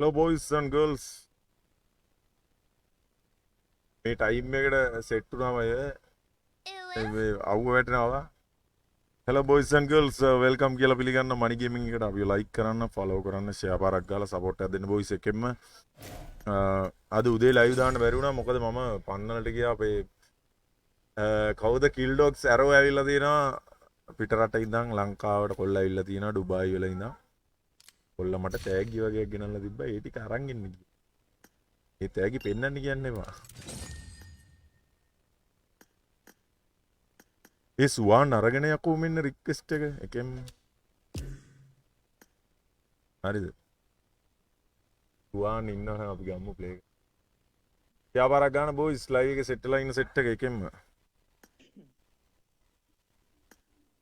Hello boys and girls. මේ time එකට set වුණාම අය මේ අවුව වැටෙනවා. Hello boys and girls, welcome කියලා පිළිගන්න මනි ගේමින් එකට. අපිව ලයික් කරන්න, ෆලෝ කරන්න, ෂෙයා පාරක් ගාලා සපෝට් එකක් දෙන්න බොයිස් එකෙන්ම. අද උදේ ලයිව් දාන්න බැරි වුණා, මොකද මම පන්නලට ගියා. අපේ කවුද කිල් ඩොග්ස් ඇරෝ ඇවිල්ලා තියෙනවා පිට රට ඉඳන් ලංකාවට. කොල්ල ඇවිල්ලා තියෙනවා ඩුබායි වල ඉඳන්. කොල්ල මට තෑගි වගේක් ගෙනල්ලා තිබ්බා. ඒ ටික අරන් එන්න ගියා. ඒ තෑගි පෙන්නන්න කියන්න එපා. ඒ සුවාන් අරගෙන යකෝ මෙන්න රික්වෙස්ට් එක එකෙන්. හරිද? සුවාන් ඉන්නවනම් අපි ගමු ප්ලේ එක. ව්‍යාපාරක් ගන්න බොයිස්, ලයිව් එකේ සෙට් වෙලා ඉන්න සෙට් එක එකෙන්ම.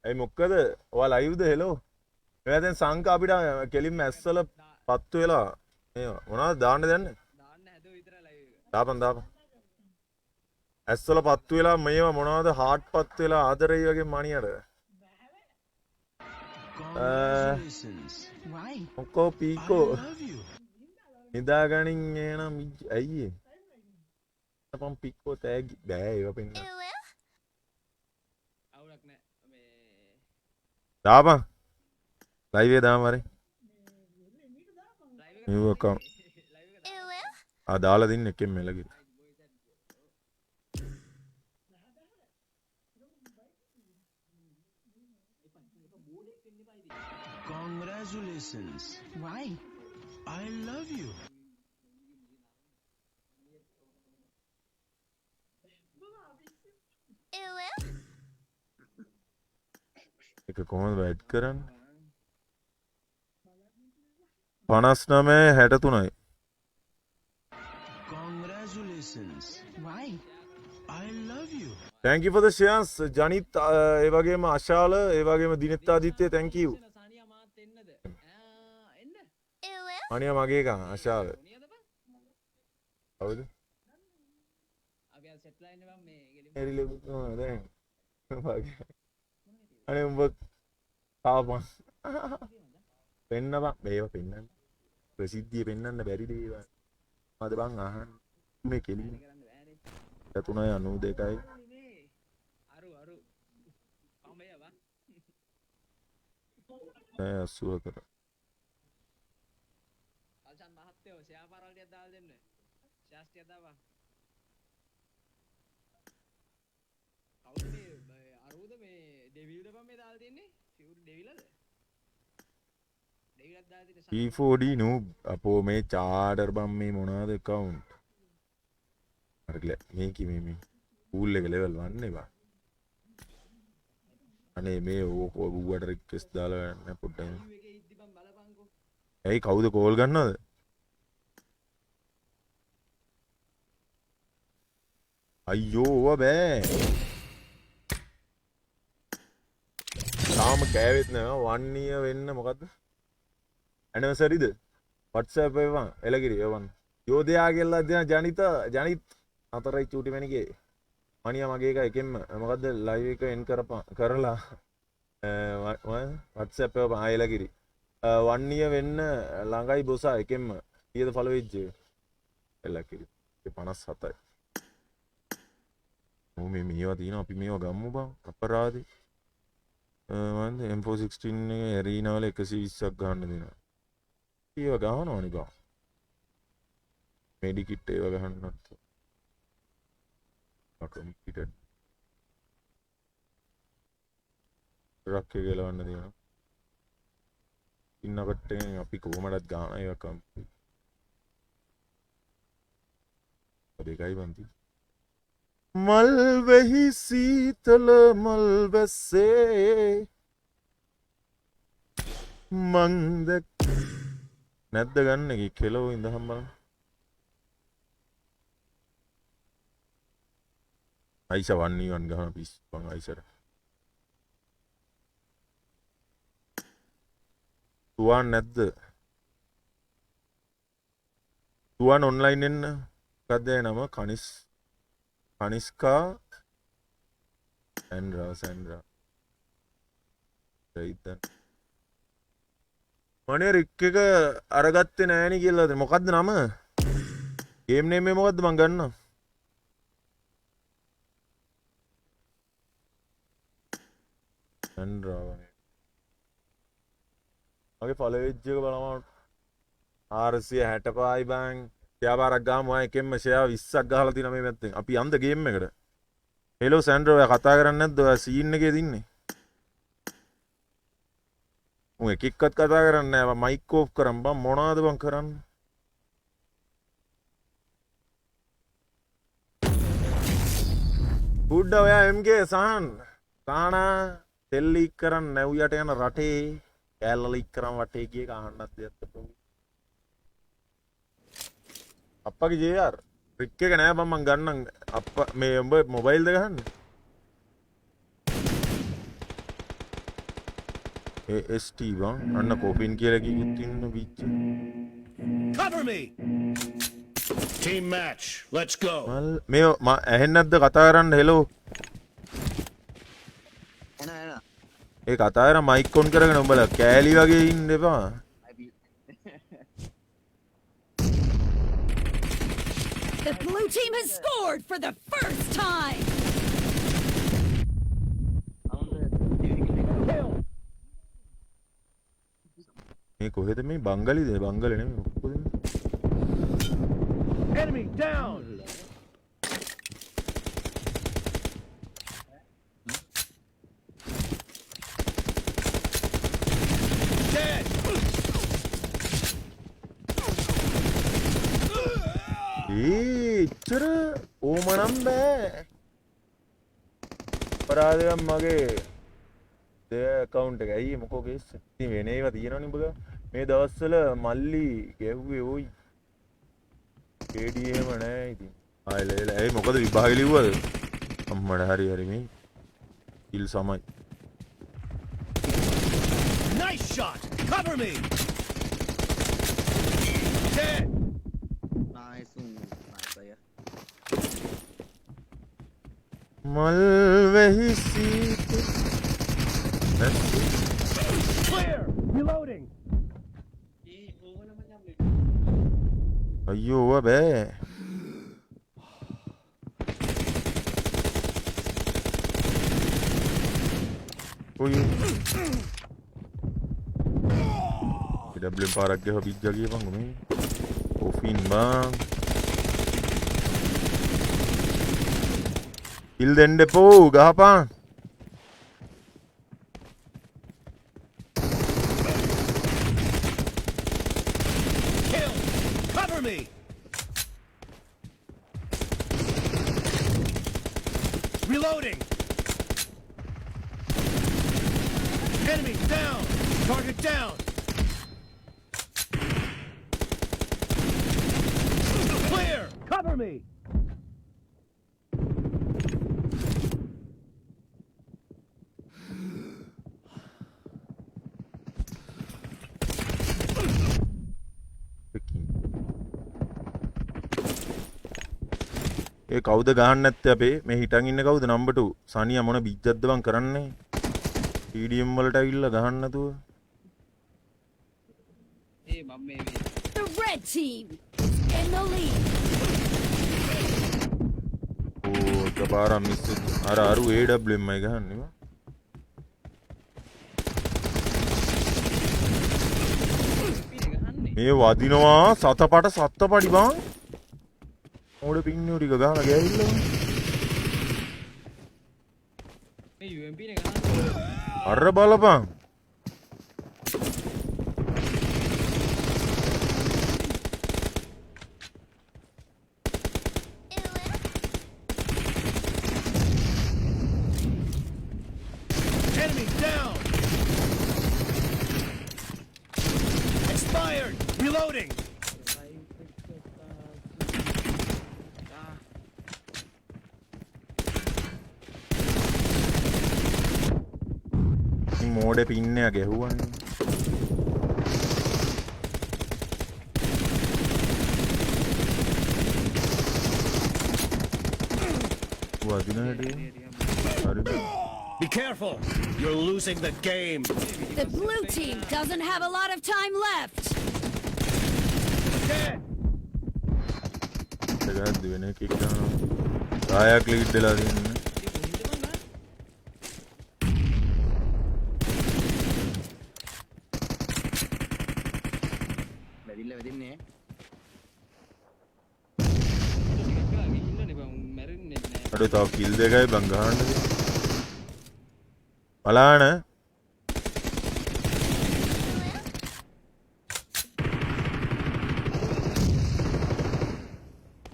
ඇයි මොකද? ඔයා ලයිව්ද? හෙලෝ. මෙයා දැන් සංක අපිට කෙලින්ම ඇස්සල පත්තු වෙලා මේ මොනවද දාන්න දන්නේ? දාන්න හැදුව විතර ලයිව් එක. දාපන් දාපන්. ඇස්වල පත්තු වෙලා මේවා මොනවද හાર્ට් පත්තු වෙලා ආදරෙයි වගේ මණියට. Congratulations. Why? මොකෝ පීකෝ I love you. නිදාගනින් එනම් ඇයි ඒ? පම් පික්කෝ තෑගි බෑ ඒවා පෙන්න. අවුලක් නෑ මේ. දාපන්. ලයිව් එක දාමු හරි. ලයිව් එක නිව් account. Live එක දාන්න. ආ දාලා දින්න එකෙන් මෙලගිරි. Congratulations. Why? I love you. එක කොහොමද වැඩ කරන්නේ? 59 63යි. Congratulations. Why? I love you. Thank you for the shares Janith, ඒ වගේම අශාල, ඒ වගේම දිනෙත් ආදිත්‍ය, thank you. සානියා මාත් එන්නද? එන්න. අනියා මගේ එකා අශාල. සෝනියාද බං? කවුද? අපි අද සෙට් ලා ඉන්නේ බං මේ ගෙලින්. එරිලෙ දැන්. වගේ. අනේ උඹ කාපන්. පෙන්න බං මේවා පෙන්නන්න. ප්‍රසිද්ධිය පෙන්නන්න බැරි දේවල්. මද බං අහන්න. මේ කෙලින් කරන්න බෑනේ. 3යි 92යි. මේ අරු අරු පමය බං. නෑ 84. අල්ෂාන් මහත්තයෝ ෂෙයා පාරවල් ටිකක් දාලා දෙන්න. ෂෙයාස් ටිකක් දාපන්. කවුද මේ අරුද මේ ඩෙවිල්ද බං මේ දාලා තින්නේ? ෆියුරි ඩෙවිලද? ඩෙවිලක් දාලා තියෙන. P4D noob අපෝ මේ චාඩර් බං මේ මොනවද ඇකවුන්ට්? අර මේකි මේ මේ පූල් එක ලෙවල් 1 නේ බං. අනේ මේ ඕක ඌවට රික්වෙස්ට් දාලා නෑ පොඩ්ඩක්. ලයිව් එකේ ඉද්දි බං බලපන්කෝ. ඇයි කවුද කෝල් ගන්නවද? අයියෝ ඕවා බෑ. තාම කෑවෙත් නෑ 1 year වෙන්න මොකද්ද? ඇනිවර්සරිද? WhatsApp එවන්න එලගිරි එවන්න. යෝධයා කියලා දෙන ජනිත ජනිත් හතරයි චූටි මැනිකේ. මණියා මගේ එක එකෙන්ම මොකද්ද ලයිව් එක එන් කරපන් කරලා WhatsApp එවපන් ආ එලගිරි. 1 year වෙන්න ළඟයි බොසා එකෙන්ම කීයද ෆලෝ වෙච්ච එක? එලගිරි. ඒ 57යි. ඔව් මේ මේවා තියෙනවා අපි මේවා ගම්මු බං අපරාධේ. මන්ද M416 එකේ ඇරීනා වල 120ක් ගන්න දෙනවා. ඒවා ගහනවනේ බං. මෙඩිකිට් ඒවා ගහන්නත්. කම්පියුටර් ට්‍රක් එක එලවන්න දෙනවා. ඉන්න කට්ටෙන් අපි කොහමදත් ගහන ඒවා කම්පියුටර්. දෙකයි බං තියෙන්නේ. මල් වෙහි සීතල මල් වැස්සේ මං දැක් නැද්ද ගන්න එක කෙලව ඉඳහම් බලන්න. අයිෂා 1v1 ගහන පිස්සු බං අයිෂාට. තුවාන් නැද්ද? තුවාන් ඔන්ලයින් එන්න. මොකද්ද ඒ නම? කනිස්කා සැන්ඩ්‍රා සැන්ඩ්‍රා. රයිට්. මනේ රික් එක අරගත්තේ නෑනේ කියලා. මොකද්ද නම? ගේම් නේම් එක මොකද්ද මං ගන්නම්. සන්ඩ්‍රා මගේ ෆලෝ වෙජ් එක බලමු 465යි බං. ෂෙයා පාරක් ගහමු ආ එකෙන්ම ෂෙයා 20ක් ගහලා තියෙනවා මේ පැත්තෙන්. අපි යන්ද ගේම් එකට. හෙලෝ සැන්ඩ්‍රෝ, ඔයා කතා කරන්නේ නැද්ද? ඔයා සීන් එකේ දින්නේ. උන් එක එක්කත් කතා කරන්නේ නෑ බං. මයික් ඕෆ් කරන් බං. මොනවද බං කරන්නේ? බුඩ්ඩ ඔයා MK සහන් සානා තෙල් ලීක් කරන් නැව් යට යන රටේ කෑල්ල ලීක් කරන් වටේ ගිය එක අහන්නත් දෙයක් තිබුණා. අප්පගේ JR රික් එක නෑ බං මං ගන්නම්. අප්පා මේ උඹ මොබයිල්ද ගහන්නේ? AST බං. අන්න කොපින් කියලා කිව්වොත් ඉන්න බිච්ච. Cover me. Team match. Let's go. මල් මේ ඇහෙන්නේ නැද්ද කතා කරන්න? හෙලෝ. එන එන. ඒ කතා කරා මයික් ඔන් කරගෙන උඹලා කෑලි වගේ ඉන්න එපා. The blue team has scored for the first time. මේ කොහෙද මේ බංගලිද? බංගලි නෙමෙයි මොකද මේ? Enemy down. Dead. ඒ එච්චර ඕම නම් බෑ. අපරාධයක් මගේ දෙය ඇකවුන්ට් එක. ඇයි මොකෝ කේස්? ඉතින් වෙන ඒවා තියෙනවනේ උඹ ගාව. මේ දවස්වල මල්ලි ගැහුවේ ඕයි. KD එහෙම නෑ ඉතින්. ආ එල එල. ඇයි මොකද විභාග ලිව්වද? අම්මට හරි හරි මේ කිල් සමයි. Nice shot. Cover me. Dead. Nice nice අයියා. මල් වෙහිසී. Clear. Reloading. ඒ ඕවල මචං මේ අයියෝ ඔවා බෑ. ඔය AWM පාරක් ගහව බිජ්ජා කියපන්කෝ මේ. ඔෆින් බං. කිල් දෙන්න එපෝ ගහපන්. Kill. Cover me. Reloading. Enemy down. Target down. Clear. Cover me. ඒ කවුද ගහන්න නැත්තේ අපේ මේ හිටන් ඉන්න කවුද නම්බර් 2 සනියා මොන බිජ්ජක්ද බං කරන්නේ TDM වලට ඇවිල්ලා ගහන්න නැතුව. ඒ මම මේ The red team is in the lead. ඕ එකපාරක් මිස් වෙච්ච. අර අරු AWM මයි ගහන්නේ බං. මේ වදිනවා සතපට සත්තපඩි බං. මොඩ පින්නෝ ටික ගහලා ගෑවිල්ලා බං. මේ UMP නේ ගහන්නේ. අර බලපන්. Enemy down. Expired. Reloading. මෝඩ පින්නයා ගැහුවනේ. වදින හැටි. හරි. Be careful. You're losing the game. The blue team doesn't have a lot of time left. Dead. ගහද්දි වෙන එකෙක් ගහනවා. 10ක් ලීඩ් වෙලා තියෙන්නේ. ඉතින් කොහෙන්ද බං ගහන්නේ? වැදින්න වැදින්නේ. ටිකක් වෙලා ගිහිල්ලානේ බං උන් මැරෙන්නේ නෑ. අඩෝ තව කිල් දෙකයි බං ගහන්න තියෙන්නේ. බලන්න.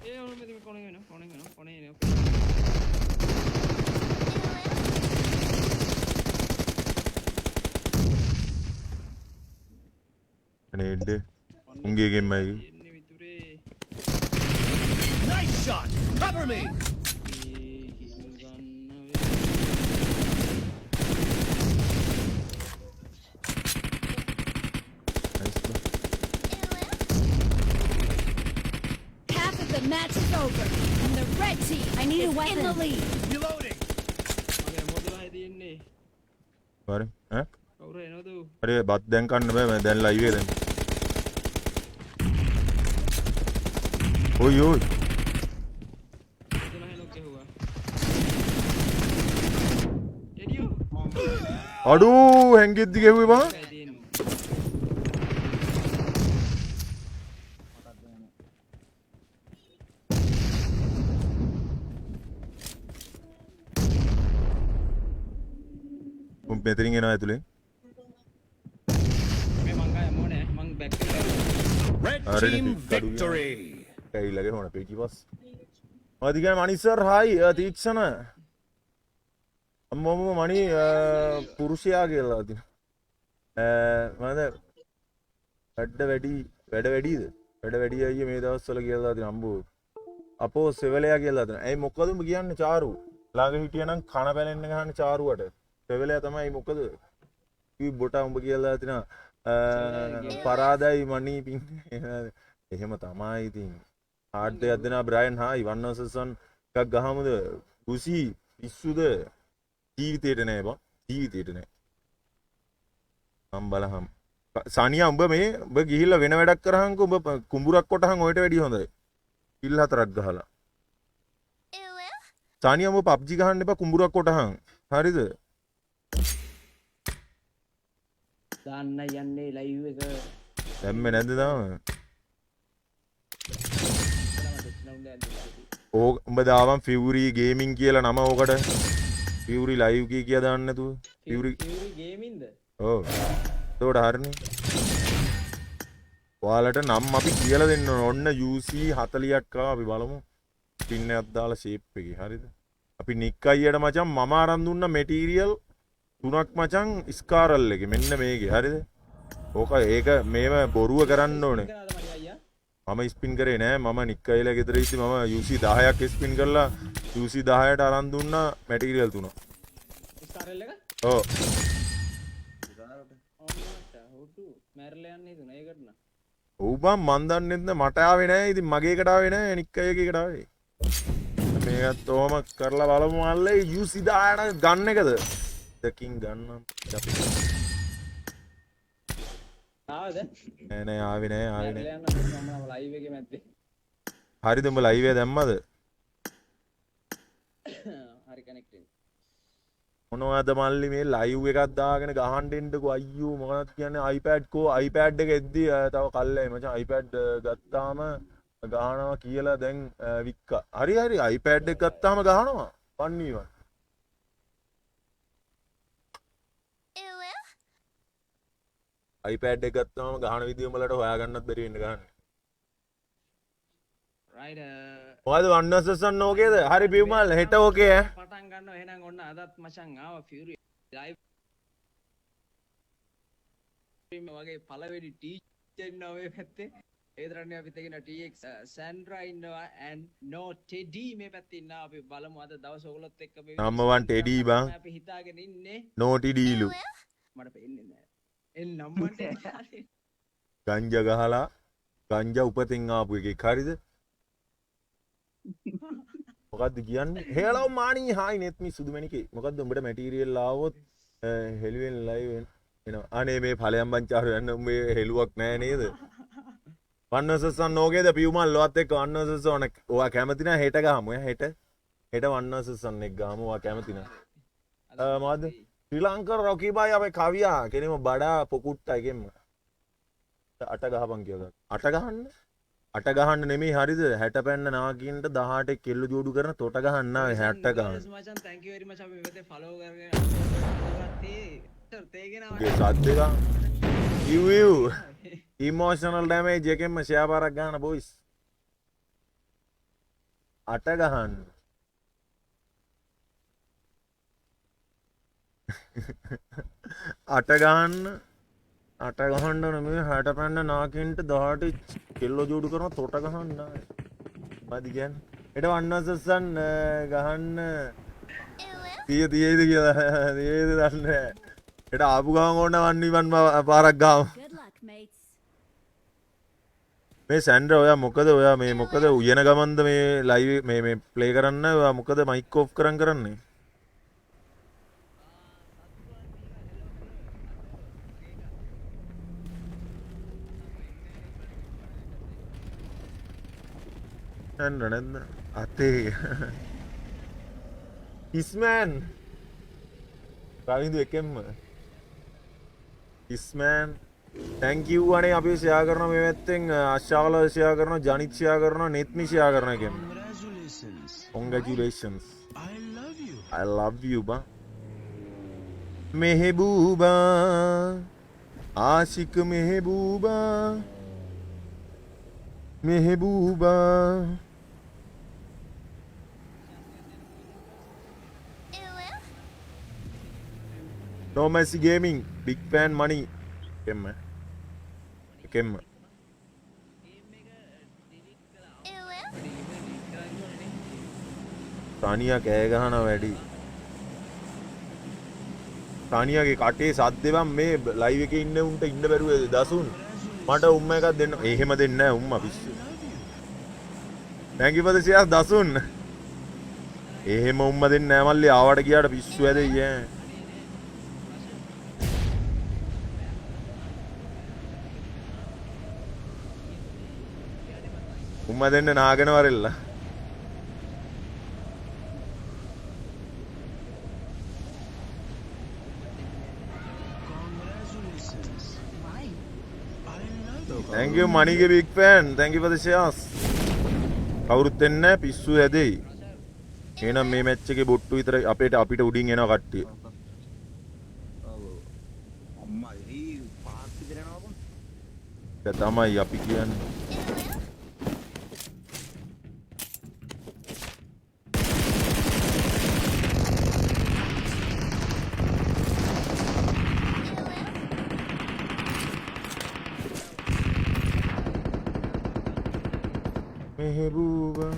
ඒ ඔන්න මෙතන කොනේ වෙනවා කොනේ වෙනවා කොනේ එනවා. අනේ එන්න. උන්ගේ එකෙන්මයි. එන්නේ විතුරේ. Nice shot. Cover me. මේ කිල් ගන්න වෙ- නයිස් බං. Half of the match is over, and the red team I need is in the lead. Reloading. මගේ මොදලයි තියෙන්නේ. හරි ඈ කවුරු එනවද ඌ? හරි බත් දැන් කන්න බෑ මම දැන් ලයිව් එක දැන්. ඔයි ඔයි. මොදලයි ලොක් ගැහුවා. ටෙඩියෝ අඩෝ හැංගෙද්දි ගැහුවේ බං. එකයි තියෙන්නේ. උන් මෙතනින් එනවා ඇතුලෙන්. මේ මං ගාය මොනේ මං බැක් එකට Red Already team කඩු victory. ඇවිල්ලා ගහන පිටිපස්ස. මොකද කියන්නේ මණි සර් හායි තීක්ෂණ. අම්මෝ අම්මෝ මණි පුරුෂයා කියලා තියෙනවා. මොනද වැඩ වැඩි වැඩ වැඩිද? වැඩ වැඩි අයියේ මේ දවස්වල කියලා තියෙනවා අම්බෝ. අපෝ සෙවලයා කියලා තියෙනවා. ඇයි මොකද උඹ කියන්නේ චාරු? ළඟ හිටියනම් කන පැලෙන්න ගහන්නේ චාරුවට. සෙවලයා තමයි මොකද? කිව් බොටා උඹ කියලා තියෙනවා. පරාදයි මණි පින්. එහෙම තමයි ඉතින්. හાર્ඩ් දෙයක් දෙනවා බ්‍රයන් හායි 1 vs 1 එකක් ගහමුද? කුසි පිස්සුද? ජීවිතේට නෑ බං. ජීවිතේට නෑ. මං බලහම්. සානියා උඹ මේ උඹ ගිහිල්ලා වෙන වැඩක් කරහන්කෝ උඹ කුඹුරක් කොටහන් ඔයට වැඩිය හොඳයි. කිල් හතරක් ගහලා. සානියා උඹ PUBG ගහන්න එපා කුඹුරක් කොටහන්. හරිද? දාන්න යන්නේ ලයිව් එක. දැම්මේ නැද්ද තාම? බලන්න දෙන්න උන් දැන් දෙන්න. ඕක උඹ දාවන් ෆියුරි ගේමින් කියලා නම ඕකට. ෆියුරි ලයිව් කී කියා දාන්න නැතුව. ෆියුරි ෆියුරි ගේමින්ද? ඔව්. එතකොට හරිනේ. ඔයාලට නම් අපි කියලා දෙන්න ඕන. ඔන්න UC 40ක් ආවා අපි බලමු. පින් එකක් දාලා ෂේප් එකේ හරිද? අපි නික් අයියට මචං මම අරන් දුන්න මැටීරියල් තුනක් මචං ස්කාරල් එකේ මෙන්න මේකේ හරිද? ඕක ඒක මේව බොරුව කරන්න ඕනේ. කරාද මරි අයියා? මම ස්පින් කරේ නෑ. මම නික් අයිලා ගෙදර ඉද්දි මම UC 10ක් ස්පින් කරලා UC 10ට අරන් දුන්නා මැටීරියල් තුන. ස්කාරල් එක? ඔව්. ඔන්න මචං හොටු මැරලා යන්න හිතුණා ඒකට නා. ඔව් බං මන් දන්නෙත් නෑ මට ආවේ නෑ. ඉතින් මගේ එකට ආවේ නෑ නික් අයියගේ එකට ආවේ. මේකත් ඔහම කරලා බලමු මල්ලේ UC 10ට ගන්න එකද? දෙකින් ගන්නම් අපි. ආවද? නෑ නෑ ආවේ නෑ ආවේ නෑ. මැරලා යන්න මම ලයිව් එකේ මැද්දේ. හරිද උඹ ලයිව් එක දැම්මද? හරි කනෙක්ට් වෙන්න. මොනවද මල්ලි මේ ලයිව් එකක් දාගෙන ගහන්න එන්නකෝ අයියෝ මොකක්ද කියන්නේ iPad කෝ iPad එක එද්දි තව කල්යයි මචං iPad ගත්තාම ගහනවා කියලා දැන් වික්කා. හරි හරි iPad එක ගත්තාම ගහනවා 1v1. iPad එක ගත්තාම ගහන විදිය උඹලට හොයාගන්නත් බැරි වෙන්න ගහන්න. රයිට් මොකද 1 vs 1 ඕකේද? හරි පියුමල් හෙට ඕකේ ඈ. පටන් ගන්නවා එහෙනම් ඔන්න අදත් මචං ආවා ෆියුරි ලයිව් වගේ පළවෙනි ටීචර් ඉන්නවා මේ පැත්තේ. ඒ විතරක් නෙවෙයි අපිත් එක්ක ඉන්නවා TX Sandra ඉන්නවා and no Teddy මේ පැත්තේ ඉන්නවා. අපි බලමු අද දවස ඔයගොල්ලොත් එක්ක මේ Number one Teddy බං. අපි හිතාගෙන ඉන්නේ. නෝටි ඩීලු. මට පේන්නේ නෑ. එන් නම්බර් ටෙඩි. ගංජා ගහලා ගංජා උපතින් ආපු එකෙක් හරිද? මොකද්ද කියන්නේ? Hello Mani hi Nethmi Sudumanike. මොකද්ද උඹට මැටීරියල් ආවොත් හෙළුවෙන් ලයිව් එනවා. අනේ මේ ඵලයන් බං චාරු යන්න උඹේ හෙළුවක් නෑ නේද? වන් වර්සස් වන් ඕකේද පියුමල් ඔයත් එක්ක වන් වර්සස් වන් ඔයා කැමති නෑ හෙට ගහමු ඈ හෙට හෙට වන් වර්සස් වන් එක ගහමු ඔයා කැමති නෑ. මොකද්ද ශ්‍රී ලංකන් රොකී බායි අපේ කවියා කෙනෙම බඩා පොකුට්ටා එකෙන්ම අට ගහපන් කියලා. අට ගහන්න අට ගහන්න නෙමෙයි හරිද 60 පැන්න නාකින්ට 18 කෙල්ල ජෝඩු කරන තොට ගහන්න ආවේ 60 ගහන්න. මචං thank you very much අපි මේ පැත්තේ ෆලෝ කරගෙන තේ තේගෙන උගේ සද්ද එක ඉව් ඉව් ඉමෝෂනල් ඩැමේජ් එකෙන්ම ෂෙයා පාරක් ගන්න බොයිස්. අට ගහන්න. අට ගහන්න අට ගහන්න නෙමෙයි 60 පැන්න නාකින්ට 18 කෙල්ල ජෝඩු කරන තොට ගහන්න ආවේ. මොකද කියන්නේ? හෙට වන් වර්සස් වන් ගහන්න තිය තියයිද කියලා තියයිද දන්නේ නැහැ. හෙට ආපු ගමන් ඕන වන් වන් පාරක් ගහමු. Good luck, mates. මේ සැන්ඩ්‍රා ඔයා මොකද ඔයා මේ මොකද උයන ගමන්ද මේ ලයිව් මේ මේ ප්ලේ කරන්න ඔයා මොකද මයික් ඔෆ් කරන් කරන්නේ? සැන්ඩ්‍රා නැද්ද? අතේ ඉස්මෑන් රවින්දු එකෙන්ම ඉස්මෑන් thank you අනේ අපි ෂෙයා කරනවා මේ පැත්තෙන් අශාල ෂෙයා කරනවා ජනිත් ෂෙයා කරනවා නෙත්මි ෂෙයා කරනවා එකෙන්ම. Congratulations. Congratulations. I love you. I love you බා. මෙහෙබූබා ආශික මෙහෙබූබා මෙහෙබූබා No Mercy Gaming big fan money එකෙන්ම එකෙන්ම තනියා කෑ ගහන වැඩි. තනියාගේ කටේ සද්දේ බං මේ ලයිව් එකේ ඉන්න උන්ට ඉන්න බැරුව දසුන් මට උම්ම එකක් දෙන්න. එහෙම දෙන්නේ නෑ උම්මා පිස්සු. Thank you for the share Dasun. එහෙම උම්ම දෙන්නේ නෑ මල්ලි ආවට ගියාට පිස්සු ඇදෙයි ඈ. උම්ම දෙන්න නාගෙන වරෙල්ලා. Congratulations. I love you. Thank you මණිගේ big fan. Thank you for the shares. කවුරුත් එන්නේ නෑ පිස්සු හැදෙයි. එහෙනම් මේ මැච් එකේ බොට්ටු විතරයි අපේට අපිට උඩින් එනවා කට්ටිය. ඔව් අම්මා ඒ පහක් විතර යනවා බං. ඒක තමයි අපි කියන්නේ. මෙහෙබූබා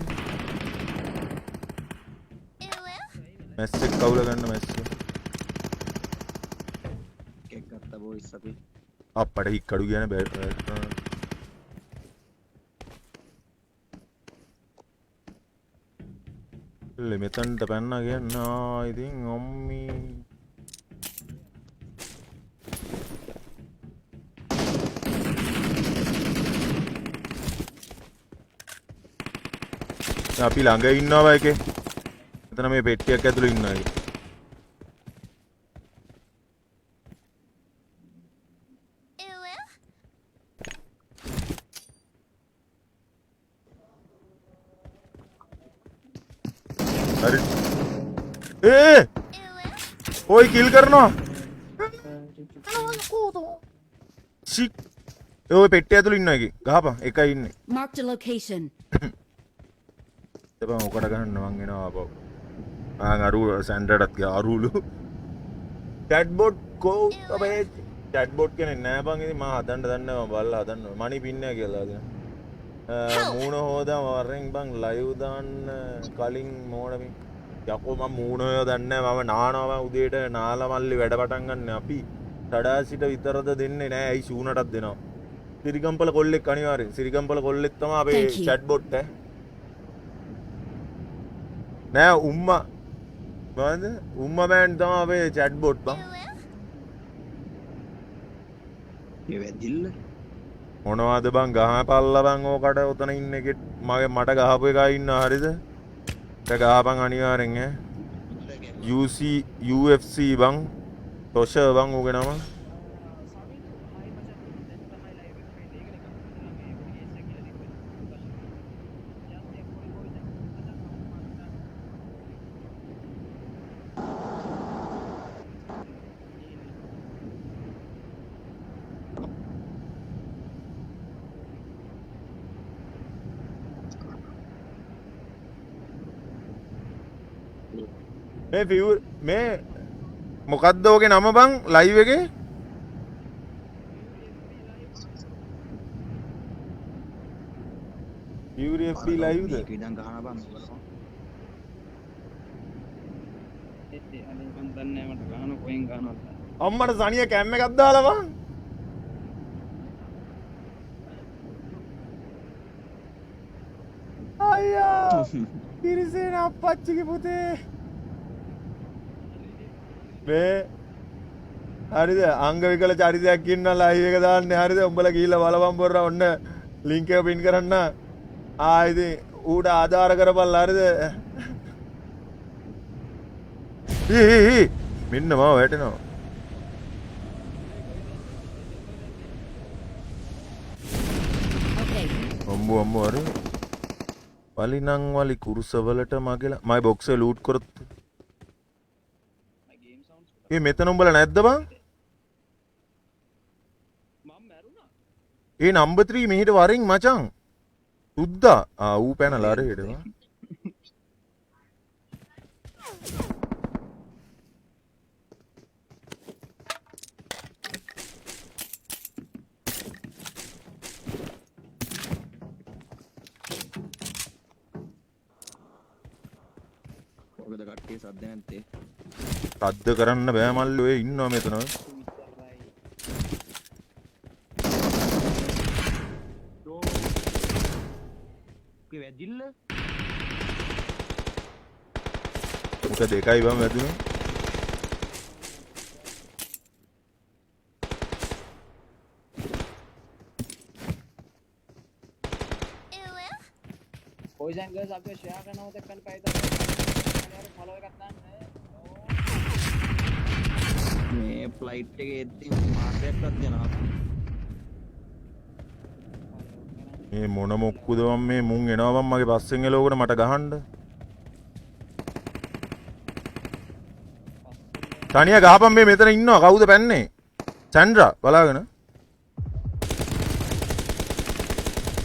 මැස් එක කවුල ගන්න මැස් එක. එකක් ගත්තා බොයිස් අපි. අප්පට හික්කඩු කියන බෑ. ලෙ මෙතනට පැන්නා කියන්න ආ ඉතින් අම්මී අපි ළඟ ඉන්නවා බා එකේ. එතන මේ පෙට්ටියක් ඇතුලේ ඉන්නවා එකේ. හරි. ඒ ඔයි කිල් කරනවා. චික්. ඒ ඔය පෙට්ටිය ඇතුලේ ඉන්නවා එකේ. ගහපන් එකයි ඉන්නේ. Marked a location. එපා මොකට ගහන්න මං එනවා ආපහු. ආන් අරු සැන්ඩර්ටත් ගියා අරුලු. චැට් බොට් කෝ අපේ චැට් බොට් කෙනෙක් නෑ බං ඉතින් මං හදන්න දන්නේ නෑ මං බලලා හදන්න ඕනේ. මණි පින්නේ කියලා හදන. මූණ හොදා වරෙන් බං ලයිව් දාන්න කලින් මෝඩ මේ යකෝ මං මූණ හොයව දන්නේ නෑ මම නානවා බං උදේට නාලා මල්ලි වැඩ පටන් ගන්න අපි සඩා සිට විතරද දෙන්නේ නෑ ඇයි ෂූනටත් දෙනවා. සිරිගම්පල කොල්ලෙක් අනිවාර්යෙන් සිරිගම්පල කොල්ලෙක් තමයි අපේ Thank you. Chat bot ඈ. නෑ උම්මා මොකද උම්මා මෑන් තමයි අපේ චැට් බොට් බං. මේ වැදිල්ල මොනවද බං ගහපල්ලා බං ඕකට ඔතන ඉන්න එකෙත් මගේ මට ගහපු එකා ඉන්නවා හරිද? ඒක ගහපන් අනිවාර්යෙන් ඈ. UC UFC බං තොෂ බං ඌගේ නම. මේ ෆියු මේ මොකද්ද ඔගේ නම බං ලයිව් එකේ? ෆියුරි FB live ද? මේක ඉඳන් ගහන බං බලපන්. ඒ අනේ මං දන්නේ නෑ මට ගහන කොහෙන් ගහනවද. අම්මට සනිය කැම් එකක් දාලා බං. අයියා පිරිසේන අප්පච්චිගේ පුතේ මේ හරිද අංග විකල චරිතයක් ඉන්න ලයිව් එක දාන්නේ හරිද උඹලා ගිහිල්ලා බලපන් පොරා ඔන්න ලින්ක් එක පින් කරන්න. ආ ඉතින් ඌට ආධාර කරපල්ලා හරිද. හී හී හී මෙන්න මාව වැටෙනවා. Okay. අම්බෝ අම්බෝ අර වලි නං වලි කුරුසවලට මගේලා මයි බොක්ස් එක ලූට් කරොත් ඒ මෙතන උඹලා නැද්ද බං? මං මැරුණා. ඒ නම්බර් 3 මෙහෙට වරින් මචං. සුද්දා ආ ඌ පැනලා අර හෙට බං. ඔකද කට්ටිය සද්ද නැත්තේ? සද්ද කරන්න බෑ මල්ලි ඔය ඉන්නවා මෙතන. ඔකේ වැදිල්ල උට දෙකයි බං වැදුනේ. බොයිස් ඇන්ඩ් ගර්ල්ස් අපිව ෂෙයා කරනව දැක්කන් පයි තමයි. අනිවාර්යෙන් ෆලෝ එකක් දාන්න. මේ ෆ්ලයිට් එකේ එද්දි මාසයක්වත් යනවා. මේ මොන මොක්කුද බං මේ මුන් එනවා බං මගේ පස්සෙන් එලවගෙන මට ගහන්න. තනිය ගහපන් මේ මෙතන ඉන්නවා කවුද පැන්නේ? සැන්ඩ්‍රා බලාගෙන.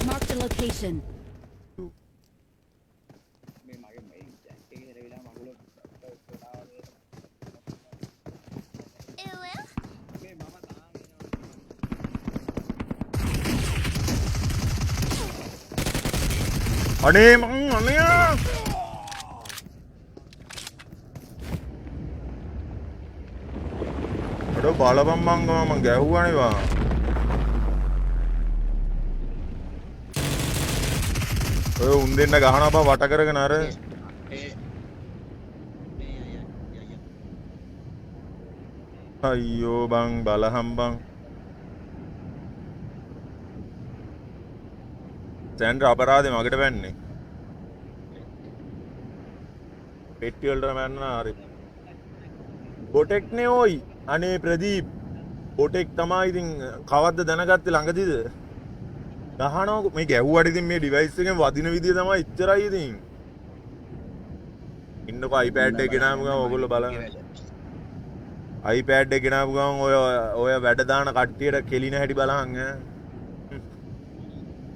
Marked a location. මේ මගේ මේ චැට් එකේ ඉර වෙලා මගුල මේ මම තාම එනවා. අනේ මං අනේ අඩෝ බලපන් මං ගම මං ගැහුවානේ බං. ඔය උන් දෙන්න ගහනවා බං වට කරගෙන අර ඒ මේ අයියා අයියා අයියෝ බං බලහම් බං. සැන්ඩ්‍රා අපරාධේ මගට වැන්නේ. පෙට්ටි වලට මැන්න හරි. බොටෙක් නේ ඔයි. අනේ ප්‍රදීප් බොටෙක් තමයි ඉතින් කවද්ද දැනගත්තේ ළඟදිද? ගහනවා මේ ගැහුවට ඉතින් මේ ඩිවයිස් එකෙන් වදින විදිය තමයි ඉච්චරයි ඉතින්. ඉන්නකෝ iPad එක ගෙනාවු ගමන් ඔයගොල්ලෝ බලන්න. iPad එක ගෙනාවු ගමන් ඔය ඔය වැඩ දාන කට්ටියට කෙලින හැටි බලහන් ඈ.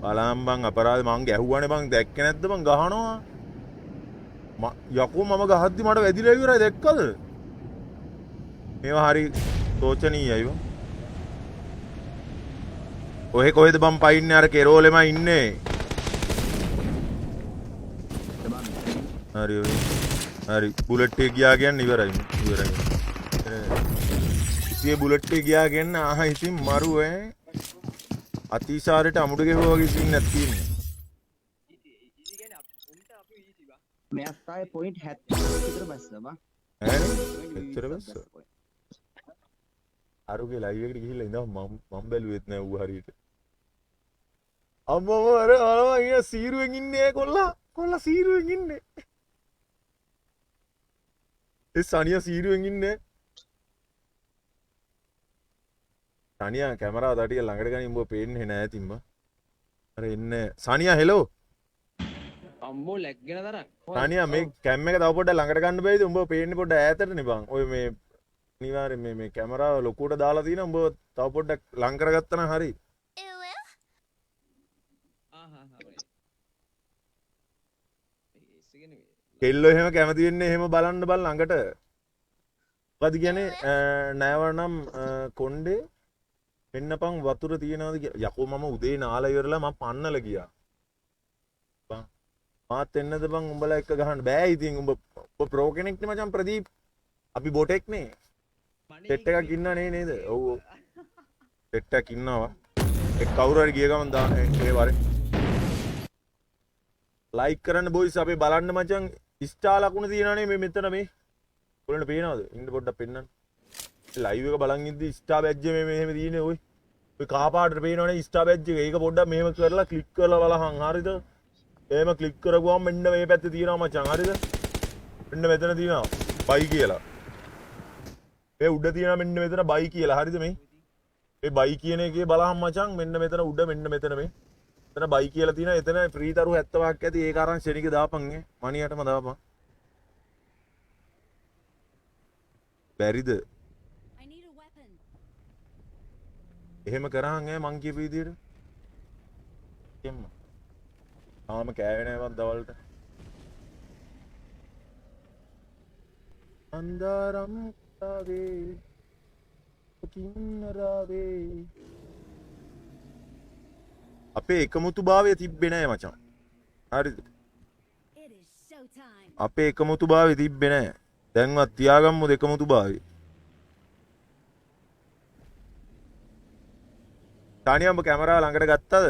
බලහන් බං අපරාධ මං ගැහුවානේ බං දැක්කේ නැද්ද බං ගහනවා. යකෝ මම ගහද්දි මට වැදිලා ඉවරයි දැක්කද? මේවා හරි සෝචනීයයි බං. ඔහෙ කොහෙද බං පයින්නේ අර කෙරෝලෙම ඉන්නේ. හරි ඔය. හරි බුලට් එක ගියා කියන්නේ ඉවරයි ඉවරයි. ඉතින් බුලට් එක ගියා කියන්නේ ආහ ඉතින් මරු ඈ. අතිසාරයට අමුඩ ගැහුවා වගේ සීන් එකක් තියෙන්නේ. ඊසි කියන්නේ උන්ට අපි ඊසි බා. මේ අවස්ථාවේ පොයින්ට් 70 විතර බැස්සා බං. ඈ එච්චර බැස්සා. අරුගේ ලයිව් එකට ගිහිල්ලා ඉඳන් මම මම බැලුවෙත් නෑ ඌ හරියට. අම්මම අර අරවා ඉන්න සීරුවෙන් ඉන්නේ කොල්ලා කොල්ලා සීරුවෙන් ඉන්නේ. ඒ සනියා සීරුවෙන් ඉන්නේ. සනියා කැමරාව තව ටික ළඟට ගනින් උඹ පේන්නේ නෑ තිම්ම. අර එන්නේ සනියා හෙලෝ. අම්මෝ ලැග් වෙන තරම්. සනියා මේ කැම් එක තව පොඩ්ඩක් ළඟට ගන්න බැයිද? උඹ පේන්නේ පොඩ්ඩක් ඈතට නේ බං. ඔය මේ අනිවාර්යෙන් මේ මේ කැමරාව ලොකුවට දාලා තියෙනවා. උඹ තව පොඩ්ඩක් ලං කරගත්තා නම් හරි. කෙල්ලෝ එහෙම කැමති වෙන්නේ එහෙම බලන්න බං ළඟට. මොකද කියන්නේ නෑවනම් කොණ්ඩේ පෙන්නපන් වතුර තියනවාද කියලා. යකෝ මම උදේ නාලා ඉවරලා මම පන්නල ගියා. බං මාත් එන්නද බං උඹලා එක්ක ගහන්න බෑ. ඉතින් උඹ උඹ ප්‍රෝ කෙනෙක් නේ මචං ප්‍රදීප්. අපි බොටෙක් නේ. සෙට් එකක් ඉන්නා නේ නේද? ඔව් ඔව්. සෙට් එකක් ඉන්නවා. ඒ කවුරු හරි ගිය ගමන් දාන්න ඒ වරේ. ලයික් කරන්න බොයිස් අපේ බලන්න මචං ස්ටාර් ලකුණ තියෙනවනේ මේ මෙතන මේ. ඔයාලට පේනවද? ඉන්න පොඩ්ඩක් පෙන්නන්න. ලයිව් එක බලන් ඉද්දි ස්ටාර් බැජ් එක මේ මෙහෙම තියෙන්නේ ඔය. ඔය කහ පාටට පේනවනේ ස්ටාර් බැජ් එක. ඒක පොඩ්ඩක් මෙහෙම කරලා ක්ලික් කරලා බලහන් හරිද? එහෙම ක්ලික් කරගුවම මෙන්න මේ පැත්තේ තියෙනවා මචං හරිද? මෙන්න මෙතන තියෙනවා බයි කියලා. මේ උඩ තියෙනවා මෙන්න මෙතන බයි කියලා හරිද මේ? මේ බයි කියන එකේ බලහන් මචං මෙන්න මෙතන උඩ මෙන්න මෙතන මේ. එතන බයි කියලා තියෙනවා. එතන ෆ්‍රී තරු 75ක් ඇති. ඒක අරන් ෂෙනික දාපන් ඈ. මණියටම දාපන්. බැරිද? එහෙම කරාන් ඈ මං කියපු විදියට. එම්ම. තාම කෑවේ නෑ මං දවල්ට. අන්දාරම් කාවේ කින්නරාවේ අපේ එකමුතුභාවය තිබ්බේ නෑ මචං. හරිද? අපේ එකමුතුභාවය තිබ්බේ නෑ. දැන්වත් තියාගම්මුද එකමුතුභාවය? තානියා උඹ කැමරාව ළඟට ගත්තද?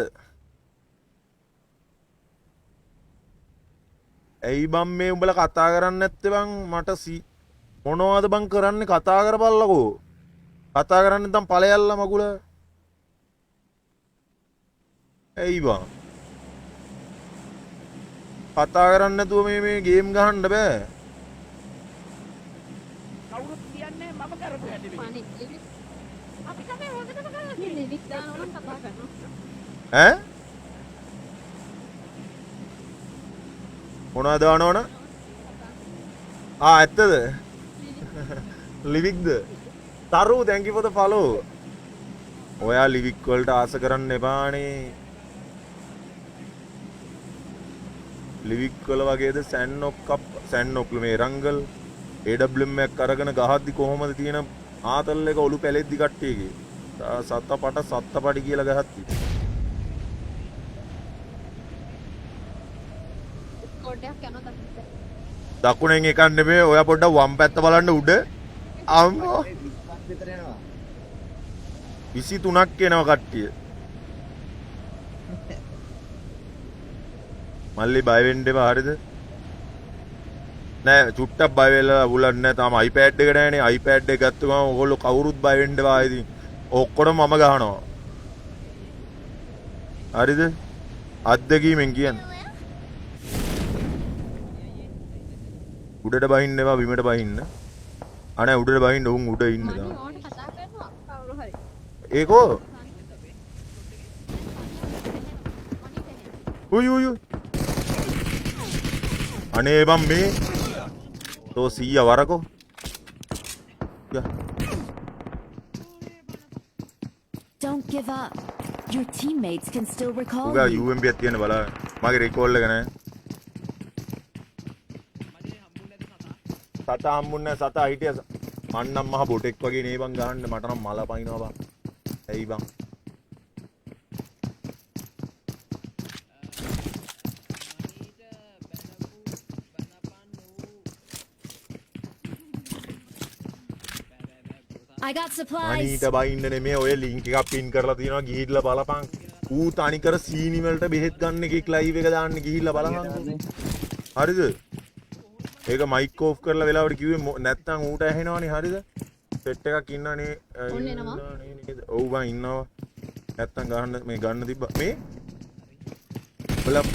ඇයි බං මේ උඹලා කතා කරන්නේ නැත්තේ බං? මට මොනවද බං කරන්නේ? කතා කරපල්ලකෝ. කතා කරන්නේ නැත්නම් ඵලයල්ලා මගුල. ඇයි බං කතා කරන්නේ නැතුව මේ මේ ගේම් ගහන්න බෑ. කවුරුත් කියන්නේ මම කරපු හැටි නෙමෙයි. අපි තමයි හොඳටම කරලා තියෙන්නේ. ලික් දානවා නම් කතා කරනවා. ඈ මොනවද දානවන? ආ ඇත්තද? ලිවික්ද? තරු thank you for the follow. ඔයා ලිවික් වලට ආස කරන්න එපානේ. ලිවික් වල වගේද සැන්නොක් කප් සැන්නොක්ලු මේ රංගල් AWM එකක් අරගෙන ගහද්දි කොහොමද තියෙන ආතල් එක ඔලු පැලෙද්දි කට්ටියගේ සත්ත පට සත්ත පඩි කියලා ගහද්දි දකුණෙන් එකක් නෙමෙයි ඔයා පොඩ්ඩක් වම් පැත්ත බලන්න උඩ අම්මෝ 23ක් එනවා කට්ටිය. මල්ලි බය වෙන්න එපා හරිද? නෑ චුට්ටක් බය වෙලා අවුලක් නෑ. තාම iPad එක නෑනේ. iPad එක ගත්ත ගමන් ඔයගොල්ලෝ කවුරුත් බය වෙන්න එපා. ඉතින් ඔක්කොටම මම ගහනවා. හරිද? අත්දැකීමෙන් කියන්නේ. උඩට බහින්න එපා බිමට බහින්න. අනේ උඩට බහින්න උන් උඩ ඉන්න තාම. ඒකෝ උයි උයි අනේ බං මේ තෝ 100 වරකෝ. Don't give up. Your teammates can still recall උගා you. UMP එකක් තියෙන බලන්න. මගේ රිකෝල් එක නෑ. සතා හම්බුන්නේ නෑ. සතා හිටියා. මං නම් මහ බොටෙක් වගේ නේ බං ගහන්න. මට නම් මල පනිනවා බං. ඇයි බං? I got supplies. මනීට බයින්න නෙමෙයි ඔය ලින්ක් එකක් පින් කරලා තියෙනවා ගිහිල්ලා බලපන්. ඌ තනිකර සීනි වලට බෙහෙත් ගන්න එකෙක් ලයිව් එක දාන්න ගිහිල්ලා බලපන්. හරිද? ඒක මයික් ඕෆ් කරලා වෙලාවට කිව්වේ නැත්තම් ඌට ඇහෙනවනේ හරිද? සෙට් එකක් ඉන්නවනේ. ඔන්න එනවා. නේද? ඔව් බං ඉන්නවා. නැත්තම් ගහන්න මේ ගන්න තිබ්බා. මේ බලන්න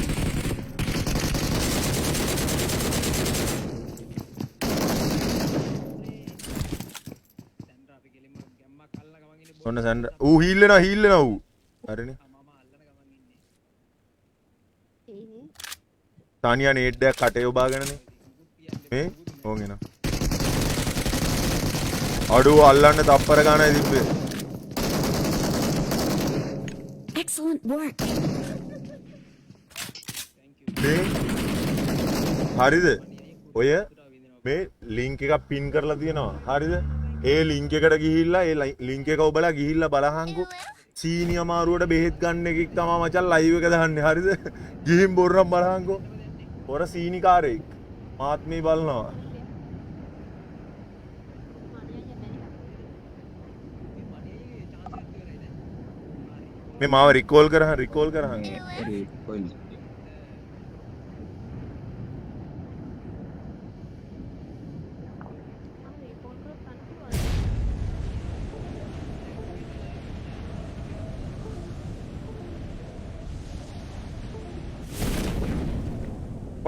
ඔන්න සැන්ඩ්‍රා ඌ හීල් වෙනවා හීල් වෙනවා ඌ. හරිනේ. තානියා නේඩ් එකක් කටේ ඔබාගෙනනේ. මේ ඕන් එනවා. අඩෝ අල්ලන්න තප්පර ගානයි තිබ්බේ. Excellent work. මේ හරිද? ඔය මේ ලින්ක් එකක් පින් කරලා තියෙනවා. හරිද? ඒ ලින්ක් එකට ගිහිල්ලා ඒ ලින්ක් එක ඔබලා ගිහිල්ලා බලහන්කෝ. සීනි අමාරුවට බෙහෙත් ගන්න එකෙක් තමයි මචං ලයිව් එක දාන්නේ. හරිද? ගිහින් බොරනම් බලහන්කෝ. හොර සීනිකාරයෙක්. මාත් මේ බලනවා. මේ මාව රිකෝල් කරහන් රිකෝල් කරහන්. රිකෝල්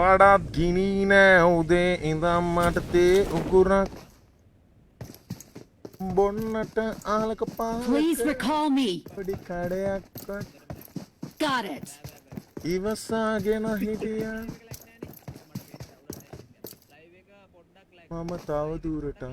වඩාත් ගිනි නෑ උදේ ඉඳන් මට තේ උගුරක් බොන්නට අහලක Please පාරක recall me. පොඩි කඩයක්වත් Got it. ඉවසාගෙන හිටියා මම තව දුරටත්.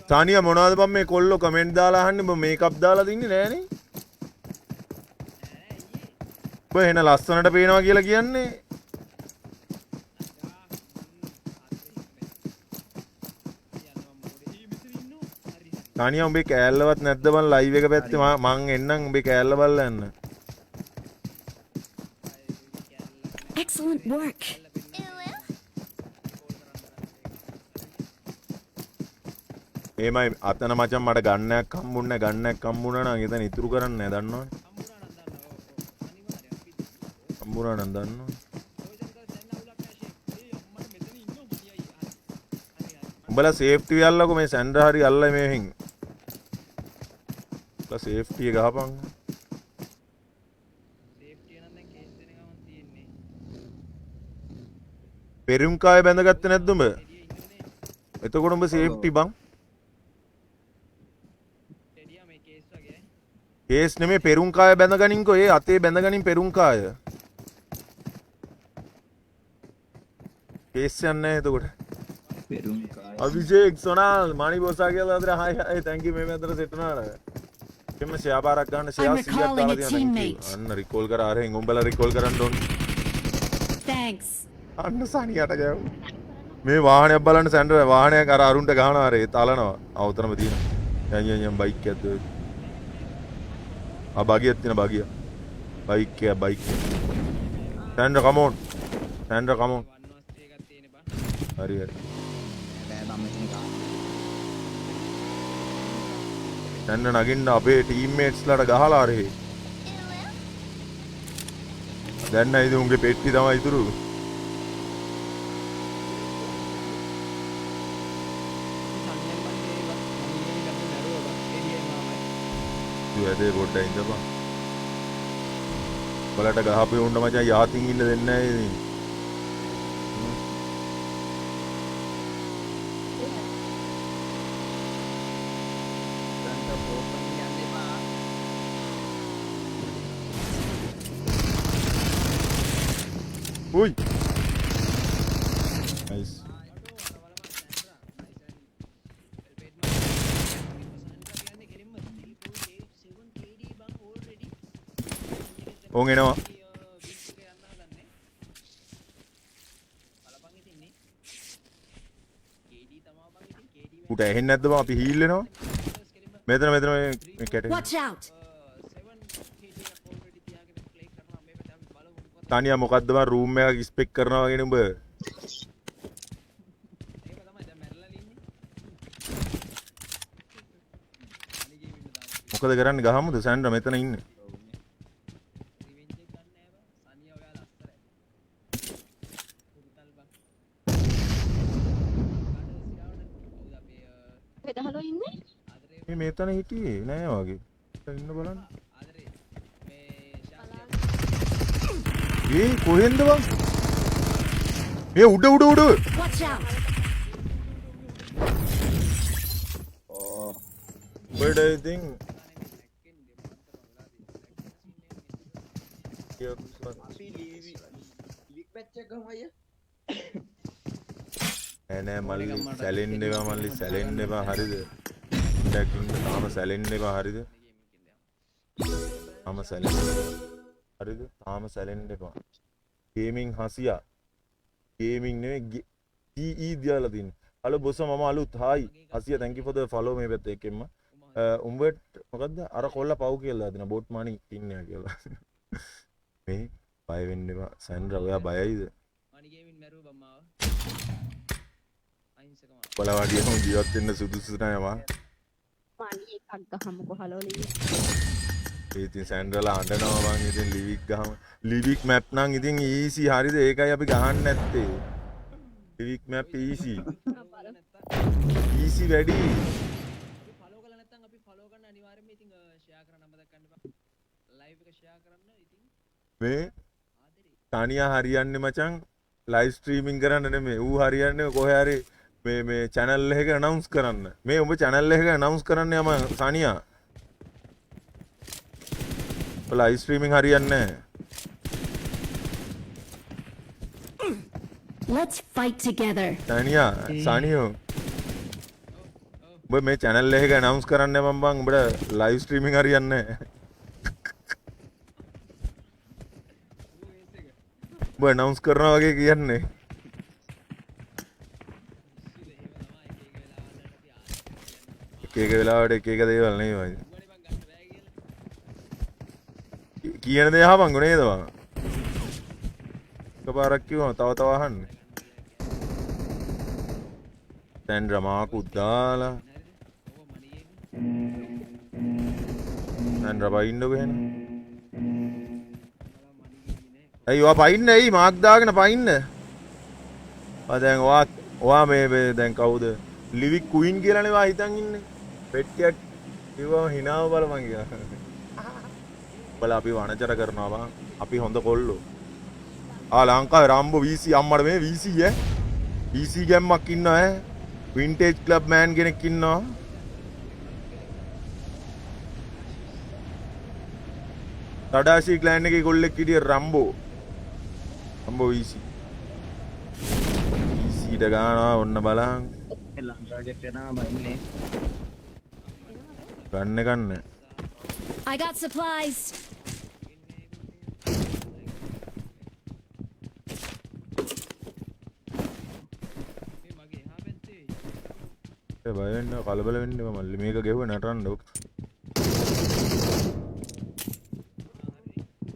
තානියා මොනවද බං මේ කොල්ලෝ කමෙන්ට් දාලා අහන්නේ? උඹ මේකප් දාලා දින්නේ නෑනේ. උඹ එහෙන ලස්සනට පේනවා කියලා කියන්නේ. තානියා උඹේ කෑල්ලවත් නැද්ද බං ලයිව් එක පැත්තේ? මං එන්නම් උඹේ කෑල්ල බලලා යන්න. Excellent work. එහෙමයි අතන මචං මට ගන්නයක් හම්බුන්නේ නැහැ. ගන්නයක් හම්බුණා නම් එතන ඉතුරු කරන්නේ නැහැ දන්නවනේ. හම්බුණා නම් දන්නවනේ. උඹලා සේෆ්ටි අල්ලකෝ මේ සැන්ඩ්‍රා හරි අල්ලයි මෙහෙන්. උඹලා සේෆ්ටි එක ගහපන්. පෙරුම් කාය බැඳගත්තේ නැද්ද උඹ? එතකොට උඹ සේෆ්ටි බං. කේස් නෙමෙයි පෙරුම් කාය බැඳගනින්කෝ. ඒ අතේ බැඳගනින් පෙරුම් කාය. කේස් යන්නේ නැහැ එතකොට. පෙරුම් කාය. අභිෂේක් සොනාල් මණි බොසා කියලා අතර හයි හයි thank you මේ පැත්තට සෙට් වුණාට. එම්ම ෂෙයා පාරක් ගන්න ෂෙයා I'm 100ක් recalling දාලා a තියෙනවා thank you. teammate. අන්න රිකෝල් කර අරහෙන් උඹලා රිකෝල් කරන්න ඕනේ. Thanks. අන්න සනියට ගැව්වා. මේ වාහනයක් බලන්න සැන්ඩර් වාහනයක් අර අරුන්ට ගහනවා අර ඒ තලනවා. ආ උතනම තියෙනවා. යන් යන් යන් බයික් එකක් දුව. ආ බගියක් තියෙන බගිය. බයික් එක බයික් එක. සැන්ඩර් කම් ඔන්. සැන්ඩර් කම් ඔන්. හරි හරි. නෑ මම මෙතන ගහනවා. සැන්ඩර් නගින්න අපේ ටීම්මේට්ස්ලාට ගහලා අර ඒ. දැන් නයිද උන්ගේ පෙට්ටි තමයි ඉතුරු. ඇදේ පොඩ්ඩක් ඉඳපන්. බලට ගහපු උණ්ඩ මචං යහතින් ඉන්න දෙන්නේ නැහැ ඉතින්. උයි. නයිස්. ඕන් එනවා. ඌට ඇහෙන්නේ නැද්ද බං අපි හීල් වෙනවා. මෙතන මෙතන මේ කැටේ. Watch out. තනියා මොකද්ද බං රූම් එකක් ඉස්පෙක්ට් කරනවා වගේනේ උඹ. මොකද කරන්නේ ගහමුද සැන්ඩ්‍රා මෙතන ඉන්නේ. රිවෙන්ජ් එක ගන්න නෑ බං. සනියා ඔයා ලස්සනයි. කුරුතල් බං. කාටද සිරාවට? කවුද අපේ කොහෙද හලෝ ඉන්නේ? ආදරේ මේ මෙතන හිටියේ නෑ වගේ. ඉන්න බලන්න. ආදරේ මේ ශාස්ත්‍රීය ඒ කොහෙන්ද බං? මේ උඩ උඩ උඩ. Watch out! උඹට ඉතින් අපි ලිවි ලික් මැච් එකක් ගමු අයියා. නෑ නෑ මල්ලි සැලෙන්න එපා මල්ලි සැලෙන්න එපා හරිද? පොඩ්ඩක් ඉන්න තාම සැලෙන්න එපා හරිද? තාම සැලෙන්න හරිද? තාම සැලෙන්න එපා. ගේමින් හසියා ගේමින් නෙමෙයි GE දියාලා තින්නේ. හලෝ බොස මම අලුත් hi හසියා thank you for the follow මේ පැත්ත එකෙන්ම. උඹට මොකද්ද අර කොල්ල පව් කියලා දෙන බොට් මනි ඉන්නේ කියලා. මේ බය වෙන්න එපා සැන්ඩ්‍රා ඔයා බයයිද? මනි ගේමින් මැරුව බං මාව. අහිංසක මාව. ඔයාලා වගේම ජීවත් වෙන්න සුදුසු නෑ මා. මනි එකක් ගහමුකෝ හලෝ ලිවි. ඒ ඉතින් සැන්ඩ්‍රලා අඬනවා බං ඉතින් ලිවික් ගහම ලිවික් මැප් නම් ඉතින් ඊසි හරිද? ඒකයි අපි ගහන්න නැත්තේ. ලිවික් මැප් ඊසි. ඊසි වැඩි. අපි ෆලෝ කරලා නැත්නම් අපි ෆලෝ කරන්න අනිවාර්යයෙන්ම ඉතින් ෂෙයා කරන්න අමතක කරන්න එපා. ලයිව් එක ෂෙයා කරන්න ඉතින් මේ ආදරේ. තනියා හරියන්නේ මචං ලයිව් ස්ට්‍රීමින් කරන්න නෙමෙයි. ඌ හරියන්නේ කොහේ හරි මේ මේ චැනල් එකක ඇනවුන්ස් කරන්න. මේ උඹ චැනල් එකක ඇනවුන්ස් කරන්න යම සනියා. ඔය ලයිව් ස්ට්‍රීමින් හරියන්නේ නැහැ. Let's fight together. සනියා සනියෝ උඹ මේ චැනල් එකක ඇනවුන්ස් කරන්න යමන් බං උඹට ලයිව් ස්ට්‍රීමින් හරියන්නේ නැහැ. ඌ ඒස් එක. උඹ ඇනවුන්ස් කරනවා වගේ කියන්නේ. ඉස්සුද එහෙම තමයි එක එක වෙලාවල් වලට අපි ආදරේ එක එක වෙලාවට එක එක දේවල් නේ වයි. කියන්නේ. ඌවනේ බං ගන්න බෑ කියලා. කියන දේ අහපන්කෝ නේද බං? එකපාරක් කිව්වම තව තව අහන්න. සැන්ඩ්‍රා මාකුත් දාලා හරිද? ඔව් මනි ගේමින්. සැන්ඩ්‍රා පයින්නකෝ එහෙනම්. බලන්න මනි ගේමින් නේ. ඇයි ඔයා පයින්න ඇයි මාක් දාගෙන පයින්න? ඔයා දැන් ඔයා ඔයා මේ මේ දැන් කවුද? ලිවික් ක්වීන් කියලානේ ඔයා හිතන් ඉන්නේ. පෙට්ටියක් කිව්වම හිනාව බලපන් කියලා. උඹලා අපි වනචර කරනවා බං. අපි හොඳ කොල්ලෝ. ආ ලංකාවේ රම්බෝ VC අම්මට මේ VC ඈ. VC ගැම්මක් ඉන්නවා ඈ. වින්ටේජ් ක්ලබ් මෑන් කෙනෙක් ඉන්නවා. තඩාෂි ක්ලෑන් එකේ කොල්ලෙක් හිටිය රම්බෝ. Rambo VC. VC ට ගානවා ඔන්න බලන්. ලංකාව ජෙට් එක තමයි බයින්නේ. ගන්න ගන්න. I got supplies. මේ මගේ එහා පැත්තේ ඒ බය වෙන්න කලබල වෙන්න එපා මල්ලි. මේක ගෙවුව නටන්න ඔක.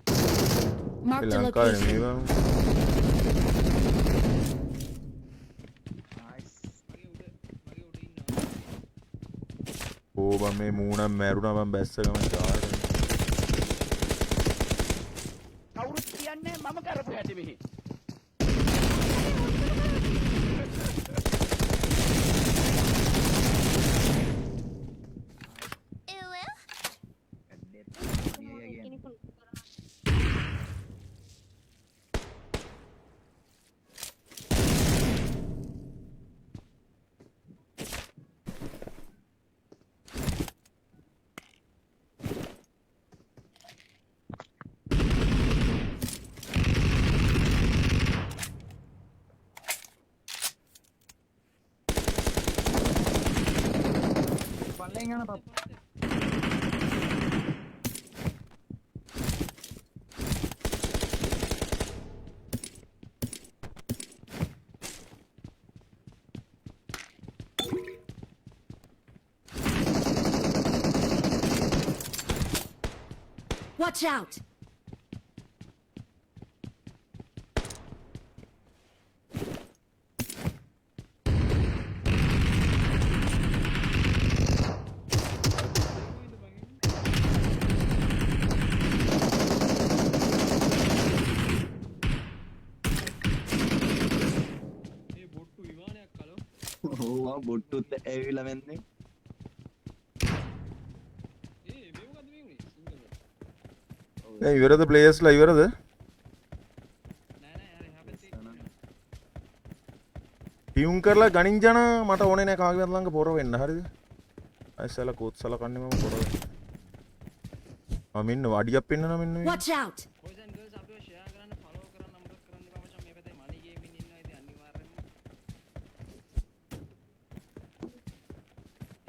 ඒ Marked a ලංකාවේ නෙමෙයි location. බං. නයිස්. මගේ උඩ මගේ උඩ ඉන්නවා. ඕ බං මේ මූණක් මැරුණා බං බැස්ස ගමන් චාර්. කවුරුත් කියන්නේ මම කරපු හැටි මෙහි. කෙනෙකු පල්ලෙන් යන පප් Watch out! බොට්ටුත් ඇවිල්ලා මෙන්නේ. ඒ මේ මොකද්ද මේ උනේ? සිංගල්. දැන් ඉවරද ප්ලේයර්ස්ලා ඉවරද? නෑ නෑ, අර එහා පැත්තේ ඉන්නවා. ටියුන් කරලා ගණින් ජන, මට ඕනේ නෑ කාගේවත් ළඟ පොර වෙන්න, හරිද? අයිසලා කෝත් සලකන්නේ මම පොර වෙන්න. ආ මෙන්න අඩියක් පෙන්නනවා මෙන්න මේ. Watch out! Boys and girls, අපිව ෂෙයා කරන්න, ෆලෝ කරන්න අමතක කරන්න එපා මචං. මේ පැත්තේ මනි ගේමින් ඉන්නවා ඉතින් අනිවාර්යෙන්ම.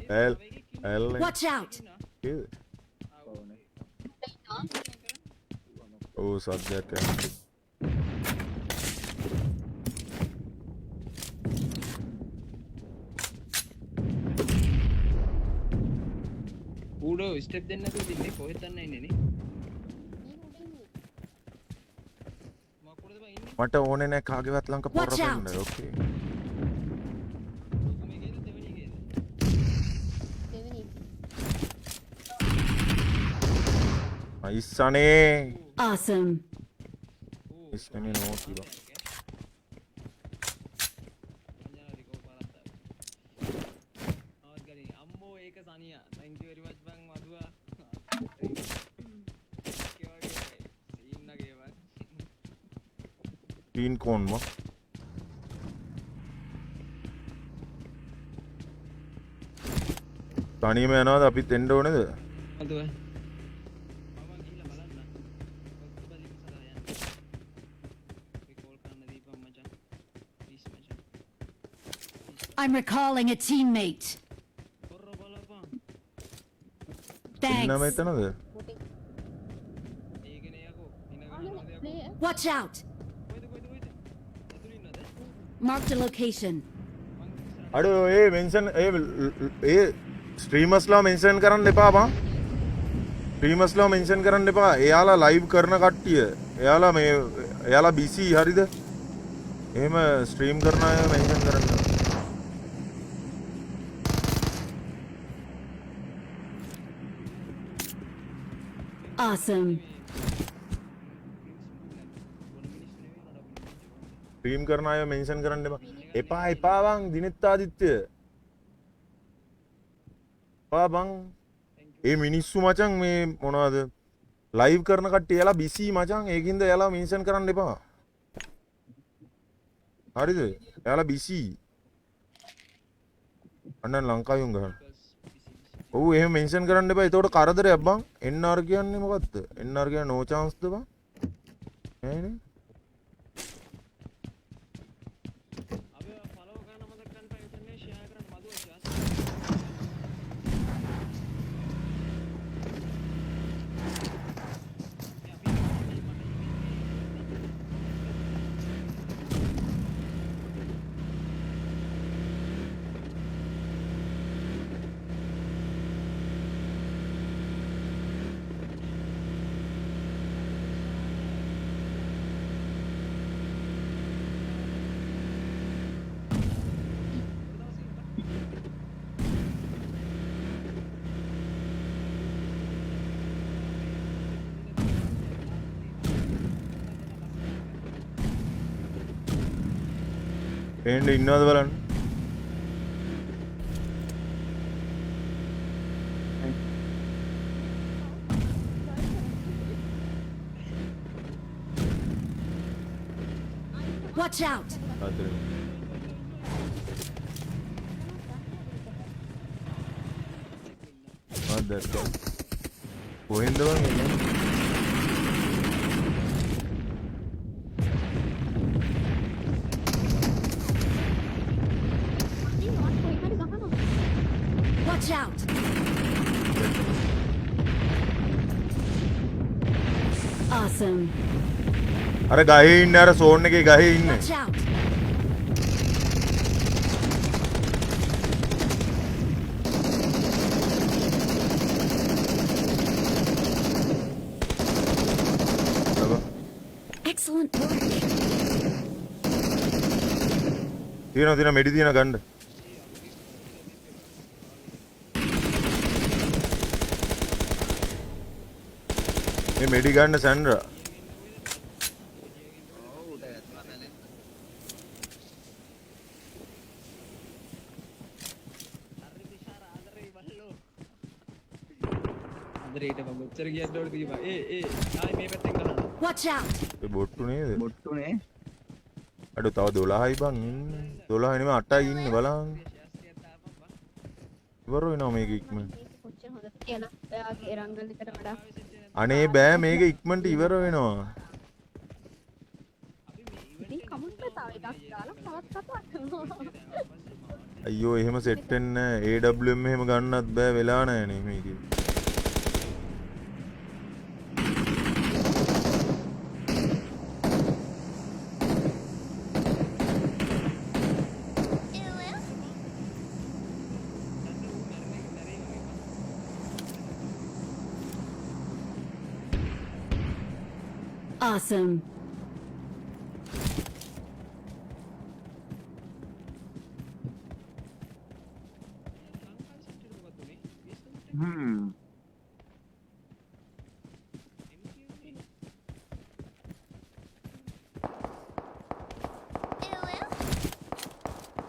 ඒ ඇල් තව එකෙක් ඉන්නවා. ඇල් Watch out! ඉන්නවා. කේද? ආ ඔව්. ඔව් සද්දයක් ඇහෙනවා. ඌඩෝ ස්ටෙප් දෙන්න නැතුව තින්නේ කොහෙද දන්නේ ඉන්නේ නේ. මකුඩද බං ඉන්නේ? මට ඕනේ නෑ කාගේවත් ළඟ පොර Watch out. වෙන්න. ඕකේ. ඔක මේකේද දෙවෙනි එකේද? දෙවෙනි. අයිස්සනේ. Awesome. ඌ ඉස් නෙමෙයි නෝ කිව්වා. අම්මෝ ඒක සනියා, thank you very much බං මදුවා. ඒ වගේ සීන් නගේ බං. ටීන් කෝන් බං. තනියම යනවාද අපිත් එන්න ඕනේද? මදුවා, මම ගිහිල්ලා බලන්න. ඔක්කොම සදා යන්න. අපි කෝල් කරන්න දීපන් මචං. ප්ලීස් මචං. I'm recalling a teammate. කොර බලපන්. එන්නම Thanks. එතනද? බොටේ. ඒකනේ යකෝ. ඉන ආ ගහනවාද යකෝ? ප්ලේයර්. Watch out! කොයිද කොයිද කොයිද? ඇතුළේ ඉන්නවද? Marked a location. මං ඉස්සරහට. අඩෝ ඒ මෙන්ෂන් ඒ ඒ ස්ට්‍රීමර්ස්ලා මෙන්ෂන් කරන්න එපා බං. ස්ට්‍රීමර්ස්ලා මෙන්ෂන් කරන්න එපා. එයාලා ලයිව් කරන කට්ටිය. එයාලා මේ එයාලා බිසි හරිද? එහෙම ස්ට්‍රීම් කරන අය මෙන්ෂන් කරන්න එපා. Awesome. Stream කරන අය මෙන්ෂන් කරන්න එපා. එපා එපා බං දිනෙත් ආදිත්‍ය. එපා බං. ඒ මිනිස්සු මචං මේ මොනවද ලයිව් කරන කට්ටිය එයාලා බිසි මචං. ඒකින්ද එයාලා මෙන්ෂන් කරන්න එපා. හරිද? එයාලා බිසි. අන්න ලංකාවේ උන් ගහන. ඔව් එහෙම මෙන්ෂන් කරන්න එපා. එතකොට කරදරයක් බං. NR කියන්නේ මොකද්ද? NR කියන්නේ no chance ද බං? නෑනේ. අපි ෆලෝ කරන්න මතක කරන්න එපා, විතරනේ ෂෙයා කරන්න මදුවා ෂෙයා. පේන්න ඉන්නවද බලන්න. Watch out! අතරින්. ආ දැක්කා. කොහෙන්ද බං එන්නේ? අනේ වත් කොයි හරි ගහනවා. Watch out! Awesome. අර ගහේ ඉන්නේ, අර සෝන් එකේ ගහේ ඉන්නේ. Watch out! ලබ. Excellent work. තියෙනවා තියෙනවා මෙඩි තියෙනවා ගන්න. මේ මෙඩි ගන්න සැන්ඩ්‍රා. ඔව් උඩ ඇතුළා මැලෙන්න. ආදරේට මම ඔච්චර කියන්න ඕනේ තිබා. ඒ ඒ ආයි මේ පැත්තෙන් ගහනවා. Watch out! ඒ බොට්ටු නේද? බොට්ටු නේ. අඩෝ තව 12යි බං ඉන්නේ. 12 නෙමෙයි 8යි ඉන්නේ බලන්. ඉවර වෙනවා මේක ඉක්මනට. කොච්චර හොඳද කියලා ඔයාගේ රංගල් එකට වඩා. අනේ බෑ මේක ඉක්මනට ඉවර වෙනවා. ඉතින් කමුත් තව එකක් දාලා තවත් කතා කරනවා. අයියෝ එහෙම සෙට් වෙන්නේ නෑ. AWM එහෙම ගන්නත් බෑ වෙලා නෑනේ මේකේ. Awesome.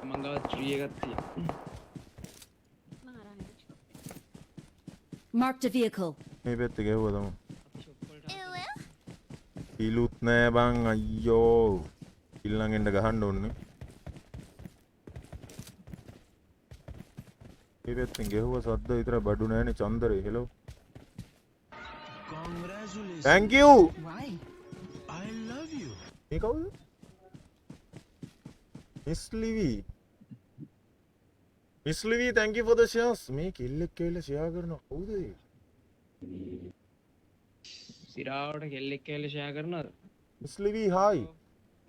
මං ගාව ට්‍රී එකක් තියෙනවා. Marked a vehicle. මේ පැත්තේ ගැහුවා තමයි. ඉලුත් නෑ බං අයියෝ. ඉල් නම් එන්න ගහන්න ඕනේ. මේ පැත්තෙන් ගැහුවා සද්ද විතර බඩු නෑනේ චන්දරේ. Hello. Congratulations. Thank you. Why? I love you. මේ කවුද? Miss Livy. Miss Livy thank you for the shares. මේ කෙල්ලෙක් ඇවිල්ලා ෂෙයා කරනවා. කවුද ඒ? සිරාවට කෙල්ලෙක් ඇවිල්ලා ෂෙයා කරනවද? Miss Livi hi.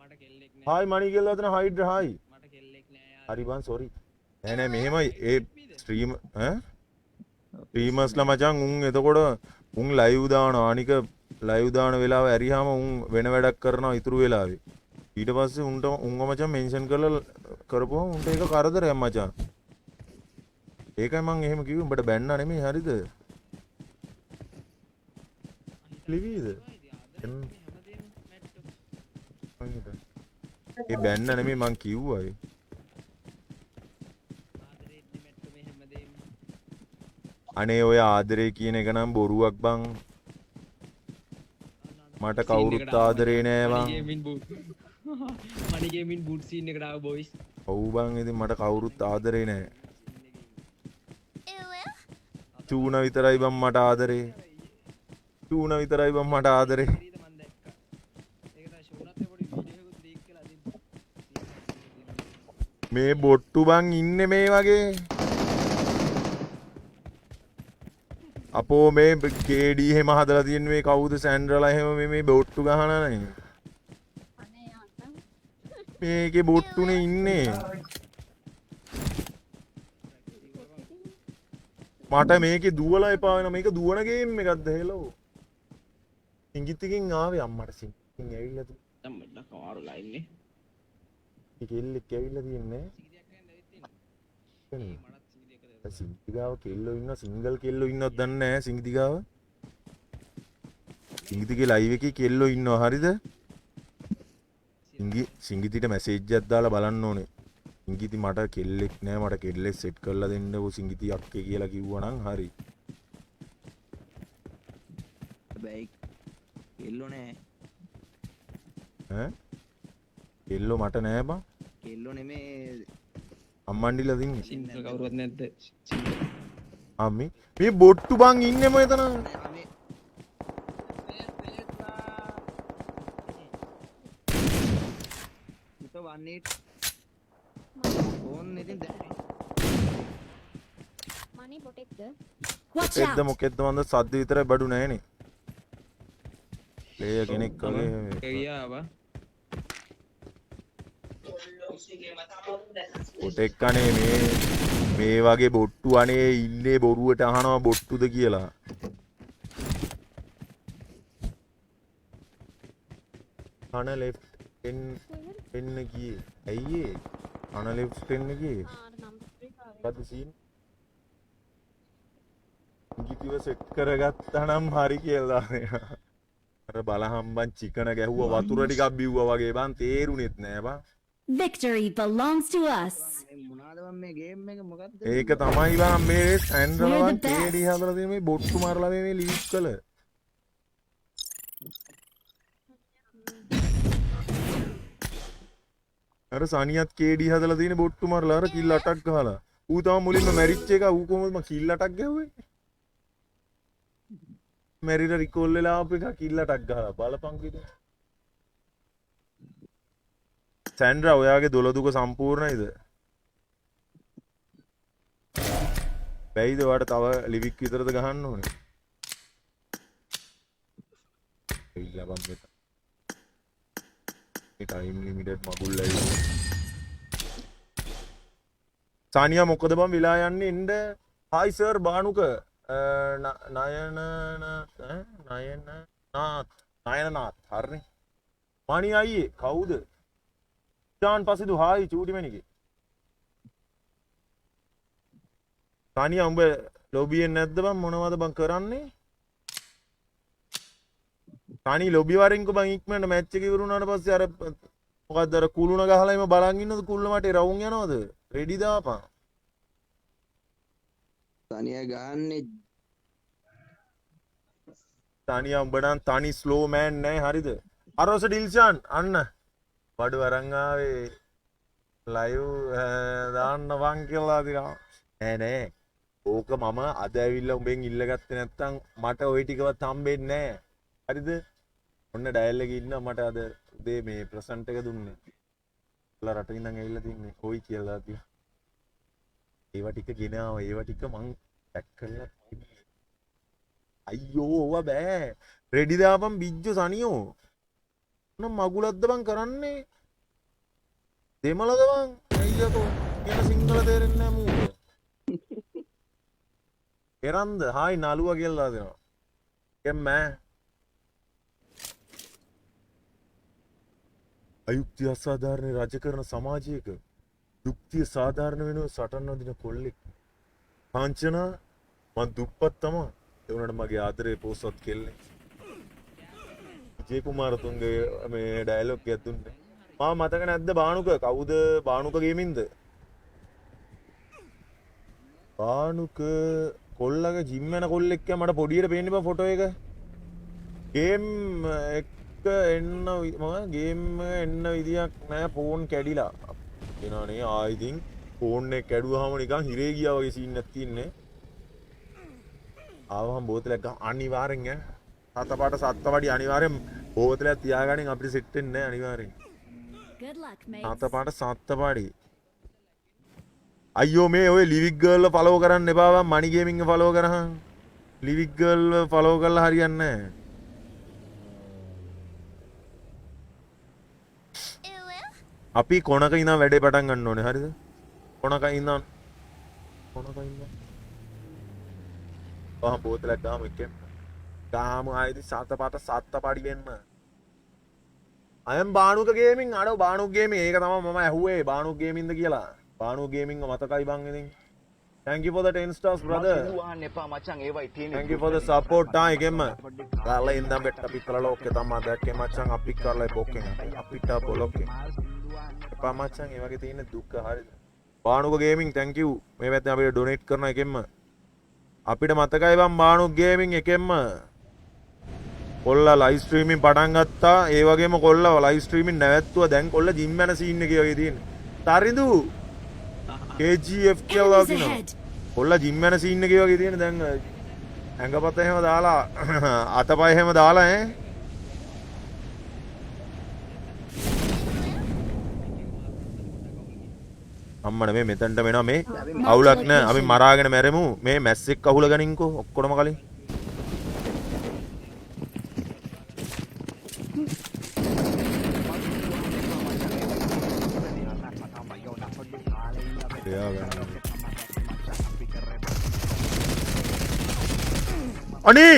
මට කෙල්ලෙක් නෑ. හායි මණි කියලා වදන හයිඩ් හායි. මට කෙල්ලෙක් නෑ යාර. හරි බං සෝරි. නෑ නෑ මෙහෙමයි ඒ ස්ට්‍රීම් ඈ ස්ට්‍රීමර්ස්ලා මචං උන් එතකොට උන් ලයිව් දානවා. අනික ලයිව් දාන වෙලාව ඇරියාම උන් වෙන වැඩක් කරනවා ඉතුරු වෙලාවේ. ඊට පස්සේ උන්ට උන්ව මචං මෙන්ෂන් කරලා කරපුවම උන්ට ඒක කරදරයක් මචං. ඒකයි මං එහෙම කිව්වේ උඹට බැන්නා නෙමෙයි හරිද? ලිවිද? ඒ බැන්න නෙමෙයි මං කිව්වා ඒ. අනේ ඔය ආදරේ කියන එක නම් බොරුවක් බං. මට කවුරුත් ආදරේ නෑ බං. මනි ගේමින් බූට් සීන් එකට ආව බොයිස්. ඔව් බං ඉතින් මට කවුරුත් ආදරේ නෑ. චූන විතරයි බං මට ආදරේ. චූන විතරයි බං මට ආදරේ. මේ බොට්ටු බං ඉන්නේ මේ වගේ. අපෝ මේ KD එහෙම හදලා තියෙන මේ කවුද සැන්ඩ්‍රලා එහෙම මේ මේ බොට්ටු ගහන නේ. මේකේ බොට්ටුනේ ඉන්නේ. මට මේකේ දුවලා එපා වෙනවා. මේක දුවන ගේම් එකක්ද හෙලෝ. ඉංගිතිකින් ආවේ අම්මට සිංගිතිකින් ඇවිල්ලා තියෙන්නේ. දැන් මට කමාරුලා ඉන්නේ. ඒ කෙල්ලෙක් ඇවිල්ලා තියෙන්නේ. සිංගිති ගාව කෙල්ලෝ ඉන්නවා සිංගල් කෙල්ලෝ ඉන්නවද දන්නේ නැහැ සිංගිති ගාව. සිංගිතිගේ ලයිව් එකේ කෙල්ලෝ ඉන්නවා හරිද? සිංගිතිට මැසේජ් එකක් දාලා බලන්න ඕනේ. සිංගිති මට කෙල්ලෙක් නෑ මට කෙල්ලෙක් සෙට් කරලා දෙන්නකෝ සිංගිති අක්කේ කියලා කිව්වා නම් හරි. හැබැයි කෙල්ලෝ නෑ. ඈ? කෙල්ලෝ මට නෑ බං. කෙල්ලෝ නෙමේ අම්මන්ඩිලා දින්නේ. සිංගල් කවුරුවත් නැද්ද? අම්මේ මේ බොට්ටු බං ඉන්නේම එතන. ඉත 18 ෆෝන් ඉතින් දැන් මනි බොටෙක්ද? Watch මොකෙද්ද out! මොකෙද්ද මන්ද සද්ද විතරයි බඩු නෑනේ. ප්ලේයර් කෙනෙක් වගේ ගියා බා. බොටෙක් අනේ මේ මේ වගේ බොට්ටු අනේ ඉන්නේ බොරුවට අහනවා බොට්ටුද කියලා. කන ලෙෆ්ට් එන්න ගියේ. ඇයි ඒ? කන ලෙෆ්ට් එන්න ගියේ. මොකද්ද සීන්? ඉංගිතිව සෙට් කරගත්තා නම් හරි කියලා දානවා. අර බලහම් බං චිකන ගැහුවා වතුර ටිකක් බිව්වා වගේ බං තේරුණෙත් නෑ බං. Victory belongs to us. මේ මොනාද බං මේ ගේම් එක මොකද්ද? ඒක තමයි බං මේ සැන්ඩ්‍රා We're බං the best. KD හදලා තියෙන මේ බොට්ටු මාරලා මේ මේ ලිවික් වල. අර සනියත් KD හදලා තියෙන බොට්ටු මාරලා අර කිල් 8ක් ගහලා. ඌ තමයි මුලින්ම මැරිච්ච එක. ඌ කොහොමද මං කිල් 8ක් ගැහුවේ? මැරිලා රිකෝල් වෙලා ආපු එක කිල් 8ක් ගහලා බලපංකෝ ඉතින්. සැන්ඩ්‍රා ඔයාගේ දොළ දුක සම්පූර්ණයිද? බැයිද ඔයාට තව ලිවික් විතරද ගහන්න ඕනේ? ඇවිල්ලා බං මෙතන. මේ ටයිම් ලිමිටඩ් මගුල් ඇවිල්ලා. සානියා මොකද බං වෙලා යන්නේ එන්න. හායි සර් බානුක නයන නයන නාත් නයනනාත් හරිනේ. මණි අයියේ කවුද? ඊටාන් පසිදු හායි චූටි මැනිකේ. සානියා උඹ ලොබියෙන් නැද්ද බං මොනවද බං කරන්නේ? තනි ලොබි වරින්කෝ බං ඉක්මනට මැච් එක ඉවර වුණාට පස්සේ අර මොකද්ද අර කුළුණ ගහලා එම බලන් ඉන්නද කුළුණ මට රවුම් යනවද? රෙඩි දාපන්. තනියා ගහන්නේ තනියා උඹ නම් තනි ස්ලෝ මෑන් නෑ හරිද? අරෝස ඩිල්ෂාන් අන්න බඩු අරන් ආවේ ලයිව් දාන්න බං කියලා දිනවා. නෑ නෑ ඕක මම අද ඇවිල්ලා උඹෙන් ඉල්ලගත්තේ නැත්තම් මට ওই ටිකවත් හම්බෙන්නේ නෑ. හරිද? ඔන්න ඩයල් එකේ ඉන්නවා මට අද උදේ මේ ප්‍රසන්ට් එක දුන්නේ. ඔයාලා රට ඉඳන් ඇවිල්ලා තින්නේ. ඔයි කියලා තියා. ඒවා ටික ගෙනාවා. ඒවා ටික මං පැක් කරලා තිබ්බේ. අයියෝ ඕවා බෑ. රෙඩි දාපන් බිජ්ජෝ සනියෝ. මොන මගුලක්ද බං කරන්නේ? දෙමළද බං? අයියකෝ කියන සිංහල තේරෙන්නේ නෑ මූට. එරන්ද හායි නළුවා කියලා දෙනවා. එම්මෑ අයුක්තිය අසාධාරණ රජ කරන සමාජයක යුක්තිය සාධාරණ වෙනුව සටන් වදින කොල්ලෙක්. කාංචනා මං දුප්පත් තමා. ඒ වුණාට මගේ ආදරේ පෝසත් කෙල්ලෙක්. විජේ කුමාරතුංග මේ ඩයලොග් එකක් දුන්නේ. මා මතක නැද්ද බානුක? කවුද බානුක ගේමින්ද? බානුක කොල්ලගේ ජිම් යන කොල්ලෙක් කියලා මට පොඩියට පේන්නේ බං ෆොටෝ එක. ගේම් එක එන්න මම ගේම් එන්න විදියක් නෑ ෆෝන් කැඩිලා. එනවනේ ආ ඉතින් ෆෝන් එක කැඩුවාම නිකන් හිරේ ගියා වගේ සීන් එකක් තියන්නේ. ආවහම බෝතලයක් ගහ අනිවාර්යෙන් ඈ. හත පාට සත්ත වඩි අනිවාර්යෙන් බෝතලයක් තියාගනින් අපිට සෙට් වෙන්නේ නෑ අනිවාර්යෙන්. Good luck, mates. හත පාට සත්ත පාඩි. අයියෝ මේ ඔය ලිවික් ගර්ල් ෆලෝ කරන්න එපා බං මනි ගේමින් එක ෆලෝ කරහන්. ලිවික් ගර්ල් ෆලෝ කරලා හරියන්නේ නෑ. අපි කොනක ඉඳන් වැඩේ පටන් ගන්න ඕනේ හරිද? කොනක ඉඳන් කොනක ඉඳන් පහ බෝතලයක් ගාමු එකෙන් ගාමු ආයෙත් සත පාට සත්ත පඩි වෙන්න. අයම් බානුක ගේමින් අඩෝ බානුක ගේමින් ඒක තමයි මම ඇහුවේ බානුක ගේමින්ද කියලා. බානුක ගේමින්ව මතකයි බං ඉතින්. Thank you for the 10 stars brother. අහන්න එපා මචං ඒවයි තියෙන්නේ. Thank you for the support ආ එකෙන්ම. කරලා ඉඳන් බෙට්ට පිටලා ලෝකේ තමා දැක්කේ මචං අපි කරලා බොක්කෙන් අපිට බොලොක්කෙන්. එපා මචං ඒ වගේ තියෙන දුක හරිද? Bhanuka gaming thank you. මේ පැත්තෙන් අපිට ඩොනේට් කරන එකෙන්ම. අපිට මතකයි බං බානුක ගේමින් එකෙන්ම. කොල්ලා ලයිව් ස්ට්‍රීමින් පටන් ගත්තා. ඒ වගේම කොල්ලා ලයිව් ස්ට්‍රීමින් නැවැත්තුවා. දැන් කොල්ලා ජිම් යන සීන් එකේ වගේ තියෙන්නේ. තරිඳු KGF කියලා Enemies කියනවා. ahead. කොල්ලා ජිම් යන සීන් එකේ වගේ තියෙන දැන් ඇඟපත එහෙම දාලා අතපය එහෙම දාලා ඈ අම්මන මේ මෙතනට වෙනවා මේ අවුලක් නෑ අපි මරාගෙන මැරෙමු මේ මැස්සෙක් අහුල ගනින්කෝ ඔක්කොටම කලින් එයා ගන්න. අනේ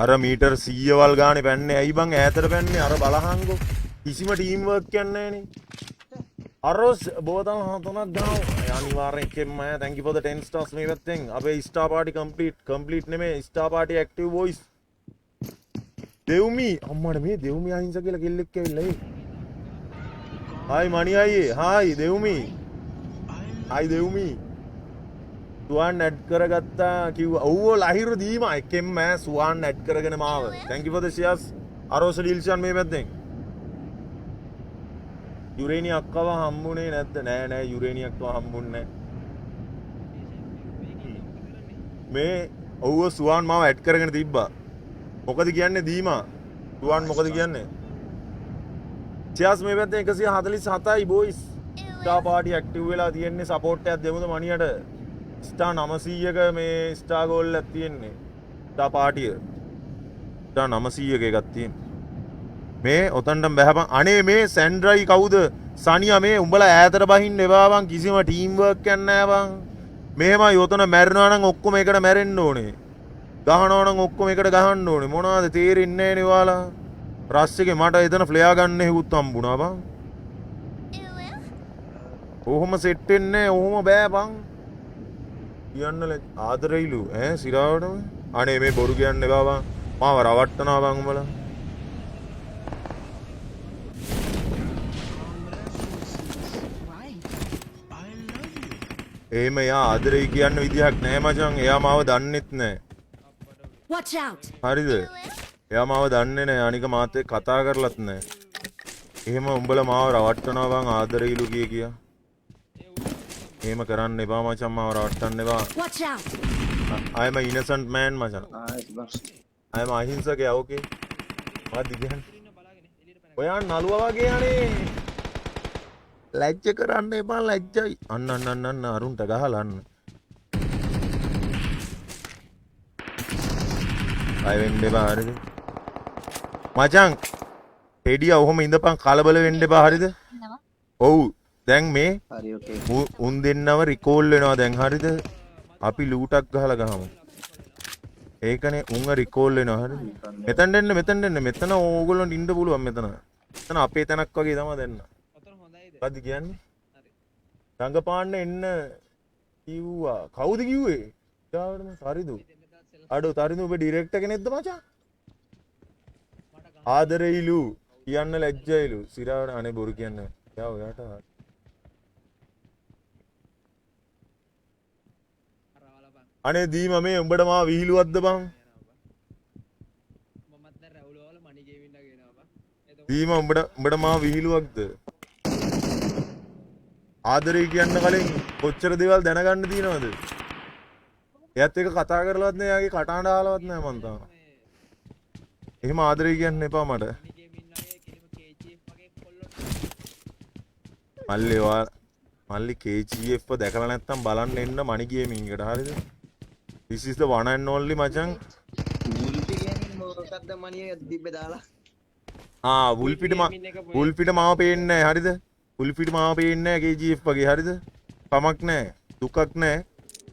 අර මීටර් 100 වල් ගානේ පැන්නේ ඇයි බං ඈතට පැන්නේ අර බලහන්කෝ කිසිම ටීම් වර්ක් එකක් නෑනේ අරොස් බෝතල් හතනක් ගාව අනිවාර්යෙන් එකෙන්ම ඈ thank you for the 10 stars මේ පැත්තෙන් අපේ ස්ටාර් පාටි කම්ප්ලීට් කම්ප්ලීට් නෙමෙයි ස්ටාර් පාටි ඇක්ටිව් වොයිස් දෙව්මි අම්මට මේ දෙව්මි අහිංස කියලා කෙල්ලෙක් ඇවිල්ලා ඒ හායි මණි අයියේ, හායි දෙව්මි. හායි දෙව්මි. සුවන් ඇඩ් කරගත්තා කිව්වා. ඔව් ඔව් ලහිරු දීමා එකෙන්ම සුවන් ඇඩ් කරගෙන මාව. Thank you for the shares. Arosha Dilshan මේ පැත්තෙන්. යුරේනි අක්කව හම්බුනේ නැද්ද? නෑ නෑ යුරේනි අක්කව හම්බුන්නේ නෑ. මේ ඔව් ඔව් සුවන් මාව ඇඩ් කරගෙන තිබ්බා. මොකද කියන්නේ දීමා? සුවන් මොකද කියන්නේ? ෂෙයාර්ස් මේ පැත්තෙන් 147යි බොයිස්. ස්ටාර් පාටි ඇක්ටිව් වෙලා තියෙන්නේ. සපෝට් එකක් දෙමුද මණියට? ස්ටාර් 900ක මේ ස්ටාර් ගෝල් එකක් තියෙන්නේ. ස්ටාර් පාටිය. ස්ටාර් 900ක එකක් තියෙන්නේ. මේ ඔතනටම බැහැපන්. අනේ මේ සැන්ඩ්‍රයි කවුද? සනියා මේ උඹලා ඈතට බහින්න එපා බං. කිසිම ටීම් වර්ක් එකක් නෑ බං. මෙහෙමයි ඔතන මැරෙනවා නම් ඔක්කොම එකට මැරෙන්න ඕනේ. ගහනවා නම් ඔක්කොම එකට ගහන්න ඕනේ. මොනවද තේරෙන්නේ නෑනේ ඔයාලා. රස් එකේ මට එතන ෆ්ලෙයා ගන්න එහෙකුත් හම්බුණා බං. ඔහොම සෙට් වෙන්නේ නෑ. ඔහොම බෑ බං. කියන්න ආදරෙයිලු ඈ සිරාවටම. අනේ මේ බොරු කියන්න එපා බං. මාව රවට්ටනවා බං උඹලා. Right. I love you. එහෙම එයා ආදරෙයි කියන්න විදිහක් නෑ මචං. එයා මාව දන්නෙත් නෑ. Watch out. හරිද? එයා මාව දන්නේ නෑ. අනික මාත් එක්ක කතා කරලත් නෑ. එහෙම උඹලා මාව රවට්ටනවා බං ආදරෙයිලු කිය කියා. එහෙම කරන්න එපා මචං. මාව රවට්ටන්න එපා. Watch out. I am a innocent man මචං. ආයෙත් බං. I am අහිංසකයා ඕකේ. මොකද්ද කියන්නේ? ඔයා නළුවා වගේ අනේ. ලැජ්ජ කරන්න එපා ලැජ්ජයි. අන්න අන්න අන්න අන්න අරුන්ට ගහලා අන්න. බය වෙන්න එපා හරිද? මචං හෙඩියා ඔහොම ඉඳපන් කලබල වෙන්න එපා හරිද? ඔව් දැන් මේ හරි ඕකේ. උන් දෙන්නව රිකෝල් වෙනවා දැන් හරිද? අපි ලූටක් ගහලා ගහමු. ඒකනේ උන්ව රිකෝල් වෙනවා හරිද? මෙතනට එන්න මෙතනට එන්න මෙතන ඕගොල්ලන්ට ඉන්න පුළුවන් මෙතන. මෙතන අපේ තැනක් වගේ තමයි දැන්. ඔතන හොඳයිද? මොකද්ද කියන්නේ? රංගපාන්න එන්න කිව්වා. කවුද කිව්වේ? ඊගාවටම තරිදු. අඩෝ තරිදු ඔබ ඩිරෙක්ටර් කෙනෙක්ද මචං? ආදරෙයිලු කියන්න ලැජ්ජයිලු. සිරාවට අනේ බොරු කියන්න. යා ඔයාට අනේ දීම මේ උඹට මාව විහිළුවක්ද බං? මමත් දැන් රැවුල වල මණි ගේමින් එක එනවා බං. එතකොට දීම උඹට උඹට මාව විහිළුවක්ද? ආදරේ කියන්න කලින් කොච්චර දේවල් දැනගන්න තියෙනවද? එයාත් එක්ක කතා කරලවත් නෑ, එයාගේ කටහඬ අහලවත් නෑ මං තාම. එහෙම ආදරේ කියන්න එපා මට. මණි ගේමින් වගේ කෙලිම KGF වගේ කොල්ලොත් මල්ලි ඔයා මල්ලි KGF දැකලා නැත්තම් බලන්න එන්න මණි ගේමින් එකට හරිද? This is the one and only මචං. වුල්පි ගේමින් මොකක්ද මණිය තිබ්බේ දාලා. ආ වුල්ෆිට වුල්ෆිට මාව පේන්නේ නෑ හරිද? වුල්ෆිට මාව පේන්නේ නෑ KGF වගේ හරිද? කමක් නෑ දුකක් නෑ.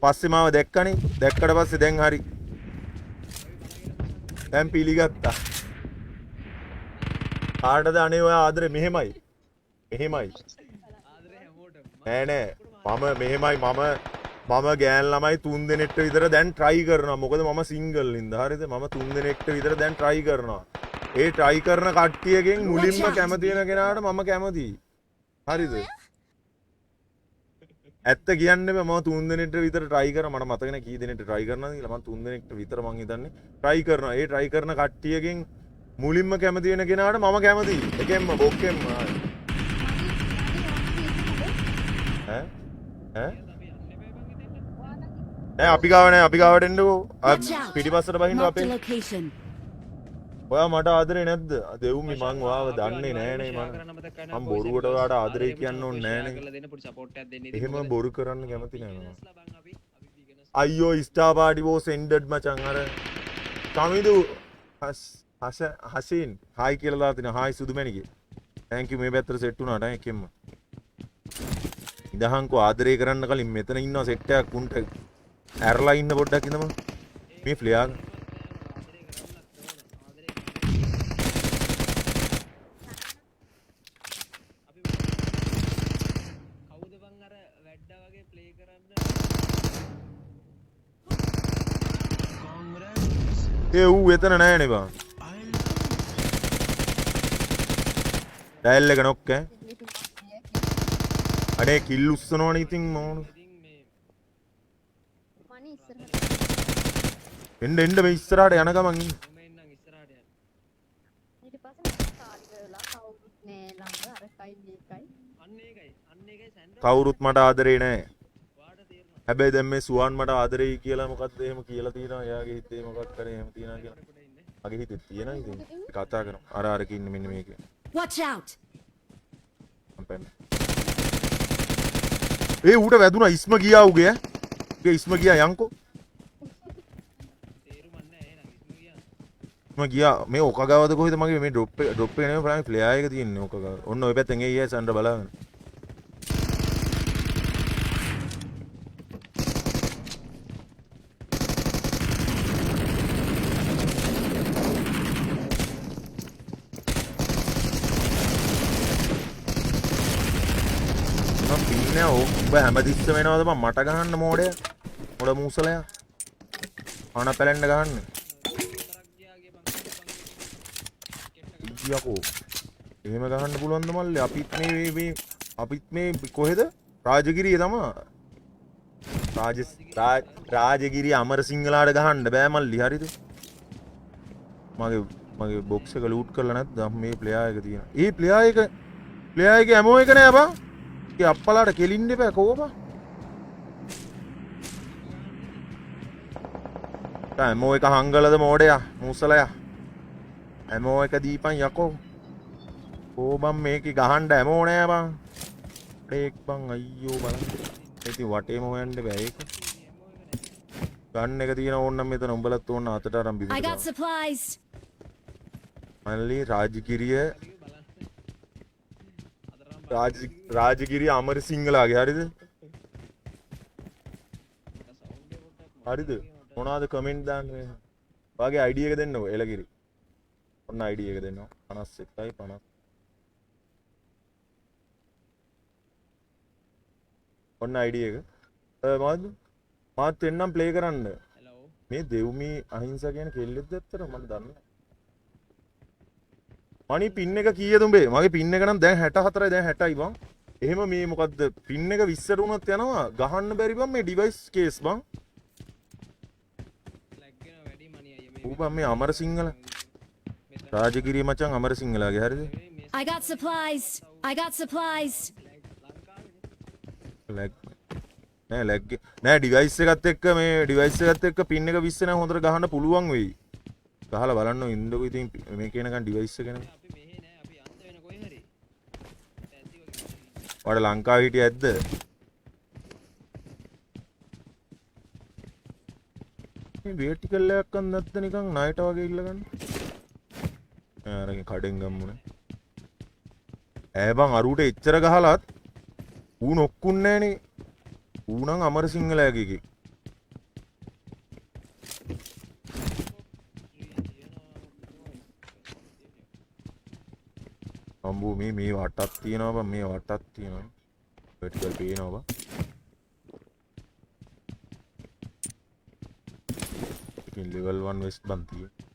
පස්සේ මාව දැක්කනේ. දැක්කට පස්සේ දැන් හරි. දැන් පිළිගත්තා. කාටද අනේ ඔයා ආදරේ මෙහෙමයි. මෙහෙමයි. ආදරේ හැමෝටම. නෑ නෑ මම මෙහෙමයි මම මම ගෑන් ළමයි තුන් දෙනෙක්ට විතර දැන් try කරනවා. මොකද මම සිංගල් හින්දා හරිද? මම තුන් දෙනෙක්ට විතර දැන් try කරනවා. ඒ try කරන කට්ටියගෙන් මුලින්ම කැමති වෙන කෙනාට මම කැමතියි. හරිද? ඇත්ත කියන්න බෑ මම තුන් දෙනෙක්ට විතර try කරා. මට මතක නෑ කී දෙනෙක්ට try කරනවද කියලා. මම තුන් දෙනෙක්ට විතර මං හිතන්නේ try කරනවා. ඒ try කරන කට්ටියගෙන් මුලින්ම කැමති වෙන කෙනාට මම කැමතියි. එකෙන්ම බොක්කෙන්ම ඈ ඈ නෑ අපි ගාව නෑ අපි ගාවට එන්නකෝ. Watch out. පිටිපස්සට බහින්න Marked a අපේ. location. ඔයා මට ආදරේ නැද්ද? දෙව්මි මං ඔයාව දන්නේ නෑනේ මං. මං බොරුවට ඔයාට ආදරේ කියන්න ඕනේ නෑනේ. කරලා දෙන්න පොඩි සපෝට් එකක් දෙන්න ඉතින්. එහෙම බොරු කරන්න කැමති නෑ මම. බිගනස්ලා බං අපි අපි බිගනස්. අයියෝ ස්ටාර් පාටි වෝස් එන්ඩඩ් මචං අර කමිදු හස් හස හසින් හායි කියලා දාලා තිනවා. හායි සුදුමැණිකේ. Thank you මේ පැත්තට සෙට් වුණාට ඈ එකෙන්ම. ඉදහංකෝ ආදරේ කරන්න කලින් මෙතන ඉන්නවා සෙට් එකක් උන්ට ඇරලා ඉන්න පොඩ්ඩක් ඉඳමන්. මේ ෆ්ලෙයා කවුද බං අර වැඩ්ඩා වගේ ප්ලේ කරන්න Congratulations. ඒ ඌ එතන නෑනේ බං. I love you. Dial එක නොක් ඈ. අනේ කිල් උස්සනවනේ ඉතින් මොන මනි ඉස්සරහට එන්න එන්න මේ ඉස්සරහට යන ගමන් ඉන්න. මම එන්නම් ඉස්සරහට යන්න. ඊට පස්සේ මට කාල් කරලා කවුරුත් නෑ ළඟ අරකයි මේකයි. අන්න ඒකයි අන්න ඒකයි සැන්ඩ්‍රා. කවුරුත් මට ආදරේ නෑ. වාට තේරෙනවා. හැබැයි දැන් මේ සුවන් මට ආදරෙයි කියලා මොකද්ද එහෙම කියලා තියෙනවා. එයාගේ හිතේ මොකක් කරේ එහෙම තියෙනවා කියලා. මගේ හිතේ තියෙනවා ඉතින්. කතා කරමු. අර අරක ඉන්නේ මෙන්න මේකේ. Watch out! මම පැන්න. ඒ ඌට වැදුනා ඉස්ම ගියා ඌගේ ඈ. ඌගේ ඉස්ම ගියා යන්කෝ. තේරුමක් නෑ එහෙනම් ඉස්ම ගියා. ඉස්ම ගියා මේ ඔක ගාවද කොහෙද මගේ මේ ඩ්‍රොප් එක ඩ්‍රොප් එක නෙමෙයි බලන්න ෆ්ලෙයා එක තියෙන්නේ ඔක ගාව. ඔන්න ඔය පැත්තෙන් එයි ඈ සන්ඩ බලාගෙන. මං පින්නේ ඔබ හැමතිස්සෙම එනවද බං මට ගහන්න මෝඩයා. මොඩ මූසලයා. අන පැලෙන්න ගහන්න. හතරක් ගියාගේ බං යකෝ. එහෙම ගහන්න පුළුවන්ද මල්ලේ? අපිත් මේ මේ අපිත් මේ කොහෙද? රාජගිරිය තමා. රාජ රාජගිරිය අමරසිංහලාට ගහන්න බෑ මල්ලි හරිද? මගේ මගේ බොක්ස් එක ලූට් කරලා නැද්ද? මේ ප්ලේයර් එක තියෙනවා. ඒ ප්ලේයර් එක ප්ලේයර් එකේ ඇමෝ එක නෑ බං. ඒ අප්පලාට කෙලින්න එපා කෝ බං. තා ඇමෝ එක හංගලද මෝඩයා මූසලයා. ඇමෝ එක දීපන් යකෝ. කෝ බං මේකේ ගහන්න ඇමෝ නෑ බං. බ්‍රේක් බං අයියෝ බලන්න. ඉතින් වටේම හොයන්න බෑ ඒක. ගන්න එක තියෙන ඕන නම් මෙතන උඹලත් ඕන අතට අරන් බිමට I got දාන්න. supplies. මල්ලි රාජගිරිය රාජගිරිය අමරසිංහලාගේ හරිද? හරිද? මොනවාද කමෙන්ට් දාන්න මේ? ඔයාගේ ID එක දෙන්නකෝ එලගිරි. ඔන්න ID එක දෙන්නවා. 51යි 50. ඔන්න ID එක. මොකද්ද? මාත් එන්නම් ප්ලේ කරන්න. හෙලෝ මේ දෙව්මි අහිංසා කියන කෙල්ලෙක්ද ඇත්තට මම දන්නේ නැහැ. මණි පින් එක කීයද උඹේ? මගේ පින් එක නම් දැන් 64යි දැන් 60යි බං. එහෙම මේ මොකද්ද පින් එක 20ට වුණත් යනවා ගහන්න බැරි බං මේ ඩිවයිස් කේස් බං. ලැග් වෙනවා වැඩි මණි අයියා මේ ඌ බං මේ අමරසිංහල රාජගිරිය මචං අමරසිංහලාගේ හරිද? I got supplies. I got supplies. Lag නෑ ලැග් නෑ ඩිවයිස් එකත් එක්ක මේ ඩිවයිස් එකත් එක්ක පින් එක 20 නම් හොඳට ගහන්න පුළුවන් වෙයි. ගහලා බලන්න ඉන්නකෝ ඉතින් මේක එනකන් ඩිවයිස් එක නේ. අපි මෙහෙ නෑ අපි අන්ත වෙන කොහේ හරි. ඇති වගේ. ඔයාලා ලංකාවේ හිටියේ ඇද්ද? මේ වර්ටිකල් එකක් අන් නැත්ද නිකන් ණයට වගේ ඉල්ලගන්න. ඈ අරගෙන කඩෙන් ගම්මුනේ. ඈ බං අරූට එච්චර ගහලත් ඌ නොක්කුන්නේ නෑනේ. ඌ නම් අමරසිංහලයාගේ එකෙක්. අම්බෝ මේ මේ වටක් තියෙනවා බං මේ වටක් තියෙනවා. වර්ටිකල් පේනවා බං. ඉතින් ලෙවල් 1 වෙස්ට් බං තියෙන්නේ.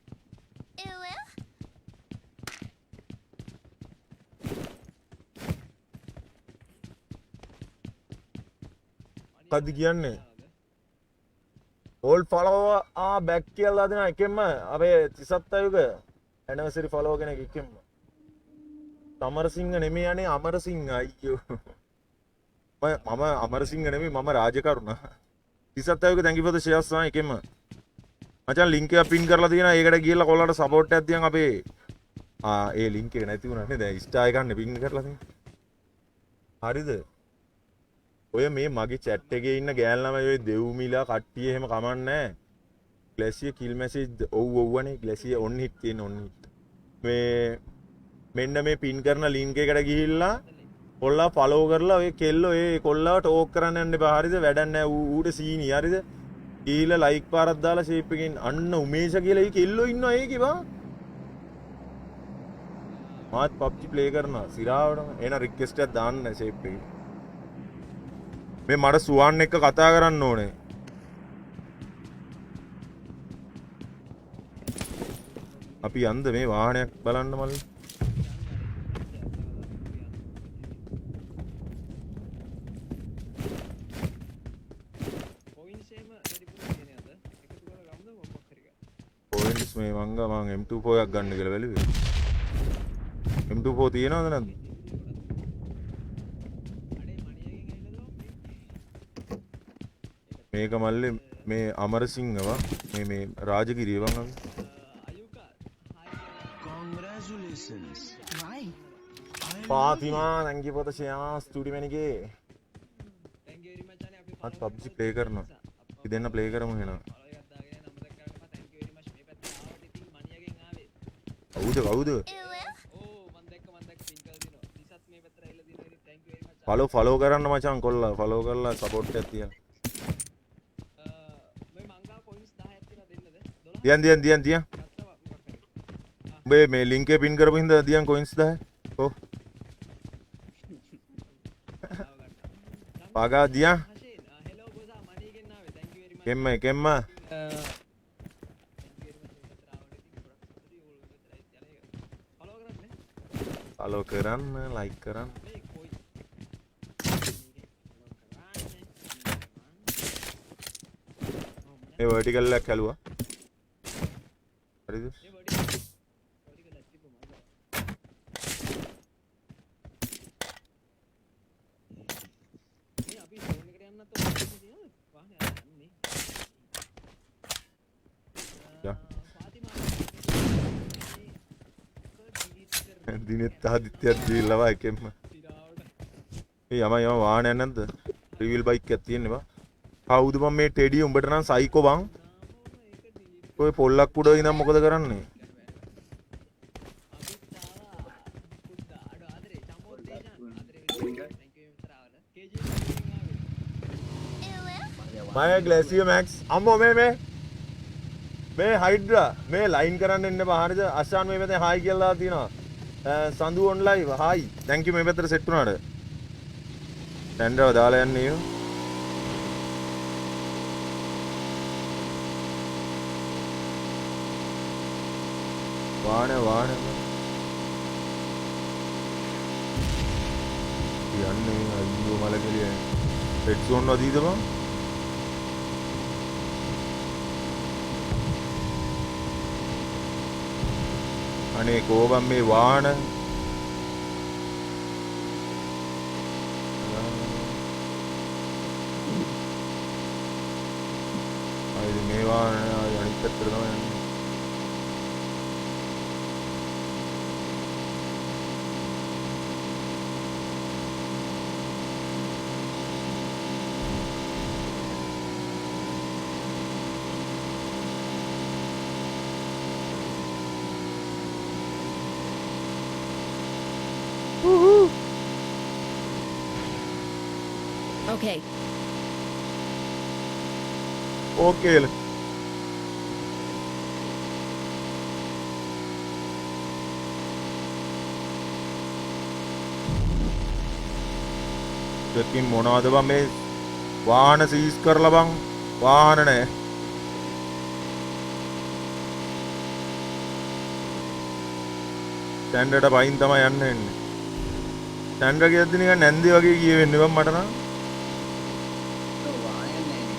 මොකද්ද කියන්නේ? ඕල්ඩ් ෆලෝවර් ආ බැක් කියලා දෙනා එකෙන්ම අපේ තිසත් අයුග ඇනිවර්සරි ෆලෝවර් කෙනෙක් එකෙන්ම. අමරසිංහ නෙමෙයි අනේ අමරසිංහ අයියෝ. මම අමරසිංහ නෙමෙයි මම රාජකරුණ. තිසත් අයුග thank you for the shares ආ එකෙන්ම. මචං ලින්ක් එක පින් කරලා තියෙනවා ඒකට ගිහලා කොල්ලන්ට සපෝට් එකක් තියන් අපේ ආ ඒ ලින්ක් එක නැති වුණා නේ දැන් ස්ටාර් එකක් නේ පින් කරලා තියෙන්නේ. හරිද? ඔය මේ මගේ චැට් එකේ ඉන්න ගෑල් ළමයි ඔය දෙව්මිලා කට්ටිය එහෙම කමන්නේ නැහැ. ග්ලැසිය කිල් මැසේජ් ඔව් ඔව් අනේ ග්ලැසිය ඔන් හිට් තියෙන ඔන් හිට්. මේ මෙන්න මේ පින් කරන ලින්ක් එකට ගිහිල්ලා කොල්ලා ෆලෝ කරලා ඔය කෙල්ලෝ ඒ කොල්ලාව ටෝක් කරන්න යන්න එපා හරිද? වැඩක් නැහැ ඌට සීනි හරිද? ගිහිල්ලා ලයික් පාරක් දාලා ෂේප් එකෙන් අන්න උමේෂ කියලා ඒ කෙල්ලෝ ඉන්නවා ඒකේ බං. මාත් PUBG play කරනවා සිරාවටම. එහෙනම් රික්වෙස්ට් එකක් දාන්න ෂේප් එකේ. මේ මට සුවන් එක්ක කතා කරන්න ඕනේ. අපි යන්ද මේ වාහනයක් බලන්න මල්ලි. මේ මංග මං M24 එකක් ගන්න කියලා බැලුවේ. M24 තියෙනවද නැද්ද? මේක මල්ලේ මේ අමරසිංහ වා මේ මේ රාජගිරිය වන් අපි. Congratulations. Why? Fathima thank you for the share studio Manike. Thank you very much අනේ අපි අත් PUBG play කරනවා. අපි දෙන්න ප්ලේ කරමු එහෙනම්. ෆලෝ එකක් දාගෙන අමතක කරන්න එපා. Thank you very much මේ පැත්තේ ආවට ඉතින් මණියගෙන් ආවේ. කවුද කවුද? ඕ මං දැක්ක මං දැක්ක පින් කරලා දිනවා. දිසත් මේ පැත්තට ඇවිල්ලා දිනවා. ඉතින් thank you very much. Follow follow කරන්න මචං කොල්ලා ෆලෝ කරලා සපෝට් එකක් තියන්න. මේ මං ගාව කොයින්ස් 10ක් තියෙනවා දෙන්නද? 12 දියන් දියන් දියන් දියන්. ගත්තා මොකක් හරි. උඹේ මේ ලින්ක් එක පින් කරපු හින්දා දියන් කොයින්ස් 10. ඔව්. පාගා දියන්. හෂේන් හෙලෝ බෝසා මණියගෙන් ආවේ. Thank you very much. කෙම්ම කෙම්ම. Thank you very much මේ පැත්තට ආවට ඉතින් ගොඩක් සතුටුයි. ඔයගොල්ලෝ මේ පැත්තට ඇවිත් යන එක. ෆලෝ කරන්න. ෆලෝ කරන්න ලයික් කරන්න. මේ කොයි මේ වර්ටිකල් එකක් ඇලුවා. හරිද? මේ බොඩි බොඩි කරලා තිබ්බ මං ගාව. මේ අපි ෆෝන් එකට යන්නත් ඕනේ තියෙනවද? වාහනේ අර යන්නේ. යා. ෆාතිමා මේක ඩිලීට් කරන්න දිනෙත් ආදිත්‍යයක් දීලා වා එකෙන්ම. සිරාවට. ඒ යම යම වාහනයක් නැද්ද? රිවිල් බයික් එකක් තියෙන්නේ බා. කවුද බං මේ ටෙඩි උඹට නම් සයිකෝ බං. නාමම ඒක ඩිලීට් ඔය පොල්ලක් උඩ ඉඳන් මොකද කරන්නේ? අපිත් ආවා කුඩා අඩෝ ආදරේ චමෝත් දේශාන් ආදරේ thank you මිත්‍ර ආවල KG එකෙන් ආවේ. මය ග්ලැසියර් මැක්ස් අම්මෝ මේ මේ මේ හයිඩ්‍රා මේ ලයින් කරන්න එන්න බා හරිද? අශාන් මේ පැත්තෙන් හායි කියලා දාලා තියෙනවා. සඳු on live hi thank you මේ පැත්තට සෙට් වුණාට. ටැන්ඩරව දාලා යන්නේ ඊයෝ. වාහන වාහන යන්නේ අයියෝ මල කෙලිය. රෙඩ් සෝන් වදීද බං? අනේ කෝ බං මේ වාහන ආයි මේ වාහන ආයි අනිත් පැත්තට තමයි යන්නේ. Okay. ඕකේ ල. දෙකින් මොනවද බං මේ වාහන සීස් කරලා බං වාහන නෑ. ස්ටැන්ඩඩ් පයින් තමයි යන්න වෙන්නේ. ස්ටැන්ඩඩ් කියද්දි නිකන් නැන්දි වගේ කියවෙන්නේ බං මට නම්. වාහනයක් නෑ නේ.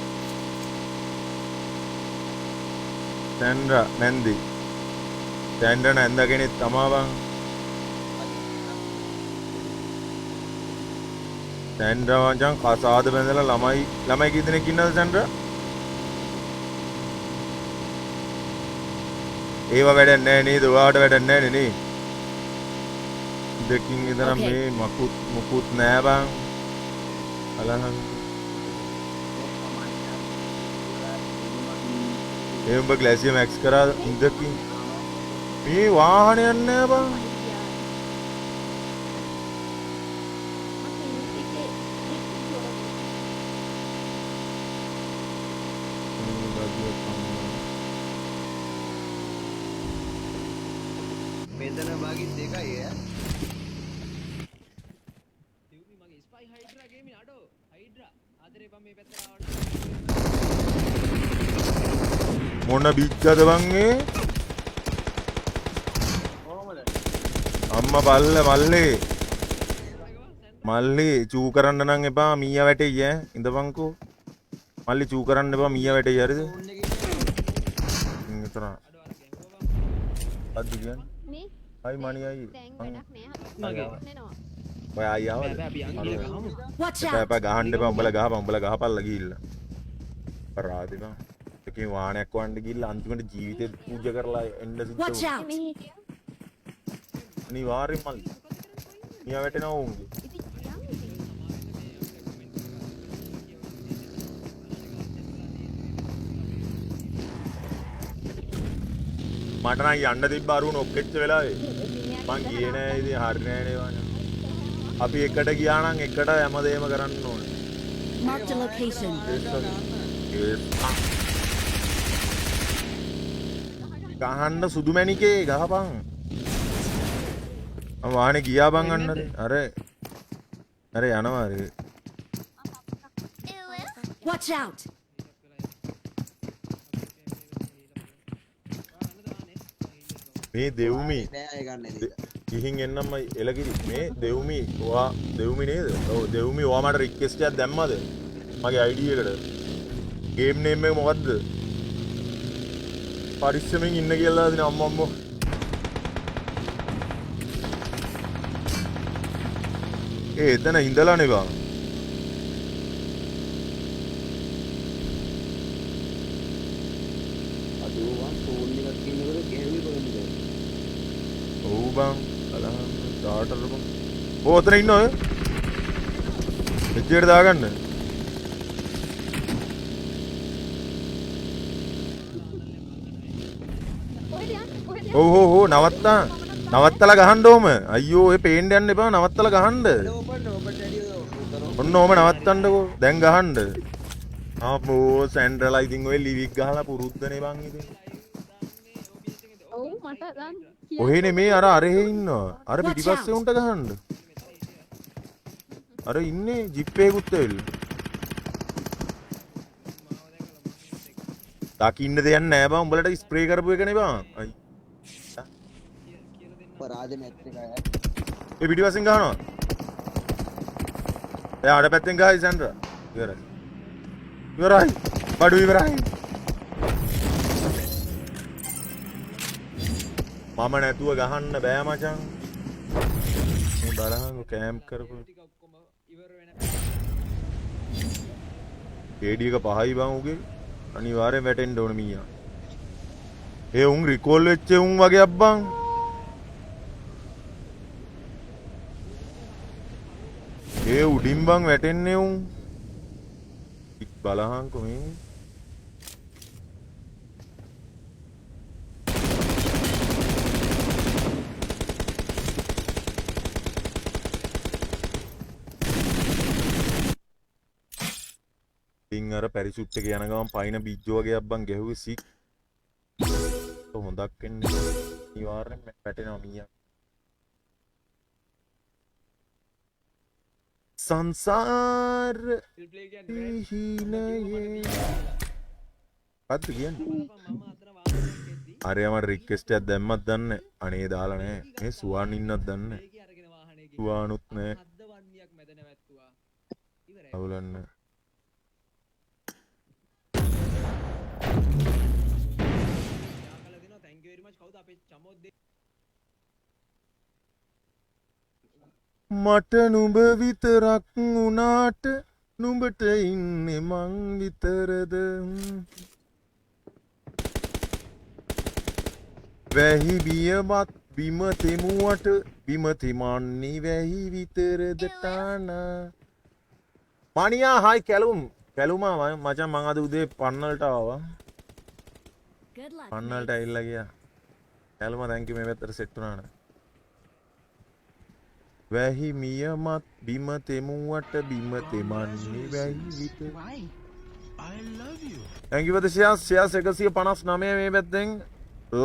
ස්ටැන්ඩ්‍රා නැන්දි. ස්ටැන්ඩඩ් නැන්ද කෙනෙක් තමා බං. ස්ටැන්ඩ්‍රා මචං කසාද බැඳලා ළමයි ළමයි කී දෙනෙක් ඉන්නවද ස්ටැන්ඩ්‍රා? ඒව වැඩක් නෑ නේද? ඔයාට වැඩක් නෑනේ නේ. දෙකින් විතර Okay. මේ මකුත් මුකුත් නෑ බං. බලහන්. ඒ උඹ ග්ලැසියර් මැක්ස් කරා ඉඳකින් මේ වාහනයක් නෑ බං. මේ බදියක් අම්මා. මෙතන බගි දෙකයි ඈ. දිව්මි මගේ ස්පයි හයිඩ්‍රා ගේමින් අඩෝ හයිඩ්‍රා ආදරේ බං මේ පැත්තට ආවට. මොන බිච්චද බං ඒ? කොහමද? අම්මා බල්ල මල්ලේ මල්ලි චූ කරන්න නම් එපා මීයා වැටෙයි ඈ ඉඳපන්කෝ. මල්ලි චූ කරන්න එපා මීයා වැටෙයි හරිද? ෆෝන් එකේ විතර අඩෝ අර ගැහුවා අද්ද කියන්නේ මේ හයි මණි අයියේ. දැන් වැඩක් නෑ මගේ. එනවා. ඔය අයියා ආවද? බෑ අපි යන් ගිහලා ගහමු. Watch එපා out! එපා ගහන්න එපා උඹලා ගහපන් උඹලා ගහපල්ලා ගිහිල්ලා. අපරාධේ බං. එකකින් වාහනයක් වන්න ගිහිල්ලා අන්තිමට ජීවිතේ පූජා කරලා එන්න සිද්ධ Watch වුණා. out! මේ හිටියා. අනිවාර්යෙන් මල්ලි. මියා වැටෙනවා උන්ගේ. ඉතින් යන් ඉතින්. මට නම් යන්න තිබ්බ අරුණ ඔක්කෙච්ච වෙලාවේ. මං ගියේ නෑ ඉතින් හරි නෑ නේ බං. අපි එකට ගියා නම් එකට හැමදේම කරන්න ඕනේ. Marked a location. ගහන්න සුදු මැණිකේ ගහපන්. මම වාහනේ ගියා බං අන්න අර අර යනවා අර. Watch out! මේ දෙව්මි නෑ අය ගන්න ඉතින්. ගිහින් එන්නම එලකිරි මේ දෙව්මි ඔයා දෙව්මි නේද? ඔව් දෙව්මි ඔයා මට රික්වෙස්ට් එකක් දැම්මද? මගේ ID එකට. ගේම් නේම් එක මොකද්ද? පරිස්සමෙන් ඉන්න කියලා දෙන අම්මෝ අම්මෝ. ඒ එතන ඉඳලානේ බං. අදෝ වන් ෆෝන් එකක් ඉන්නකොට ගැහුවේ කොහොමද? ඔව් බං බලන්න ස්ටාර්ටර් බං. ඔව් ඔතන ඉන්න ඔය. එච්චරට දාගන්න. කොහෙද යන්නේ? කොහෙද යන්නේ? ඔව් ඔව් ඔව් නවත්තා. නවත්තලා ගහන්න ඕම. අයියෝ ඔය පේන්න යන්න එපා නවත්තලා ගහන්න. ඕපන් ඕපන් ඩැඩි උතර ඔන්න ඕම නවත්තන්නකෝ. දැන් ගහන්න. අපෝ සැන්ඩ්‍රලා ඉතින් ඔය ලිවික් ගහලා පුරුද්දනේ බං ඉතින්. ඔව් මට දැන් ඔහෙ නෙමේ අර අරහෙ ඉන්නවා. අර Watch පිටිපස්සේ out. උන්ට ගහන්න. අර ඉන්නේ ජිප් එකකුත් ඇවිල්ලා. දකින්න දෙයක් නෑ බං උඹලට ස්ප්‍රේ කරපු එකනේ බං. අයි. පරාද මැච් එක අය. ඒ පිටිපස්සෙන් ගහනවා. එයා අර පැත්තෙන් ගහයි සැන්ඩ්‍රා. ඉවරයි. ඉවරයි. බඩු ඉවරයි. මම නැතුව ගහන්න බෑ මචං. මේ බලහන් කැම්ප් කරපු ටික ඔක්කොම ඉවර වෙන ඒඩි එක පහයි බං උගේ. අනිවාර්යෙන් වැටෙන්න ඕන මීයා. ඒ උන් රිකෝල් වෙච්ච උන් වගේ අබ්බං. ඒ උඩින් බං වැටෙන්නේ උන්. ඉක් බලහන්කො මේ. ඉතින් අර පැරිසුට් එක යන ගමන් පයින් බිජ්ජෝ වගේ අබ්බන් ගැහුවේ සික්. හොඳක් වෙන්නේ අනිවාර්යෙන් වැටෙනවා මීයා. සංසාර ප්ලේ කියන්නේ හිනයේ මොකද්ද කියන්නේ? මම අතන වාහනයක් එද්දි අරයා මට රික්වෙස්ට් එකක් දැම්මත් දන්නේ අනේ දාලා නෑ. මේ සුවාන් ඉන්නත් දන්නේ ඒකේ අරගෙන වාහනේ ගිහින් සුවානුත් නෑ. හද්ද වන්නියක් මැද නැවැත්තුවා. ඉවරයි. අවුලක් නෑ. යා කළා දෙනවා thank you very much කවුද අපේ චමෝත් දෙ මට නුඹ විතරක් වුණාට නුඹට ඉන්නේ මං විතරද? වැහි බියමත් බිම තෙමුවට බිම තෙමන්නේ වැහි විතරද ටානා. මණියා හායි කැලුම් කැලුමා මචං මං අද උදේ පන්නලට ආවා. Good luck. පන්නලට ඇවිල්ලා ගියා. කැලුමා thank you මේ පැත්තට සෙට් වුණා නේ. වැහි මියමත් බිම තෙමුවට බිම තෙමන්නේ වැහි විතර. Why? I love you. Thank you for the shares. Shares 159 මේ පැත්තෙන්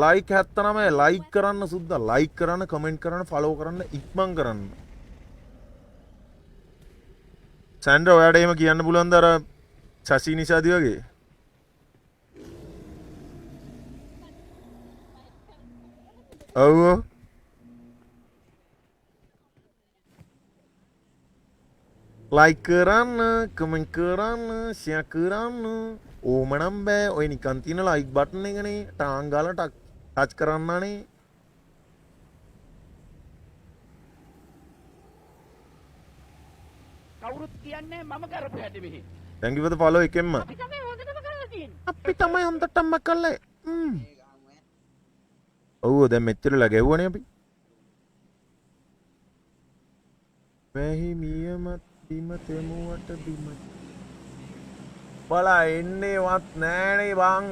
like 79 like කරන්න සුද්දා like කරන්න කමෙන්ට් කරන්න ෆලෝ කරන්න ඉක්මන් කරන්න. සැන්ඩ්‍රා ඔයාට එහෙම කියන්න පුළුවන්ද අර ශශි නිෂාදි වගේ? ඔව් ඔව්. ලයික් කරන්න කමෙන්ට් කරන්න ෂෙයා කරන්න ඕම නම් බෑ. ඔය නිකන් තියෙන ලයික් බටන් එකනේ ටාං ගාලා ටක් ටච් කරන්නනේ. කියන්නේ මම කරපු හැටි මෙහි. Thank you for the follow එකෙන්ම. අපි තමයි හොඳටම කරලා තියෙන්නේ. අපි තමයි හොඳටම කළේ. ඔව් දැන් මෙච්චරලා ගැහුවනේ අපි. වැහි මියමත් බිම තෙමුවට බිම බලා එන්නේවත් නෑනේ බං.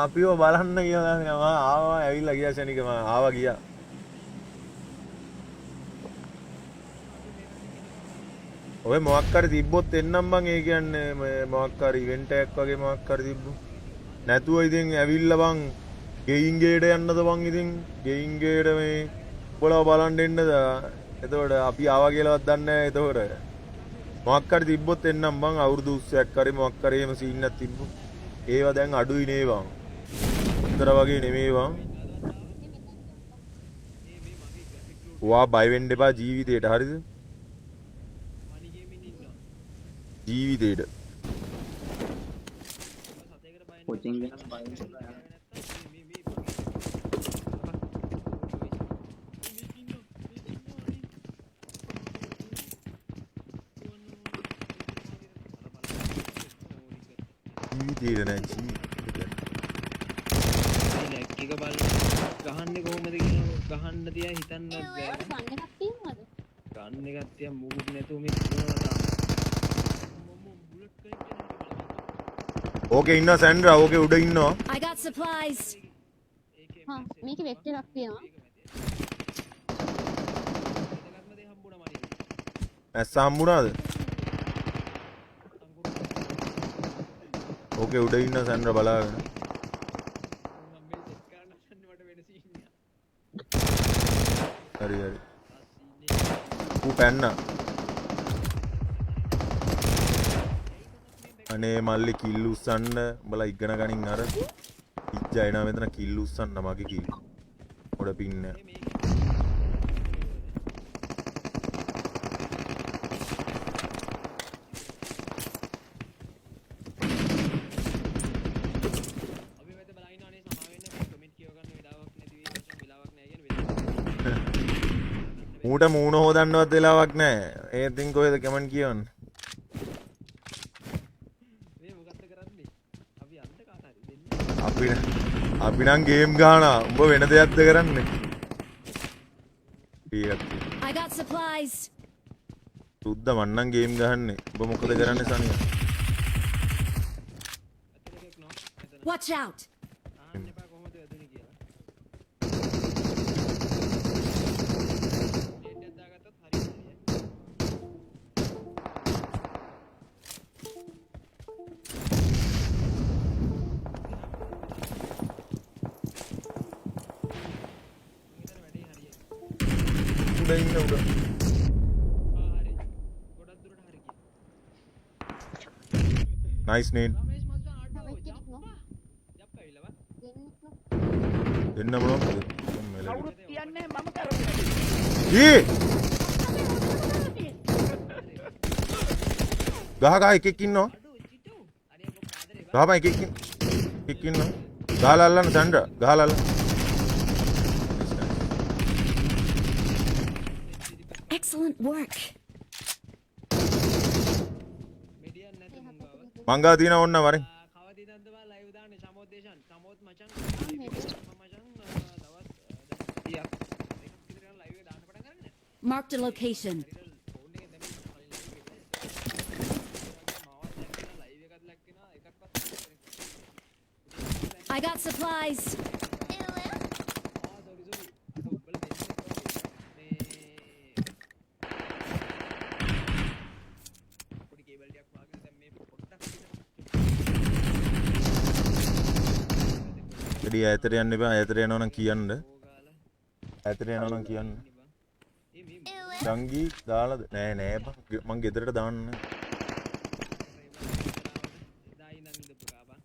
අපිව බලන්න කියලා මම ආවා ඇවිල්ලා ගියා ෂණික මම ආවා ගියා. ඔය මොකක් හරි තිබ්බොත් එන්නම් බං. ඒ කියන්නේ මේ මොකක් හරි ඉවෙන්ට් එකක් වගේ මොකක් හරි තිබ්බොත්. නැතුව ඉතින් ඇවිල්ලා බං ගෙයින් ගේට යන්නද බං. ඉතින් ගෙයින් ගේට මේ උඹලව බලන්න එන්නද? එතකොට අපි ආවා කියලාවත් දන්නේ නැහැ. එතකොට මොකක් හරි තිබ්බොත් එන්නම් බං. අවුරුදු උත්සවයක් හරි මොකක් හරි එහෙම සීන් එකක් තිබ්බොත්. ඒවා දැන් අඩුයි නේ බං. ඉතර වගේ නෙමෙයි බං. ඔයා බය වෙන්න එපා ජීවිතේට හරිද? ජීවිතේට. කොචින් ගැන බය වෙන්න එපා. ජීවිතේට නෑ ජීවිතේට. ලැග් එක බලන්න ගහන්නේ කොහොමද කියලා ගහන්න තියා හිතන්නත් බෑ. ගන් එකක් තියෙනවද? ගන් එකක් තියා මුකුත් නැතුව මේ දුවනවා තාම. ඕකේ ඉන්නවා සැන්ඩ්‍රා. ඕකේ උඩ ඉන්නවා. I got supplies. හා මේකේ වෙස්ට් එකක් තියෙනවා. ඇස්ස හම්බුණාද? ඕකේ උඩ ඉන්න සැන්ඩ්‍රා බලාගෙන. හරි හරි. ඌ පැන්නා. අනේ මල්ලි කිල් උස්සන්න උඹලා ඉගෙන ගනින් අර. ඉජ්ජා එනවා මෙතන කිල් උස්සන්න මගේ කිල්. උඩ පින්න. අපි මෙතන බලන් ඉන්නවා අනේ සමා වෙන්න මේ කමෙන්ට් කියව ගන්න වෙලාවක් නැති වෙයි මචං. වෙලාවක් නෑ කියන්නේ වෙලාවක්. ඌට මූණ හොදන්නවත් වෙලාවක් නෑ. ඒ ඉතින් කොහෙද කමෙන්ට් කියවන්නේ? මේ මොකද්ද කරන්නේ? අපි අන්ත කාට හරි දෙන්න. අපි නම් ගේම් ගහනවා. උඹ වෙන දෙයක්ද කරන්නේ? ටිකක් I got supplies. සුද්ද මං නම් ගේම් ගහන්නේ. උඹ මොකද කරන්නේ සනියා? අතන එකෙක් නෝ එතන. Watch out. අහන්න එපා කොහොමද වැදුනේ කියලා. නේට් එකක් දාගත්තොත් හරියට හරියයි. මං හිතන්නේ වැඩේ හරියයි. උඩ ඉන්න උඩ. ආ හරි. ගොඩක් දුරට හරි ගියා. නයිස් නේට්. රමේෂ් මචං අඩෝ තව එක්කෙනෙක් නෝ. ජප්පා. ජප්පා ඇවිල්ලා බං. දෙන්නෙක් නෝ. දෙන්න මොනවද? මෙලඩි. කවුරුත් කියන්නේ මම කරපු හැටි. ඊ ගහ ගහ එකෙක් ඉන්නවා. අඩෝ චිටෝ. අනේ බොක් ආදරේ බං. ගහපන් එකෙක් එකෙක් ඉන්නවා. ගහලා අල්ලන්න සැන්ඩ්‍රා. ගහලා අල්ලන්න. Excellent work. මෙඩියන් නැති මුං ගාව. මං ගාව තියෙනවා ඕන්න වරෙන්. කවද ඉඳන්ද බං ලයිව් දාන්නේ සමෝත් දේශන්. සමෝත් මචං මේ මම මචං දවස් දැන් 30ක් දෙකක් විතර යන ලයිව් එක දාන්න පටන් අරගෙන. Marked a location. හරියට ෆෝන් එකෙන් දැන් කලින් ලයිව් එක. ඒ වගේ මාවත් ලැක් වෙනවා ලයිව් එකත් ලැක් වෙනවා එකක්වත් I got supplies. ආ සෝරි සෝරි. අර උඹලා දෙන්නෙක් වගේ මේ පොඩි කේබල් ටිකක් වාගෙන දැන් මේ පොඩ්ඩක් විතර එඩි ඈතට යන්න එපා. ඈතට යනවා නම් කියන්න. ඈතට යනවා නම් කියන්න. ඒ මේ ගංගී දාලාද? නෑ නෑ බං. මං ගෙදරට දාන්න නෑ. එදා ඉඳන් ඉඳපු ගා බං.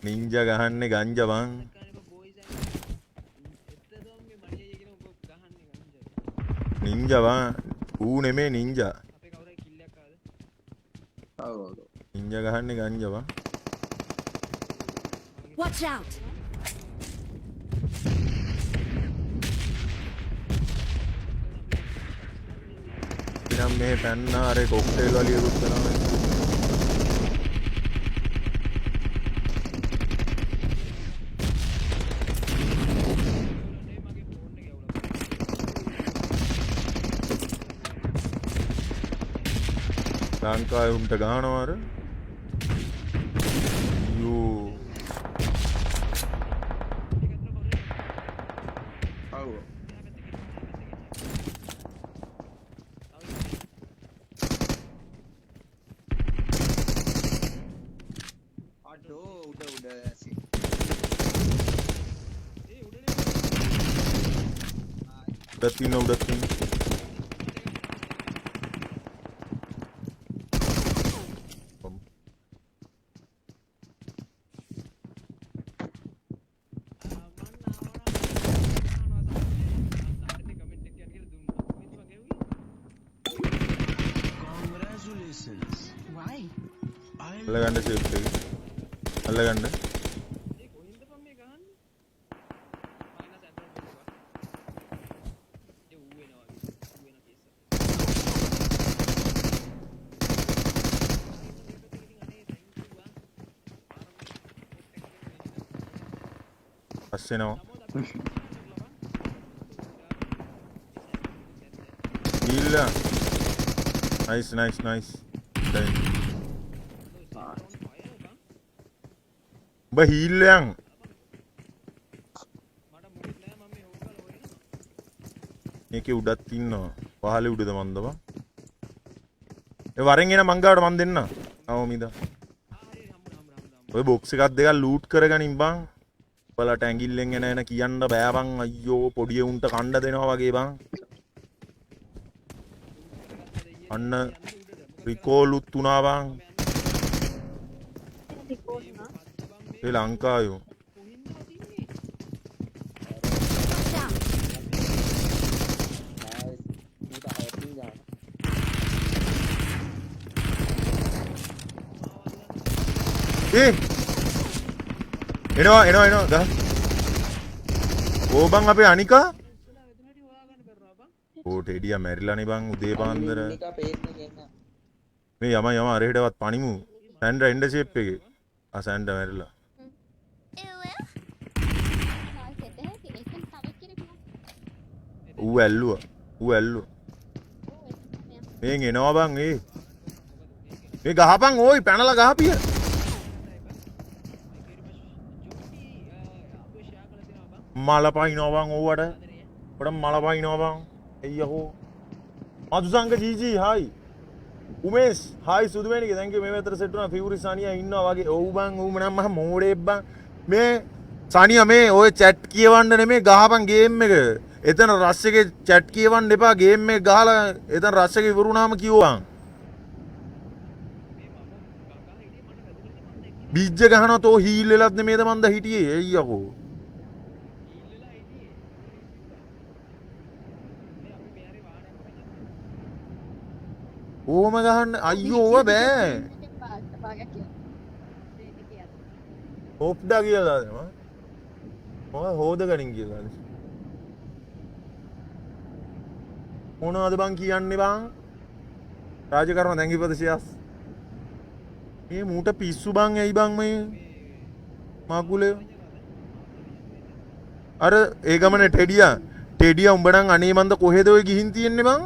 නින්ජා ගහන්නේ ගංජා බං. ගන්න බෝ බෝයිස් ඇත්තටම මේ මණි අයියා කියන උඹ ගහන්නේ ගංජා. නින්ජා බං. ඌ නෙමේ නින්ජා. අපේ කවුරු හරි කිල් එකක් ආවද? ඔව් ඔව්. නින්ජා ගහන්නේ ගංජා බං. Watch out. අපි නම් නම් මෙහෙ පැන්නා අර කොක්ටේල් වලියකුත් වෙනවා. ලංකාවේ උන්ට ගහනවා අර. යෝ ඔව්. අඩෝ උඩ උඩ ඇසි. උඩත් ඉන්න උඩත් ඉන්න. Congratulations. Why? I අල්ලගන්න ෂේප් එක. අල්ලගන්න. ඒ කොහෙන්ද බං මේ ගහන්නේ? මයිනස් ඇන්ඩ්‍රොයිඩ් එක. ඒ ඌ එනවා ඌ එන කේස් එක. පස්සේ එනවා. ගිහිල්ලා. Nice nice nice. දැන් උඹ හීල් යන්. මේකේ උඩත් ඉන්නවා. පහලේ උඩද මන්ද බං. ඒ වරෙන් එන මං ගාවට මං දෙන්න. ආවෝ මිදා. ඔය බොක්ස් එකක් දෙකක් ලූට් කරගනින් බං. උඹලට ඇඟිල්ලෙන් එන එන කියන්න බෑ බං. අයියෝ පොඩි උන්ට කණ්ඩ දෙනවා වගේ බං. අන්න රිකෝලුත් වුණා බං. රිකෝල් වුණා. ඒ ලංකාවෝ. Watch out! නෑ ඌට හයකින් ගන්න. ඒ එනවා එනවා එනවා ගහ. ඕ බං අපේ අනිකා. ඕ ටෙඩියා මැරිලානේ බං උදේ පාන්දර. නිකා පේන්නේ කියන්න. මේ යම යම අර හෙටවත් පනිමු. සැන්ඩ්‍රා එන්ඩ ෂේප් එකේ. ආ සැන්ඩ්‍රා මැරිලා. ආයි සෙට් එකක් ඒකෙන් තව එක්කෙනෙක් නෑ. ඌ ඇල්ලුවා. ඌ ඇල්ලුවා. ඌ එක්ක මෙයා. මේන් එනවා බං ඒ. මේ ගහපන් ඕයි පැනලා ගහපිය. මල පයින්නවා බං ඕවට. ඔඩ මල පයින්නවා බං. අයියෝ. Madhusanka GG hi. Umesh hi Suduwanige thank you මේ පැත්තට සෙට් වුණා ෆියුරි සානියා ඉන්නවා වගේ. ඔව් බං ඌ නම් මහ මෝඩෙක් බං. මේ සානියා මේ ඔය චැට් කියවන්න නෙමේ ගහපන් ගේම් එක. එතන රෂ් එකේ චැට් කියවන්න එපා ගේම් එක ගහලා එතන රෂ් එක ඉවර වුණාම කියවන්. බීජ ගහනවා තෝ හීල් වෙලත් නෙමේද මන්ද හිටියේ අයියකෝ. ඕම ගහන්න අයියෝ ඕව බෑ. පාට භාගයක් කියලා. ඒක කියන්න. හොප්ඩා කියලා දානවා. මොකද හොදගනින් කියලා දාන්නේ. මොනවද බං කියන්නේ බං? රාජකර්ම thank you for the shares. මේ මූට පිස්සු බං ඇයි බං මේ මගුලේ අර ඒ ගමනේ ටෙඩියා ටෙඩියා උඹ නම් අනේ මන්ද කොහෙද ඔය ගිහින් තියෙන්නේ බං?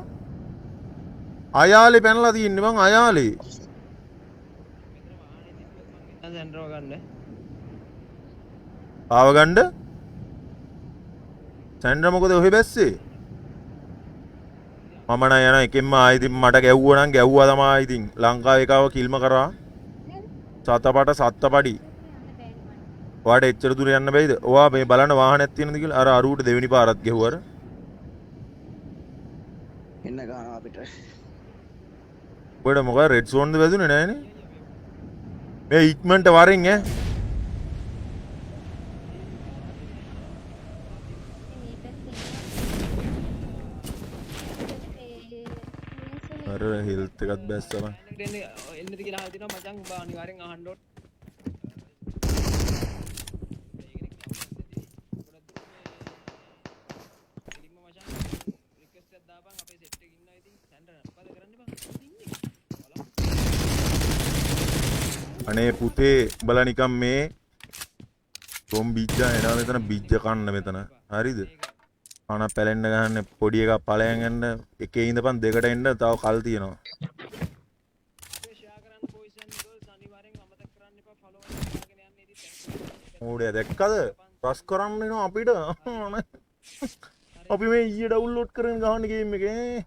අයාලේ පැනලා තියෙන්නේ බං අයාලේ. සැන්ඩ්‍රෝ ගන්න. ආව ගන්න සැන්ඩ්‍රා මොකද ඔහෙ බැස්සේ? මම නම් යන එකෙන්ම ආයෙ ඉතින් මට ගැව්වා නම් ගැව්වා තමයි ඉතින් ලංකාවේ එකව කිල්ම කරා සතපට සත්තපඩි යන්න බෑනේ මට. ඔයාට එච්චර දුර යන්න බැයිද? ඔයා මේ බලන්න වාහනයක් තියෙනවද කියලා අර අරුවට දෙවෙනි පාරත් ගැහුවා අර. එන්න ගහනවා අපිට. ඔයාට මොකද රෙඩ් සෝන්ද වැදුනේ නෑනේ. මේ ඉක්මනට වරෙන් ඈ. මේ පැත්තේ ඉන්නවා. අර හෙල්ත් එකත් බැස්සා බං. එන්න එන්නද කියලා අහලා තිනවා මචං උඹ අනිවාර්යෙන් අහන්න ඕන. අනේ පුතේ උඹලා නිකන් මේ ගොම් බිජ්ජා එනවා මෙතන බිජ්ජ කන්න මෙතන. හරිද? කන පැලෙන්න ගහන්න පොඩි එකක් පලයන් යන්න එකේ ඉඳපන් දෙකට එන්න තව කල් තියෙනවා. අපේ ෂෙයා කරන්න බොයිස් ඇන්ඩ් ගර්ල්ස් අනිවාර්යෙන් අමතක කරන්න එපා ෆලෝ එක දාගෙන යන්න ඉතින් thank you. මෝඩයා දැක්කද? රස් කරන්න එනවා අපිට. අපි මේ ඊයේ ඩවුන්ලෝඩ් කරගෙන ගහන ගේම් එක ඈ.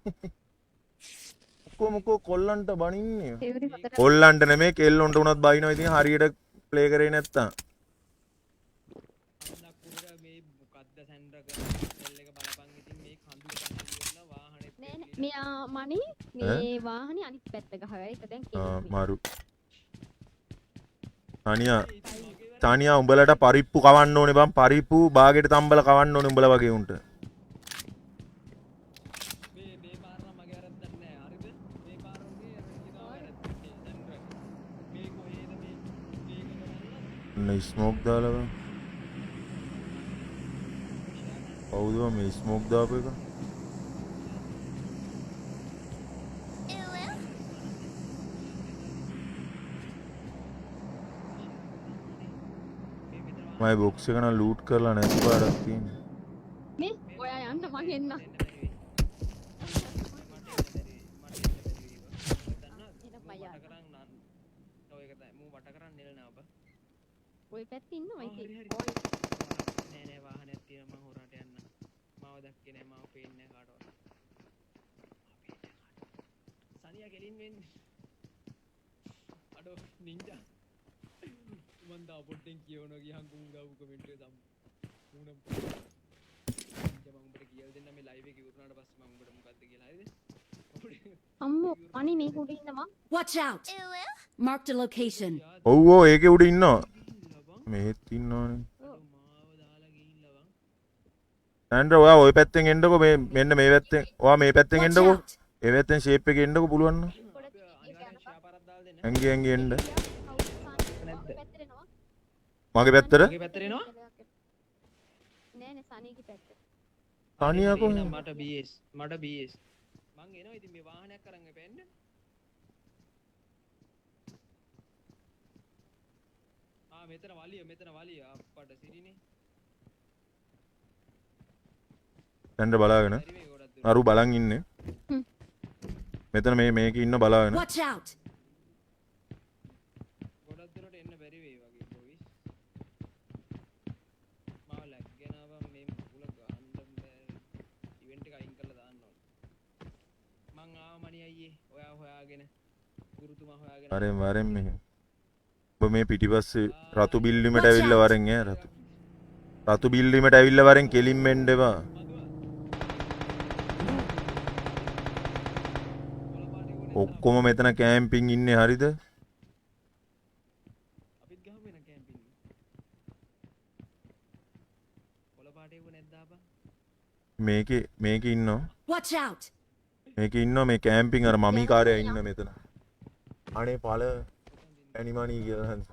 ඔක්කොම කො කොල්ලන්ට බනින්නේ. තෙවරි හතර කොල්ලන්ට නෙමෙයි කෙල්ලොන්ට උනත් බයිනවා. ඉතින් හරියට ප්ලේ කරේ නැත්තම්. කන්දක් උඩ මේ මොකද්ද සැන්ඩ්‍රා කරන සෙල් එක බලපන් ඉතින් මේ කඳුල පැනලා ඉවරලා වාහනේත් නෑ නෑ එක්ක මෙයා මණි මේ වාහනේ අනිත් පැත්ත ගහලා ඒක දැන් ආ කෙලින් මරු. තනියා තනියා උඹලට පරිප්පු කවන්න ඕනේ බං. පරිප්පු බාගෙට තම්බල කවන්න ඕනේ උඹලා වගේ උන්ට. මේ මේ පාර නම් මගේ වැරද්දක් නෑ හරිද මේ පාර උගේ අර කියනවා වැරද්ද මේ සැන්ඩ්‍රා මේ කොහේද මේ මේක කරන්න ඔන්න ස්මෝක් දාලා බං. කවුද බං මේ ස්මෝක් දාපු එක? මගේ බොක්ස් එක නම් ලූට් කරලා නැති පාරක් තියෙන්නේ. මේ ඔයා යන්න මං එන්න. මට මම යන්න. කරන් නන් ඔව් ඒක තමයි මූ වට කරන් නෙලනවා බා ඔය පැත්තේ ඉන්නවා ආ, ඉතින්. හරි හරි නෑ නෑ වාහනයක් තියෙනවා මං හොරාට යන්න මාව දැක්කේ නෑ මාව පේන්නේ නෑ කාටවත් සනියා කෙලින් වෙන්න අඩෝ නින්ජා මං තා පොඩ්ඩෙන් කියවනවා ගියන් කුමු දාපු කමෙන්ට් එක සම් මූනම් නින්ජා මං උඹට කියලා දෙන්නම් මේ ලයිව් එක ඉවර වුණාට පස්සේ මං උඹට මොකද්ද කියලා හරිද අම්මෝ මණි මේක උඩ ඉන්නවා. Watch out! Marked a location. ඔව් ඔව් ඒකේ උඩ ඉන්නවා. මෙහෙත් ඉන්නවනේ. අඩෝ මාව දාලා ගිහිල්ලා බං සෑන්ඩ්‍රා ඔයා ඔය පැත්තෙන් එන්නකෝ මේ මෙන්න මේ පැත්තෙන්. ඔයා මේ පැත්තෙන් Watch එන්නකෝ. out! ඒ පැත්තෙන් ෂේප් එකේ එන්නකෝ පුළුවන් නම්. පොඩ අපි ඒක අනිවාර්යෙන් යනකම්. ෂෙයා පාරක් දාලා දෙන්න ඇඟි ඇඟි එන්න. කවුද සානි නැද්ද? පැත්තට එනවා. මගේ පැත්තට මගේ පැත්තට එනවා නෑ නෑ සනීගේ පැත්තට. තනියා හරි, කොහෙන්ද? එහෙනම් මට BS මට BS මං එනවා ඉතින් මේ වාහනයක් අරන් එපා එන්න ආ මෙතන වලිය මෙතන වලිය අප්පට සිරිනේ සෑන්ඩ්‍රා බලාගෙන. බැරි වෙයි ගොඩක් දුර අරු බලන් ඉන්නේ. හ්ම්. මෙතන මේ මේකේ ඉන්න බලාගෙන. Watch out! ගොඩක් දුරට එන්න බැරි වෙයි වගේ බොයිස් මාව ලැග් ගෙනාවා මේ මගුල ගහන්න බෑ ඉවෙන්ට් එක අයින් කරලා දාන්න ඕන මං ආවා මණි අයියේ ඔයා හොයාගෙන ගුරුතුමා හොයාගෙන වරෙන් වරෙන් මෙහෙ. ඔබ මේ පිටිපස්සේ රතු බිල්ඩිමට ඇවිල්ලා වරෙන් ඈ රතු. රතු බිල්ඩිමට ඇවිල්ලා වරෙන් කෙලින්ම එන්න එපා. ඔක්කොම මෙතන කැම්පින් ඉන්නේ හරිද? අපිත් ගහමු වෙන කැම්පින් කොළ පාට එව්ව නැද්ද ආපන් මේකේ මේකේ ඉන්නවා. Watch out! මේකේ ඉන්නවා මේ කැම්පින් අර මමී කාරයා ඉන්න මෙතන. අනේ පළ ඇනිමනි කියලා හන්ස.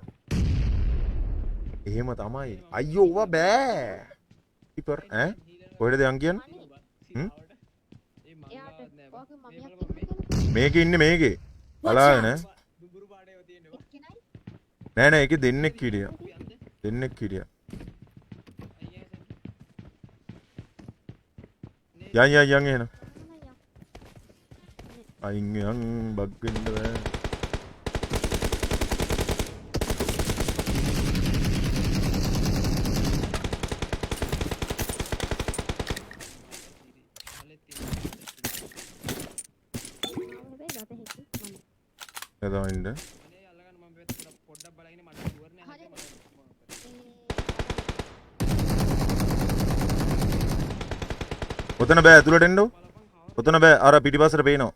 එහෙම තමයි. අයියෝ ඕවා බෑ. ඉපර් ඈ කොහෙටද යන් කියන්නේ? මණි හ්ම්? ඒ මං එයාට ගාවත් නෑ බං ඔයාගේ මේ මමියක් බලපන් මේ ඉන්නවා කියලා. මේකේ ඉන්නේ මේකේ. Watch බලාගෙන out! දුඹුරු පාට ඒවා තියෙන්නේ බං එක්කෙනයි නෑ නෑ ඒකේ දෙන්නෙක් හිටියා. අපි යන්ද දෙන්නෙක් හිටියා. අයියා සෙන් නේ යන් යන් යන් එහෙනම්. නෑ යන්. අයින් යන් බග් වෙන්න බෑ. හලෙත් තියෙනවා ආව හැබැයි දත හැකි මණි. එතන ඉන්න. අනේ අල්ලගන්න මම පැත්ත පොඩ්ඩක් බලගෙන මට ෂුවර් නෑ හරි. හරිද මම මේ ඔතන බෑ ඇතුළට එන්න. බලපන් කවර ඔතන බෑ අර පිටිපස්සට පේනවා.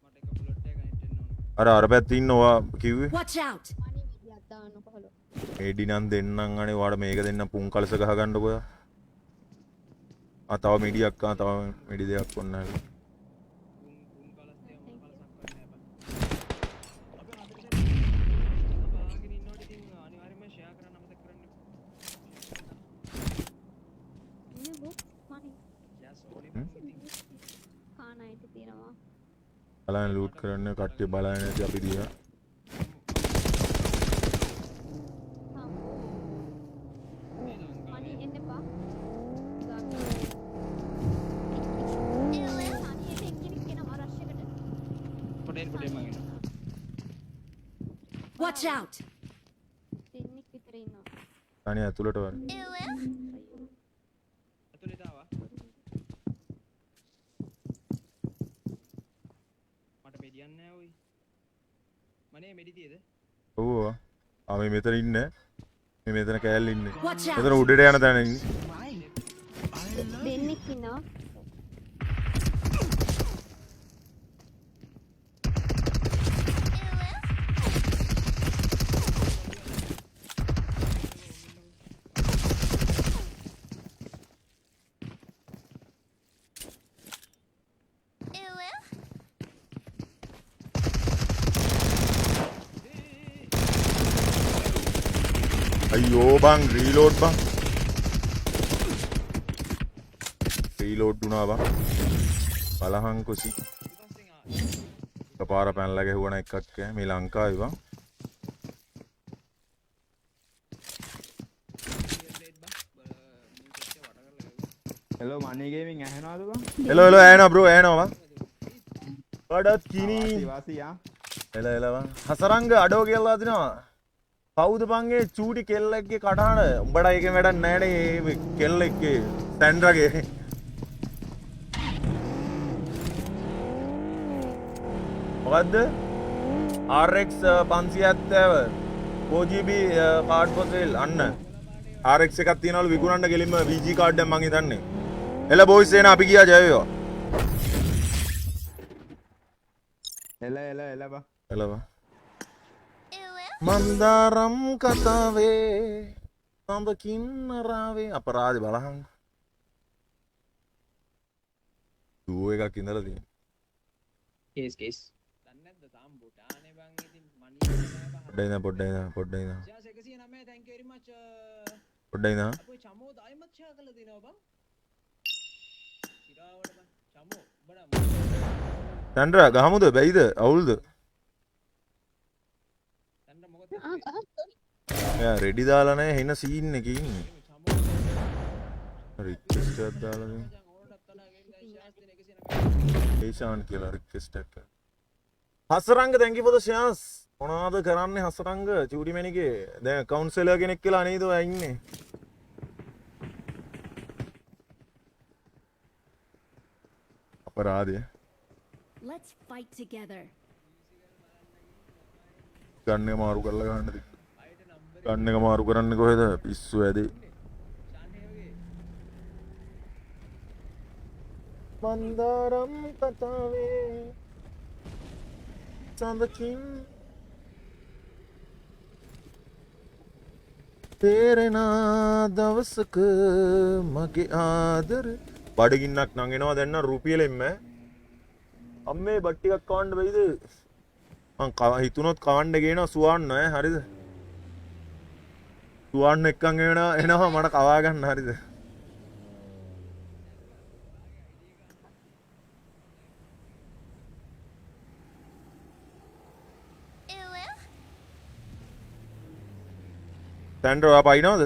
මට එක බුලට් එකක් කනෙක්ට් වෙන්න ඕන අර අර පැත්තේ ඉන්න ඔයා කිව්වේ. Watch out! මණි විදියක් දාන්න කොහොලෝ. මේඩි නම් දෙන්නම් අනේ ඔයාට මේක දෙන්නම් පුන් කලස ගහ ගන්නකෝ ඔයා. ආ තව මිඩියක් ආ තව මිඩි දෙකක් ඔන්න හරි. පුන් පුන් කලස් දෙක මොන කලසක් වන්නේ නෑ බං අපි හතරට බාගෙන ඉන්නවට ඉතින් අනිවාර්යයෙන්ම ෂෙයා කරන්න අමතක කරන්න එපා ඉන්න බොක්ස් මණි. ෂෙයා සෝනි හ්ම්? බං ඉතින් කානයිට තියෙනවා. බලන්න ලූට් කරන්න කට්ටිය බලන්න ඇති අපි දිහා. අනේ එන්න එපා. අනේ එන්න එක්කෙනෙක් එනවා රෂ් එකට. පොඩේ පොඩේ මං එනවා. Watch out! දෙන්නෙක් විතර ඉන්නවා. තනිය ඇතුළට වර. ඇතුළට ආවා. මට මෙඩියක් නෑ ඔයි. මනේ මෙඩි තියද? ඔව් ඔව්. ආ මේ මෙතන ඉන්නේ. මේ මෙතන කෑල්ල ඉන්නේ. Watch මෙතන out! උඩට යන තැන ඉන්නේ. දෙන්නෙක් ඉන්නවා. අයියෝ බං රීලෝඩ් බං. රීලෝඩ් වුණා බං. බලහංකො සි. එකපාර පැනලා ගැහුවා නම් එකක් ඈ මේ ලංකාවේ බං. හෙලෝ මනි ගේමින් ඇහෙනවද බං? හෙලෝ හෙලෝ ඇහෙනවා බ්‍රෝ ඇහෙනවා බං. වඩත් කිනි. වාසි වාසි ආ. එල එල බං. හසරංග අඩෝ කියලා දිනවා. කවුද බං ඒ චූටි කෙල්ලෙක්ගේ කටහඬ? උඹට ඒකෙන් වැඩක් නෑනේ ඒ කෙල්ලෙක්ගේ සැන්ඩ්‍රාගේ. මොකද්ද? RX 570 4GB card for sale අන්න. RX එකක් තියනවලු විකුණන්න කෙලින්ම VG card එකක් මං හිතන්නේ. එල බොයිස් එන අපි ගියා ජය වේවා. එල එල එල බං. එල බං. මන්දාරම් කතාවේ සඳ කින්නරාවේ අපරාධේ බලහන්. දුව එකක් ඉඳලා තියෙන. Case case. දන්නේ නැද්ද තාම බොටානේ බං ඉතින් මනි නෑ බං. පොඩ්ඩයි ඉඳන් පොඩ්ඩයි ඉඳන් පොඩ්ඩයි ඉඳන්. ෂෙයාස් 109 thank you very much. පොඩ්ඩයි ඉඳන්. අපේ චමෝ ආයිමත් ෂෙයා කරලා දෙනවා බං. සිරාවට බං චමෝ උඹ නම් සැන්ඩ්‍රා ගහමුද බැයිද අවුල්ද? සැන්ඩ්‍රා මොකද ආ ගහන්න. එයා රෙඩි දාලා නැහැ එන සීන් එකේ ඉන්නේ. රික්වෙස්ට් එකක් දාලා දෙන්න. ඒෂාන් කියලා රික්වෙස්ට් එකක් කරා. Hasaranga thank you for the shares. මොනවද කරන්නේ හසරංග චූඩි මැනිකේ? දැන් කවුන්සලර් කෙනෙක් කියලා නේද ඔයා ඉන්නේ? අපරාධය. Let's fight together. ගන්න එක මාරු කරලා ගන්න තිබ්බ. ගන්න එක මාරු කරන්නේ කොහෙද? පිස්සු ඇදේ. මන්දාරම් කතාවේ සඳකින් තේරෙන දවසක මගේ ආදර බඩගින්නක් නම් එනවා දැන් නම් රුපියලෙන්ම අම්මේ බත් ටිකක් කවන්න බැයිද? මං හිතුනොත් කවන්න ගේනවා සුවන්න ඈ හරිද? සුවන්න එක්කන් එනවා එනවා මට කවා ගන්න හරිද? සැන්ඩ්‍රා ඔයා පයින්නවද?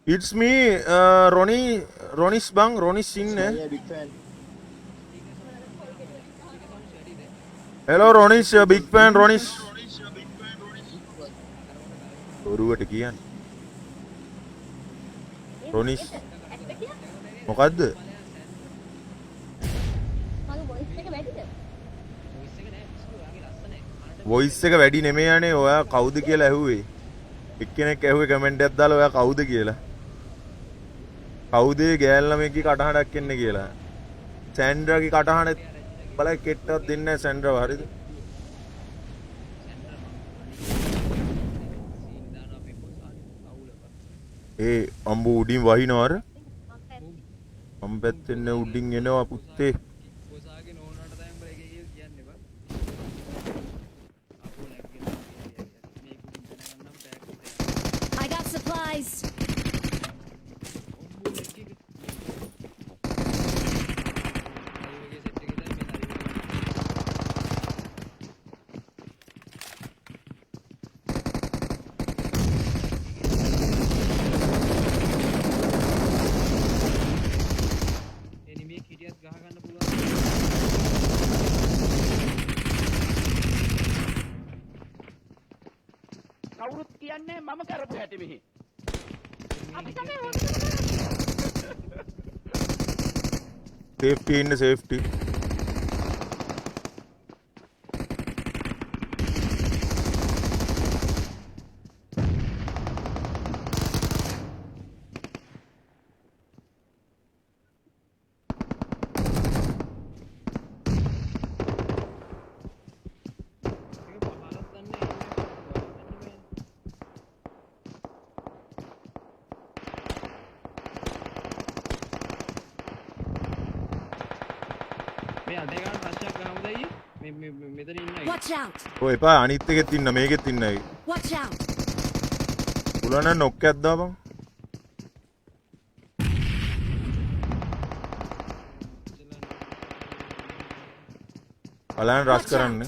It's me, Ronnie, Ronis බං, Ronis ඉන්නේ. Yeah, big fan. Hello Ronis, big fan Ronis. බොරුවට කියන්නේ. Ronis ඇත්ත කියලා? මොකද්ද? මගේ වොයිස් එක වැඩිද? වොයිස් එක නෑ පිස්සු ඔයාගේ ලස්සනයි. අනට වොයිස් එක වැඩි නෙමෙයි අනේ ඔයා කවුද කියලා ඇහුවේ. එක්කෙනෙක් ඇහුවේ කමෙන්ට් එකක් දාලා ඔයා කවුද කියලා. කවුද ඒ ගෑල් ළමයෙක්ගේ කටහඬක් එන්නේ කියලා. සැන්ඩ්‍රාගේ කටහඬ බලයි කෙට්ටක් දෙන්නේ නැහැ සැන්ඩ්‍රාව හරිද? සැන්ඩ්‍රා මං සීන් දානවා අපේ බොස් අවුල බං. ඒ අම්බු උඩින් වහිනවා අර. මං පැත්තේ. මම් පැත්තෙන් නේ උඩින් එනවා පුත්තේ. බොසාගේ නෝනාට තමයි උඹලා එක එක කියන්නේ බං. අපෝ ලැග් වෙනවා. මේක උඩින් දැනගන්නම් පැයක් විතර. I got supplies. දන්නේ මම කරපු හැටි මෙහි. අපි තමයි හොඳටම කරන්නේ. සේෆ්ටි ඉන්න සේෆ්ටි. ඒක පහලක් දන්නේ නැහැ. මේ අඩේ ගන්න රෂ්යක් ගහමුද අයියේ? මේ මේ මේ මෙතන ඉන්න අය. Watch out! ඔය එපා අනිත් එකෙත් ඉන්න මේකෙත් ඉන්න අය. Watch out! පුළුවන් නම් නොක් එකක් දාපන්. බලන්න රෂ් කරන්න.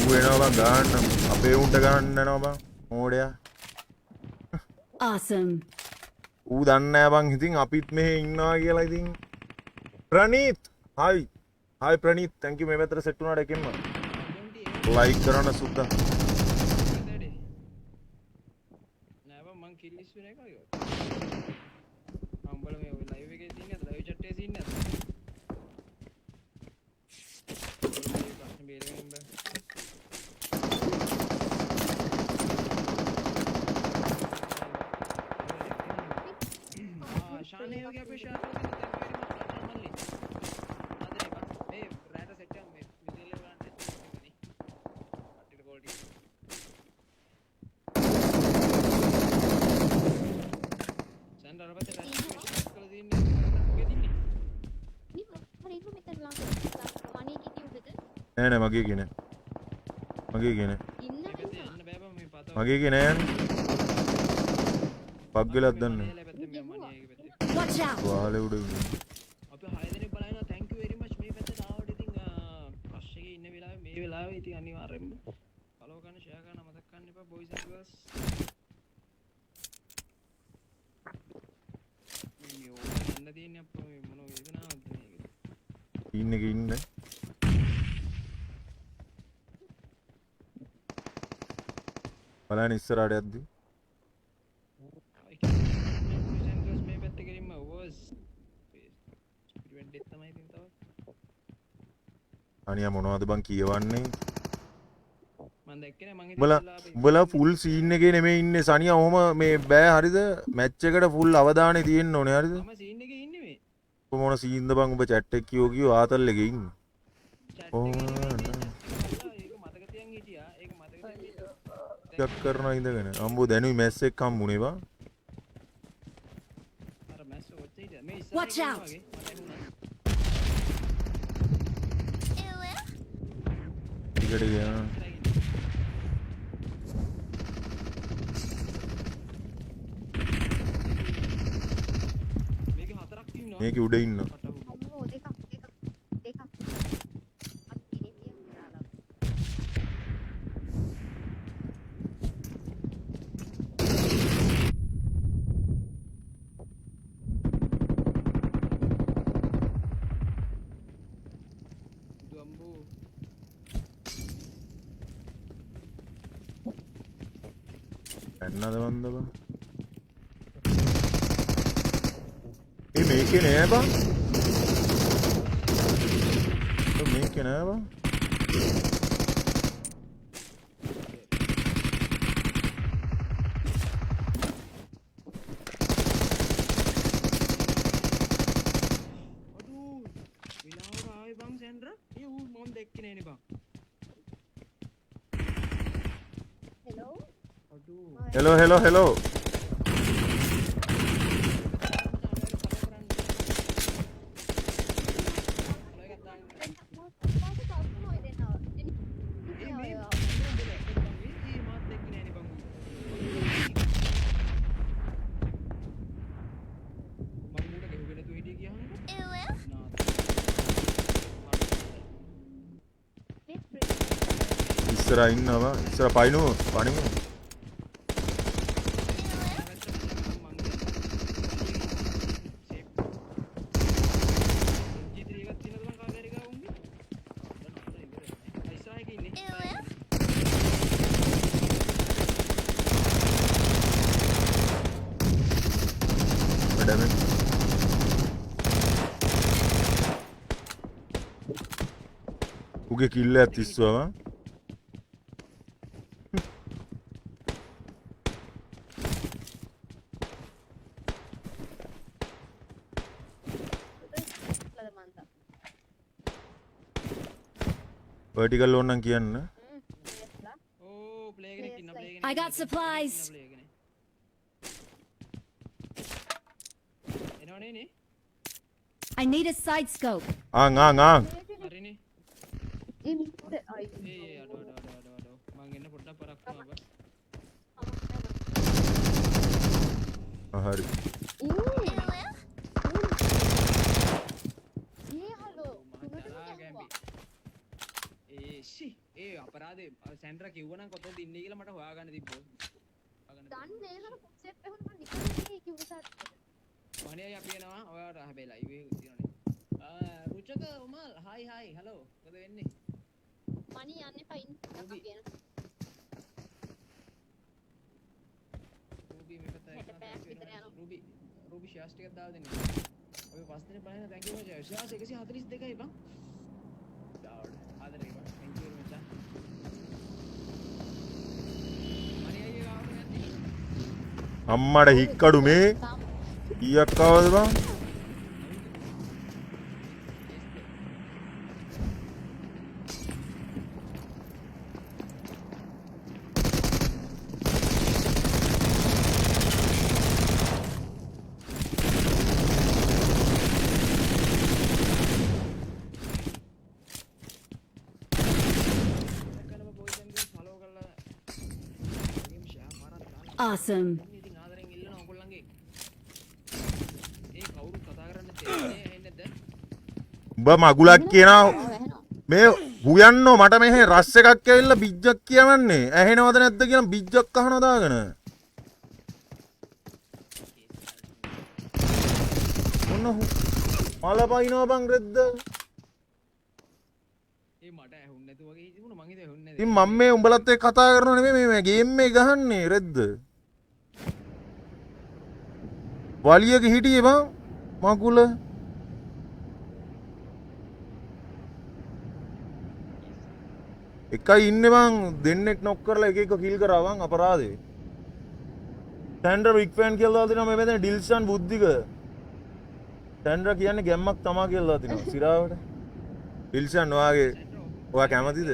ඌ එනවා බං ගහන්න අපේ උන්ට ගහන්න යනවා බං මෝඩයා. Awesome. ඌ දන්නේ නෑ බං ඉතින් අපිත් මෙහෙ ඉන්නවා කියලා ඉතින්. Praneeth hi hi Praneeth thank you මේ පැත්තට සෙට් වුණාට එකෙන්ම ලයික් කරන්න සුද්දා. නෑ බං මං කිල් ලිස්ට් වෙන එක වගේ. මං බලමු මේ ඔය ලයිව් එකේ තියෙන්නේ නැද්ද? ලයිව් චැට් එකේ තියෙන්නේ නැද්ද? මේ ප්‍රශ්න බේරගන්න බෑ. ආ ශානේ වගේ අපේ ශාන් වගේ thank you very much Shan මල්ලි. ආදරේ බං. මේ රෑට සෙට් එකක් මේ මිසයිල් එක බලන්න නේ. කට්ටියට කෝල් ටික. සැන්ඩ් අර පැත්තේ රැස් කරලා තියෙන්නේ මොකද තින්නේ? මේ හරි ඉන්න මෙතන ළඟ මණී කිටි උඩද නෑ නෑ මගේ එකේ නෑ. මගේ එකේ නෑ. ඉන්න මේ පැත්තේ ඉන්නවා. යන්න බෑ බං මේ පත. මගේ එකේ නෑ යන්නේ. බග් වෙලාත් දන්නේ නෑ. පැත්තේ මේ මණී එකේ පැත්තේ. Watch out! වහලේ උඩ ඉන්නේ. අපි හය දෙනෙක් බලන ඉන්නවා thank you very much මේ පැත්තට ආවට ඉතින් රෂ් එකේ ඉන්න වෙලාවේ මේ වෙලාවේ ඉතින් අනිවාර්යෙන්ම ෆලෝ කරන්න ෂෙයා කරන්න අමතක කරන්න එපා boys and girls. මේ මේ ඕක යන්න තියෙන්නේ අප්පා මේ මොන වේදනාවක්ද මේක. ඉන්න එකේ ඉන්න. බලන්න ඉස්සරහට යද්දි ඒ කියන්නේ boys and girls මේ පැත්තේ කෙලින්ම was ස්පිරිට් තමයි ඉතින් තව. අනියා මොනවද බං කියවන්නේ? මං දැක්කේ නෑ මං හිතුවේ උඹලා ඉස්සෙල්ලා අපි උඹලා ෆුල් සීන් එකේ නෙමෙයි ඉන්නේ සනියා ඔහොම මේ බෑ හරිද? මැච් එකට ෆුල් අවධානය තියෙන්න ඕනේ හරිද? මම සීන් එකේ ඉන්නේ මේ. උඹ මොන සීන්ද බං උඹ චැට් එක කියෝ කියෝ ආතල් එකේ ඉන්නේ. චැට් කොහොම එකේ නෙමෙයි ඉන්නේ චැට් එක බලලා ඒක මතක තියන් හිටියා. ඒක මතක තියන් හිටියා. ටිකක් කරනවා ඉඳගෙන. අම්බෝ දැනුයි මැස් එක්ක හම්බුනේ බං. අර මැස්ස ඔච්චර හිටියා. මේ ඉස්සරහ Watch එකේ ඉන්නවා out. වගේ. මට ඇහුණා. ටිකට ගියා. ඉස්සරහ ඉන්නවා. මේකේ හතරක් ඉන්නවා. මේකේ උඩ ඉන්නවා. කටහු. අම්මෝ දෙකක් දෙකක් දෙකක්. අපි ඉන්නේ තියලා. බුදු අම්බෝ. පැන්නද මන්ද බං? ඒ මේකේ නෑ බං. ඔව් මේකේ නෑ බං. අඩෝ වෙලාවට ආවේ බං සැන්ඩ්‍රා. ඒ ඌ මම දැක්කේ නෑනේ බං. හෙලෝ අඩෝ. Hello hello hello. ඒ මේ උඹ දැක්කද බං? ඒ මාත් දැක්කේ නෑනේ බං ඌ. මං ඌට ගැහුවේ නැතුව හිටියේ කියහන්කෝ. නා. ඉස්සරහා ඉන්නවා බං. ඉස්සරහා පයින්නු පනිමු. ඩැමේජ්. උගේ කිල් එකක් තිස්සුවා බං. ලද මන්ද. වර්ටිකල් ඕන නම් කියන්න. ප්ලේයර්ස්ලා. ඕ ප්ලේයර් කෙනෙක් ඉන්නවා, ප්ලේයර් I කෙනෙක් got supplies. ඉන්නවා, ප්ලේයර් කෙනෙක්. එනවනේ නේ. I need a side scope. ආන් ආන් ආන්. හරිනේ. ඒ මිනිස්සු ඒ ඒ අයියෝ. අඩෝ අඩෝ අඩෝ අඩෝ අඩෝ, මං එන්න පොඩ්ඩක් පරක්කු වුණා බං. ආ, හරි. ඉන්නේ. ඒ හලෝ. මහා ජරා ගැම්බි. ඒ ෂි ඒ අපරාධේ සැන්ඩ්‍රා කිව්වනම් කොතනද ඉන්නේ කියලා මට හොයාගන්න තිබ්බෝ. හොයාගන්න තිබ්බෝ. දන්නේ නෑ සර ෆුට්ස්ටෙප් ඇහුණා මං නිකන් ඉන්නේ කිව්ව සර්. මණි අයියා අපි එනවා ඔයාට. හැබැයි ලයිව් එක තියෙනවනේ. ආ රුචක උමල්, හායි හායි හලෝ, මොකද වෙන්නේ? මණි යන්න එපා ඉන්න. රූබි. අපි එනවා. රූබි මේ පැත්ත හැට පැයක් විතර යනවා. රූබි රූබි ෂෙයාර්ස් ටිකක් දාලා දෙන්න. අපි පස් දෙනෙක් බලන්න. Thank you මචං. ෂෙයාර්ස් 142යි බං. දාවඩ ආදරේ බං. Thank you මචං. මණි අයියා ගාවට යන්නේ. අම්මට හික්කඩු මේ තාම කීයක් ආවද බං? දැක්කනම බොයිස් ඇන්ඩ් ගර්ල්ස් ෆලෝ කරලා වගේම ෂෙයා පාරක් දාලා Awesome. ඉතින් ආදරෙන් ඉල්ලනවා ඔයගොල්ලන්ගේ. ඒ කවුරුත් කතා කරන්නේ නැත්තේ ඇහෙන්නේ නැද්ද? උඹ මගුලක් කියනවා. ආව ඇහෙනවා. මේ හුයන්නෝ මට මෙහෙ රස් එකක් ඇවිල්ලා බිජ්ජක් කියවන්නේ. ඇහෙනවද නැද්ද කියලා බිජ්ජක් අහනවා දාගෙන. ඔන්න මල පයින්නවා බං රෙද්ද. ඒ මට ඇහුන්නේ නැතුව වගේ හිතුණා, මං හිතුවා ඇහුන්නේ නැති. ඉතින් මම මේ උඹලත් එක්ක කතා කරනව නෙමෙයි, මේ ගේම් එක ගහන්නේ රෙද්ද. වලියක හිටියේ බං මගුල. එකයි ඉන්නේ බං, දෙන්නෙක් නොක් කරලා එක එක කිල් කරා බං අපරාධේ. සැන්ඩ්‍රා බිග් ෆෑන් කියලා දාලා තිනවා මේ පැත්තේ ඩිල්ෂන් බුද්ධික. සැන්ඩ්‍රා කියන්නේ ගැම්මක් තමා කියලා දාලා තිනවා සිරාවට. ඩිල්ෂන් ඔයාගේ ඔයා කැමතිද?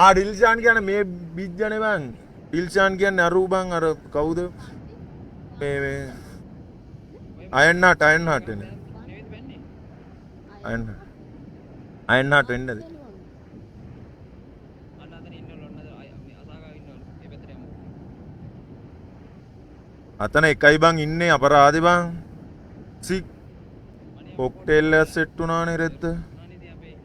ආ ඩිල්ෂාන් කියන්නේ මේ බිජ්ජනේ බං. ඩිල්ෂාන් කියන්නේ අරු බං, අර කවුද මේ මේ අයන් හට්, අයන් හට් එන්නේ. නෙවෙයිද වෙන්නේ? අයන් අයන් හට් වෙන්නද? අන්න අතන ඉන්නවලු, ඔන්න අර අය මේ අසාගාව ඉන්නවලු. ඒ පැත්තට යමු. අතන එකයි බං ඉන්නේ අපරාධේ බං. සික් මණි කොක්ටේල් එකක් සෙට් වුණානේ රෙද්ද. වුණානේ ඉතින් අපේ.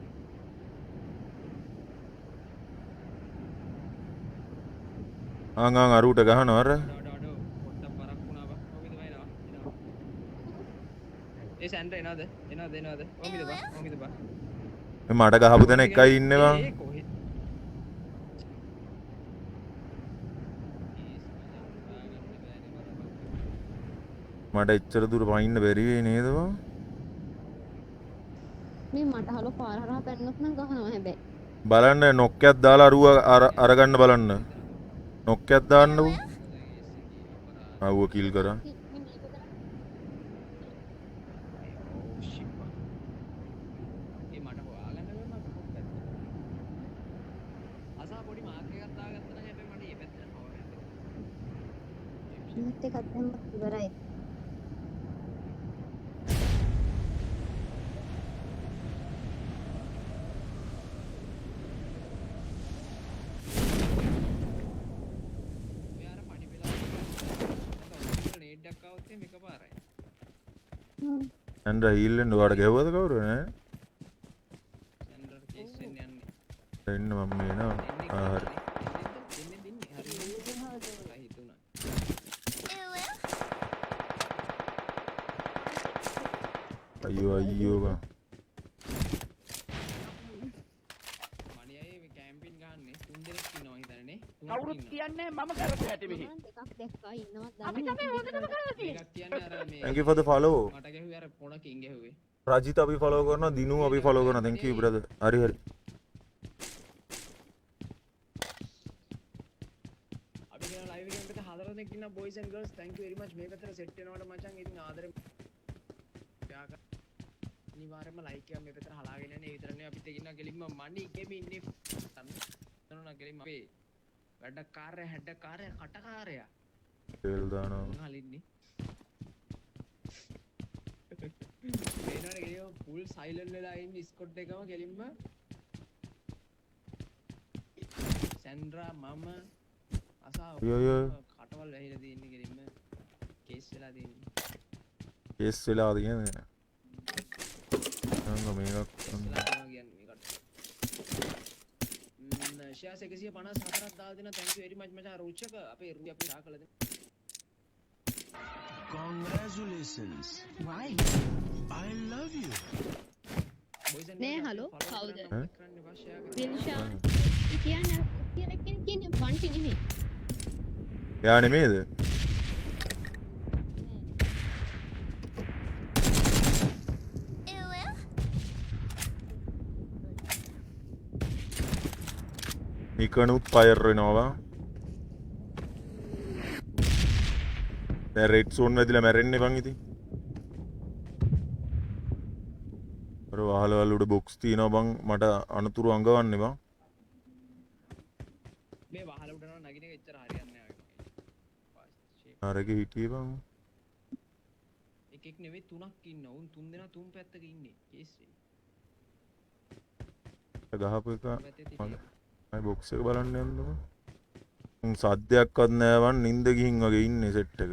ආන් ආන් අරුට ගහනවා අර. අඩෝ අඩෝ අඩෝ පොඩ්ඩක් පරක්කු වුණා බං. කොහොමද බං එනවා එනවා. ඒ සැන්ඩ්‍රා එනවද? එනවද එනවද? කොහොමද බං? කොහොමද බං? මේ මට ගහපු තැන එකයි ඉන්නේ බං. ඒ කොහෙ? ඒස් මචං හොයාගන්න බෑනේ බලපන්. මට එච්චර දුර පයින්න බැරි වෙයි නේද බං? මේ මට හලෝ පාර හරහා පැන්නොත් නම් ගහනවා හැබැයි. බලන්න නොක් එකක් දාලා අරුව අරගන්න බලන්න. නොක් එකක් දාන්නකෝ. ආ ඌව කිල් කරා. මේ මේක කරා. ඔව් ෂිට් බං. ඒ මට හොයාගන්න බෑ මම කොහොමද පැත්ත. අසා පොඩි මාක් එකක් දාගත්තා නම් හැබැයි මට මේ පැත්තට පවර් එකක් දෙන්න. මියුට් එකක් දැම්මත් ඉවරයි. ඔය අර පඩි පෙළ නේඩ් එකක් ආවොත් එහෙම එකපාරයි. සැන්ඩ්‍රා හීල් වෙන්න ඔයාට ගැහුවද කවුරු නෑ? සැන්ඩ්‍රාට කේස් වෙන්න යන්නේ. එන්න මම මේ එනවා. දෙන්නෙක් ආ හරි. දෙන්නෙක් දෙන්නේ. හරි. මට හිතුණා. අයියෝ අයියෝ බං. මණි අයියේ මේ කැම්පින් ගහන්නේ තුන් දෙනෙක් ඉන්නවා හිතන්නේ නේ. කවුරුත් කියන්නේ මම කරපු හැටි මෙහි. මම දෙකක් දැක්කා ඉන්නවත් අපි දන්නේ තමයි හොඳටම කරලා තියෙන්නේ. දෙකක් කියන්නේ අර මේ Thank you for the follow. මට ගැහුවේ අර පොණකින් ගැහුවේ. රජිත අපි ෆලෝ කරනවා, දිනු අපි ෆලෝ කරනවා. Thank you brother. හරි හරි. අපි කියන ලයිව් එකෙන් පැත්ත හතර දෙනෙක් ඉන්නවා boys and girls, thank you very much මේ පැත්තට සෙට් වෙනවට මචං. ඉතින් ආදරේ අනිවාර්යයෙන්ම ලයික් එකක් මේ පැත්තට හලාගෙන යන්න. ඒ විතර නෙවෙයි, අපිත් එක්ක ඉන්නවා කෙලින්ම මනි ගෙමින් නේ තනුණා කෙලින්ම අපේ වැඩකාරය හැඩකාරය කටකාරය තෙල් දානවා. මොන හලින්නේ පේනවනේ කෙලින්ම ෆුල් සයිලන්ට් වෙලා ඉන්නේ ස්කොඩ් එකම කෙලින්ම. සැන්ඩ්‍රා මම අසා අයියෝ අයියෝ. කටවල් වැහිලා තියෙන්නේ කෙලින්ම, කේස් වෙලා තියෙන්නේ. කේස් වෙලා තියෙන්නේ. නංග මේකක් කේස් වෙලා තියෙනවා කියන්නේ මේ කට. ෂෙයාර්ස් 154ක් දාලා දෙනවා. Thank you very much මචං. රුචක අපේ රුචි අපි ෂෙයා කළා දෙන්න. Congratulations. Why? I love you. Boys and නෑ, girls, hello, follow කවුද? කරන්න අමතක කරන්න එපා, ෂෙයා කරන්න. දිල්ෂාන් ඒ කියන්නේ අර කියලා කෙනෙක් කියන්නේ වන්ටි නෙමෙයි. එයා නෙමෙයිද? නිකනුත් ෆයර් වෙනවා බං. දැන් රෙඩ් සෝන් වැදිලා මැරෙන්නේ බං ඉතින්. අර වහලවල් උඩ බොක්ස් තියෙනවා බං, මට අනතුරු අඟවන්නේ බං. මේ වහල උඩ යනවා නගින එක එච්චර හරියන්නේ නෑ ඔය මගේ. අරගේ හිටියේ බං. එකෙක් නෙවෙයි තුනක් ඉන්නවා. උන් තුන් දෙනා තුන් පැත්තක ඉන්නේ. කේස් වෙන්නේ. ගහපු එක තුන් පැත්තේ මගේ තිබේ. මම බොක්ස් එක බලන්න යන්න බං. උන් සද්දයක්වත් නෑ බං, නින්ද ගිහින් වගේ ඉන්නේ සෙට් එක.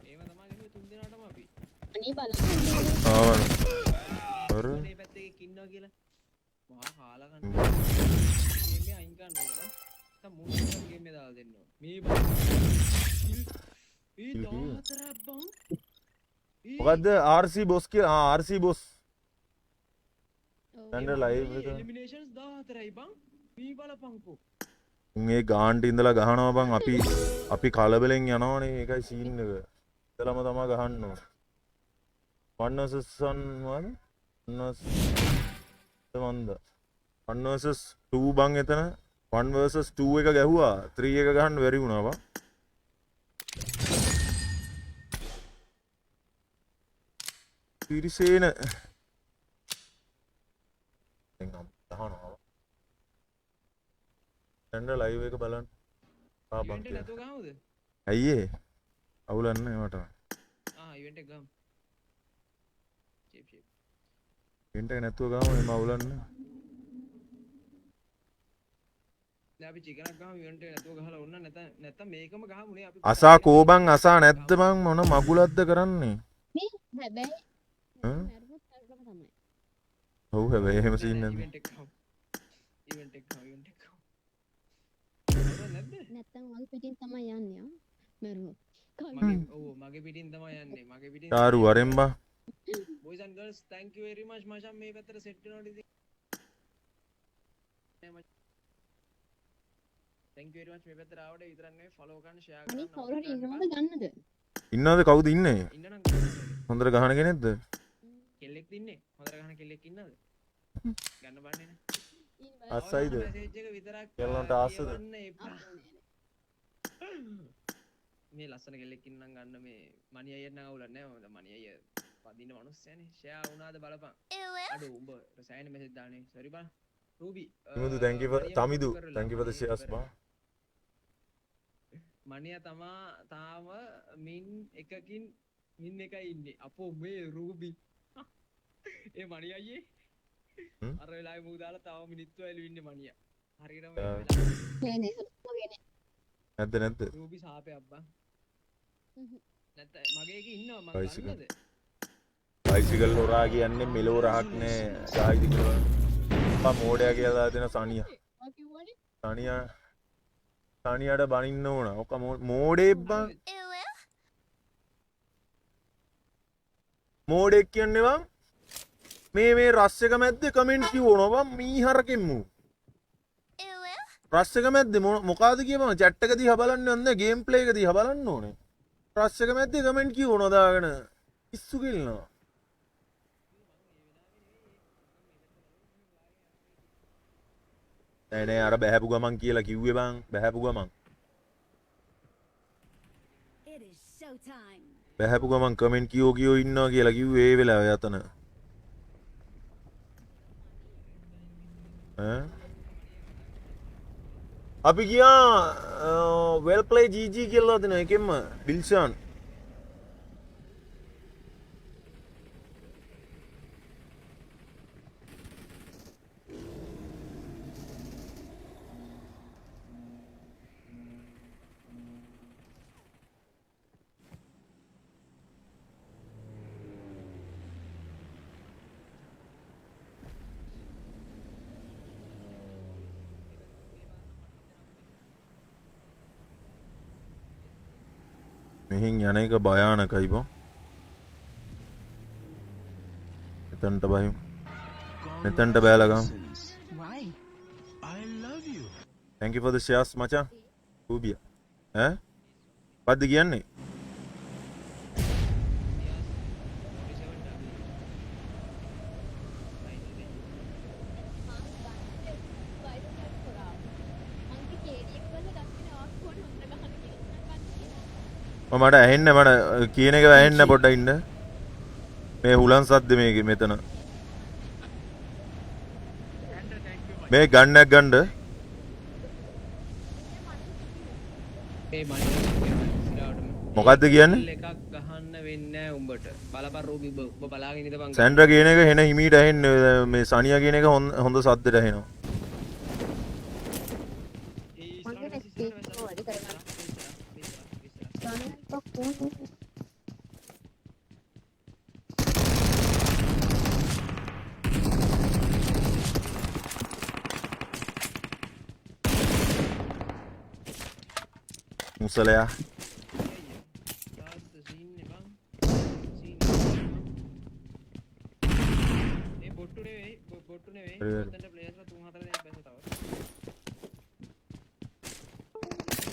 ඒව තමයි ගහුවේ තුන් දෙනාටම අපි. අනේ බලන්න. ආවනේ. අර මේ පැත්තේ එකෙක් ඉන්නවා කියලා. මහා කාලා ගන්න. උඹ ගේම් එක අයින් කරන්න ඕන. නැත්තම් මුන් ගේම් එක දාලා දෙන්න ඕන. මේ බං. ඒ කිල් කීයද? 14ක් බං. ඒ මොකද්ද RC boss කියලා? ආ RC boss. ඔව්. දැන් ලයිව් එක එලිමිනේෂන්ස් 14යි බං. මේ බලපංකෝ. උන් ඒ ගාන්ට ඉඳලා ගහනවා බං. අපි අපි කලබලෙන් යනවනේ, ඒකයි සීන් එක. ඉඳලම තමා ගහන්න ඕන. 1 versus 1 මොකද? 1 versus වන්ද 1 versus 2 බං. එතන 1 versus 2 එක ගැහුවා, 3 එක ගහන්න බැරි වුණා බං. සිරිසේන දැන් අපි ගහනවා බං. දැන් ලයිව් එක බලන්න ආ බං ඉවෙන්ට් එක කියලා. නැතුව ගහමුද? ඇයි ඒ? අවුලක් නෑ මට. ආ ඉවෙන්ට් එක ගහමු. Cheap cheap. ඉවෙන්ට් එක නැතුව ගහමු, එහෙම අවුලක් නෑ. දැන් අපි චිකනක් ගහමු ඉවෙන්ට් එක නැතුව ගහලා ඕන නැත්නම් නැත්නම් මේකම ගහමු නේ අපි. අසා කෝ බං, අසා නැද්ද බං? මොන මගුලක්ද කරන්නේ? මේ හැබැයි ඈ? මැරුණොත් මැරුණම තමයි. ඔව් හැබැයි එහෙම සීන් නැද්ද? ඉවෙන්ට් එක ගහමු. ඉවෙන්ට් එක ගහමු, ඉවෙන්ට් එක ගහමු. අවුලක් නැද්ද? නැත්තම් වගේ පිටින් තමයි යන්නේ ආ මැරුණොත්. මගේ ඔව් මගේ පිටින් තමයි යන්නේ. මගේ පිටින්. තාරු වරෙන් බං. Boys and girls, thank you very much මචං මේ පැත්තට සෙට් වෙනවට ඉතින්. නෑ මචං. Thank you very much මේ පැත්තට ආවට විතරක් නෙවෙයි ෆලෝ කරන්න, ෂෙයා කරන්න. අනේ කවුරු හරි අමතක කරන්න ඉන්නවද ගන්නද? ඉන්නවද? කවුද ඉන්නේ? එපා. ඉන්න නම් ගන්න ඕනේ. හොඳට ගහන කෙනෙක්ද? කෙල්ලෙක්ද ඉන්නේ? හොඳට ගහන කෙල්ලෙක් ඉන්නවද? ගන්න බන්නේ නේ. අස්සයිද? මැසේජ් එක විතරක් කෙල්ලන්ට ආසද? කියවන්න එපා. මේ ලස්සන කෙල්ලෙක් ඉන්නම් ගන්න. මේ මණි අයියට නම් අවුලක් නෑ. මම දැන් මණි අයියා පදින මනුස්සයනේ. ෂෙයා වුණාද බලපන්. අඩෝ උඹ සෑහෙන මැසේජ් දානේ. සෝරි බං. Ruby Tamidu thank you for මණියා තමිදු කරලා, thank you for the මණියා shares කරලා. බං. මණියා තමා තාම මින් එකකින් මින් එකයි ඉන්නේ. අපෝ මේ රූබි. ඒ මණි අයියේ හ්ම්? අර වෙලාවේ මූ දාලා තව මිනිත්තු ඇලු ඉන්නේ මණියා. හරියටම ඒ ආ. වෙලාවේ. නෑ නෑ මගේ නෑ. නැද්ද නැද්ද? රූබි සාපයක් බං. හ්ම්. නැත්නම් මගේ එකේ ඉන්නවා මං බයිසිකල්. ගන්නද? බයිසිකල් හොරා කියන්නේ මෙලෝ රහක් නෑ. සාහිති කියලා. බං මෝඩයා කියලා දාලා දෙන සනියා. ඔයා කිව්වනේ. සනියා සනියාට බනින්න ඕන. ඔක මෝඩෙක් බං. මෝඩෙක් කියන්නේ බං මේ මේ රස් එක මැද්දේ කමෙන්ට් කියවනවා බං මීහරකෙන් මූ. රෂ් එක මැද්දේ මොකාද කියපම චැට් එක දිහා බලන්න ඕනේ නෑ, ගේම් ප්ලේ එක දිහා බලන්න ඕනේ. රෂ් එක මැද්දේ කමෙන්ට් කියවනවා දාගෙන පිස්සු කිල්ලනවා. නෑ නෑ අර බැහැපු ගමන් කියලා කිව්වේ බං, බැහැපු ගමන්. It is showtime. බැහැපු ගමන් කමෙන්ට් කියෝ කියෝ ඉන්නවා කියලා කිව්වේ ඒ වෙලාවේ අතන. ඈ අපි ගියා වෙල් ප්ලේ GG කියලා දෙන එකෙන්ම ඩිල්ෂාන්. මෙහෙන් යන එක භයානකයි බං. එතනට බහිමු. මෙතනට බෑලා ගමු. Congratulations. Why? I love you. Thank you for the shares මචං. ඌබියා. ඈ? මොකද්ද කියන්නේ? මම මට ඇහෙන්නේ, මට කියන එක ඇහෙන්නේ නැහැ, පොඩ්ඩක් ඉන්න. මේ හුලං සද්ද මේකේ මෙතන. මේ ගන්නක් ගන්න. ඒ මනින් සිරාවටම. මොකද්ද කියන්නේ? එකක් ගහන්න වෙන්නේ නැහැ උඹට. බලපන් රූබි, උඹ උඹ බලාගෙන ඉඳපන්. සැන්ඩ්‍රා කියන එක හෙන හිමීට ඇහෙන්නේ, මේ සනියා කියන එක හොඳ සද්දෙට ඇහෙනවා. ඒ මගේ ඉස්සරහට ස්පීකර් ඉස්සරහට වැඩි කරගන්න. ඉස්සරහට ඉස්සරහට. ගන්න කොහොමද? මුසලයා. තාත්ත සීන් නේ බං. සීන් ඒ බොට්ටු නෙවෙයි, බොට්ටු නෙවෙයි. හරි හරි. ඔතනට ප්ලේයර්ස්ලා තුන් හතර දෙනෙක් බැස්ස තව.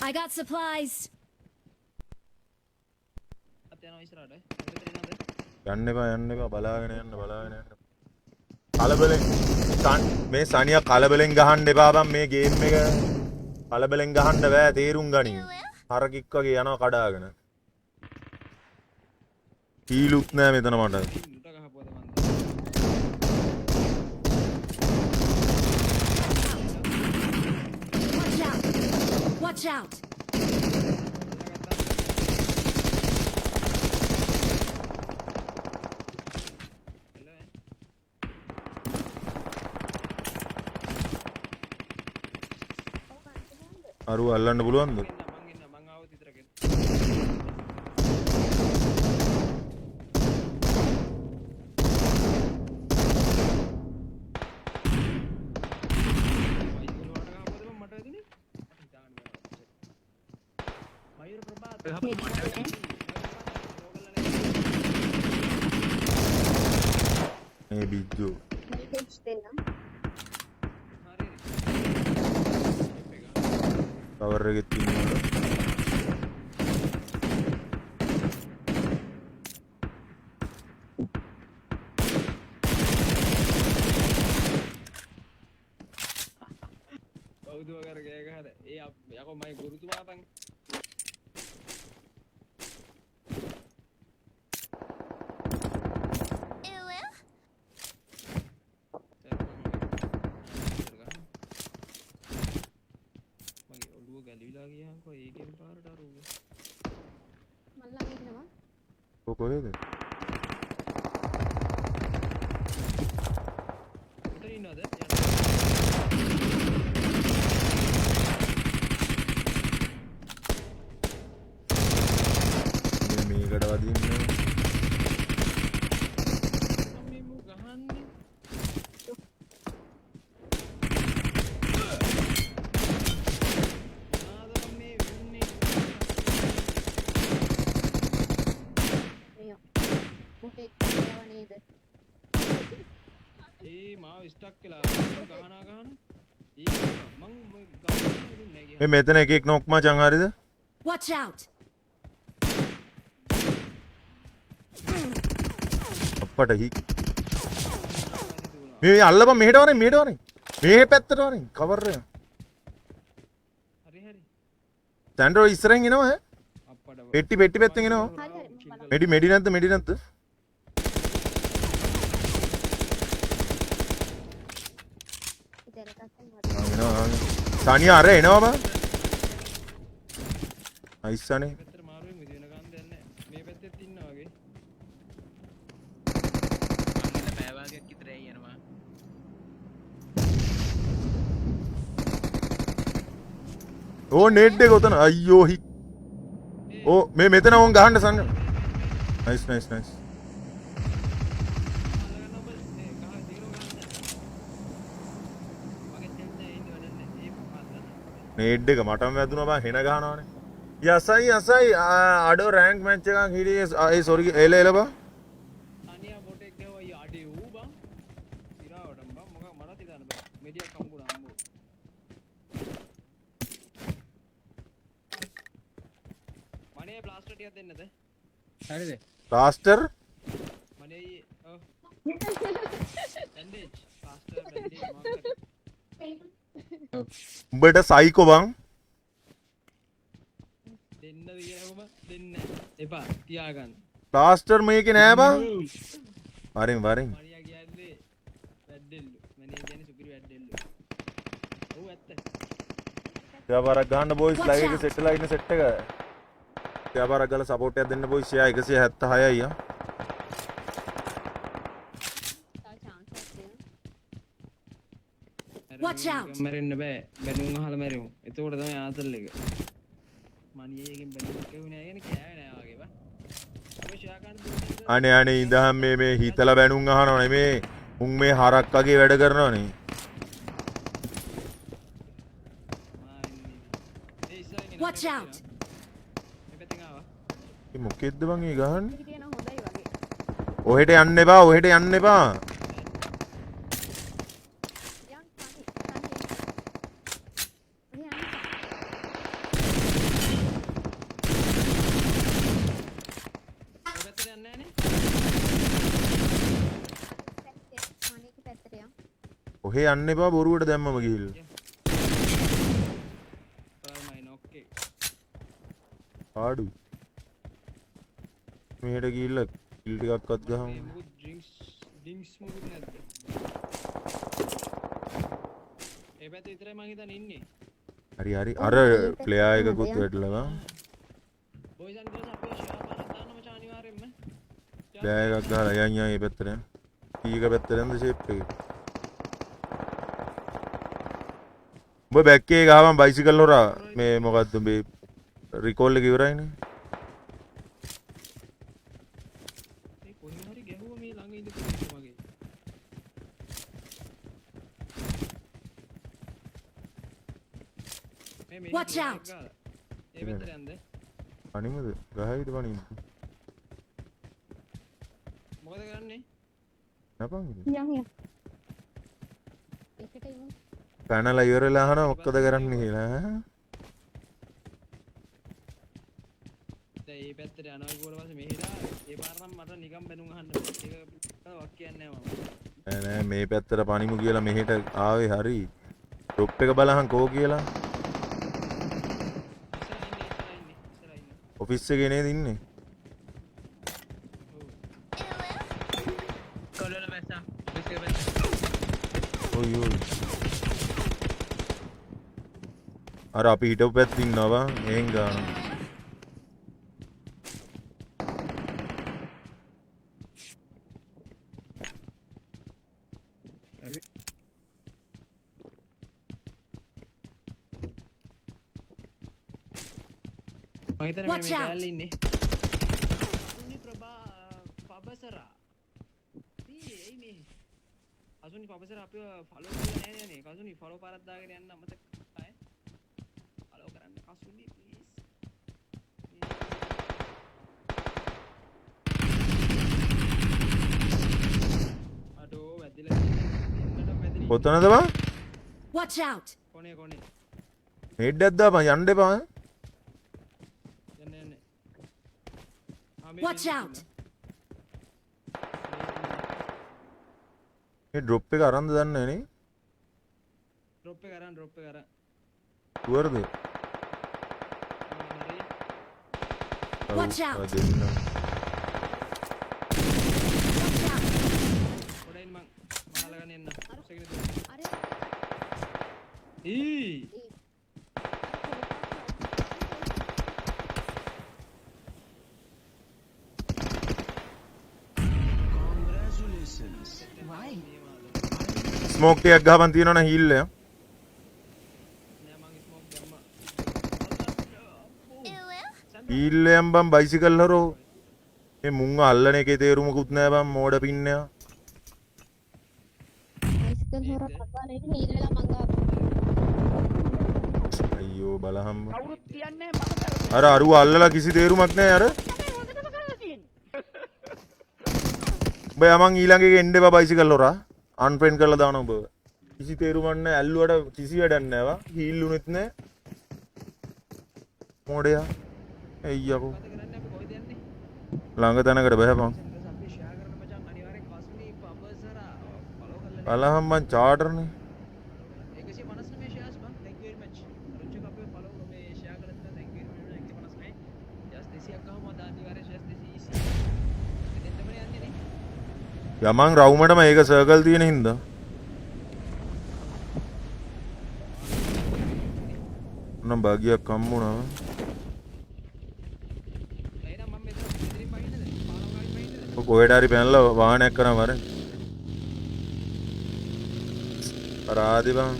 I got supplies. අත් යනවා ඉස්සරහට. උඹ එනවද? යන්න එපා යන්න එපා, බලාගෙන යන්න බලාගෙන යන්න. කලබලෙන් මේ සනියා කලබලෙන් ගහන්න එපා බං, මේ ගේම් එක කලබලෙන් ගහන්න බෑ, තේරුම් ගනින්. හරකික් වගේ යනවා කඩාගෙන. හීලුත් නෑ මෙතන මට. මුට ගහපුවද මන්ද? Watch out. Watch out. අරුව අල්ලන්න පුළුවන්ද? මං එන්න මං ආවොත් විතර ගෙන්න. බයිසිකල් වලට ගහපුවද බං මට වැදුනේ? මට හිතාගන්න බෑ. මයූර ප්‍රභාත් මේ බිජ්ජෝ. මෙසේජ් දෙන්නම්. හරි හරි. කවර් එකෙත් ඉන්නවා. කවුද ඔය අර ගෑ ගහන? ඒ යකෝ මගේ ගුරුතුමා බං. මගේ ඔළුව ගැලවිලා ගියාන්කෝ ඒකෙන් පාරට අර ඌ. මං ළඟ ඉන්නවා. ඔය කොහෙද? උතන ඉන්නවද? මේ මේකට වදින්නේ. මම මේ මූ ගහන්නේ. මොනාද බං මේ වෙන්නේ? මේ මොකෙක් කියනවා නේද? ඒ මාව ස්ටක් වෙලා ගහනා ගහන. මං ගන්න නෑ. මේ මෙතන එකෙක් නොක් මචං, හරිද? Watch out! අප්පට හි මේ අල්ලපන්, මෙහෙට වරෙන්, මෙහෙට වරෙන්, මේ පැත්තට වරෙන්, කවර් එක. හරි හරි. සැන්ඩ්‍රෝ ඉස්සරහින් එනවා ඈ. අප්පට. පෙට්ටි පෙට්ටි පැත්තෙන් එනවා. හරි හරි, මම බලන්න. මෙඩි මෙඩි නැද්ද? මෙඩි නැද්ද? ඉතින් එකක් මට. ආ, එනවා ආ, එනවා. සානියා අර එනවා බං. නයිස් අනේ. මේ පැත්තට මාරු වෙමු ඉතින්, වෙන කන් දෙයක් නෑ. මේ පැත්තෙත් ඉන්නවා වගේ. මං ඉන්න පැය භාගයක් විතර ඇයි යනවා. ඕ නෙට් එක ඔතන. අයියෝ හි. ඕ මේ මෙතන ඕන් ගහන්න සන්න. Nice nice nice. අල්ලගන්න ඔබ ඒ ගහ දීරෝ ගහන්න. මගෙත් හෙල්ත් නෑ, ඉන්න වැඩක් නෑ. ඒ අල්ලන්න. නේඩ් එක මටම වැදුනා බං, හෙන ගහනවනේ. යසයි යසයි, අඩෝ රෑන්ක් මැච් එකක් හිටියේ. ඒ සෝරි, එල එල බං. අනියා බොටෙක් ගැහුවා අයියා. අඩේ ඌ බං. සිරාවටම බං, මොකක් මටත් හිතන්න බෑ. මෙඩියක් හම්බුණා අම්බෝ. මනේ බ්ලාස්ටර් ටිකක් දෙන්නද? හරිද? ප්ලාස්ටර්. මනේ අයියේ, ඔව්. බැන්ඩේජ්, ප්ලාස්ටර් බැන්ඩේජ් මොකක් හරි. උඹට සයිකෝ බං. දෙන්නද කියලා කොහොම දෙන්න එපා, තියාගන්න. ප්ලාස්ටර් මේකේ නෑ බං. වරින් වරින්. මනියා කියන්නේ වැඩෙල්ලු. මනේ කියන්නේ සුපිරි වැඩෙල්ලු. ඔව් ඇත්ත. ෂෙයා පාරක් ගහන්න බොයිස්. Watch live එක out. Set වෙලා ඉන්න සෙට් එක. ෂෙයා පාරක් ගහලා සපෝට් එකක් දෙන්න බොයිස්. ෂෙයා 176යි ආ. තව චාන්ස් එකක් තියෙනවා. Watch out. මැරෙන්න බෑ. බැනුම් අහලා මැරෙමු. එතකොට තමයි ආතල් එක. මනියේ එකෙන් බැනුම් කියුනේ නෑ කියන්නේ කෑවේ නෑ වගේ බා. ඔය ෂෙයා ගන්න දුන්නද? අනේ අනේ, ඉඳහන් මේ මේ හිතලා බැනුම් අහනව නෙමේ. උන් මේ හරක් වගේ වැඩ කරනවනේ. මා ඉන්නේ. ඒ ඉස්සරහින් එනවා. Watch out. මේ පැත්තෙන් ආවා. ඒ මොකෙද්ද බං ඒ ගහන්නේ? හිටියනම් හොඳයි වගේ. ඔහෙට යන්න එපා, ඔහෙට යන්න එපා. යන් පනි පනි. ඔය යන්න. ඔය පැත්තට යන්නේ නෑනේ. පැත්තේ මණික පැත්තට යන්. ඔහෙ යන්න එපා බොරුවට දැම්මම ගිහිල්ලා. බලමයි නොක් එක. පාඩු. මෙහෙට ගිහිල්ලා කිල් ටිකක්වත් ගහමු. මේ මොකුත් ඩ්‍රින්ක්ස් ඩ්‍රින්ක්ස් මොකුත් නැද්ද? ඒ පැත්තේ විතරයි මං හිතන්නේ ඉන්නේ. හරි හරි, අර ප්ලේයර් එකකුත් වැටලා බං. බොයිස් ඇන්ඩ් ගර්ල්ස් අපේ ෂෙයා පාරක් දාන්න මචං අනිවාර්යෙන්ම. ප්ලේයර් එකක් ගහලා යන් යන් ඒ පැත්තට යන්. ටී එක පැත්තට යන්ද ෂේප් එකේ. උඹ බැක් එකේ ගහපන් බයිසිකල් හොරා. මේ මොකද්ද උඹේ රිකෝල් එක ඉවරයිනේ. මේ කොහෙන් හරි ගැහුවා මේ ළඟ ඉඳපු කෙනෙක් මගේ. මේ මේ Watch out. ඒ පැත්තට යන්ද? පනිමුද? ගහයිද පනිමුද? මොකද කරන්නේ? නපන් ඉතින්. යන් යන්. එකට ඉමු. පැනලා ඉවරලා අහනවා මොකද කරන්නේ කියලා ඈ? දැන් ඒ පැත්තට යනවා කිව්වට පස්සේ මෙහෙට ආවේ. ඒ පාර නම් මට නිකන් බැනුම් අහන්න බෑ. ඒක පිළිබඳව වක් කියන්නේ නෑ මම. නෑ නෑ, මේ පැත්තට පනිමු කියලා මෙහෙට ආවේ හරි. ඩ්‍රොප් එක බලහන් කෝ කියලා. ඉස්සරහින් ඉන්නේ, ඉස්සරහින් ඉන්නේ, ඉස්සරහින් ඉන්නේ. ඔෆිස් එකේ නේද ඉන්නේ? ඔව්. කොළවල බැස්සා. ඔෆිස් එකේ බැස්සා. ඔයි ඔයි. අර අපි හිටපු පැත්තේ ඉන්නවා බං. එහෙන් ගානවා. මං හිතන්නේ මේ Watch මේ out. කෑල්ලේ ඉන්නේ. අසුනි ප්‍රභා පබසරා. මේ ඇයි මේ අසුනි පබසරා අපිව ෆලෝ කරලා නෑ නේ. කසුනි ෆලෝ පාරක් දාගෙන යන්න අමතක ආයේ. ෆලෝ කරන්න කසුනි ප්ලීස්. අඩෝ වැදිලා ඉන්නේ. දෙන්නටම වැදිලා ඉන්නේ. කොතනද බං? Watch out! කොනේ කොනේ. හෙඩ් එකක් දාපන් යන්න එපා ඈ. යන්න යන්න. ආ මේ Watch out! මේ ඩ්‍රොප් එක අරන්ද දන්නේ නැහැ නේ. ඩ්‍රොප් එක අරන්, ඩ්‍රොප් එක අරන්. කුවරද? හරි. Watch out. දෙන්න. Watch out! පොඩයින් මං මං අල්ලගන්න එන්න. සෙකන්ඩ් දුන්න. අර ඊ Congratulations. Why? Smoke ටිකක් ගහපන් තියෙනවනම් හීල් එක. නෑ මං ස්මෝක් දැම්මා. හීල් එකම් බං බයිසිකල් හරෝ. මේ මුං අල්ලන එකේ තේරුමකුත් නෑ බං මෝඩ පින්නයා. බයිසිකල් හොරා කපාලා ඉතින් හීල් වෙලා මං ගාව. අයියෝ බලහම්. කවුරුත් කියන්නේ මම කරපු අර අරුව අල්ලලා කිසි තේරුමක් නෑ අර. හැටි හොඳටම කරලා තියෙන්නේ. උඹ යමන් ඊළඟ එක එන්න එපා බයිසිකල් හොරා. අන්ෆ්‍රෙන්ඩ් කරලා දානවා උඹව. කිසි තේරුමක් නෑ ඇල්ලුවට කිසි වැඩක් නෑ වා. හීල් උනෙත් නෑ. මෝඩයා. ඇයියකෝ. මොකද කරන්නේ අපි කොහෙද යන්නේ? ළඟ තැනකට බහැපන්. ඊට අපි ෂෙයා කරන මචං අනිවාර්යෙන් කස්මි පබසරා ෆලෝ කරලා බලහම් බං චාටර්නේ. 159 ෂෙයාර්ස් බං. Thank you very much. අරුච් එක අපේ ෆලෝ මේ ෂෙයා කරලා තියෙනවා. Thank you very much. 159 just 200ක් ගහමු අද අනිවාර්යෙන් ෂෙයාර්ස් 200 ඊසි. එතෙන්ටමනේ යන්නේ නේ. යමන් රවුමටම ඒක සර්කල් තියෙන හින්දා. නම් භාගියක් හම්බුණා. එහෙනම් මම මෙතන මෙතනින් පහින්නද? පාලම ගාවින් පහින්නද? ඔය කොහෙට හරි පැනලා වාහනයක් කරන් වරෙන්. අර ආදි බං.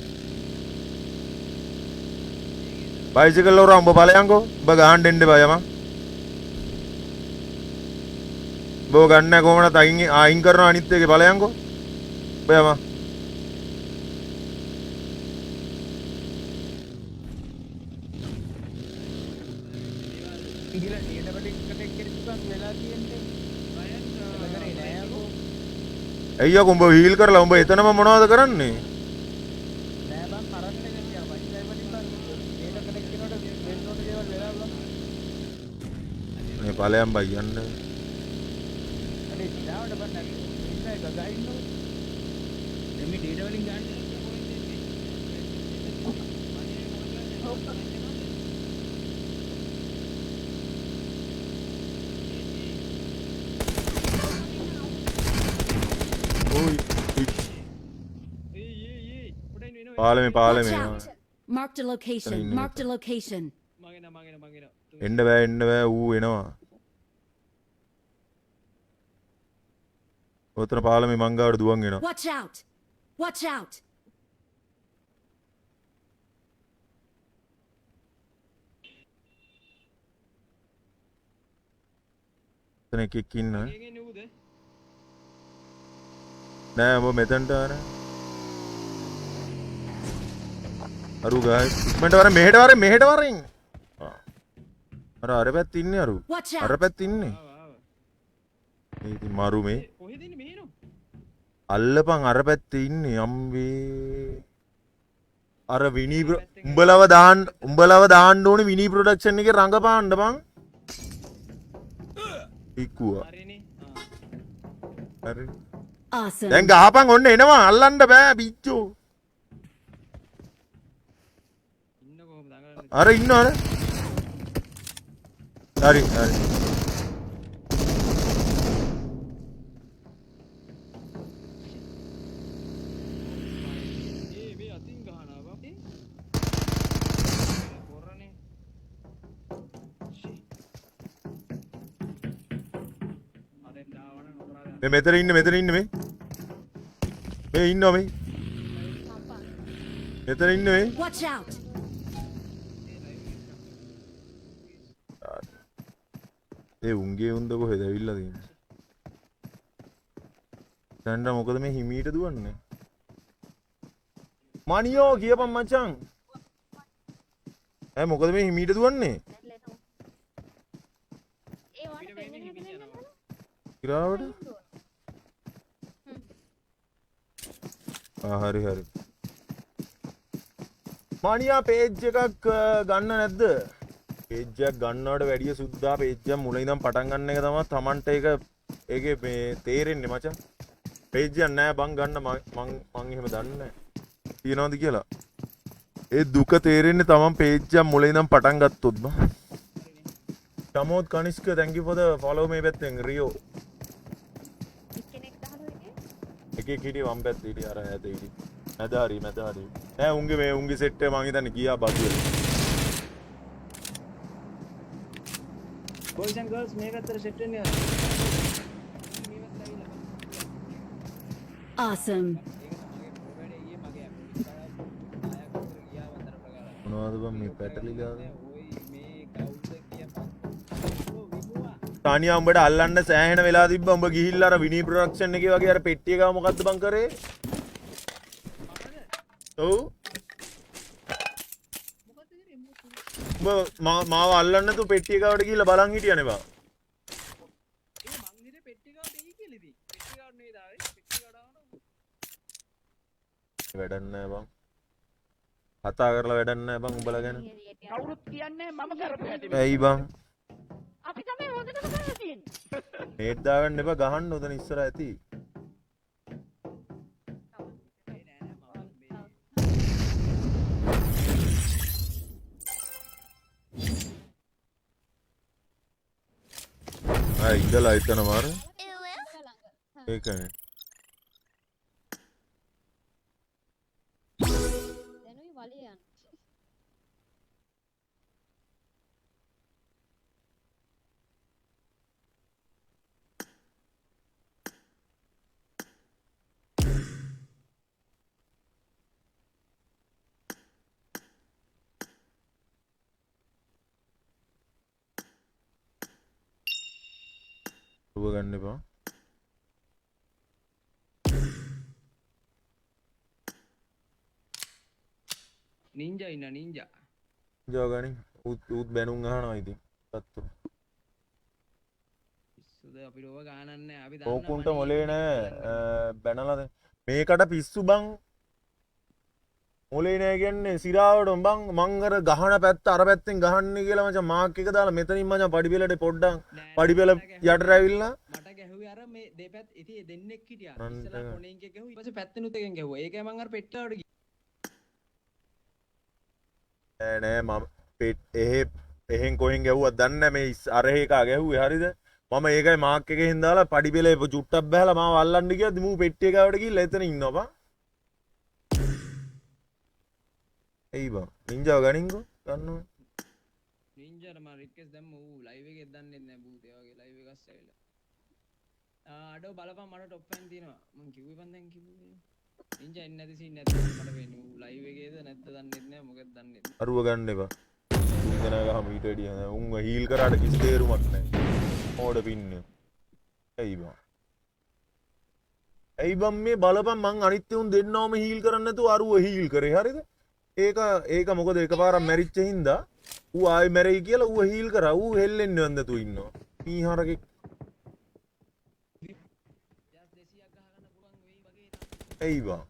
බයිසිකල් වල උඹ ඵලයන්කෝ. උඹ ගහන්න එන්න එපා යමන්. උඹව ගන්න කොහොමද අයින් අයින් කරනවා අනිත් එකේ ඵලයන්කෝ. උඹ යමන්. ගිහලා ඩේටා වලින් කනෙක්ට් කරපු වෙලා තියෙන්නේ. රයන් කරේ නෑ යකෝ. ඇයි යකෝ උඹ හීල් කරලා උඹ එතනම මොනවද කරන්නේ? නෑ බං කරන්ට් එක ගියා. වයිෆයි වලින් බං ඩේටා කනෙක්ට් කරනකොට වෙන්න ඕන දේවල් වෙලා බං. මේ ඵලයන් බයි යන්න. අනේ දිනාවට බං නැති. ඉන්න ගගා ඉන්නවා. දැන් මේ ඩේටා වලින් ගන්න. ඔයි ඒ ඒ ඒ පොඩයින් එනවා. පාලමේ Watch පාලමේ. out! Marked a location. ඉන්නේ. Marked a location. මං එනවා මං එනවා මං එනවා. එන්න බෑ එන්න බෑ ඌ එනවා. ඔතන පාලමේ මං ගාවට දුවන් එනවා. Watch out! Watch out! එතන එකෙක් ඉන්න. මගෙන් එන්නේ ඌද? නෑ උඹ මෙතනට ආර. අරු ගායි ඉක්මනට වරෙන් මෙහෙට වරෙන් මෙහෙට වරෙන්. අර අර පැත්තේ ඉන්නේ අරු. Watch අර out! පැත්තේ ඉන්නේ. ආවා ආවා. මේ ඉතින් මරු මේ. ඒ කොහෙද ඉන්නේ මෙහෙ නෝ? අල්ලපන් අර පැත්තේ ඉන්නේ අම්බේ. අර විනී උඹලව දාන්න උඹලව දාන්න ඕනේ විනී ප්‍රොඩක්ෂන් එකේ රඟපාන්න බං. ඉක්කුවා. හරිනේ. ආ හරි. Awesome. දැන් ගහපන් ඔන්න එනවා අල්ලන්න බෑ බිච්චෝ. ඉන්න කොහොමද අඟලන්නේ? අර ඉන්නවනේ. හරි හරි. ඒ මේ අතින් ගහනවා බං. පොරනේ. ෂි. අර දාවන නොකරා මේ මෙතන ඉන්නේ මෙතන ඉන්නේ මේ. මේ ඉන්නවා මේ. මෙතන ඉන්නේ මේ. Watch out! ඒ උන්ගේ උන්ද කොහෙද ඇවිල්ලා තියෙන්නේ? දැන් මොකද මේ හිමීට දුවන්නේ? මනියෝ කියපන් මචං. ඈ මොකද මේ හිමීට දුවන්නේ? ඒ වාට පෙන්වෙන හැටි වෙන්න ඕන. ඉරාවට? ආ හරි හරි. මනියා පේජ් එකක් ගන්න නැද්ද? පේජ් එකක් ගන්නවට වැඩිය සුද්දා පේජ් එක මුල ඉඳන් පටන් ගන්න එක තමයි Tamanට ඒක ඒකේ මේ තේරෙන්නේ මචං. පේජ් එකක් නෑ බං ගන්න මං මං එහෙම දන්නේ නෑ. තියනවද කියලා. ඒ දුක තේරෙන්නේ Taman page එක මුල ඉඳන් පටන් ගත්තොත් බං. Pramod Kanishka thank you for the follow මේ පැත්තෙන් රියෝ. එක්කෙනෙක් දහලු එකේ එකෙක් හිටියේ වම් පැත්තේ හිටියේ අර ඈත හිටියේ. මැද හරි මැද හරි. නෑ උන්ගේ මේ උන්ගේ සෙට් එක මං හිතන්නේ ගියා බදු වෙලා. බොයිස් ඇන්ඩ් ගර්ල්ස් මේ පැත්තට සෙට් වෙන්න යන්න. මේ පැත්තට ඇවිල්ලා. Awesome. ඒක තමයි මගේ වැඩේ ඊයේ මගේ ඇප් එක ආයක් විතර ගියා වන්දන ප්‍රකාර. මොනවද බං මේ පැටලිලා? ඔයි මේ කවුද කියපන්. ඔව් විමුවා. තානියා උඹට අල්ලන්න සෑහෙන වෙලා තිබ්බා. උඹ ගිහිල්ලා අර විනී ප්‍රොඩක්ෂන් එකේ වගේ අර පෙට්ටිය ගාව මොකද්ද බං කරේ? ඔව්. මොකද්ද කරේ මොකද? උඹ මාව අල්ලන්න නැතුව පෙට්ටිය ගාවට ගිහිල්ලා බලන් හිටියනේ බං. ඒ මං හිතේ පෙට්ටිය ගාවට එයි කියලා ඉතින්. පෙට්ටිය ගාවට නෙවෙයි ආවේ. පෙට්ටිය ගාවට ආවනම් වැඩක් නෑ බං. කතා කරලා වැඩක් නෑ බං උඹලා ගැන. එළියට යන්න. කවුරුත් කියන්නේ මම කරපු හැටි. ඇයි බං? අපි තමයි හොඳටම කරලා තියෙන්නේ. නේට් දාගන්න එපා ගහන්න උතන ඉස්සර ඇති. ඒ නෑ නෑ මම මේ ආ ඉඳලා එතන මාර. ළඟ. ඒකනේ. දැනුයි වලේ යන්න. රුව ගන්න එපා. නින්ජා ඉන්න නින්ජා. ජෝ ගනි. ඌත් ඌත් බැනුම් අහනවා ඉතින්. සත්තු. පිස්සුද අපිට ඔව ගානක් නෑ. අපි දන්නා ඕකුන්ට මනී මොලේ නෑ. ගන්න. බැනලා මේකට පිස්සු බං. මොලේ නෑ කියන්නේ සිරාවට බං මං අර ගහන පැත්ත අර පැත්තෙන් ගහන්නේ කියලා මචං මාක් එක දාලා මෙතනින් මචං පඩි පෙළට පොඩ්ඩක් නෑ පඩි පෙළ නෑ මට ගැහුවේ යටට ඇවිල්ලා මට ගැහුවේ අර මේ දෙපැත්ත ඉතින් ඒ දෙන්නෙක් හිටියා. අරන් ඉස්සෙල්ලා එක. කොනෙන් එකේ ගැහුවා ඊට පස්සේ පැත්තෙනුත් එකෙන් ගැහුවා. ඒකයි මං අර පෙට්ටාවට ගියේ. නෑ නෑ මම පෙට් එහෙ එහෙන් කොහෙන් ගැහුවත් දන්නේ නෑ මේ අර එකා ගැහුවේ හරිද මම ඒකයි මාක් එකෙන් දාලා පඩි පෙළේ චුට්ටක් බහැලා මාව අල්ලන්න ගියද්දි මූ පෙට්ටිය ගාවට ගිහිල්ලා එතන ඉන්නවා බං. ඇයි බං නින්ජාව ගනින්කෝ ගන්න ඕන. නින්ජාට මම රික්වෙස්ට් දැම්ම ඌ ලයිව් එකේ දන්නෙත් නෑ භූතය වගේ ලයිව් එක අස්සේ ඇවිල්ලා. ආ අඩෝ බලපන් මට ටොප් ෆෑන් තියෙනවා. මං කිව්වේ බං දැන් කිව්වේ. නින්ජා එන්නේ නැති සීන් නැති මට වෙන්නේ ඌ ලයිව් එකේද නැද්ද දන්නෙත් නෑ මොකක්ද දන්නෙත් නෑ. අරුව ගන්න එපා. තුන් දෙනා ගහම ඊට වැඩිය හොඳයි. උන්ව හීල් කරාට කිසි තේරුමක් නෑ. මෝඩ පින්නේ. ඇයි බං? ඇයි බං මේ බලපන් මං අනිත් උන් දෙන්නවම හීල් කරන්නේ නැතුව අරුව හීල් කරේ හරිද? ඒක ඒක මොකද එකපාරක් මැරිච්ච හින්දා ඌ ආයෙ මැරෙයි කියලා ඌ හීල් කරා. ඌ හෙල්ලෙන්නේ නැතුව ඉන්නවා. මීහරකෙක් 2200ක් ගහගන්න පුළුවන් වෙයි වගේ ඇයි බං?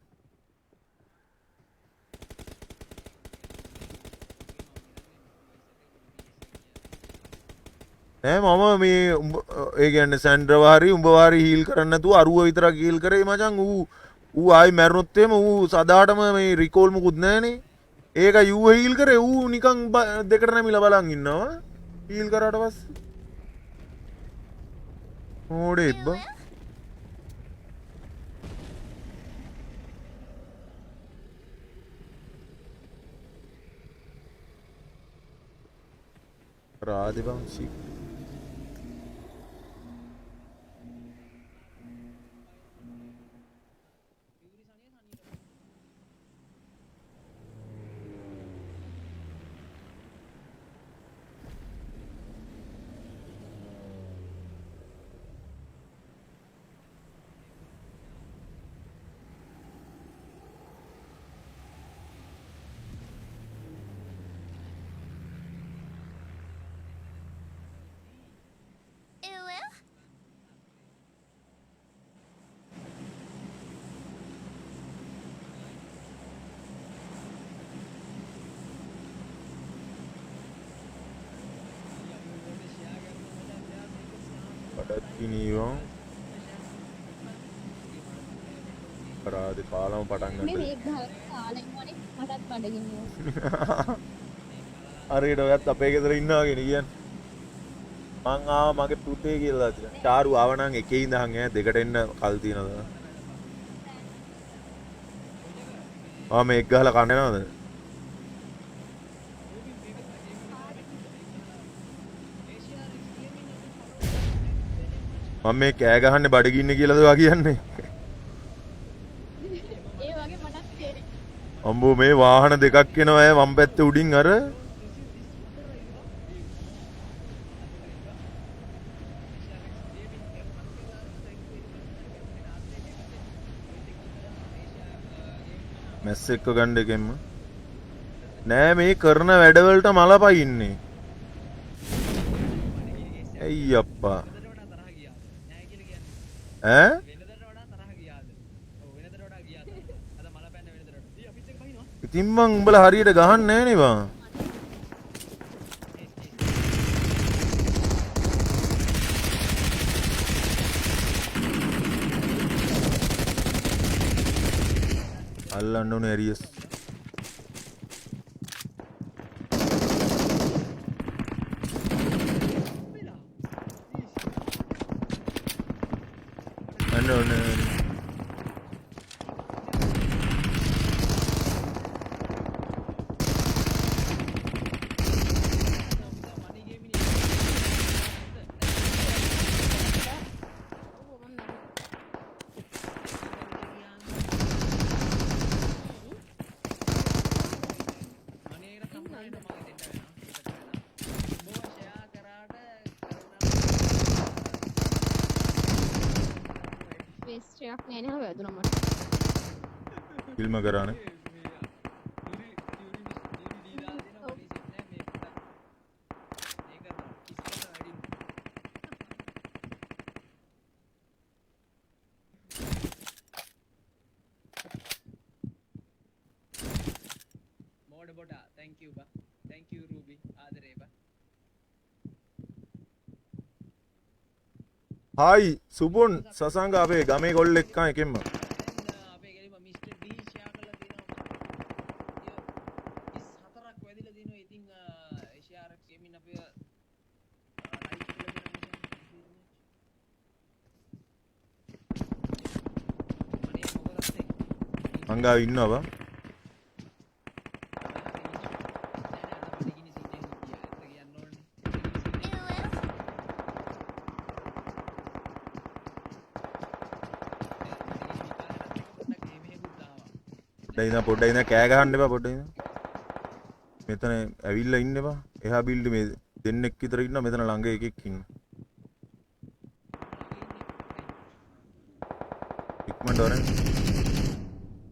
නෑ මම මේ උඹ ඒ කියන්නේ සැන්ඩ්‍රව හරි උඹව හරි හීල් කරන්නේ නැතුව අරුව විතරක් හීල් කරේ මචං ඌ ඌ ආයි මැරුණොත් එහෙම ඌ සදාටම මේ රිකෝල් මුකුත් නෑනේ. ඒක ඌ හීල් කරේ ඌ නිකන් දෙකට නැමිලා බලන් ඉන්නවා. හීල් කරාට පස්සේ මෝඩෙක් බං. රාදි බං ෂිට්. බඩගිනියෝ අපරාධේ පාලම පටන් මේ ගන්න. මේක ගහලා කාලෙන් වනේ මටත් බඩගිනියෝ. හරියට ඔයත් අපේ ගෙදර ඉන්නවා කියන කියන්නේ. මං ආවා මගේ පුතේ කියලා තියෙනවා. චාරු ආව නම් එකේ ඉඳන් ඈ දෙකට එන්න කල් තියනද? ආ මේක ගහලා කන්න යනවද? මම මේ කෑ ගහන්නේ බඩගින්න කියලාද ඔයා කියන්නේ? ඒ වගේ මටත් තේරෙන්නේ. අම්බෝ මේ වාහන දෙකක් එනවා ඈ වම් පැත්තේ උඩින් අර මැස් එක්ක ගන්න එකෙන්ම නෑ මේ කරන වැඩවලට මල පයින්නේ. ඇයි අප්පා ඈ ඉතින් මං උඹලා හරියට ගහන්නේ නෑනේ බං. අල්ලන්න ඕනේ ඇරියස්. අන්න ඕනේ. ඔව් මම මැරුණා. වේස්ට් එකක් නෑ නේ වැදුනා මට. ෆිල්ම් කරානේ. ඔව්. මෝඩ බොටා thank you බා thank you Ruby ආදරේ බා. හායි සුබුන් සසංග අපේ ගමේ කොල්ලෙක් කා එකෙන්ම. දැන් අපේ ගෙලිම මිස්ටර් ඩී ෂෙයා කරලා තියෙනවා 34ක් වැදිලා තියෙනවා. ඉතින් ෂෙයාර් ගේමින් අපේ ලයික් කරලා තියෙනවා මචං. Thank you very much. අනේ මොකද අත්තේ මං ගාව ඉන්නවා බං. පොඩ්ඩක් ඉඳන් පොඩ්ඩක් ඉඳන් කෑ ගහන්න එපා පොඩ්ඩක් ඉඳන්. මෙතන ඇවිල්ලා ඉන්න එපා. එහා බිල්ඩ් මේ දෙන්නෙක් විතර ඉන්නවා මෙතන ළඟ එකෙක් ඉන්නවා. ඉක්මනට වරෙන්.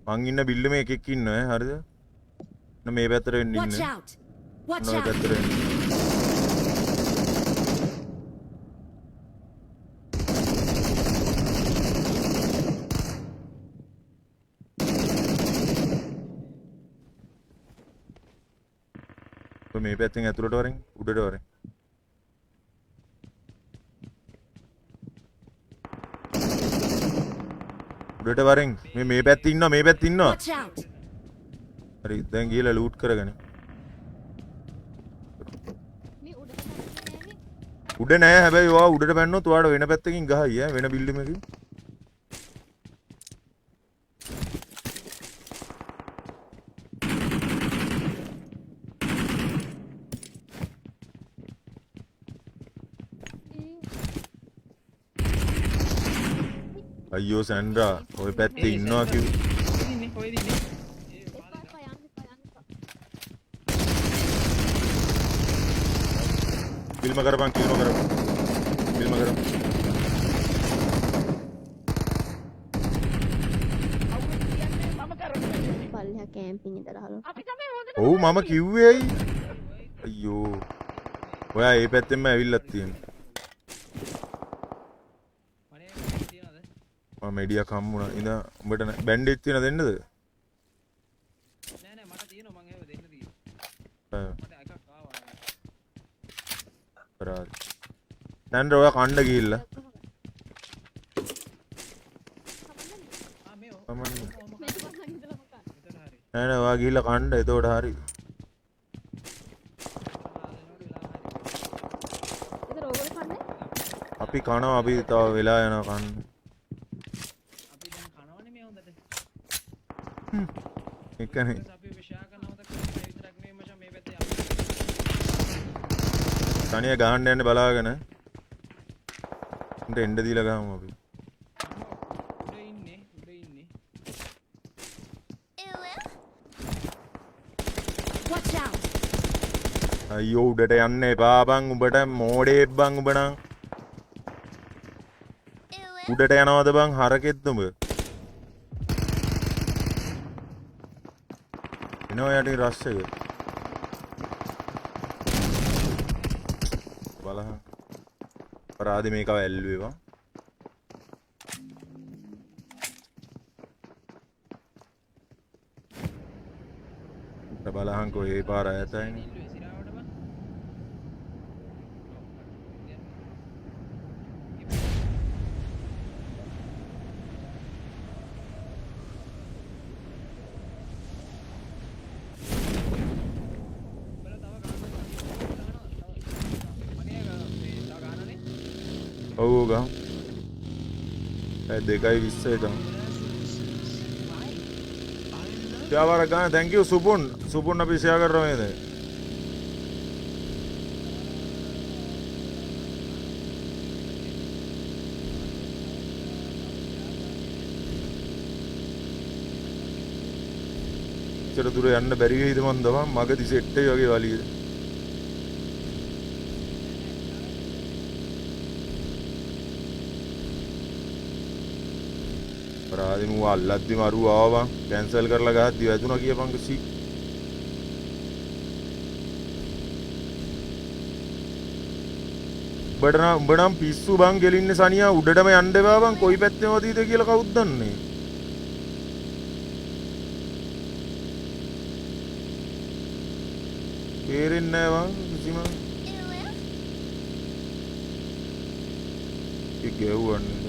මං ඉන්න බිල්ඩ් මේ එකෙක් ඉන්නවා ඈ හරිද? ඔන්න මේ පැත්තට වෙන්න Watch ඉන්නේ. out! Watch ඔන්න ඔය out! පැත්තට වෙන්න. ඔය මේ පැත්තෙන් ඇතුළට වරෙන් උඩට වරෙන්. උඩට වරෙන් මේ මේ පැත්තේ ඉන්නවා මේ පැත්තේ ඉන්නවා. Watch out! හරි දැන් ගිහලා ලූට් කරගන්න. මේ උඩට පැනලා නෑනේ. උඩ නෑ හැබැයි ඔයා උඩට පැන්නොත් ඔයාට වෙන පැත්තකින් ගහයි ඈ වෙන බිල්ඩින් එකකින්. අයියෝ සැන්ඩ්‍රා ඔය පැත්තේ ඉන්නවා කිව්වේ. ඉන්නේ කොහෙද ඉන්නේ? ඒ එපා එපා යන්න එපා යන්න එපා. ෆිල්ම් කරපන් ෆිල්ම් කරපන්. ෆිල්ම් කරපන්. අවුරුදු කියන්නේ මම කරපු හැටි. පල්ලෙහා කැම්පින් ඉඳලා හලෝ. අපි තමයි හොඳටම ඔව් මම කරලා තියෙන්නේ. කිව්වේ ඇයි? අයියෝ. ඔයා ඒ පැත්තෙන්ම ඇවිල්ලත් තියෙනවා. මනේ තියනවද? මම මෙඩියක් හම්බුණා. ඉඳන් උඹට බැන්ඩේජ් තියෙන දෙන්නද? නෑ නෑ මට තියෙනවා මං ඒව දෙන්න තියෙනවා. ආ, මට එකක් ආවා. කරාද. සැන්ඩ්‍රා ඔයා කණ්ඩ ගිහිල්ලා. කමන්නේ. මේක බලන් ඉඳලම කන්න. එතකොට හරි. නෑ නෑ ඔයා ගිහිල්ලා කන්න එතකොට හරි. ඒතර ඕගොල්ලෝ කන්නේ? අපි කනවා අපි තව වෙලා යනවා කන්න. අපි දැන් කනවනේ මේ හොඳට. එකනේ. අපි ෂෙයා කරනවා මතක කරගන්න විතරක් නෙවෙයි මචං මේ පැත්තේ අපි තනිය ගහන්න යන්න බලාගෙන. උන්ට එන්න දීලා ගහමු අපි. උඩ ඉන්නේ උඩ ඉන්නේ. Watch out! අයියෝ උඩට යන්න එපා බං උඹට මෝඩයෙක් බං උඹ නම්. උඩට යනවද බං හරකෙක්ද උඹ? එනවා යටින් රෂ් එක. බලහන්. අපරාධේ මේකව ඇල්ලුවේ බං. බලහන්කෝ ඒ පාර ඈතයිනේ. ඉල්ලුවේ සිරාවට බං. උඹලා තව ගහනවා තව මනේ මේ තව ගහනවනේ. ඔව් ඔව් ගහමු. ඒ 2:20 ගහමු. ෂෙයා වර ගන්න thank you Supun Supun අපි ෂෙයා කරනවා නේද? ඉතර දුර යන්න බැරි වෙයිද මන් දවා මගදී සෙට් එක වගේ වලියද. අපරාධේ මූව අල්ලද්දි මරුව ආවා බං කැන්සල් කරලා ගහද්දි වැදුනා කියපන්කෝ සී. උඹට නම් උඹ නම් පිස්සු බං ගෙලින්නේ සනියා උඩටම යන්න එපා බං කොයි පැත්තෙන් වදීද කියලා කවුද දන්නේ. තේරෙන්නේ නෑ බං කිසිම. ඒ ගැව්වන්නේ.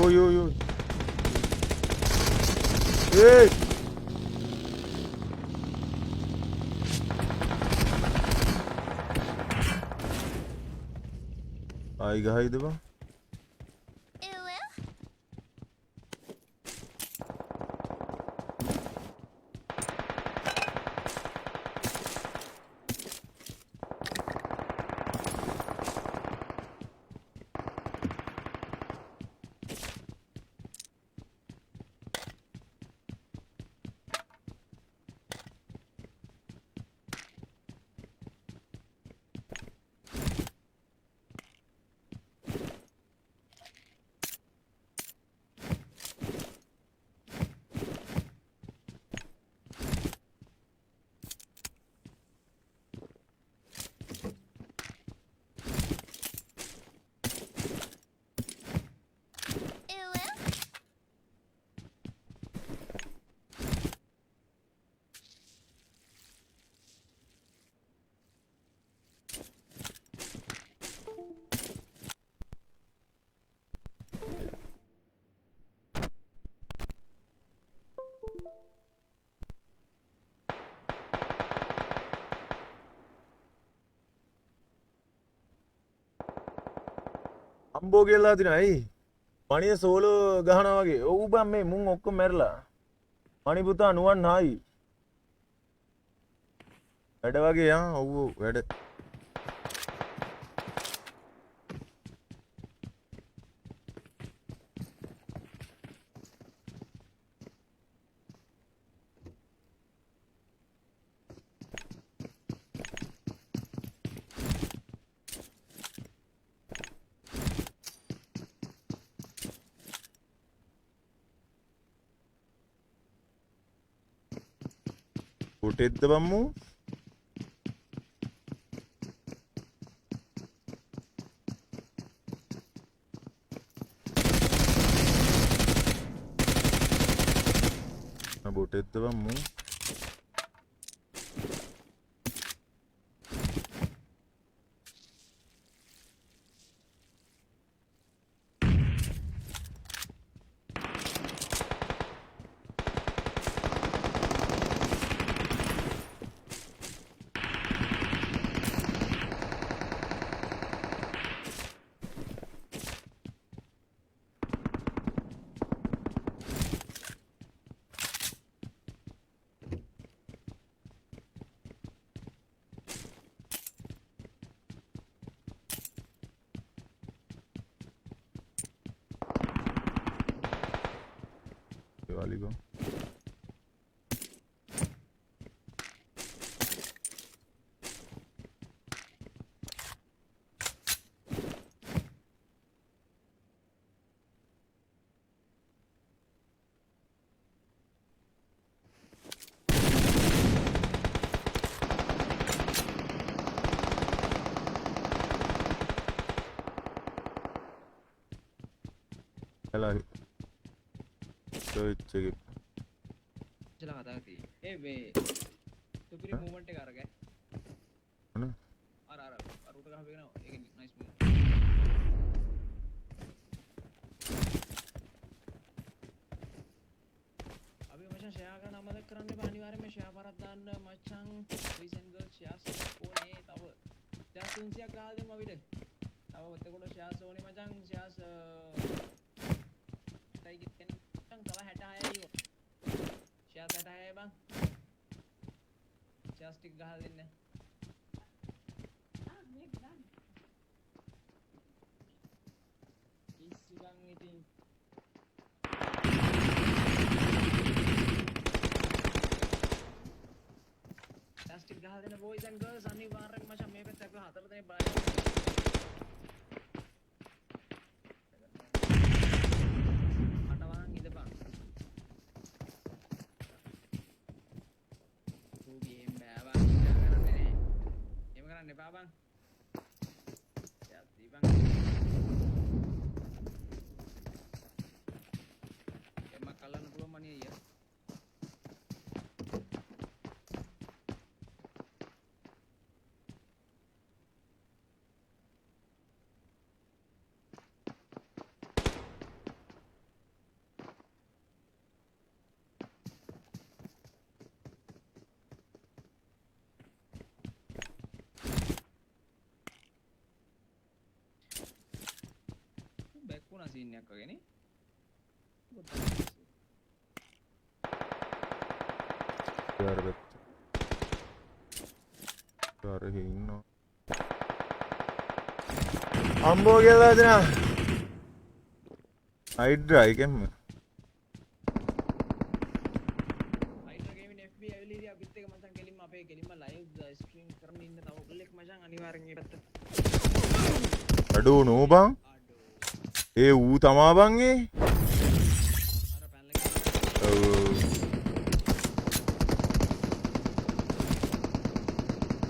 ඔයි ඔයි ඔයි. ඒයි. ආයි ගහයිද බං? අම්බෝ කියලා දිනා ඇයි මණිය සෝලෝ ගහනවා වගේ. ඔව් බං මේ මුන් ඔක්කොම මැරලා. මණි පුතා නුවන් හායි. වැඩ වගේ ආ ඔව් ඔව් වැඩ. බොටෙද්ද බං මූ? බොටෙද්ද බං මූ? वाली को චලා කතා කරતી. ඒ මේ සුපිරි මූවමන්ට් එක අරගෙන අනේ අර අර අර උඩ ගහපු එක නෝ, ඒක නයිස් මූව්. අපි මචං ෂෙයා කරන්න අමතක කරන්න එපා. අනිවාර්යයෙන්ම ෂෙයා පාරක් දාන්න මචං. බොයිස් ඇන්ඩ් ගර්ල්ස් ෂෙයාස් ඕනේ. තව ෂෙයාස් 300ක් ගහලා දෙමු අපිට. තව එතකොට ෂෙයාස් ඕනේ මචං. ෂෙයාස් ටයි කියන්නේ මචං තව 66යි. ෂෙයාස් 66යි බං. ෂෙයාස් ටික ගහලා දෙන්න. ඉස්සු බං ඉතින් ෂෙයාස් ටික ගහලා දෙන්න බොයිස් ඇන්ඩ් ගර්ල්ස්. අනිවාර්යෙන්ම මචං මේ පැත්තේ අපි හතර දෙනෙක් බලන්න. මට වහන් ඉඳපන්. ඌ ගේම් බෑ බං. ෂෙයා කරන්නේ නෑ. එහෙම කරන්න එපා බං. ෂෙයාස් දීපන්. එම්මක් අල්ලන්න පුළුවන් මණි අයියා. බැක් වුණා සීන් එකක් වගේ නේ. අර පැත්ත අර එහෙ ඉන්නවා. අම්බෝ කියලා දෙනා හයිඩ්‍රා එකෙන්ම හයිඩ්‍රා ගේමින් FB ඇවිල්ලා ඉතින් අපිත් එක මචං කෙලින්ම අපේ කෙලින්ම ලයිව් ස්ට්‍රීම් කරන් ඉන්න තව ඔගොල්ලෙක් මචං අනිවාර්යෙන් මේ පැත්ත. අඩෝ නෝ බං. ඒ ඌ තමා බං ඒ. අර පැනල් එක ඔව්.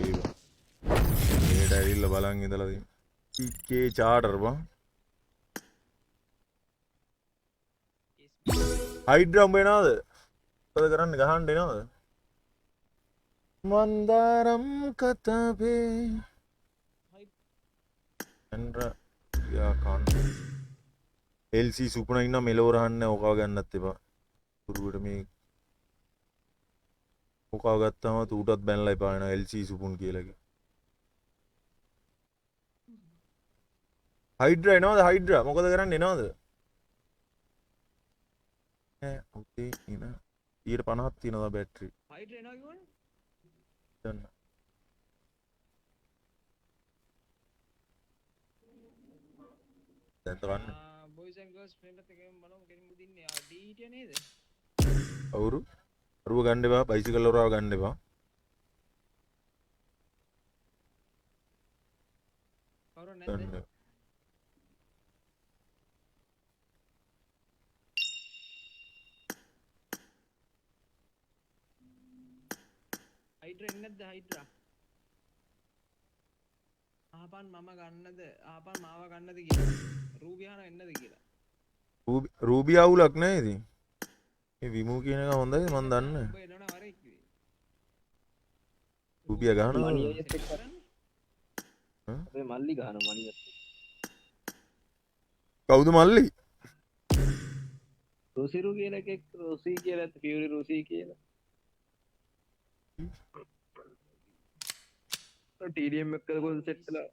ඒ බං. මේකට ඇවිල්ලා බලන් ඉඳලා තියෙන. PK charter බං. හයිඩ්‍රා උඹ එනවද? මොකද කරන්නේ ගහන්න එනවද? මන්දාරම් කතපේ ඇන්ඩ්‍රා යා කන්න. LC සුපුණ ඉන්න මෙලෝ රහන්න ඕකව ගන්නත් එපා. පුරුවට මේ ඕකව ගත්තාම ඌටත් බැනලා එපා වෙනවා LC සුපුන් කියලා කිව්වා. හයිඩ්‍රා එනවද? හයිඩ්‍රා මොකද කරන්නේ එනවද? ඈ උදේ එන 50ක් තියෙනවා බැටරි. හයිඩ්‍රා එනවා කිව්වනේ. දන්න. දැන් තවන්නේ. බොයිස් ඇන්ඩ් ගර්ල්ස් මේ පැත්තේ ගේම් බලමු කෙලින්ම දින්නේ. ආ ඩී හිටියා නේද? අවුරු අරුව ගන්න එපා, බයිසිකල් වරාව ගන්න එපා. කවුරු නැද්ද? ගන්න. හයිඩ්‍රා එන්නේ නැද්ද හයිඩ්‍රා? ආපන් මම ගන්නද ආපන් මාව ගන්නද කියලා. රූබි අහන එන්නද කියලා. රූබි අවුලක් නෑ ඉතින්. මේ විමු කියන එක හොඳයි මං දන්නේ නෑ. උඹ එනවනම් වරේ කිව්වේ. රූබියා ගහනවා. මණි අයියත් එක්ක අපේ මල්ලි ගහනවා මණියත් එක්ක. කවුද මල්ලි? රුසිරු කියන එකෙක් රුසි කියලා ඇත්ත ෆියුරි රුසි කියලා. TDM එක්ක කොහොමද සෙට් වෙලා?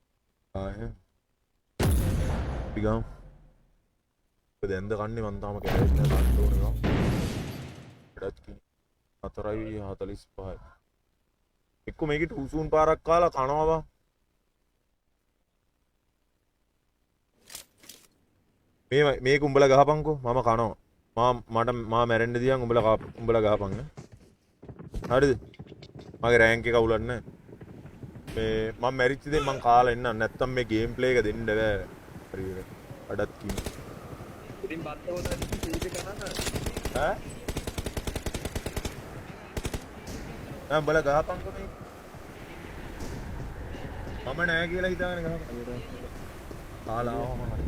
ආ එහෙම. අපි ගමු. ඔබ දැන්ද කන්නේ මං තාම කෑවෙත් නෑ කන්න ඕන එක. වැඩක් කිනි. 4:45යි. එක්ක මේකේ ටූසූන් පාරක් කාලා කනවා බං. මේ මේක උඹලා ගහපන්කෝ මම කනවා. මා මට මා මැරෙන්න දියන් උඹලා උඹලා ගහපන් ඈ. හරිද? මගේ රෑන්ක් එක අවුලක් නෑ. මේ මම මැරිච්ච දේ මං කාලා එන්නම්. නැත්තම් මේ ගේම් ප්ලේ එක දෙන්න බෑ. හරියට. අඩත් කිමි. ඉතින් බත් හොදලා සීට් එක ගන්න. ඈ? නෑ උඹලා ගහපන්කෝ මේක. මම නෑ කියලා හිතාගෙන ගහපන්. කාලා ආවම හරි.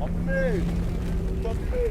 අම්මේ අම්මේ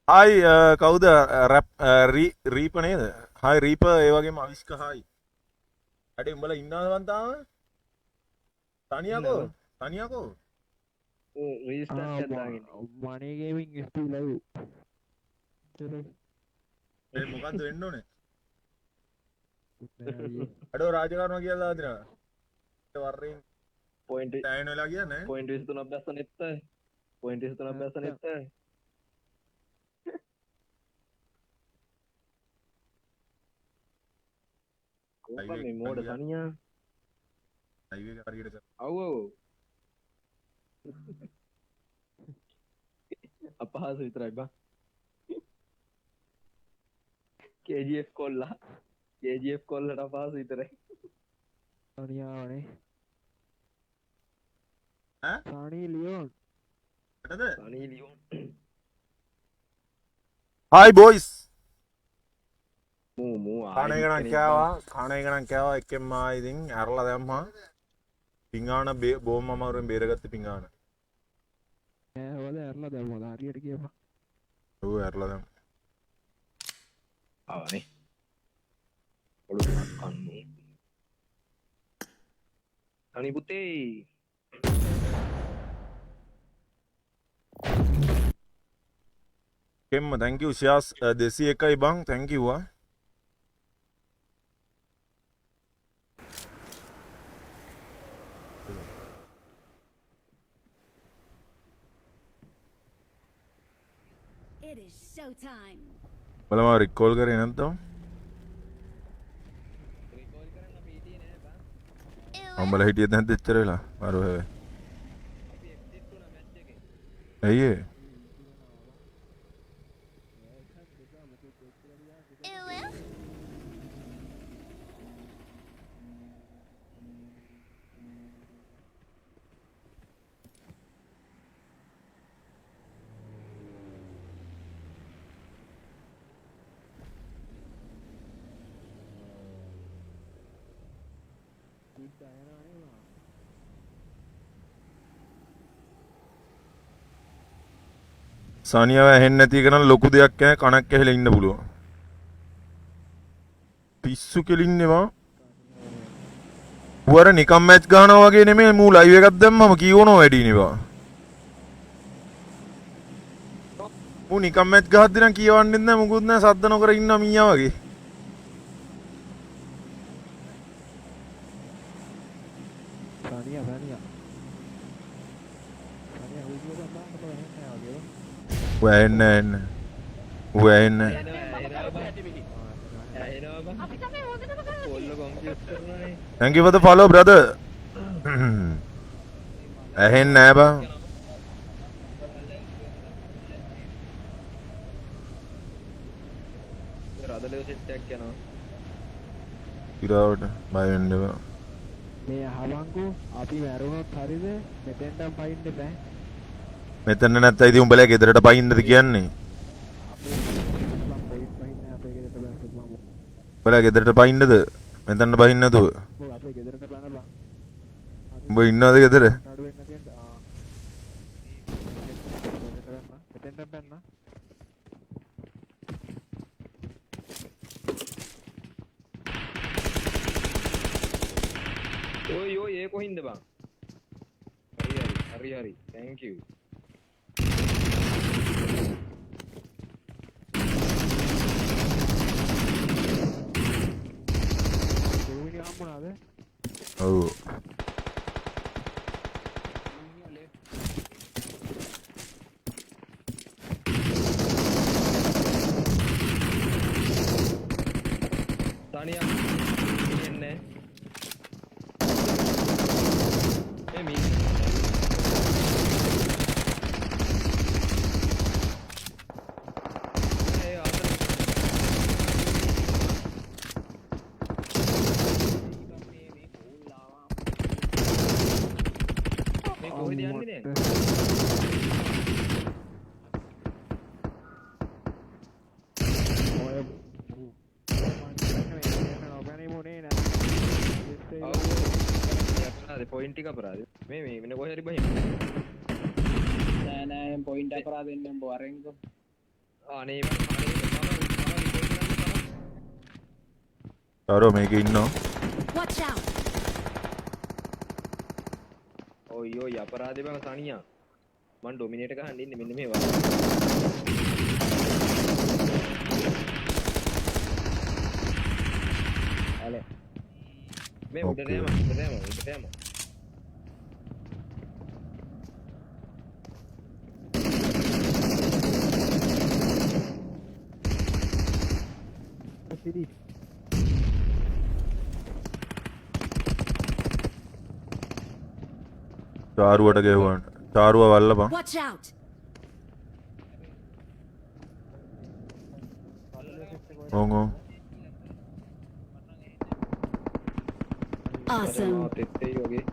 හායි, කවුද රැප් රීප නේද? හායි රීප, ඒ වගේම අවිස්ක හායි. අඩේ උඹලා ඉන්නවද මං තාම? තනියකෝ තනියකෝ රෙජිස්ටර් එකක් දාගෙන මනි ගේමින් FP live. ඒ මොකද්ද වෙන්න ඕනේ? අඩෝ රාජකරුණා කියලා දාලා දෙනවා. වර්රෙන් පොයින්ට් ටයින් වෙලා කියන්නේ පොයින්ට් 23ක් බැස්ස නෙත්ත. පොයින්ට් 23ක් බැස්ස නෙත්ත. කොහොමද මේ මෝඩ තනියා ලයිව් එක හරියට ඔව් ඔව් අපහාස විතරයි බං. KGF කොල්ලා KGF කොල්ලට අපහසු විතරයි. සනියාවනේ. ඈ? Sunny Leone. එතනද? Sunny Leone. Hi boys. මූ මූ කන එක නම් කෑවා, කන එක නම් කෑවා එකෙන්ම ආ ඉතින් ඇරලා දැම්මා. පිඟාන බොහොම අමාරුවෙන් බේරගත්ත පිඟාන. නෑ ඔයාලා ඇරලා දැම්මා හරියට කියපන්. ඔව් ඇරලා දැම්මා. ආවනේ. ඔළුව කන්නු. අනි පුතේ කෙම්ම thank you ෂියාස් 201යි බං thank you ආ. It is showtime. බලමු රිකෝල් කරේ නැත්නම්. රිකෝල් කරන්න අපි හිටියේ නෑ බං. මම බල හිටියෙත් නැද්ද එච්චර වෙලා? මාරු හැබැයි. අපි එක්සිට් වුණා මැච් එකේ. ඇයි ඒ? සානියාව ඇහෙන්නේ නැති එක නම් ලොකු දෙයක් ඈ, කනක් ඇහිලා ඉන්න පුළුවන්. පිස්සු කෙලින්නේ බං. ඌ අර නිකම් මැච් ගහනවා වගේ නෙමෙයි, මූ ලයිව් එකක් දැම්මම කියවනවා වැඩිනේ බං. මූ නිකම් මැච් ගහද්දි නම් කියවන්නෙත් නෑ මුකුත් නෑ, සද්ද නොකර ඉන්නවා මීයා වගේ. සනියා සනියා. සනියා ඌ කියපන් බං මට ඇහෙන්නේ නෑ වගේ බං. ඌ ඇහෙන්නේ නෑ. ඌ ඇහෙන්නේ නෑ. ඇහෙනවා බං. අපි තමයි හොඳටම කරලා කොල්ල confuse කරනවානේ. Thank you for the follow brother. ඇහෙන්නේ නෑ බං. රදලෙව සෙට් එකක් යනවා. ඉරාවට බය වෙන්න එපා. මේ අහවංකෝ අපි මැරුණොත් හරිද මෙතෙන්ටම පයින්න බෑ. මෙතන නැත්තම් ඉතින් උඹලා ගෙදරට පයින්නද කියන්නේ? බං පොයින්ට් පයින්න අපේ ගෙදරට බැස්සොත් මම උඹලා ගෙදරට පයින්නද? මෙතනට පයින්න නැතුව. ඔව් අපේ ගෙදරට බන බං. උඹ ඉන්නවද ගෙදර? නඩු වෙන්න තියෙන ආ. මෙතෙන්ටම බැන්න. ඔයි ඔයි ඒ කොහින්ද බං? හරි හරි හරි හරි thank you. දෙවෙනි හම්බුණාද? ඔව්. තනියක් එන්නේ මේ මී ඒ අතන මේ කොහෙද යන්නේ දැන්? ඔය නොපැනීමුනේ නෑ. ඔව් අපරාධේ පොයින්ට් ටික අපරාධේ. මේ මේ වෙන කොහේ හරි බහින්න. නෑ නෑ එම් පොයින්ට් අපරාධ වෙන්න උඹ වරෙන්කෝ. අනේ බං අනේ මම මම රිකෝඩ් කරන්න තමයි. තාරෝ මේකේ ඉන්නවා. Watch out! ඔයි ඔයි අපරාධේ බං සනියා. මං ඩොමිනේට් ගහන්න ඉන්නේ මෙන්න මේ වගේ. අලේ මේ උඩට Okay. යම උඩට යම උඩට යම. සිරි චාරුවට ගැහුවාට. චාරුව වල්ලපන්. Watch out! රදලෙව සෙට් එක ඔව් ඔව්. Awesome. තෙත්තේ වගේ.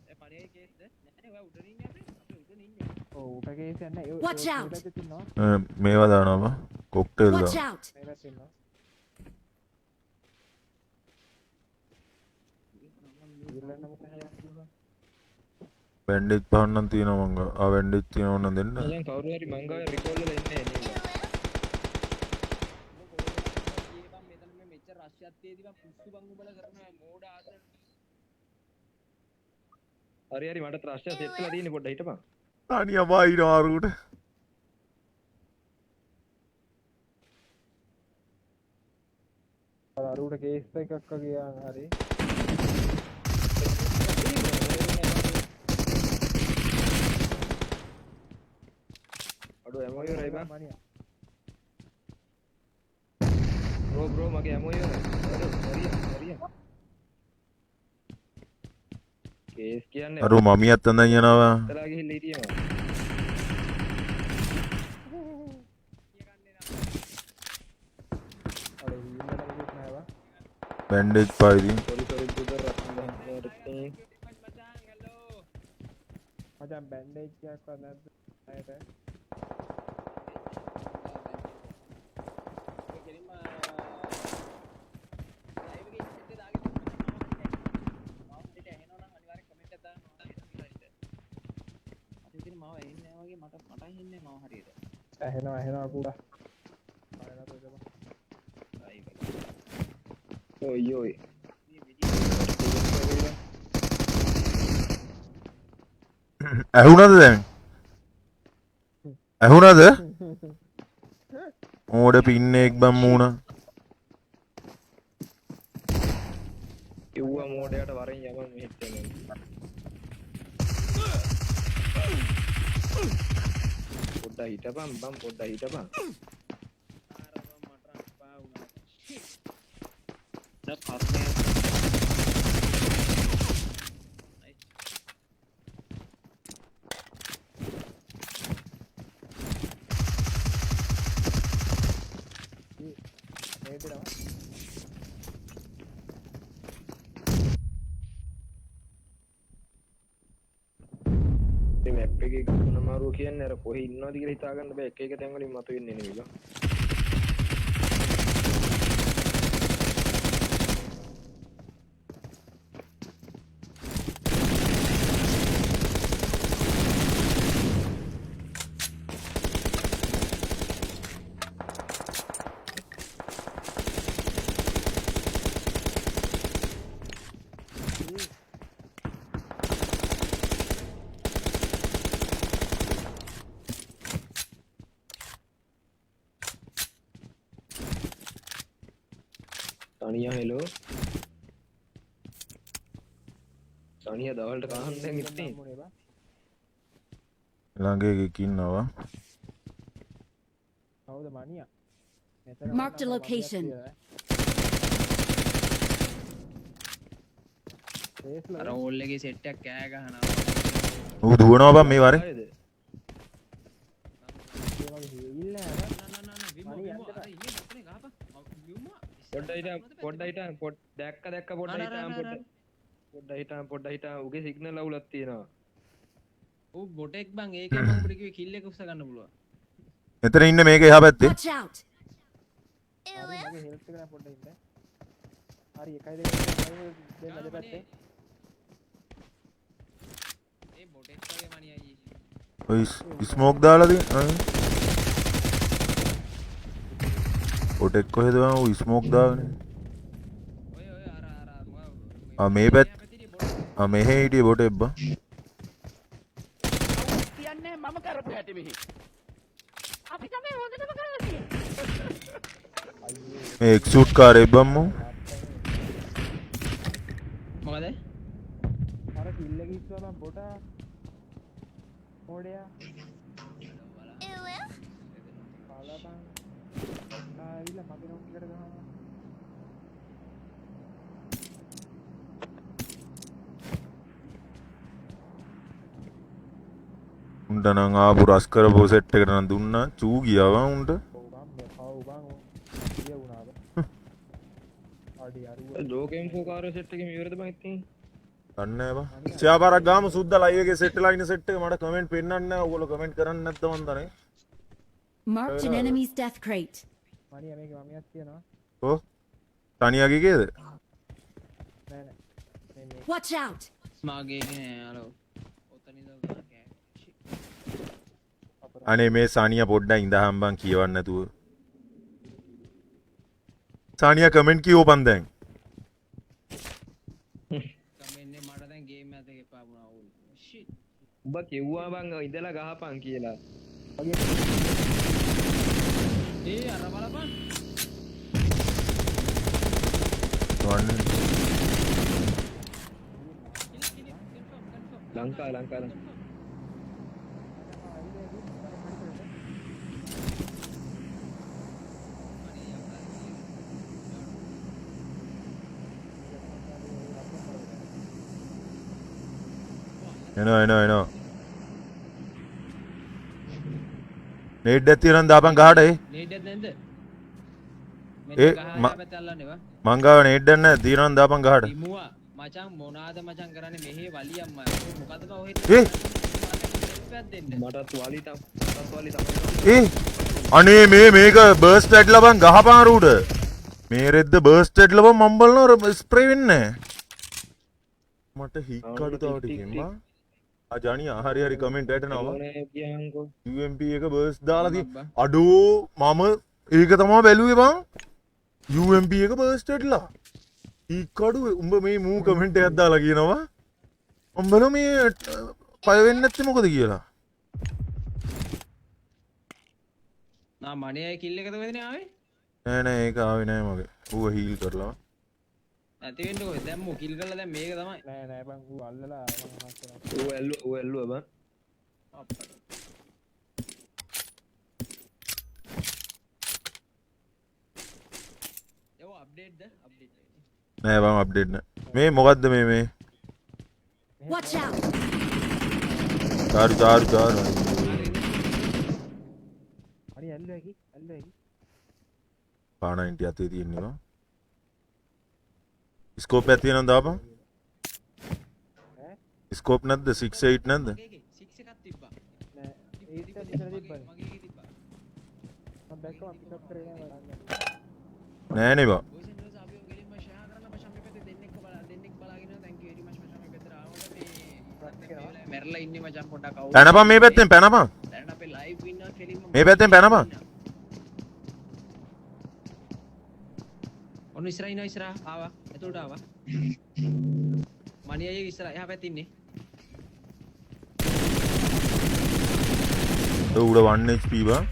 ඒ පණියයි කේස්ද? නෑ ඔයා උඩ ඉන්නේ අපේ. අපි උඩ ඉන්නේ. ඔව් උඩ කේස් යන්නේ. ඒ Watch out. පැත්තේ ඉන්නවා. මේවා දානවා බං. කොක්ටේල් Watch දානවා. out. මේ පැත්තේ ඉන්නවා. ඉරලන්න මොකද හදන්නේ? බැන්ඩේජ් පහක් නම් තියෙනවා මං ගාව. ආ බැන්ඩේජ් තියෙනවා නම් දෙන්න. මචං කවුරු හරි මං ගාව රිකෝල් වල ඉන්නේ නේ. ඊයේ බං මෙතන මේ මෙච්චර රෂ් එකක් තියෙදි බං පුස්සු බං උඹලා කරන මෝඩ ආතල්. හරි හරි මට ත්‍රෂ් එක සෙට් වෙලා තියෙන්නේ පොඩ්ඩක් හිටපන්. තනියා බයිනවා අරුට. අර අරුට කේස් එකක් වගේ ආන් හරි. අඩෝ ඇමෝ ඉවරයි බං. මනියා. බ්‍රෝ බ්‍රෝ මගේ ඇමෝ ඉවරයි. හරි හරි. කේස් කියන්නේ අරු මමියත් අඳන් යනවා. ඉතලා ගිහිල්ලා හිටියේ මම. අර හීල් එක මොකුත් නෑ බං. බැන්ඩේජ් පායි ඉතින්. සෝරි සෝරි බ්‍රදර් රත්න ගහන්න. මචං හෙලෝ. මචං බැන්ඩේජ් එකක්වත් නැද්ද? අයට. ඔය කෙලින්ම ලයිව් එකේ ඉස්සෙල්ලා දාගෙන ඉන්න මචං මම හරියට මම හරියට ඇහෙනවා නම් අනිවාර්යෙන් කමෙන්ට් එකක් දාන්න මම හරියට. අර ඉතින් මාව ඇහෙන්නේ නෑ වගේ මට මට ඇහෙන්නේ නෑ මාව හරියට. ඇහෙනවා ඇහෙනවා පුරා. ආයෙත් ඔය බං. ලයිව් එක. ඔයි ඔයි. මේ වීඩියෝ ඇහුණද දැන්? ඇහුණද? මෝඩ පින්නේක් බං මූණ. කිව්වා මෝඩයට වරෙන් යමන් මෙහෙත් යනවා. පොඩ්ඩක් හිටපන් බං පොඩ්ඩක් හිටපන්. අර බං මට අප්පා වුණා. දැන් පස්සේ මේ දෙනවා. මේ මැප් එකේ ගහන අමාරුව කියන්නේ අර කොහේ ඉන්නවද කියලා හිතා ගන්න බෑ. එක එක තැන් වලින් මතුවෙන්නේ නෙමෙයි බං. තනියා හෙලෝ. තනියා දවල්ට කහන්න දැන් ඉන්නේ. මොනේ බං? ළඟ එකෙක් ඉන්නවා. කවුද මනියා? මෙතන Marked a location. අර ඕල් එකේ සෙට් එකක් කෑ ගහනවා. ඌ දුවනවා බං මේ වාරේ. ආයෙද? ඒ වගේ හීල් නෑ බං. නෑ නෑ නෑ විමෝ මණි විමෝ යන්න අර ඉන්නේ පැත්තේ ගහපන්. විමෝ පොඩ්ඩක් හිටන් පොඩ්ඩක් හිටන් පොඩ් දැක්ක දැක්ක පොඩ්ඩක් අර, හිටන් අර, අර, පොඩ්ඩක් පොඩ්ඩක් හිටන් පොඩ්ඩක් හිටන් උගේ සිග්නල් අවුලක් තියෙනවා. ඌ බොටෙක් බං ඒකේ මං උඹට කිව්වේ කිල් එක උස්ස ගන්න පුළුවන්. මෙතන ඉන්න මේක එහා පැත්තේ. Watch out. හරි මගේ හෙල්ත් එක නෑ පොඩ්ඩක් ඉන්න. හරි 1 2 3 දැන් මැද පැත්තේ. ඒ බොටෙක් වගේ මණි අයියේ. ඔය ස්මෝක් දාලා තියෙන. බොටෙක් කොහෙද බං ඌ ස්මෝක් දාගෙන. ඔය ඔය අර අර මොකක් ආ මේ පැත්ත ආ මෙහෙ හිටියේ බොටෙක් බං. කවුරුත් කියන්නේ මම කරපු හැටි මෙහි. අපි තමයි හොඳටම කරලා තියෙන්නේ. මේ එක්සූට් කාරේ බං මූ. මොකද? අර කිල් එක ඉස්සුවා බං බොටා. මෝඩයා. බලපන්. ආවිල්ලා මගේ නොක් එකට ගහනවා. උන්ට නම් ආපු රස් කරපු සෙට් එකට නම් දුන්නා චූ ගියා බං උන්ට. ඔව් බං මේ පව් බං ගිය වුණා බං. අඩේ අරුව ජෝක M4 කාරෝ සෙට් එකේ ඉවරද බං ඉතින්? දන්නේ නෑ බං. ෂෙයා පාරක් ගාමු සුද්දා ලයිව් එකේ සෙට් වෙලා ඉන්න සෙට් එක මට කමෙන්ට් පෙන්නන්නේ නෑ. ඔයගොල්ලෝ කමෙන්ට් කරන්නේ නැද්ද මන් දන්නේ. Marked an enemy's death crate. මණියා මේකේ මමියක් තියෙනවා. ඔව්. තනියගේ කේද? නෑ නෑ. මේ මේ Watch out! මාගේ නෑ අර ඔතන ඉඳලා කෑ. අනේ මේ සානියා පොඩ්ඩක් ඉඳහන් බං කියවන්න නැතුව. සානියා කමෙන්ට් කියවපන් දැන්. කමෙන්ට් එක මට දැන් ගේම් එකත් එක්ක එපා වුණා ඕල්. ෂිට්. උඹ කිව්වා බං ඉඳලා ගහපන් කියලා. ඒ අර බලපන්. වන්න. ලංකා ලංකා ලංකා. එනවා එනවා එනවා. නේඩ් එකක් තියෙනවා නම් දාපන් ගහට ඒ. නේඩ් එකක් නැද්ද? ඒ මෙන්න ගහලා පැත්ත අල්ලන්න එපා. මං ගාව නේඩ් එකක් නැහැ තියෙනවා නම් දාපන් ගහට. ඉමුවා මචං මොනාද මචං කරන්නේ මෙහෙ වලියම්ම. ඔය මොකද බං ඔහෙ ඒ දෙන්න. මටත් වලි තම මටත් වලි තමයි. ඒ අනේ මේ මේක බර්ස්ට් ඇඩ්ලා බං ගහපන් අර උඩ. මේ රෙද්ද බර්ස්ට් ඇඩ්ලා බං මං බලනවා ස්ප්‍රේ වෙන්නේ නැහැ. මට හික් අඩු තව ටිකෙන් බං. ආ ජානියා හරි හරි කමෙන්ට් ඇටෙනවා බං. ඕනේ කියහන්කෝ. UMP එක බර්ස්ට් දාලා තිය අඩෝ මම ඒක තමා බැලුවේ බං. UMP එක බර්ස්ට් ඇඩ්ලා. හික් අඩු උඹ මේ මූ කමෙන්ට් එකක් දාලා කියනවා. මං බලනවා මේ පය වෙන්නේ නැත්තේ මොකද කියලා. නා මණි අය කිල් එකද කොහෙද ආවේ? නෑ නෑ ඒක ආවේ නෑ මගේ. ඌව හීල් කරලා. නැති වෙන්න කොහෙද? දැන් මූ කිල් කරලා දැන් මේක තමයි. නෑ නෑ බං ඌ අල්ලලා මං හස් වෙනවා. ඌ ඇල්ලුවා ඌ ඇල්ලුවා බං. අප්පා. යෝ අප්ඩේට් ද? අප්ඩේට්. නෑ බං අප්ඩේට් නෑ. මේ මොකද්ද මේ මේ? Watch out! චාරු චාරු චාරු. මණි ඇල්ලුවා කි ඇල්ලුවා කි. පා 90 අතේ තියෙන්නේ බං. ස්කෝප් එකක් තියෙනවද දාපන්? ඈ ස්කෝප් නැද්ද? 6 8 නැද්ද? මගේ එකේ 6 එකක් තිබ්බා. නෑ ඒත් එක විතර තිබ්බනේ. මගේ එකේ තිබ්බා. මං දැක්කම පික් අප් කරේ නෑ බලන්න. නෑ නේ බං. බොයිස් ඇන්ඩ් ගර්ල්ස් අපිව ගෙලින්ම ෂෙයා කරන්න මචං මේ පැත්තේ දෙන්නෙක්ව බලා දෙන්නෙක් බලාගෙන ඉන්නවා. Thank you very much මචං මේ පැත්තට ආවට මේ මැරලා ඉන්නේ මචං පොඩ්ඩක් අවුල්. පැනපන් මේ පැත්තෙන් පැනපන්. දැන් අපේ ලයිව් ඉන්නවා කෙලින්ම මේ පැත්තෙන් පැනපන්. ඔන්න ඉස්සරහ ඉන්නවා ඉස්සරහ ආවා ඇතුළට ආවා. මණි අයියේ ඉස්සරහ එහා පැත්තේ ඉන්නේ. ඔව් උඩ 1 HP බං.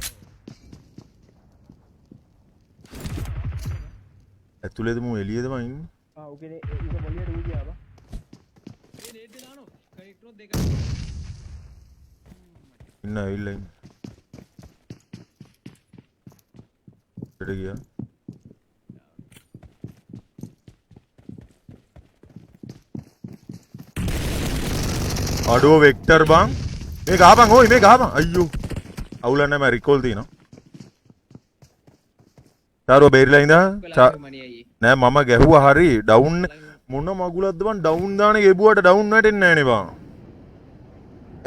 ඇතුලේද මූ එළියේද බං ඉන්නේ? ආ ඌගේ ඌගේ මොළියට ඌ ගියා බං. ඒ නේඩ් දානෝ කනෙක්ට් වුණොත් දෙකයි. ඉන්න ඇවිල්ලා ඉන්න. එට ගියා. අඩෝ වෙක්ටර් බං. මේ ගහපන් ඕයි මේ ගහපන්. අයියෝ. අවුලක් නෑ මම රිකෝල් තියෙනවා. තාරුව බේරිලා ඉඳා. මණි අයියේ. නෑ මම ගැහුවා හරි ඩවුන් මොන මගුලක්ද බං ඩවුන් දාන එක එබුවට ඩවුන් වැටෙන්නේ නෑනේ බං.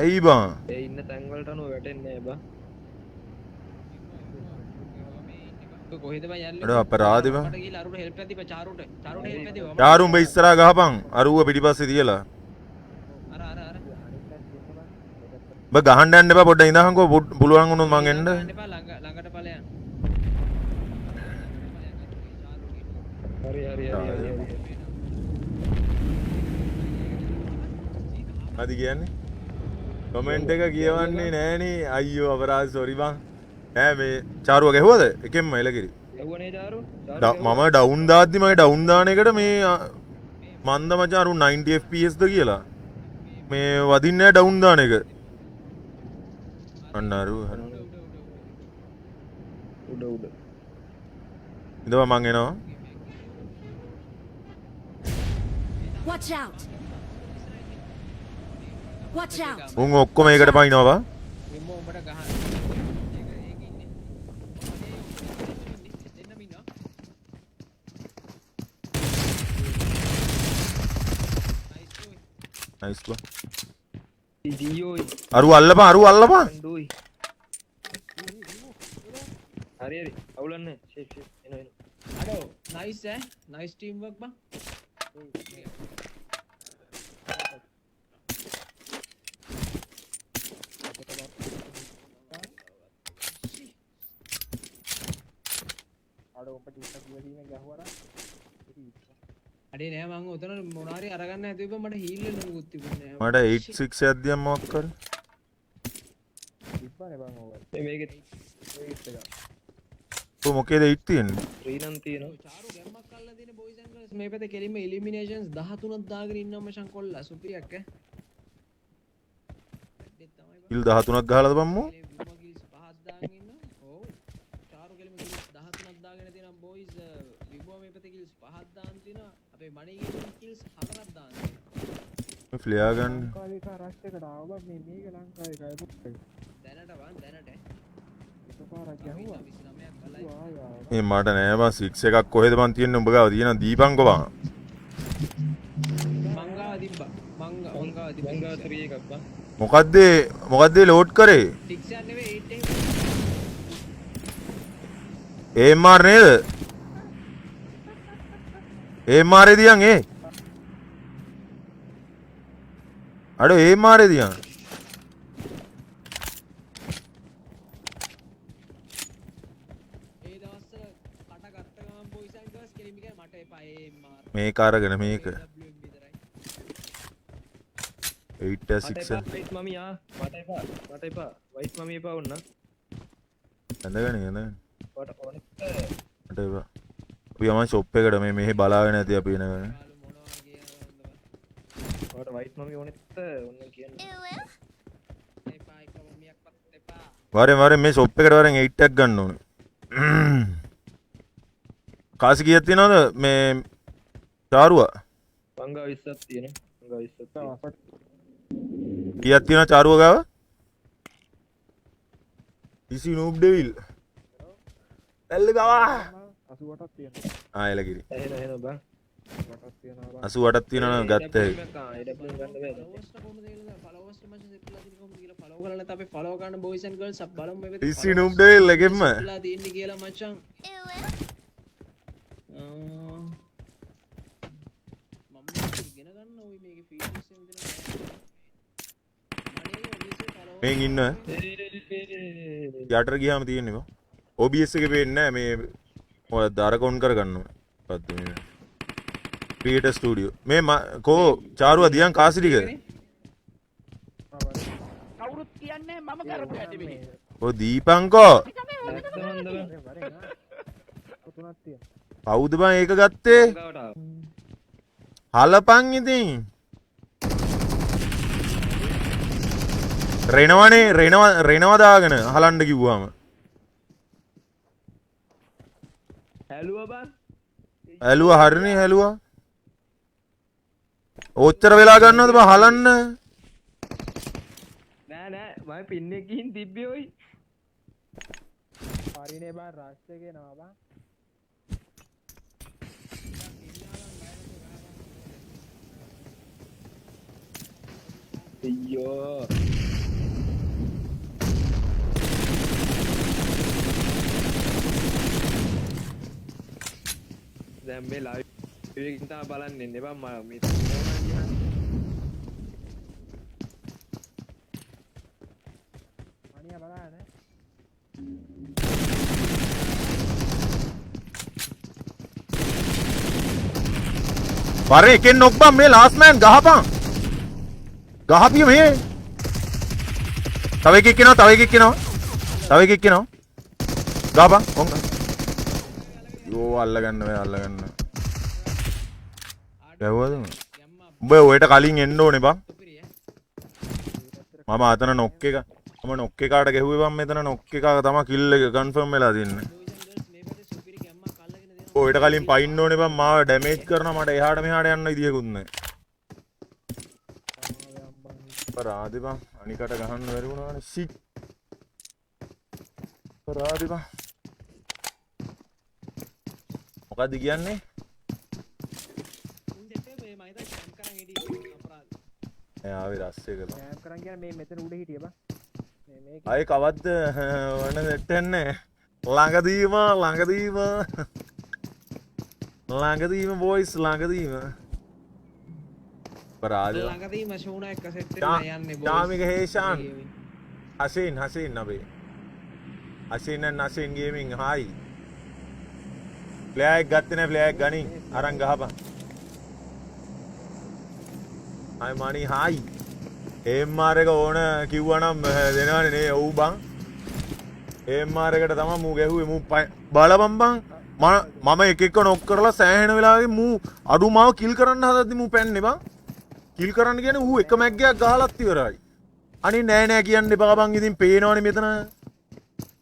ඇයි බං? ඒ ඉන්න තැන් වලට අනුව වැටෙන්නේ නෑ බං. ඔය කොහෙද බං යන්නේ? අඩෝ අපරාධේ බං. මට ගිහලා අරුට හෙල්ප් එකක් දීපන් චාරුට. චාරුට හෙල්ප් එකක් දීපන්. චාරු උඹ ඉස්සරහා ගහපන්. අරුව පිටිපස්සේ තියලා. අර අර අර. අනිත් පැත්ත දෙන්න බං. දෙකත් උඹ ගහන්න යන්න එපා පොඩ්ඩක් ඉඳහන්කෝ පුළුවන් වුණොත් මං එන්න. යන්න එපා ළඟ ළඟට ඵලයන්. හරි හරි හරි හරි හරි. මොකද කියන්නේ? කමෙන්ට් එක කියවන්නේ නෑනේ. අයියෝ අපරාධ සෝරි බං. නෑ මේ චාරුව ගැහුවද? එකෙන්ම එලකිරි. ගැහුවනේ චාරු. චාරු මම ඩවුන් දාද්දි මගේ ඩවුන් දාන එකට මේ මන්ද මචං අරු 90 FPS ද කියලා. මේ වදින්නේ නෑ ඩවුන් දාන එක. අන්න අරු හරි. උඩ උඩ. ඉඳපන් මං එනවා. Watch out! Watch out! උන් ඔක්කොම ඒකට පනිනවා බං. විමෝ උඹට ගහන්න. ඒක ඒක ඉන්නේ. අනේ ඉන්නේ. දෙන්නම ඉන්නවා. නයිස් ඔයි. නයිස් බං. ජීෝයි. අරු අල්ලපන් අරු අල්ලපන්. ඩෝයි. හරි හරි අවුලක් නැහැ. ෂේප් ෂේප් එන එන. අඩෝ නයිස් ඈ. නයිස් ටීම් වර්ක් බං. අඩෝ උඹ ටිකක් ගිය දීම ගැහුවා නම් අඩේ නෑ මං ඔතන මොනාරි අරගන්න හැදුවේ බං මට හීල් වෙන්න මොකුත් තිබුණේ නෑ. මට 86 එකක් දියන් මොකක් හරි. තිබ්බනේ බං ඕක. මේ මේකේ ඒත් එක. ඔය මොකේද 8 තියෙන්නේ? 3 නම් තියෙනවා. චාරු ගැම්මක් අල්ලලා තියෙන බොයිස් ඇන්ඩ් ගර්ල්ස් මේ පැත්තේ කෙලින්ම එලිමිනේෂන්ස් 13ක් දාගෙන ඉන්නවා මචං කොල්ලා සුපිරියක් ඈ. වැඩෙත් තමයි බං. කිල් 13ක් ගහලාද බං මෝ? විම කිල්ස් පහක් දාගෙන ඉන්නවා. ඔව්. චාරු කෙලින්ම කිල්ස් 13ක් දාගෙන තියෙනවා බොයිස්. විමුව මේ පැත්තේ කිල්ස් පහක් දාන් තියෙනවා. අපේ මණි ගේමින් කිල්ස් හතරක් දාන් තියෙනවා. මේ ෆ්ලෙයා ගන්න. ලංකාවේ එක රෂ් එකට ආවා බං මේ මේක ලංකාවේ එකයි පුත්තේ. දැනට බං දැනට ඈ. එකපාරක් ගැහුවා. 29ක් බලයි. ආය ආවා. මේ මට නෑ බං 6 එකක් කොහෙද බං තියෙන්නේ උඹ ගාව තියෙනවා දීපන්කෝ බං. මං ගාව තිබ්බා. මං ගාව තිබ්බා. මං ගාව 3 එකක් බං. මොකද්ද මොකද්ද ලෝඩ් කරේ? 6 එකක් නෙවෙයි 8 එකක්. AMR නේද? AMR ඒ දියන් ඒ. අඩෝ AMR ඒ දියන්. ඒ දවස්වල කට ගත්ත ගමන් බොයිස් ඇන්ඩ් ගර්ල්ස් කෙලින්ම කියන්නේ මට එපා AMR. මේක අරගෙන මේක AWM විතරයි. 8 මට 6 එපා වයිට් මමි ආ. මට එපා මට එපා වයිට් මමි එපා වුණා. ඇඳගෙන ඇඳගෙන. මට ඕනෙත් මට එපා. අපි යමන් ෂොප් එකට මේ මෙහෙ බලාගෙන ඇති අපි එනකන්. යාළු මොනවා කියනවද බං. මට වයිට් මමි ඕනෙත් ඔන්න කියන්න. එපා එක මමියක්වත් එපා. වරෙන් වරෙන් මේ ෂොප් එකට වරෙන් 8 එකක් ගන්න ඕනේ. කාසි කීයක් තියෙනවද මේ චාරුවා? මං ගාව 20ක් තියෙනවා. මං ගාව 20ක් තියෙනවා. කීයක් තියෙනවද චාරුව ගාව? ඉසි නූබ් ඩෙවිල්. ඇල්ල ගාවා. 88ක් තියෙනවා. ආ එල කිරි. එහෙම එහෙම බං. 88ක් තියෙනවා බං. 88ක් තියෙනවා නම් ගත්ත හැකි. AWM ගන්න බෑ. ෆලෝවර්ස්ලා කොහොමද කියලා ෆලෝවර්ස්ලා මචං සෙට් වෙලා තියෙන්නේ කොහොමද කියලා ෆලෝ කරලා නැත්නම් අපි ෆලෝ කරන බොයිස් ඇන්ඩ් ගර්ල්ස් අපි බලමු මේ පැත්තේ ඉසි නූබ් ඩෙවිල් එකෙන්ම. සෙට් වෙලා තියෙන්නේ කියලා මචං. මම මේක ඉගෙන ගන්න ඕයි මේකේ ෆීචර්ස් එහෙම දෙනවා. මනේ ඔබියස් එක ෆලෝ මේන් ඉන්න යටට ගියාම තියෙන්නේ බං. OBS එකේ පේන්නේ නෑ මේ මොකද්ද අර කොන් කරගන්න ඕනේ. මොකද්ද මේ ක්‍රියේටර් ස්ටුඩියෝ. මේ කෝ චාරුවා දියන් කාසි ටික. කවුරුත් කියන්නේ මම කරපු හැටි මෙහි. ඔය දීපන්කෝ නැත්නම් බං. වරෙන් වරෙන් ආ. තුනක් තියෙනවා. කවුද බං ඒක ගත්තේ? මං ගාවට ආවා. හලපන් ඉතින්. රෙනවනේ රෙනව රෙනව දාගෙන හලන්න කිව්වම. හැලුවා බං. ඇලුවා හරිනේ හැලුවා. ඔච්චර වෙලා ගන්නවද බං හලන්න? නෑ නෑ මම පින් එක ගිහින් තිබ්බේ ඔයි. හරිනේ බං රෂ් එකේ එනවා බං. අයියෝ. දැන් මේ ලයිව් එකකින් තමයි බලන්න ඉන්නේ බං මම මේ මණියා බලන්න. වරේ එකෙන් නොක් බං මේ ලාස්ට් මෑන් ගහපන්. ගහපිය මේ. තව එකෙක් එනවා තව එකෙක් එනවා. තව එකෙක් එනවා. ගහපන් ඔන්. යෝ අල්ලගන්න බෑ අල්ලගන්න. ගැහුවද මම? උඹ ඔයට කලින් එන්න ඕනේ බං. මම අතන නොක් එක මම නොක් එකාට ගැහුවේ බං මෙතන නොක් එක තමයි කිල් එක කන්ෆර්ම් වෙලා තින්නේ. ඔයට කලින් පයින්න ඕනේ බං මාව ඩැමේජ් කරනවා මට එහාට මෙහාට යන්න විදියකුත් නැහැ. රාදේ බං අනිකට ගහන්න බැරි වුණානේ. සික්. අපරාධි බං. මොකද්ද කියන්නේ? උන් දෙපේ මේ මම හිතා කැම්ප් කරන් හිටියේ අපරාධ. ඈ ආවේ රස් එක බං. කැම්ප් කරන් කියන්නේ මේ මෙතන උඩ හිටියේ බං. මේ මේක ආයේ කවද්ද වන සෙට් වෙන්නේ? ළඟදීම ළඟදීම ළඟදීම බොයිස් ළඟදීම. අපරාධ බං. ළඟදීම ෂූනා එක්ක සෙට් වෙන්න යන්නේ බොයිස්. චාමික හේෂාන් හසීන් හසීන් අපේ හසීන් and Haseen gaming hi. Player එක ගත්තේ නෑ ප්ලේයර් එක ගනින් අරන් ගහපන්. හයි මණි හයි. AMR එක ඕන කිව්වනම් දෙනවනේ නේ. ඔව් බං. AMR එකට තමයි මූ ගැහුවේ. මූ බලපන් බං මම එක එක නොක් කරලා සෑහෙන වෙලාවකින් මූ අඩු මාව කිල් කරන්න හදද්දි මූ පැන්නේ බං. කිල් කරන්න කියන්නේ ඌ එක මැග් එකක් ගහලත් ඉවරයි. අනේ නෑ නෑ කියන්න එපා බං. ඉතින් පේනවනේ මෙතන.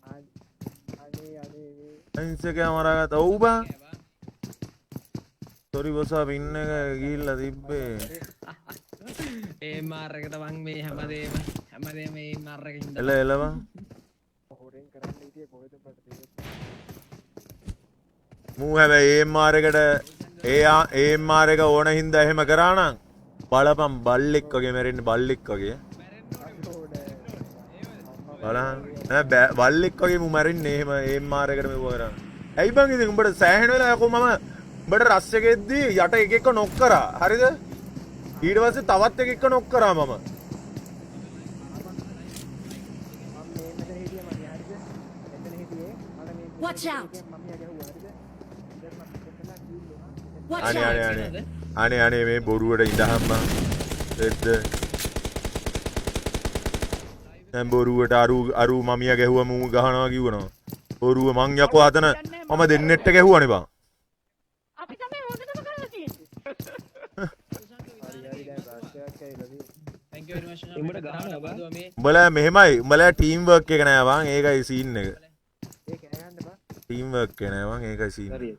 අනේ අනේ මේ අහිංසකයා මරාගත්තා. ඔව් බං. සොරි බොසා පින් එක ගිහිල්ලා තිබ්බේ. ඒ මාර් එකට බං මේ හැමදේම හැමදේම ඒ මාර් එකකින් හින්දා. එල එල බං. හොරෙන් කරන්න හිටියේ කොහෙද උඹට තේරෙන්නේ? මූ හැබැයි AMR එකට ඒ AMR එක ඕන හින්දා එහෙම කරා නම් බලපන් බල්ලෙක් වගේ මැරෙන්නේ බල්ලෙක් වගේ. බලන්න නෑ බල්ලෙක් වගේ මූ මැරෙන්නේ එහෙම AMR එකට මෙව්ව කරා. ඇයි බං ඉතින් උඹට සෑහෙන වෙලා යකෝ මම උඹට රස් එකෙද්දී යට එක එක නොක් කරා. හරිද? ඊට පස්සේ තවත් එක එක නොක් කරා මම. මම මේ මෙතන හිටියේ මම හරිද? මෙතන හිටියේ මට මේ Watch out. මම යා ගැහුවා හරිද? දැන් මම මෙතන කිව්වා. Watch අනේ out. අනේ අනේ අනේ අනේ මේ බොරුවට ඉඳහන් බං. එද්ද දැන් බොරුවට අරු අරු මමියා ගැහුවා මූ ගහනවා කිව්වනවා. බොරුව මං යකෝ අතන මම දෙන්නෙක්ට ගැහුවානේ බං. අපි තමයි හොඳටම කරලා තියෙන්නේ. හරි හරි දැන් රස් එකක් ඇවිල්ලා තියෙන්නේ. Thank you very much. උඹට ගහනවා බං. මේ උඹලා මෙහෙමයි උඹලා ටීම් වර්ක් එක නෑ බං. ඒකයි සීන් එක. ඒ කෑ ගන්න බං. ටීම් වර්ක් එක නෑ බං. ඒකයි සීන් එක. හරි.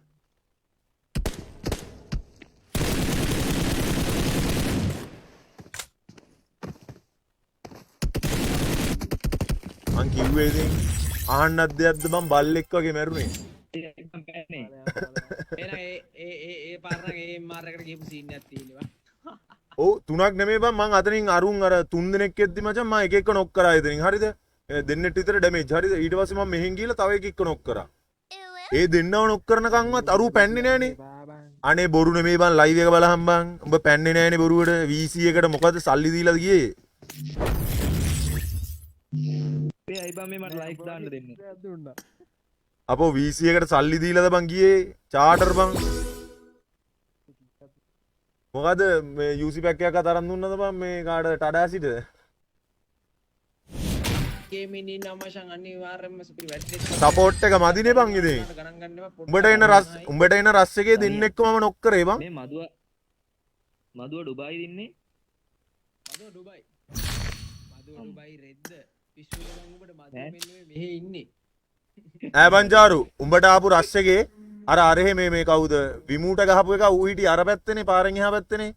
මං කිව්වේ ඉතින් අහන්නත් දෙයක්ද බං බල්ලෙක් වගේ මැරුණේ. බං පැන්නේ. එහෙනම් ඒ ඒ ඒ ඒ පාර නම් ඒ මාර් එකට ගිහපු සීන් එකක් තියෙන්නේ බං. ඔව් තුනක් නෙමෙයි බං මං අතනින් අරුන් අර තුන් දෙනෙක් එද්දි මචං මං එක එක නොක් කරා එතනින් හරිද? දෙන්නෙක් විතර ඩැමේජ් හරිද? ඊට පස්සේ මං මෙහෙන් ගිහලා තව එකෙක්ව නොක් කරා. ඒ දෙන්නව නොක් කරනකන්වත් අරු පැන්නේ නෑනේ. අනේ බොරු නෙමෙයි බං ලයිව් එක බලහන් බං. උඹ පැන්නේ නෑනේ බොරුවට. VC එකට මොකද සල්ලි දීලාද ගියේ? ඒ අයි බං මේ මට ලයික් දාන්න දෙන්නේ. දුන්නා. අපෝ VC එකට සල්ලි දීලාද බං ගියේ? චාටර් බං. මොකද මේ UC pack එකක් අතරන් දුන්නද බං මේ කාට ටඩාසිට? ගේමින් ඉන්න මචං අනිවාර්යෙන්ම සුපිරි වැඩ. සපෝට් එක මදිනේ බං ඉතින්. ගණන් ගන්න එපා. උඹට එන රස් උඹට එන රස් එකේ දෙන්නෙක්ව මම නොක් කරේ බං. මේ මදුව මදුව ඩුබායි දින්නේ. මදුව ඩුබායි. මදුව ඩුබායි රෙද්ද. විශ්වක බං උඹට මදුව මෙන්න මේ මෙහෙ ඉන්නේ. ඈ බං චාරු උඹට ආපු රස් එකේ අර අරහෙ මේ මේ කවුද විමූට ගහපු එක ඌ හිටියේ අර පැත්තේනේ පාරෙන් එහා පැත්තේනේ.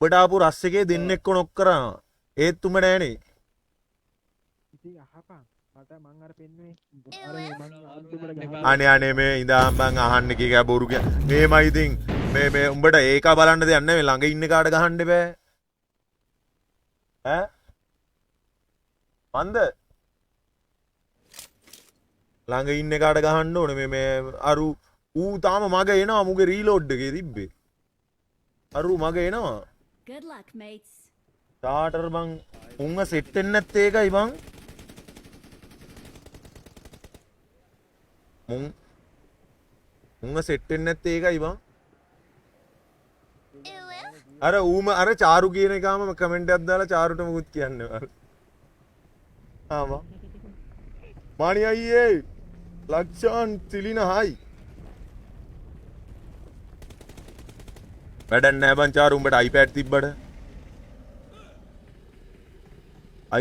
උඹට ආපු රස් එකේ දෙන්නෙක්ව නොක් කරා. ඒත් උඹ නෑනේ. ඉතින් අහපන් මට මං අර පෙන්නුවේ අර මේ මං අන්තිමට ගහලා අනේ අනේ මේ ඉඳන් බං අහන්න කී කෑ බොරු කිය. මේමයි ඉතින් මේ මේ උඹට ඒක බලන්න දෙයක් නෙමෙයි ළඟ ඉන්න කාට ගහන්න බෑ. ඈ මන්ද ළඟ ඉන්න කාට ගහන්න ඕනේ මේ මේ අරු ඌ තාම මග එනවා මුගේ රීලෝඩ් එකේ තිබ්බේ. අරු මග එනවා. Good luck, mates. Starter බං උන්ව සෙට් වෙන්නේ නැත්තේ ඒකයි බං. මුන් උන්ව සෙට් වෙන්නේ නැත්තේ ඒකයි බං. අර ඌම අර චාරු කියන එකාම කමෙන්ට් එකක් දාලා චාරුට මොකුත් කියන්න එපා. ආ බං. මානි අයියේ ලක්ෂාන් තිලින හයි. වැඩක් නෑ බං චාරු උඹට iPad තිබ්බට.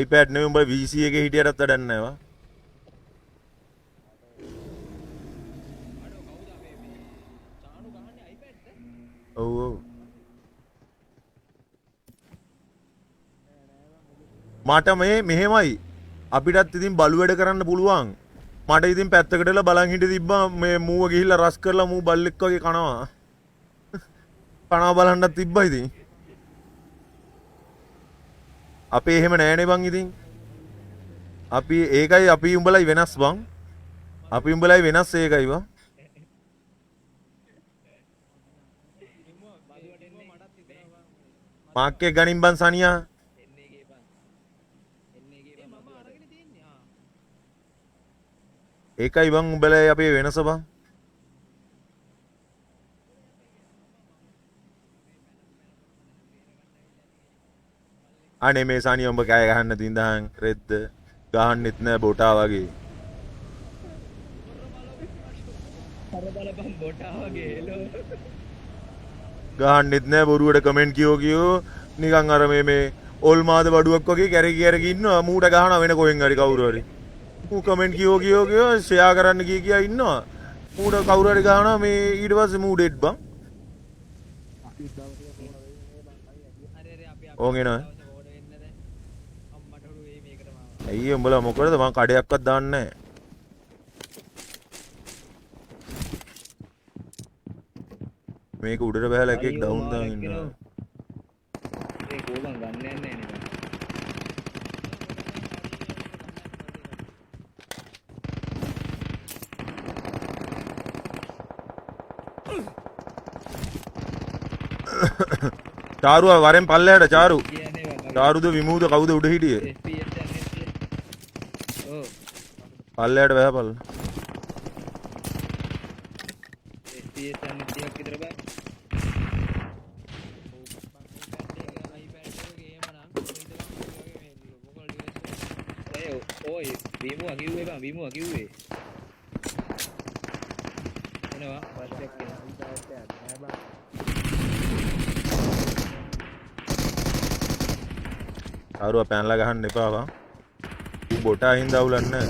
iPad නෙමෙයි උඹ VC එකේ හිටියටත් වැඩක් නෑ බං. අඩෝ කවුද අපේ මේ චානු ගහන්නේ iPad ද? ඔව් ඔව්. මට මේ මෙහෙමයි අපිටත් ඉතින් බලු වැඩ කරන්න පුළුවන්. මට ඉතින් පැත්තකට වෙලා බලන් හිටිය තිබ්බා මේ මූව ගිහිල්ලා රස් කරලා මූ බල්ලෙක් වගේ කනවා. කනවා බලන්නත් තිබ්බා ඉතින්. අපේ එහෙම නෑනේ බං ඉතින්. අපි ඒකයි අපි උඹලයි වෙනස් බං. අපි උඹලයි වෙනස් ඒකයි බං. මාක් එක ගනින් බං සනියා. ඒකයි බං උඹලයි අපේ වෙනස බං. අනේ මේ සනියා උඹ කෑ ගහන්න තින්දහන් රෙද්ද ගහන්නෙත් නෑ බොටා වගේ. අර බලපන් බොටා වගේ එලෝ. ගහන්නෙත් නෑ බොරුවට කමෙන්ට් කියෝ කියෝ නිකන් අර මේ මේ ඕල්මාද බඩුවක් වගේ කැරකි කැරකි ඉන්නවා මූට ගහනවා වෙන කොහෙන් හරි කවුරු හරි. ඌ කමෙන්ට් කියෝ කියෝ කියෝ ෂෙයා කරන්න කිය කියා ඉන්නවා. මූට කවුරු හරි ගහනවා මේ ඊට පස්සේ මූ ඩෙඩ් බං. ඕන් එනවා. ඇයි උඹලා මොකටද මං කඩයක්වත් දාන්නේ නැහැ. මේක උඩට බහලා එකෙක් ඩවුන් දාගෙන ඉන්නවා. ඒ කෝ බං ගන්න යන්නේ නැහැ නේ. චාරුව වරෙන් පල්ලෙහාට චාරු. චාරුද විමූද කවුද උඩ හිටියේ? FPS යන්නේ. ඔව්. පල්ලෙහාට බහපල්. FPS යන්නේ ටිකක් විතර බං. ඔය විමුවා කිව්වේ බං විමුවා කිව්වේ. එනවා ෆස්ට් එකක් එනවා. නෑ බං. චාරුව පැනලා ගහන්න එපා බං. ඌ බොටා හින්දා අවුලක් නෑ.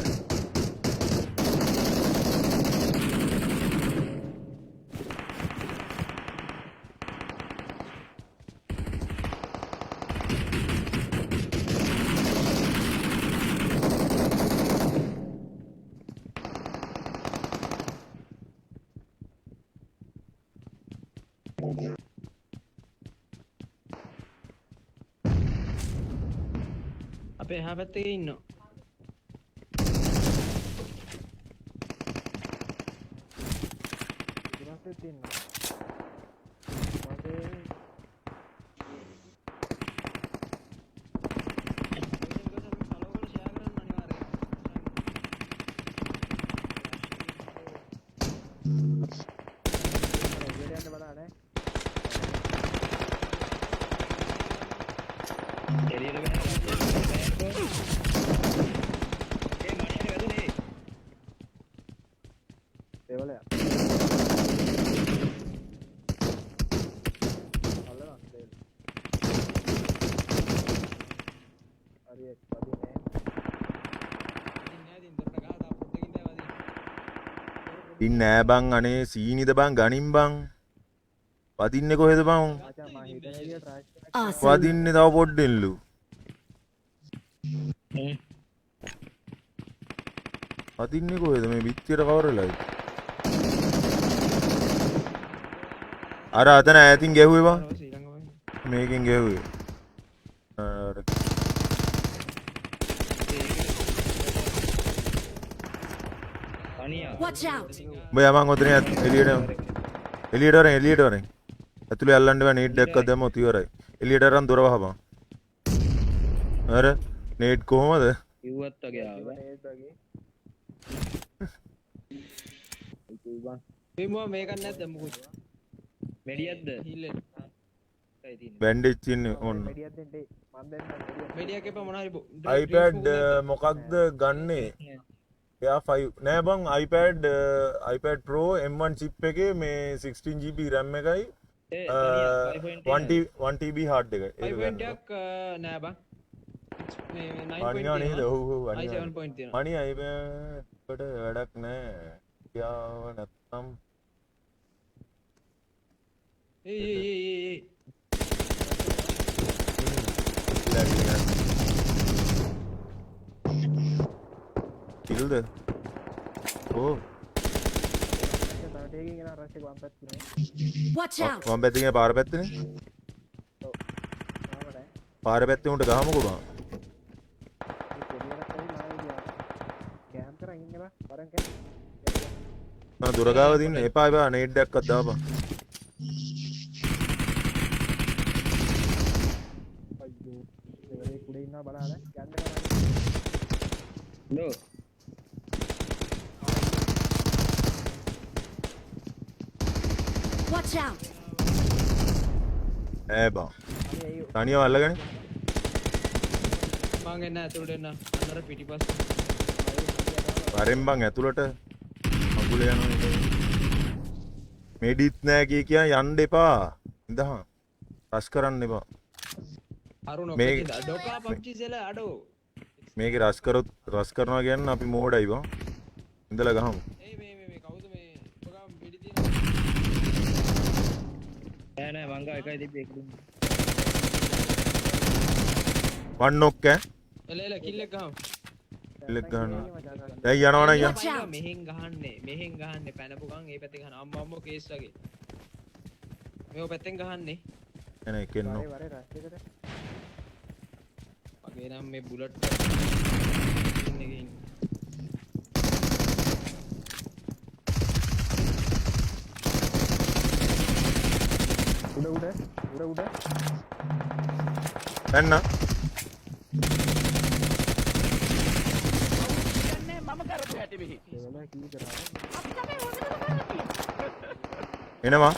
අපේ එහා පැත්තේ ඉන්නවා. ඊට ඉන්නවා. මගේ එළියට යන්න බලන්න ඈ. එළියට බහලා ඒ මණියට වැදුනේ. දෙවලයා. අල්ලනවා දෙවල. හරි එක් වදින්නේ. ඉතින් නෑ බං අනේ සීනිද බං ගනින් බං. වදින්නේ කොහෙද බං? මචං මං හිතන විදියට ට්‍රැෂ් එකක් Awesome. වදින්නේ තව පොඩ්ඩෙන්ලු. වදින්නේ කොහෙද මේ බිත්තියට කවර වෙලාද? අර අතන ඈතින් ගැහුවේ බං. මේකෙන් ගැහුවේ. අර අනියා. Watch out. උඹ යමන් ඔතන එළියට යමන්. එළියට වරෙන් එළියට වරෙන්. ඇතුලේ අල්ලන්න බෑ නේඩ් එකක් දැම්මොත් ඉවරයි. එළියට අරන් දොර වහපන්. අර නේඩ් කොහමද? කිව්වත් වගේ ආවා. නේද වගේ. විමුවා මේකක් නැද්ද මොකුත්? මෙඩියක්ද? හීල් එක. ඒකයි තියෙන්නේ. බැන්ඩේජ් තියෙන්නේ ඔන්න. මෙඩියක් දෙන්න ඒ. මං දෙන්නම් මෙඩියක්. මෙඩියක් එපා මොන හරි iPad මොකක්ද ගන්නෙ? එයා 5 නෑ බං iPad iPad Pro M1 chip එකේ මේ 16 GB RAM එකයි ඒ සනියා 5.10. 1 TB hard එකයි. ඒක 5 ගන්න. එකක් නෑ බං. මේ 9 අනිවා නේද? ඔව් ඔව් i අනිවා. 7 point තියෙනවා. මණි iPad එකට වැඩක් නෑ. කියාව නැත්තම් ඒ ඒ ඒ ඒ ඒ කිල්ද? කොහො? තව ටේකින් එනවා රෂ් එක වම් පැත්තේ. Watch out! වම් පැත්තේ කියන පාර පැත්තේනේ. ඔව්. තාම නෑ. පාර පැත්තේ උන්ට ගහමුකෝ බං. මේ පොඩි එකක් ඇවිල්ලා ආයෙ ගියා. කැම්ප් කරන් ඉන්න බා. වරන් කැම්ප්. මම දොර ගාව දින්න එපා එපා නේඩ් එකක්වත් දාපන්. අයියෝ. ලෙවල් එක උඩ ඉන්නවා බලන්න. යන්න බෑ. නෝ Watch out! ඈ බං. අනේ ඒ තනියම අල්ලගන්නේ. මං එන්න ඇතුළට එන්න. අන්න අර පිටිපස්ස. වරෙන් බං ඇතුළට මගුල යනවා නේද? මෙඩිත් නෑ කිය කියා යන්න එපා. ඉඳහන්. රෂ් කරන්න එපා. අරුණ මේ ඔක්කොම ඩොකා PUBG සෙල අඩෝ. මේකේ රෂ් කරොත් රෂ් කරනවා කියන්නේ අපි මෝඩයි බං. ඉඳලා ගහමු. ඒ මේ මේ මේ කවුද මේ ඔබ ගාව වෙඩි තියෙනවා. නෑ නෑ මං ගාව එකයි තිබ්බේ ඒක දුන්නා. වන් නොක් ඈ. එල එල කිල් එක ගහමු. කිල් එක ගන්න. දැන් යනවා නම් යන්න. Watch out! මෙහෙන් ගහන්නේ මෙහෙන් ගහන්නේ පැනපු ගමන් ඒ පැත්තෙන් ගහන අම්මෝ අම්මෝ කේස් වගේ. මේව පැත්තෙන් ගහන්නේ. එන එකෙන් නොක්. වරේ වරේ රෂ් එකට. මගේ නම් මේ බුලට් ඉන්න එකේ ඉන්නේ. උඩ උඩ උඩ උඩ. පැන්න. කවුරුත් කියන්නේ මම කරපු හැටි මෙහි. ලෙවල් එක කී කරා. අපි තමයි හොඳටම කරලා තියෙන්නේ. එනවා.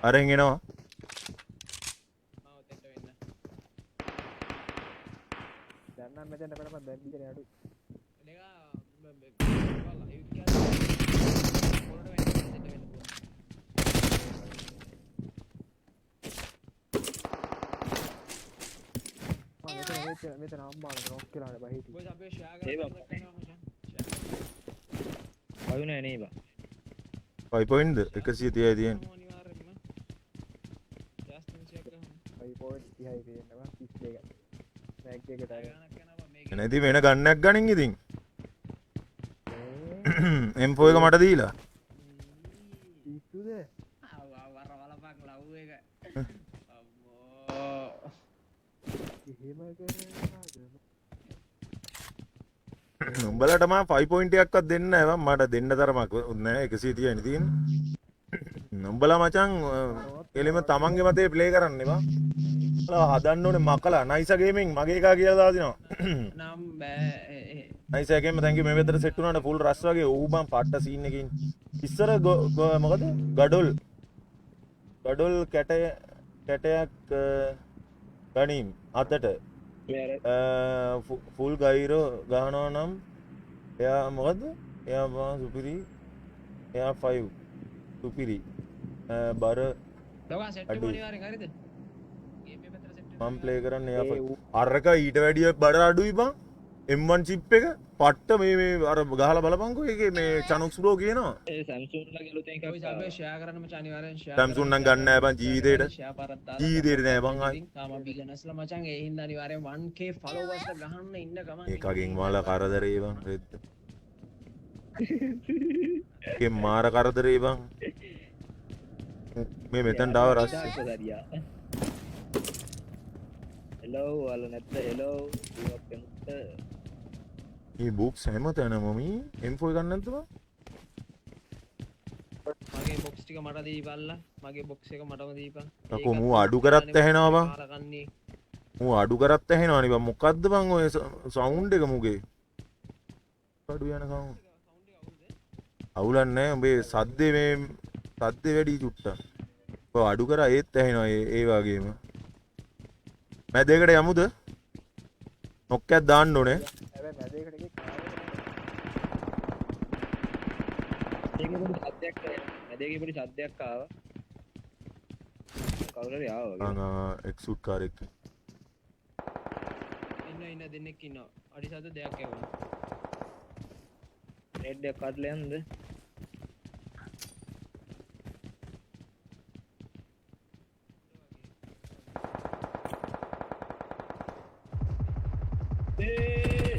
අරෙන් එනවා. මම ඔතෙන්ට වෙන්න. දැන් නම් මෙතෙන්ට බලපන් දැන් බිජනේ අඩුයි. ලෙගා ලයිව් කියන්නේ පොරට වෙන්න මෙතෙන්ට වෙන්න පුළුවන්. මම මෙතන මෙතන මෙතන අම්මාට නොක් කියලා නේ බා හිටියේ. බොයිස් අපි ෂෙයා ඒ කරලා බං. කරනවා මචං. පයු නෑ නේ බං. 5 පොයින්ට්ද? 130යි තියෙන්නේ. අනිවාර්යෙන්ම. ෂෙයාස් 300ක් ගහමු. 5.30යි තියෙන්නේ බා 32යි. මැග් එකට අර. ගානක් යනවා බං මේක. එන ඉතින් වෙන ගන්නක් ගනින් ඉතින්. M4 එක මට දීලා. පිස්සුද? ආව වර වලපන් ලව් එක. අම්මෝ. එහෙම කරනවාද? උඹලට මම 5 පොයින්ට් එකක්වත් දෙන්න නෑ බං. මට දෙන්න තරමක් නෑ 130යි නේ තියෙන්නේ. උඹලා මචං එලෙම තමන්ගේ මතේ ප්ලේ කරන්න එපා. උඹලා හදන්න ඕනේ මකලා නයිසා ගේමින් මගේ එකා කියලා දාලා දිනවා. නම් බෑ. නයිසා ගේම thank you මේ පැත්තට සෙට් වුණාට ෆුල් රෂ් වගේ. ඌ බං පට්ට සීන් එකකින්. ඉස්සර මොකද ගඩොල් ගඩොල් කැටය කැටයක් ගනීම් අතට මේ අර ෆුල් ගයිරෝ ගහනවා නම් එයා මොකද්ද එයා බං සුපිරි එයා 5 සුපිරි බර ඩොකා සෙට් වෙමු අඩුයි. අනිවාර්යෙන් හරිද? ගේම් එක පැත්තට සෙට් වෙමු. මම ප්ලේ කරන්නේ එයා ඒ 5 අරක ඊට වැඩිය බර අඩුයි බං M1 chip එක පට්ට මේ මේ අර ගහලා බලපන්කෝ ඒකේ මේ චනුක්ස් බ්‍රෝ කියනවා ඒ Samsung ලගේ අලුතෙන් එකක් බොයිස් අපි ආවා. ෂෙයා කරන්න මචං අනිවාර්යෙන් ෂෙයා Samsung නම් ගන්න නෑ බං ජීවිතේට ෂෙයා පාරක් දාලා ජීවිතේට නෑ බං ආයි ඉතින් තාම බිගනස්ලා මචං ඒ හින්දා අනිවාර්යෙන් 1k followers ලා ගහන්න ඉන්න ගමන් ඒකගෙන් මාල කරදරේ බං රෙද්ද ඒකෙන් මාර කරදරේ බං මේ මෙතනට ආව රස් සරියා. හෙලෝ ඔයාලා නැද්ද හෙලෝ ඊවක් එමුත් මේ බුක්ස් හැම තැනම මේ M4 ගන්න නැද්ද බං මගේ බොක්ස් ටික මට දීපල්ලා මගේ බොක්ස් එක මටම දීපන් යකෝ මූ අඩු කරත් ඇහෙනවා බං කන්නේ මූ අඩු කරත් ඇහෙනවා නේ බං මොකද්ද බං ඔය සවුන්ඩ් එක මුගේ අඩු යන සවුන්ඩ් අවුලක් නෑ උඹේ සද්දේ මේ සද්දේ වැඩි චුට්ටක් ඔව් අඩු කරා ඒත් ඇහෙනවා ඒ ඒ වගේම මැද එකට යමුද නොක් එකක් දාන්න ඕනේ හැබැයි මැද එකට එකෙක් ආවොත් ඒකේ පොඩි සද්දයක් ආවා. මැද එකේ පොඩි සද්දයක් ආවා. කවුරු හරි ආවා වගේ. අං එක්සුට් කාර් එක ඉන්න ඉන්න දෙන්නෙක් ඉන්නවා අඩි සද්ද දෙයක් ඇහුණා නෙට් එකක් අතල යන්නද? ඒ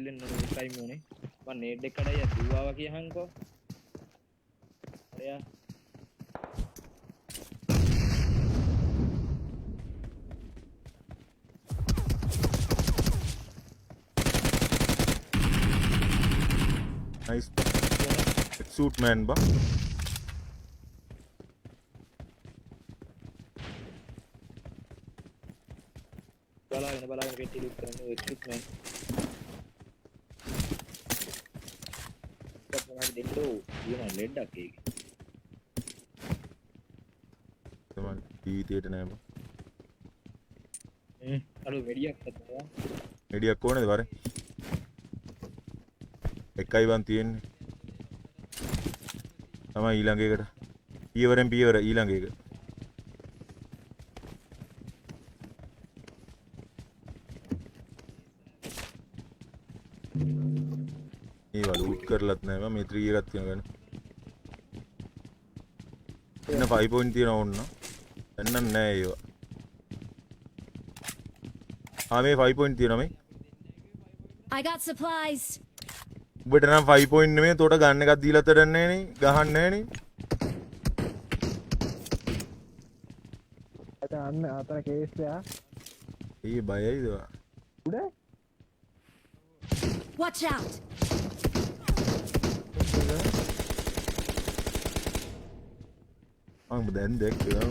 කිල් වෙන්න ඕනේ ටයිම් ඕනේ. මං නේඩ් එක කඩයි දුවාවා කියහන්කෝ. හරියා. නයිස් සූට් මෑන් බා. බලාගෙන බලාගෙන පෙට්ටි ලූට් කරන්න ඔය එක්සිට් මෑන්. එකක් මොනවද දෙන්න ඕ තියෙනවා ලෙඩක් ඒකේ. තමයි ජීවිතේට නෑ බා. අර වෙඩියක් තමයි. වෙඩියක් ඕනේද වරේ? එකයි බං තියෙන්නේ. තමයි ඊළඟ එකට. පියවරෙන් පියවර ඊළඟ එක. ඒවා ලූට් කරලත් නෑ බං. මේ 3 එකක් තියෙනවා ගන්න. එන්න 5 පොයින්ට් තියෙනවා ඕන්න. දැන් නම් නෑ ඒවා. ආ මේ 5 පොයින්ට් තියෙනවා මේ. I got supplies. උඹට නම් 5 පොයින්ට් නෙමෙයි තොට ගන්න එකක් දීලත් වැඩක් නෑ නේ. ගහන්න නෑ නේ. අත අන්න අතන කේස් එක. ඒ බයයිද ඔයා? උඩ. Watch out. මං දැන් දැක්කා.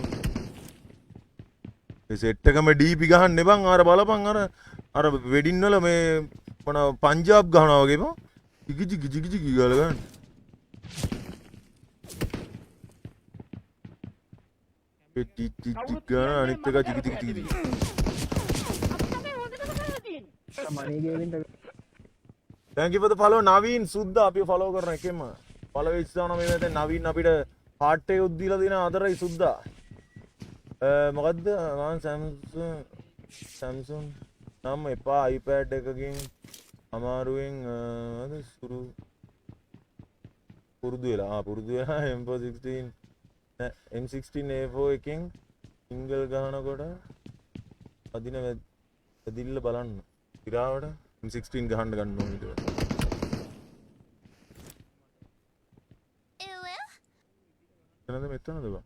ඒ සෙට් එකම DP ගහන්න බං. අර බලපන් අර අර වෙඩින් වල මේ මොන පංජාබ් ගහනවා වගේ බං. ජිගි ජිගි ජිගි ජිගි ගාලා ගන්න. ඒ ටි ටි ටි ගාන අනිත් එක ජිගි ජිගි ජිගි ජිගි. Mani gaming. Thank you for the follow Naveen සුද්දා අපිව ෆලෝ කරන එකෙම ෆලෝ වෙච්ච දානවා. මේ වෙලාවේ නවීන් අපිට හાર્ට් එක උත් දීලා දෙන ආදරයි සුද්දා. මොකද්ද මං Samsung නම් එපා iPad එකකින් අමාරුවෙන් අද සුරු පුරුදු වෙලා පුරුදු වෙලා M416 M16 A4 එකෙන් සිංගල් ගහනකොට අදින වැදිල්ල බලන්න. ඉරාවට M16 ගහන්න ගන්න ඕනේ ඊට පස්සේ. එතනද මෙතනද බං?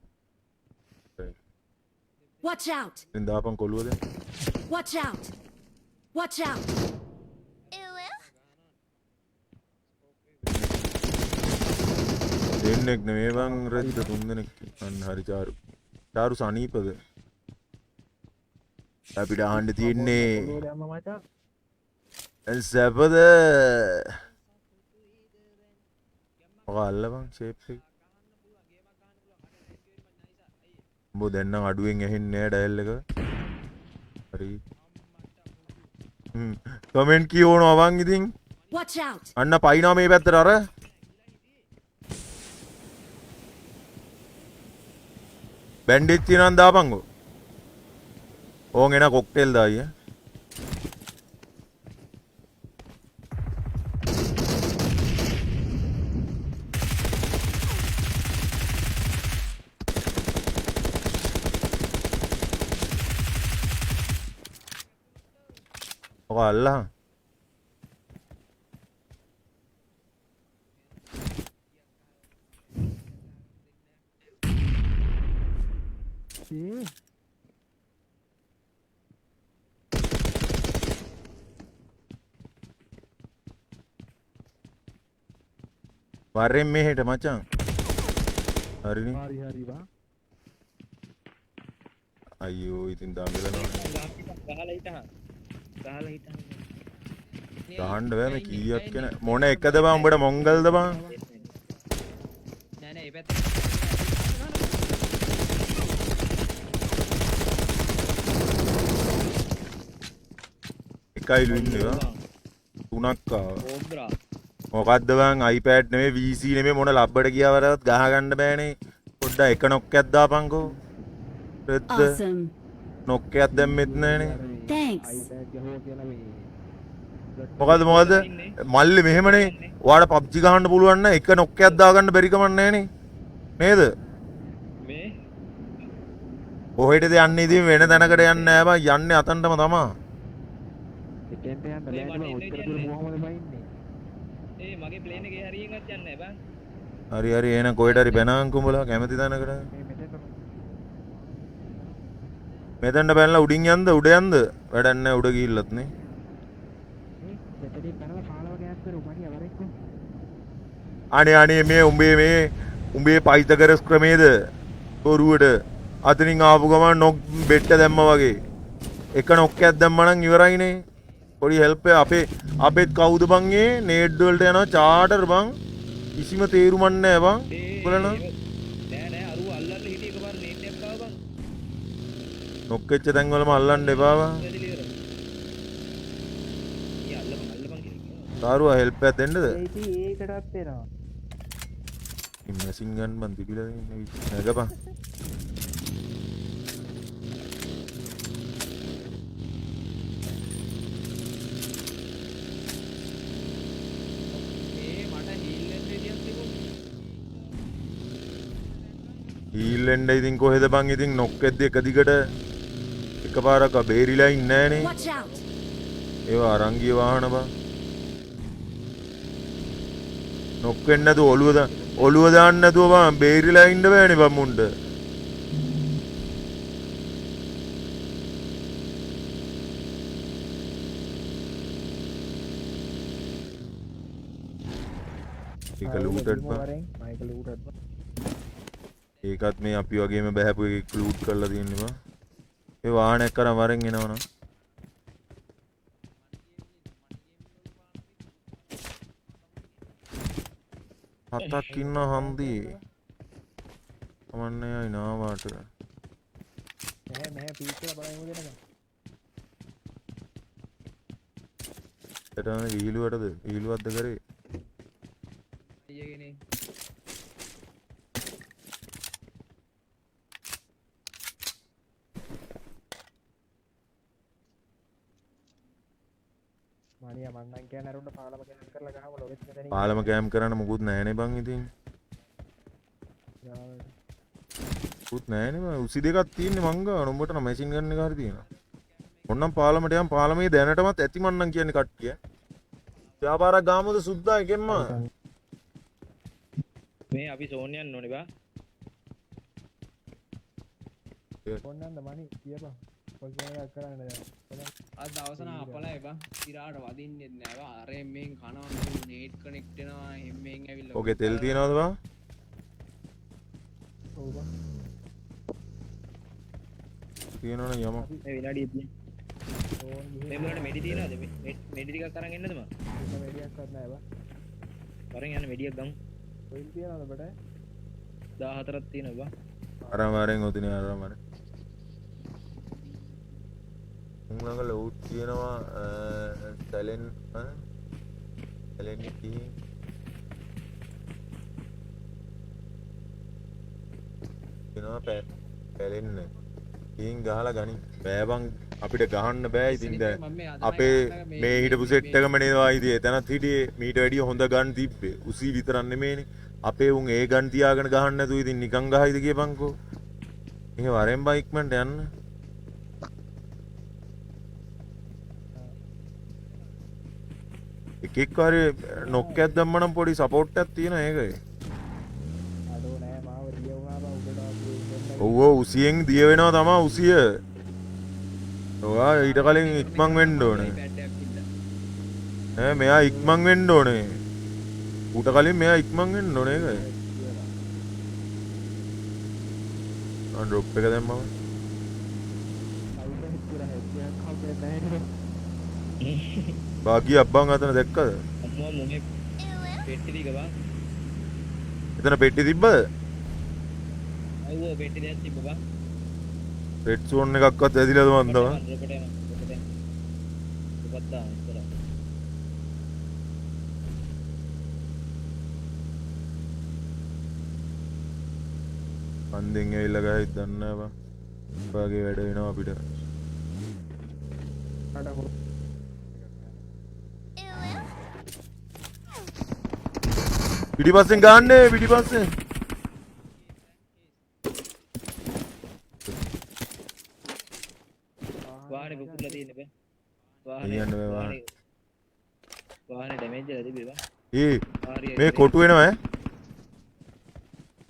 Watch out. දැන් දාපන් කොළුව දැන්. Watch out. Watch out. දෙන්නෙක් නෙමෙයි බං රෙද්ද තුන් දෙනෙක්. අන්න හරි චාරු. චාරු සනීපද? අපිට අහන්න තියෙන්නේ දැන් සැපද? ඔක අල්ලපන් ෂේප් එක. උඹ දැන් නම් අඩුවෙන් ඇහෙන්නේ නෑ ඩයල් එක. හරි. කමෙන්ට් කියවනවා බං ඉතින්. Watch out. අන්න පයින්නවා මේ පැත්තට අර. බැන්ඩේජ් තියනවා නම් දාපන්කෝ. ඕන් එන කොක්ටේල් දායි ඈ. ඔක අල්ලහන්. වරෙන් මෙහෙට මචං. හරිනේ. හරි හරි බා. අයියෝ ඉතින් දඟලනවා. ගහලා හිටහන්. ගහලා හිටහන්. ගහන්න බෑ මේ කීයක් කියන මොන එකද බං උඹට මොංගල්ද බං? නෑ නෑ ඒ පැත්ත. එකයිලු ඉන්නේ බං. තුනක් ආවා. ඕබ්‍රා. මොකද්ද බං iPad නෙමෙයි VC නෙමෙයි මොන ලබ්බට ගියා වරවත් ගහ ගන්න බෑනේ. පොඩ්ඩක් එක නොක් එකක් දාපන්කෝ. රෙද්ද. Awesome. නොක් එකක් දැම්මෙත් නෑනේ. Thanks. iPad ගහුවා කියලා මේ මොකද්ද මොකද්ද මල්ලි මෙහෙමනේ. ඔයාට PUBG ගහන්න පුළුවන් නම් එක නොක් එකක් දාගන්න බැරි කමක් නෑනේ. නේද? මේ කොහෙටද යන්නේ ඉතින් වෙන තැනකට යන්නේ නෑ බං. යන්නේ අතන්ටම තමා. එතෙන්ට යන්න බෑ බං ඔච්චර දුර කොහොමද බයින්නේ? ඒ මගේ ප්ලේන් එකේ හරියෙන්වත් යන්නේ නැහැ බං. හරි හරි එහෙනම් කොහෙට හරි බැනන් කුඹලා කැමති තැනකට. මෙතෙන්ට බැනලා උඩින් යන්ද උඩ යන්ද වැඩක් නැහැ උඩ ගිහිල්ලත් නේ. මෙතනින් බැනලා පාලව ගෑස් කරු මණිය වරෙක්කෝ. අනේ අනේ මේ උඹේ පයිතගරස් ක්‍රමේද බොරුවට අතනින් ආපු ගමන් නොක් බෙට්ට දැම්මා වගේ. එක නොක් එකක් දැම්මා නම් ඉවරයිනේ. පොඩි හෙල්ප් එක අපේ අපේත් කවුද බං ඒ නේඩ් වලට යනවා චාටර් බං කිසිම තේරුමක් නෑ බං බලන්න නෑ නෑ අරුව අල්ලන්න හිටිය එකපාර නේඩ් එකක් ආවා බං නොක් වෙච්ච තැන් වලම අල්ලන්න එපා බං තාරුවා හෙල්ප් එකක් දෙන්නද ඒ ඉතින් ඒකටත් එනවා ඉතින් මැෂින් ගන් බං තිබිලා ඉන්නේ නැගපන් හීල් වෙන්න ඉතින් කොහෙද බං ඉතින් නොක් වෙද්දි එක දිගට එකපාරක් බේරිලා ඉන්නේ නෑනේ. ඒවා අරන් ගිය වාහන බං. නොක් වෙන්න නැතුව ඔළුව දාන්න නැතුව බං බේරිලා ඉන්න බෑනේ බං මුන්ට. ඒක ලූටඩ් බං. මේක ලූටඩ් බං. ඒකත් මේ අපි වගේම බහැපු එකෙක් ලූට් කරලා තියෙන්නේ බං. ඒ වාහනයක් අරන් වරෙන් එනවනම්. හතක් ඉන්න හන්දියේ. කමන්නේ අය නාවාට. මෙහෙ මෙහෙ පීච් එක බලමු දෙනකම්. එතන විහිළුවටද? විහිළුවක්ද කරේ? අයියගනේ මණියා මං නම් කියන්නේ අරුන්ට පාලම කෑම් කරලා ගහමු ලොගෙත් මෙතනින්. පාලම කෑම් කරන්න මොකුත් නෑනේ බං ඉතින්. මොකුත් නෑනේ බං උසි දෙකක් තියෙන්නේ මං ගාව. උඹට නම් මැෂින් ගන් එක හරි තියෙනවා. ඕන්නම් පාලමට යන් පාලමේ දැනටමත් ඇති මං නම් කියන්නේ කට්ටිය. ව්‍යාපාරක් ගාමුද සුද්දා එකෙන්ම. මේ අපි සෝන් යන්න ඕනේ බා. ඕන් යන්න මණි කියපන්. පොසිෂන් එකක් කරන්න දැන්. අද දවස නම් අපලයි බං. ඉරාට වදින්නෙත් නෑ බං. අරෙන් මෙන් කනවා මේ නේට් කනෙක්ට් වෙනවා එහෙම් මෙන් ඇවිල්ලා. ඔකේ තෙල් තියනවද බං? ඔව් බං. තියනවනම් යමු. මේ විනාඩිය තියෙන. මේ මොනට මෙඩි තියනවද? මෙඩි ටිකක් අරන් එන්නද මං? එක මෙඩියක්වත් නෑ බං. වරෙන් යන්න මෙඩියක් ගමු. ඔයිල් තියනවද බඩ? 14ක් තියෙනවා බං. අරන් වරෙන් ඔතන අරන් වරෙන්. උන් ළඟ ලෝඩ් තියෙනවා ටැලන් ටැලන් එකේ තියෙනවා පැලෙන්න. ඉතින් ගහලා ගනි. බෑ බං අපිට ගහන්න බෑ ඉතින් දැන් අපේ මේ හිටපු සෙට් එකම නේද වා ඉතින් එතනත් හිටියේ මීට වැඩිය හොඳ ගන් තිබ්බේ. උසි විතරක් නෙමෙයිනේ. අපේ උන් ඒ ගන් තියාගෙන ගහන්න නැතුව ඉතින් නිකන් ගහයිද කියපන්කෝ. එහෙ වරෙන් බං ඉක්මනට යන්න. එක එක් හරි නොක් එකක් දැම්ම නම් පොඩි සපෝට් එකක් තියෙනවා ඒකේ. අඩෝ නෑ මාව දිය වුණා බං උඩට ආපු දෙන්න. ඔව් ඔව් උසියෙන් දිය වෙනවා තමා උසිය. ඔයා ඊට කලින් ඉක්මන් වෙන්න ඕනේ. නෑ මෙයා ඉක්මන් වෙන්න ඕනේ. ඌට කලින් මෙයා ඉක්මන් වෙන්න ඕනේ ඒකයි. ආ ඩ්‍රොප් එක දැම්මම. බාගිය අබ්බන් අතන දැක්කද? අම්මා මොනේ පෙට්ටි ටික බං. එතන පෙට්ටි තිබ්බද? ඔව් ඔව් පෙට්ටි දෙකක් තිබ්බ බං. රෙඩ් සෝන් එකක්වත් ඇදිලාද මන් තව? රොකට් යනවා රොකට් යනවා. රොකට් දාන්න ඉස්සරහ. පන්දෙන් ඇවිල්ලා ගහයිද දන්නේ නෑ බං. ඔයාගේ වැඩ වෙනවා අපිට. පිටිපස්සෙන් ගහන්නේ පිටිපස්සෙන්. වාහනේ පුපුරලා තියෙන්නේ බෑ. වාහනේ යන්න බෑ වාහනේ. ඒ මේ කොටු වෙනවා ඈ.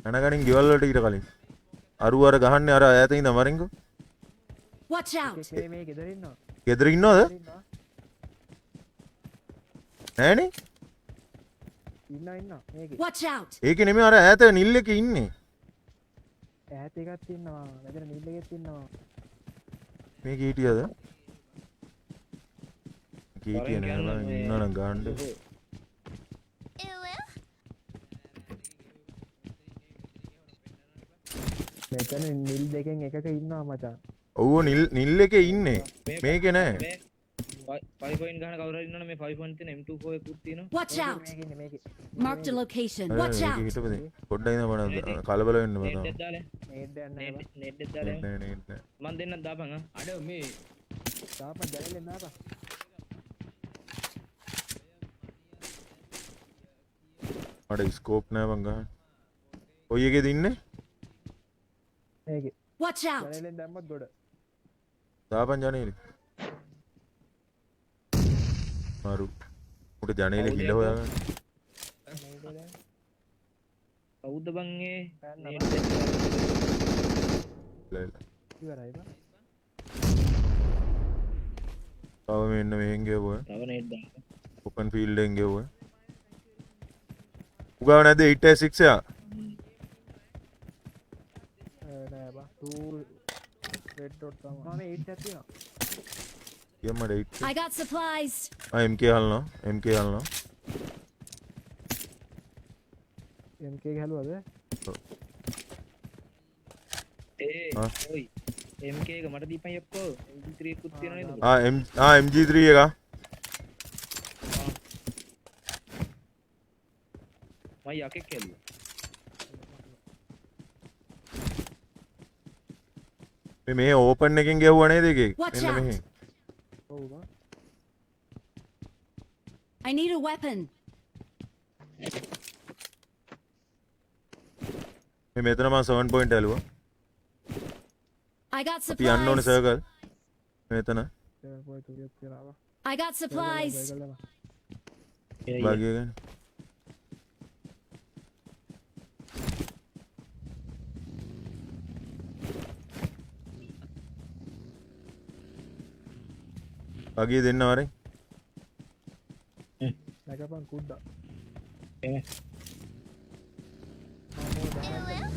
අනගනින් ගෙවල් වලට ඊට කලින්. අරු අර ගහන්නේ අර ඈත ඉඳන් වරින්කෝ. Watch out. මේ මේ ගෙදර ඉන්නවා. ගෙදර ඉන්නවද? නෑනේ. ඉන්නවා ඉන්නවා මේකේ. Watch out. ඒකේ නෙමෙයි අර ඈත නිල් එකේ ඉන්නේ. ඈත එකක් ඉන්නවා. මෙතන නිල් එකෙත් ඉන්නවා. මේකේ හිටියද? මේකේ හිටියේ නෑ බං ඉන්නවනම් ගහන්න. මෙතන නිල් දෙකෙන් එකක ඉන්නවා මචං. ඔව් නිල් නිල් එකේ ඉන්නේ. මේකේ නෑ. 5 පොයින්ට් ගහන කවුරු හරි ඉන්නවනේ මේ 5 පොයින්ට් තියෙන M24 එකකුත් තියෙනවා. Watch out. මේකේ ඉන්නේ මේකේ. Marked a location. Watch මේකේ out. හිටපදේ. පොඩ්ඩක් ඉඳන් බලන්න කලබල වෙන්න බෑ නෙට් තාම. එක දාලා. නේඩ් යන්න නෑ බං. නෙට් එක දාලා. නෑ නෑ නෑ. මං දෙන්නම් දාපන් ආ. අඩ මේ දාපන් ජනේලෙන් දාපන්. මට ස්කෝප් නෑ බං ගහන්න. ඔයි එකේද ඉන්නේ? මේකේ. Watch out. ජනේලෙන් දැම්මොත් ගොඩ. දාපන් ජනේලෙ. මාරු. උට ජනේලෙ හිල හොයාගන්න. නේඩ් දැන්. කවුද බං ඒ? පැන්න නෙට් එක එල එල. ඉවරයි බං. තව මෙන්න මෙහෙන් ගෙවුවා. තව නෙට් දාන්න. ඕපන් ෆීල්ඩ් එකෙන් ගෙවුවා. උගාව නැද්ද 8-6 යා? නෑ බං. 2 රෙඩ් ඩොට් තමයි. මම 8 එකක් තියෙනවා. කියන්න මට 8. I got supplies. ආ MK හලනවා. MK හලනවා. MK ගැහලුවද? ඒ ආ. ඔයි MK එක මට දීපන් යක්කෝ. MG3 එකකුත් තියෙනවා නේද? ආ M ආ MG3 එක. මම යකෙක් ඇල්ලුවා. මේ මෙහෙ ඕපන් එකෙන් ගැහුවා නේද එකේ? Watch මෙන්න out. මෙහෙ. ඔව් බං. I need a weapon. මේ මෙතන මම 7 පොයින්ට් ඇලුවා. I got අපි යන්න ඕනේ supplies. Circle. මෙතන 7.2 එකක් තියෙනවා බං. I got supplies. Cycle දැම්මා. බගිය ගන්න. බගිය දෙන්න වරෙන්. නැගපන් කුඩ්ඩා. එමෙ. මම ඕක දාගන්න.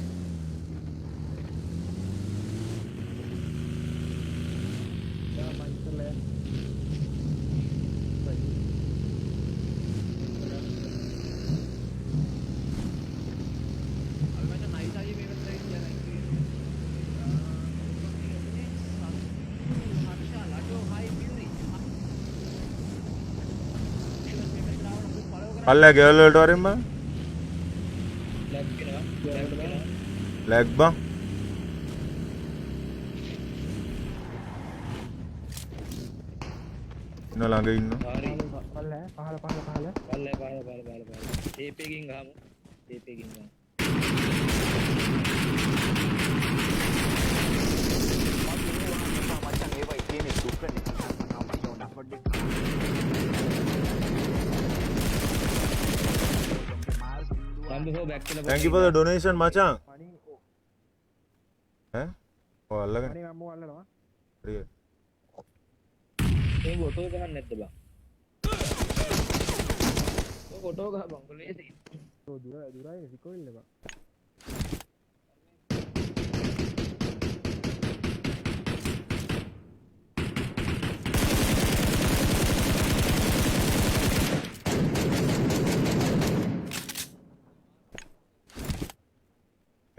දා මං ඉස්සෙල්ලා යන්න. අපි මචං නයිස් ආයේ මේ පැත්තට ගියා නයිස් හර්ෂා ලඩෝ හයි මියුරි අල්ලා ගෙවල් වලට වරෙන් බං. ලැග් වෙනවා. ලැග් වෙනවා. ලැග් බං. ඉන්න ළඟ ඉන්න. හරි. පල්ල ඈ පහල පහල පහල. පල්ල පහල පහල පහල පහල. ටේප් එකකින් ගහමු. ටේප් එකකින් ගහමු. මචං ඒවයි තියෙන්නේ දුකනේ. සම්බු හෝ බැක් වෙලා Thank you for the donation මචං. මණි ඈ? ඔව් අල්ලගන්න. මණි මම අල්ලනවා. හරි. මේ ඔටෝ ගහන්න නැද්ද බං? ඔය ඔටෝ ගහපන් ඔය ලේසි. ඔව් දුර දුරයි රිකෝයිල් එක බං.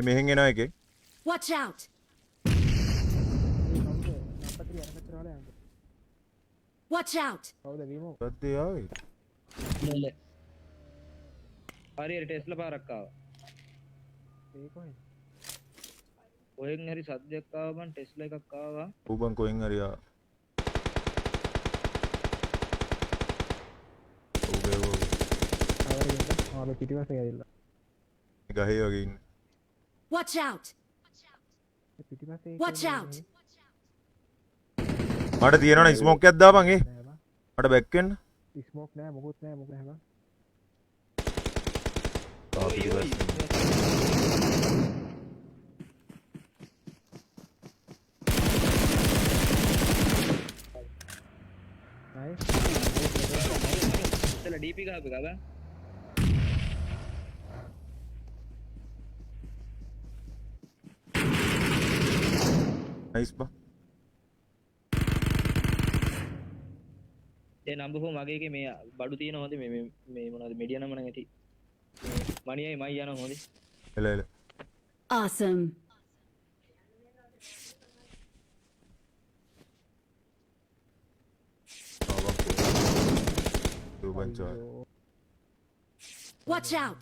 මේ මෙහෙන් එනවා එකෙක්. Watch out. ඒ කවුද? නම්බර් 3 යන පැත්තට වල යන්න. Watch out. කවුද වීමෝ? මොකද්ද ඒ ආවේ? නෑ. හරි හරි ටෙස්ලා පාරක් ආවා. ඒ කොහෙන්ද? කොහෙන් හරි සද්දයක් ආවා බං ටෙස්ලා එකක් ආවා. ඌ බං කොහෙන් හරි ආවා. ඔව් ගැහුවා. කවර් එකෙන්ද? ආ මේ පිටිපස්සේ ඇවිල්ලා. මේ ගහේ වගේ ඉන්නේ. Watch out. මේ පිටිපස්සේ Watch out. මට තියෙනවනේ ස්මෝක් එකක් දාපන් ඒ. නෑ බං. මට බැක් වෙන්න. ස්මෝක් නෑ මොකුත් නෑ මොකුත් නෑ බං. පිටිපස්සේ. නයිස්. ඉතල ඩීපී ගහපු එක බං. නයිස් බං. ඒ නම්බර් 4 මගේ එකේ මේ බඩු තියෙන හොඳේ මේ මේ මේ මොනවද මෙඩියා නම නම් ඇති. මේ මණියයි මයි යනවා හොඳේ. එල එල. Awesome. ආවා රූපංචෝ. Watch out.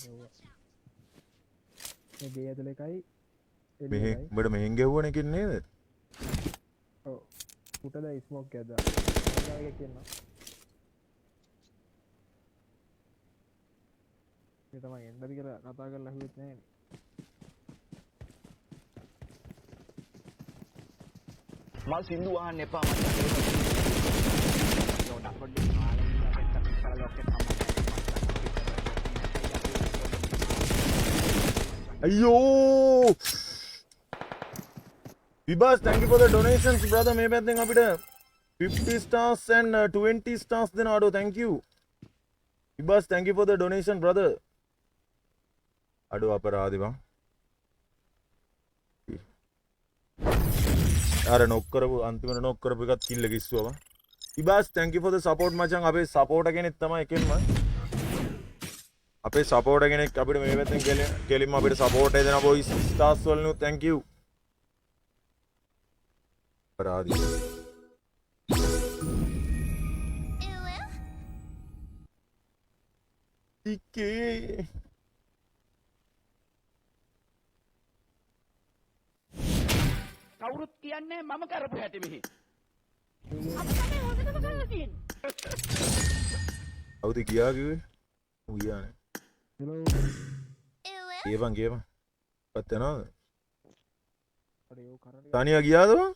මේ ගේ ඇතුලේ එකයි එළිය මෙහෙ එකයි. උඹට මෙහෙන් ගැහුවනේ එකෙන් නේද? ඔව්. උට දැන් ස්මෝක් එකක් දාලා. මං ගාව එකක් එන්නම්. මේ තමයි එන්නද කියලා කතා කරලා ඇහුවෙත් නෑනේ. මල් සින්දු අහන්න එපා මචං. පොඩි අයියෝ විබාස්, thank you for the donations brother. මේ පැත්තෙන් අපිට 50 stars and 20 stars දෙනවා. අඩෝ, thank you විබාස්, thank you for the donation brother. අඩෝ අපරාධි බං. අර නොක් කරපු අන්තිමට නොක් කරපු එකත් කිල් එක ඉස්සුවා බං. විබාස්, thank you for the support මචං. අපේ සපෝටර් කෙනෙක් තමයි එකෙන්ම අපේ සපෝටර් කෙනෙක් අපිට මේ පැත්තෙන් කෙලින්ම අපිට සපෝට් එක දෙනවා බොයිස් ස්ටාර්ස් වලිනුත් thank you. අපරාධි. ටිකේ කවුරුත් කියන්නේ මම කරපු හැටි මෙහි. අපි තමයි හොඳටම කරලා තියෙන්නේ. කවුද ගියා කිව්වේ? ඌ ගියා නේ. හෙලෝ. ගියපන් ගියපන්. පත් යනවද? අඩේ ඔව් කරණ. තනියා ගියාද බං?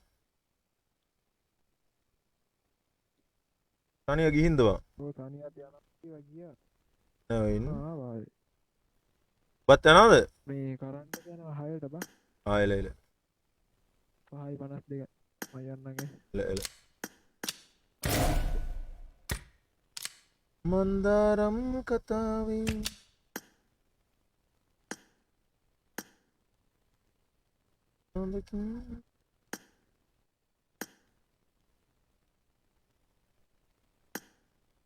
තනියා ගිහින්ද බං? ඔව් තනියා යනවා කිව්වා ගියා. නෑ ඉන්න. ආ වායි. බත් යනවද? මේ කරන්ට් එක යනවා 6ට බං. ආ එල එල. 5:52 මම යන්නම් ඈ. එල එල. මන්දාරම් කතාවේ හොඳකින්.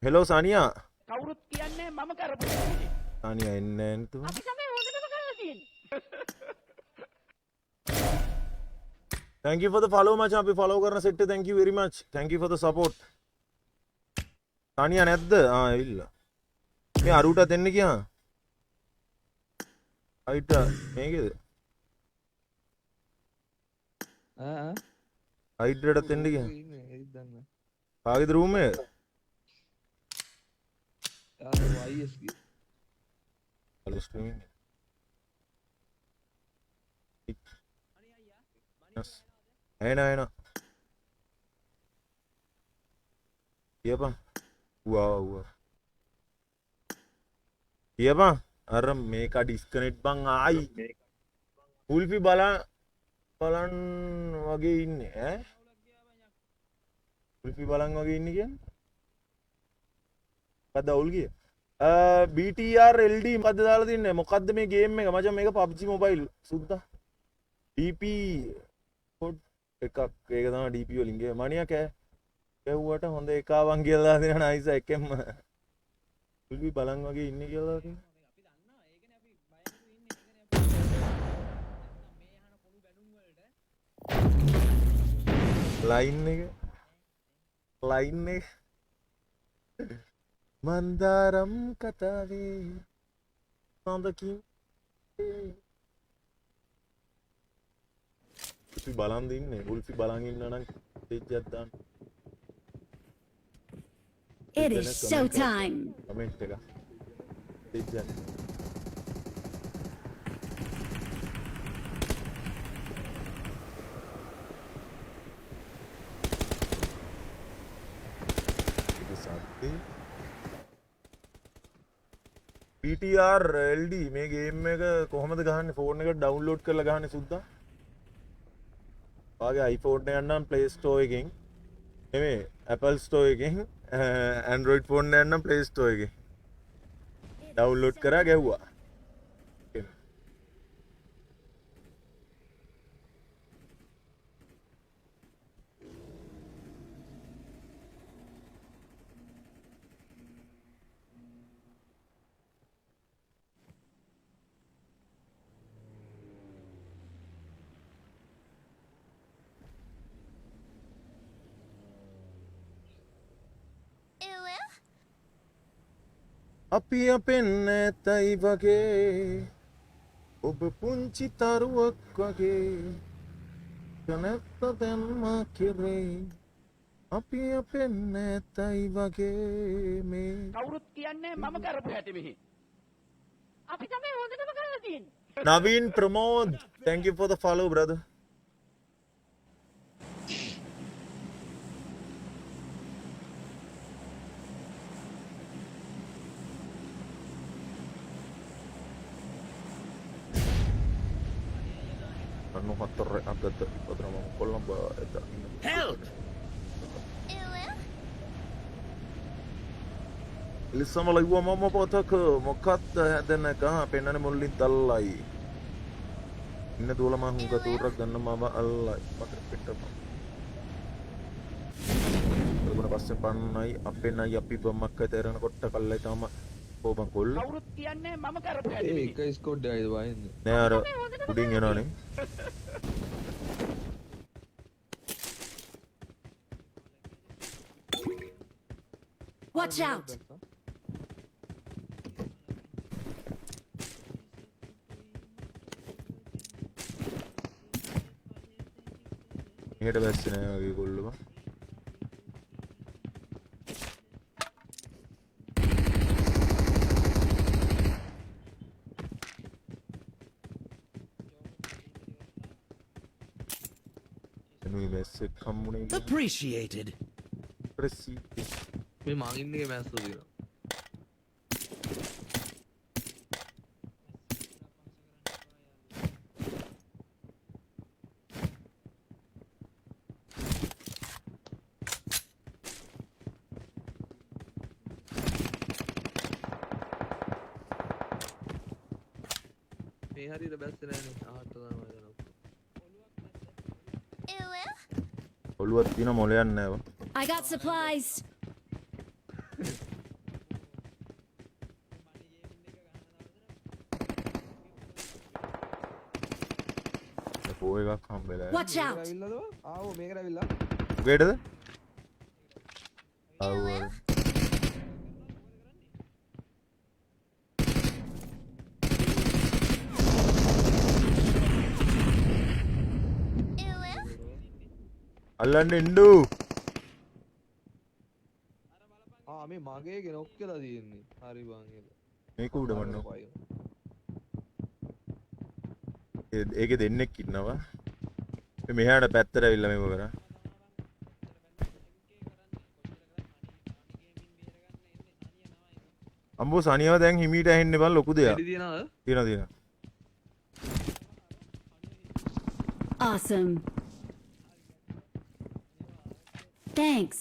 හෙලෝ සානියා. කවුරුත් කියන්නේ මම කරපු හැටි මෙහි. සානියා එන්නේ නෑ නේද? අපි තමයි හොඳටම කරලා තියෙන්නේ. Thank you for the follow මචං. අපි follow කරන සෙට් එක thank you very much. Thank you for the support. Sania නැද්ද? ආ ඇවිල්ලා. මේ අරුටත් එන්න ගියා. අයිට මේකේද? ආ ආ අයිටටත් එන්න ගියා. ඉන්නේ ඒත් දන්නේ. කාගේද රූම් එක? ආ IS ගිය. Hello streaming. Yes. එන එන. කියපන්. ඌ ඌ. කියපන්. අර මේක ඩිස්කනෙක්ට් බං ආයි. කුල්පි බලන් බලන් වගේ ඉන්නේ ඈ. කුල්පි බලන් වගේ ඉන්නේ කියන්නේ. මොකද්ද අවුල් ගියේ? BTR LD මොකද්ද දාලා තින්නේ? මොකද්ද මේ ගේම් එක? මචං මේක PUBG Mobile සුද්දා. DP code එකක් ඒක තමයි DP වලින් ගියේ. මණියා කෑ ගැහුවට හොඳ එකා වන් කියලා දාලා දෙනවා නයිස් එකෙන්ම. කුල්පි බලන් වගේ ඉන්නේ කියලා දාලා තින්නේ. ලයින් එක ලයින් එක මන්දාරම් කතාවේ සඳකින් උල්ෆි බලන් ඉන්නේ. උල්ෆි බලන් ඉන්න නම් තෙජ්ජක් දාන්න. It is showtime. Comment එක තෙජ්ජක්. ඒක සත්‍ය. PTR LD මේ ගේම් එක කොහොමද ගහන්නේ? ෆෝන් එකට ඩවුන්ලෝඩ් කරලා ගහන්නේ සුද්දා. ඔයාගේ iPhone එක නම් Play Store එකෙන් නෙමෙයි, Apple Store එකෙන්, Android phone එක නම් Play Store එකෙන් ඩවුන්ලෝඩ් කරා ගැහුවා. අපි අපෙන් නැතයි වගේ, ඔබ පුංචි තරුවක් වගේ, කනත්ත දැම්මා කෙරේ. අපි අපෙන් නැතයි වගේ මේ කවුරුත් කියන්නේ මම කරපු හැටි මෙහි. අපි තමයි හොඳටම කරලා තියෙන්නේ. Naveen Pramod, thank you for the follow brother. අනු හතර අගත ඉපදන මම කොළඹ එදා ඉන්න. Help! එලිසම ලයිව්වා මම පොතක මොකක්ද හැදෙන ගහ පෙන්නන මුල්ලින් තල්ලයි. ඉන්න දුවල මං හුඟ දూరක් ගන්න මම අල්ලයි. මට පිටම. ගුණ පස්සේ පන්නයි අපේ නයි අපි බමක් තේරෙන කොට කල්ලයි තම බෝබන් කොල්ල. කවුරුත් කියන්නේ මම කරපු හැටි ඒ මෙහි. එක ස්කෝඩ් එකයිද වහින්නේ? නෑ අර උඩින් එනවනේ. Watch out! මෙහෙට බැස්සේ නෑ වගේ කොල්ල බං. එනුයි මැස්සෙක් හම්බුනේ කියලා. Appreciated. Appreciated. මේ මං ඉන්න එකේ මැස්සෝ තියෙනවා. මේ හරියට බැස්සේ නෑනේ. ආහට තමයි යනවා. ඔළුවක් තියෙන මොලයක් නෑ බං. I got supplies. පෝ එකක් හම්බෙලා. Watch out! ඇවිල්ලාද බං? ආවෝ මේකට ඇවිල්ලා. කොහෙටද? ආවෝ. අල්ලන්න එන්නු. ආ මේ මගේ එක නොක් වෙලා තියෙන්නේ. හරි බං ඒක. මේක උඩ මන්න. ඒකේ දෙන්නෙක් ඉන්නවා. මේ මෙහාට පැත්තට ඇවිල්ලා මේක කරා. අම්බෝ සනියව දැන් හිමීට ඇහෙන්නේ බං ලොකු දෙයක්. වෙඩි තියනවද? තියෙනවා තියෙනවා. Awesome. Thanks.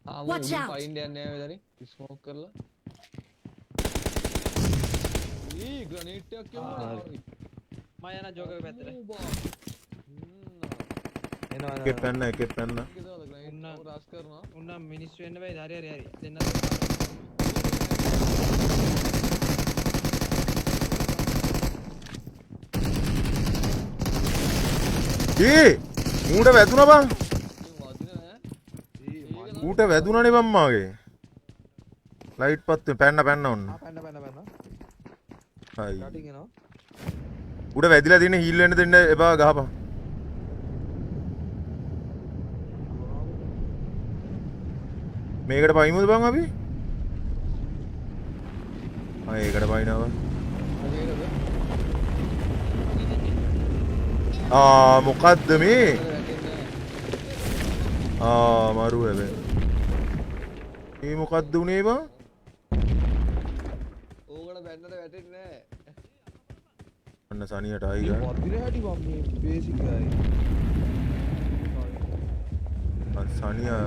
ආ මම Watch උඩින් out. පයින් යන්නේ නෑ මෙතනින්. ස්මෝක් කරලා. ඊ ග්‍රනේඩ් එකක් යවුණා. හරි. මම යන ජෝකර් පැත්තට. ඌ බං. එනවා එකේ පැන්න එකේ පැන්න. ඒක දාලා ග්‍රනේඩ් එක රස් කරනවා. උන්නම් මිනිස්සු වෙන්න බෑ. හරි හරි හරි. දෙන්න ඒ ඌට වැදුනා බං. වදින ඈ. ඌට වැදුනානේ බං මාගේ. ලයිට් පත් වෙන පැන්න පැන්න ඔන්න. ආ පැන්න පැන්න පැන්න. හයි. යටින් එනවා. ඌට වැදිලා තියෙන හීල් වෙන්න දෙන්න එපා ගහපන්. මේකට පයිමුද බං අපි? ආ ඒකට පයින්නවා බං. ආ මොකද්ද මේ? ආ මරු හැබැයි. මේ මොකද්ද උනේ බං? ඕකට බැන්නට වැටෙන්නේ නෑ. අන්න සනියට ආයි ගන්න. වදින හැටි බං මේ බේසික් ගායි. මං සනියා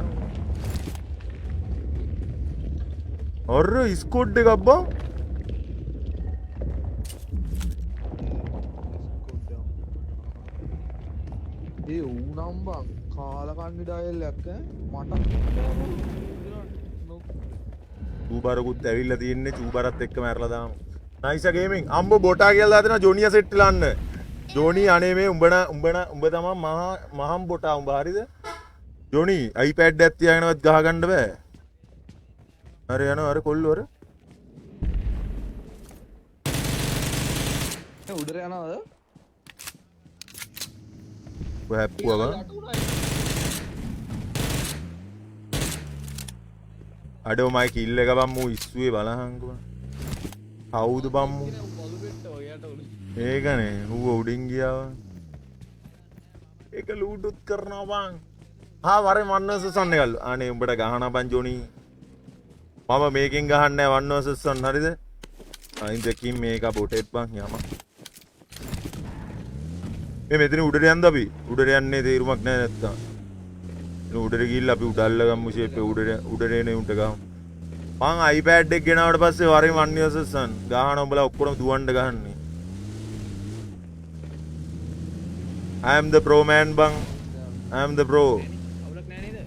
අර ස්කොඩ් එකක් බං. ඒ ඌ නම් බං කාලකන්ණි ඩයල් එකක් ඈ මටත් චූබරකුත් ඇවිල්ලා තියෙන්නේ චූබරත් එක්කම ඇරලා දාමු. නයිසා ගේමින් අම්බෝ බොටා කියලා දාලා දෙනවා ජොනියා සෙට් වෙලා අන්න. ජොනි අනේ මේ උඹ උඹ තමන් මහා මහම් බොටා උඹ හරිද? ජොනි iPad එකක් තියාගෙනවත් ගහ ගන්න බෑ. හරි යනවා අර කොල්ලෝ අර. ඒ උඩට යනවද? ඔය හැප්පුවා බං. අඩෝ මයි කිල් එක බං මූ ඉස්සුවේ බලහන්කෝ බං. කවුද බං මූ? ඒකනේ ඌ උඩින් ගියා බං. ඒක ලූටුත් කරනවා බං. හා වරේ වන් වර්සස් වන් එකල්ලු. අනේ උඹට ගහනවා බං ජොනි. මම මේකෙන් ගහන්නේ නෑ වන් වර්සස් වන් හරිද? අයින් දෙකින් මේක බොටෙත් බං යම. මේ මෙතන උඩට යන්ද අපි? උඩට යන්නේ තේරුමක් නෑ නැත්තම්. උඩට ගිහිල්ලා අපි උඩ අල්ලගමු ෂේප් එක උඩට උඩට එන උන්ට ගහමු. මං iPad එක ගෙනාවට පස්සේ වරේ වන් වර්සස් වන් ගහන උඹලා ඔක්කොම දුවන්න ගහන්නේ. I am the pro man බං. I am the pro. අවුලක් නෑ නේද?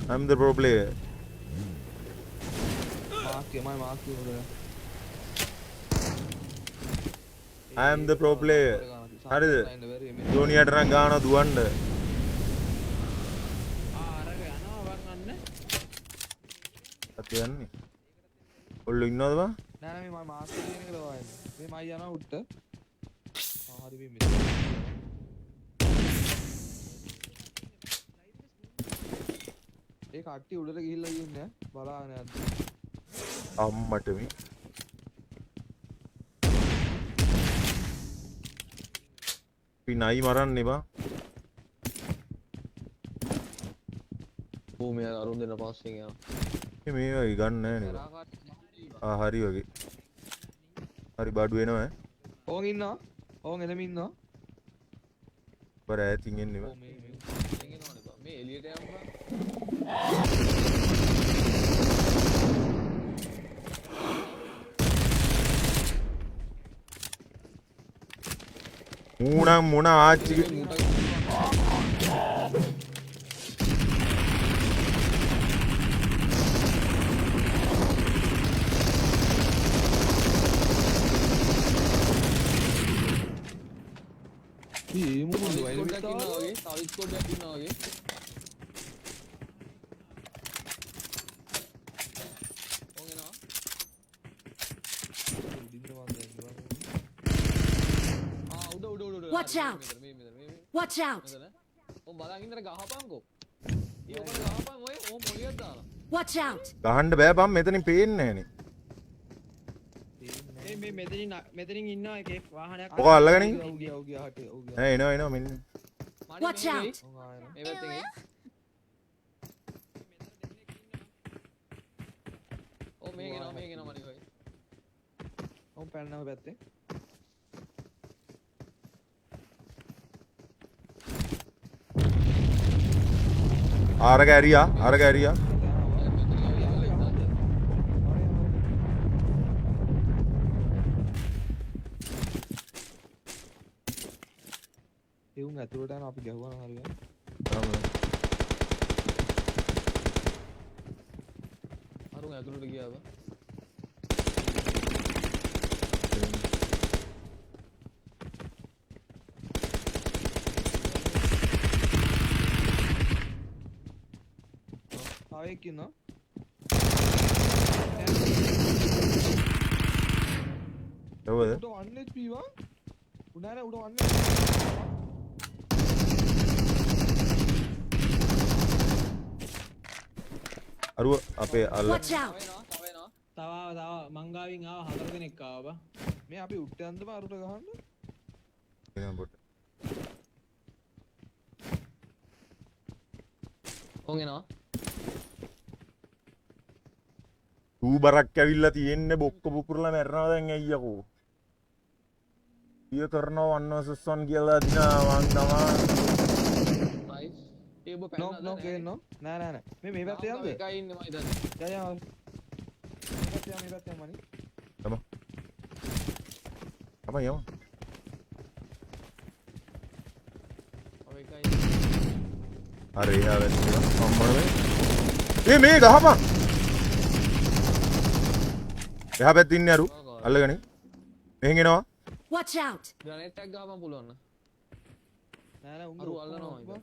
I am the pro player. Mark මයි මාක් උඩ. I am the pro player. හරිද? ජෝනියට නම් ගහනවා දුවන්න. ආ අරක යනවා බං අන්න. අත යන්නේ. ඔල්ලෝ ඉන්නවද බං? නෑ නෑ මේ මයි මාක් එක තියෙන එක ලවා යන්නේ. මේ මයි යනවා උඩට. ආ හරි මේ මෙතන. ඒ කට්ටිය උඩට ගිහිල්ලා ඉන්නේ බලාගෙන යද්දි. අම්මට මේ අපි නයි මරන්නේ බං. ඌ මේ අරුන් දෙන්න පස්සෙන් යනවා. මේ වගේ ගන්න නෑ නේද? ආ හරි වගේ. හරි බඩු එනවා ඈ. ඕන් ඉන්නවා. ඕන් එළම ඉන්නවා. බර ඈතින් එන්නේ බං. මේ මේ පස්සෙන් එනවනේ බං. මේ එළියට යන්න බං. ඌ නම් මොන ආච්චිගේ මේ මොකද වයින් පොඩ්ඩක් ඉන්නවා වගේ තව ස්කෝඩ් එකක් ඉන්නවා වගේ. ඕන් එනවා. උඩින්ද මං දැන් බං. ආ උඩ උඩ උඩ උඩ. Watch out. මේ මෙතන මේ Watch out. මෙතන. ඕන් බලන් ඉන්නර ගහපන්කෝ. ඊ ඔකට ගහපන් ඔය ඕන් පොලියක් දාලා. Watch out. ගහන්න බෑ බං මෙතනින් පේන්නේ නෑනේ. මේ මේ මෙතනින් මෙතනින් ඉන්නවා එකෙක් වාහනයක්. ඔක අල්ලගෙන ඉන්න. ඔව් ගියා ඔව් ගියා හටේ ඔව් ගියා. නෑ එනවා එනවා මෙන්න. Watch out. ඔව් ආයෙ. මේ පැත්තෙන් එයි. ඔව් මේක එනවා මේක එනවා මණික ඔය. ඔව් පැන්නම පැත්තෙන්. අරක ඇරියා අරක ඇරියා. ඒ උන් ඇතුළට යන අපි ගැහුවා නම් හරියට. අරුන් ඇතුළට ගියා බං. තව එක්ක ඉන්නවා. ඔව්ද? උඩ 1 HP බං. උඩ නෑ උඩ 1 HP. අරුව අපේ අල්ල. Watch out. තව ආවා තව මං ගාවින් ආවා හතර දෙනෙක් ආවා බං. මේ අපි උඩට යන්න බං අරුට ගහන්න. එනවා පොට. ඕන් එනවා. ඌ බරක් ඇවිල්ලා තියෙන්නේ බොක්ක පුපුරලා මැරෙනවා දැන් අයියකෝ. ඊය කරනවා 1 vs 1 කියලා දිනා මං තමා. නයිස්. ඒ ඔබ නොක් පැනලාද නොක් ඒ නොක්. නෑ නෑ නෑ. මේ මේ පැත්තේ යන්නද? එකයි ඉන්නේ මම හිතන්නේ. යා යා. මේ පැත්තේ යන්න මේ පැත්තේ යන්න මනි. තම. තම යමු. ඔව් එකයි ඉන්නේ. අර එහා වැස්සේ අම්මනේ මේ. ඒ මේ ගහපන්. එහා පැත්තේ ඉන්නේ අරු. අල්ලගනි. මෙහෙන් එනවා. Watch out! ග්‍රනේඩ් එකක් ගහපන් පුළුවන් නම්. නෑ නෑ උන්ගේ අරු ඔක්කොම අල්ලනවා නොක් මම බං.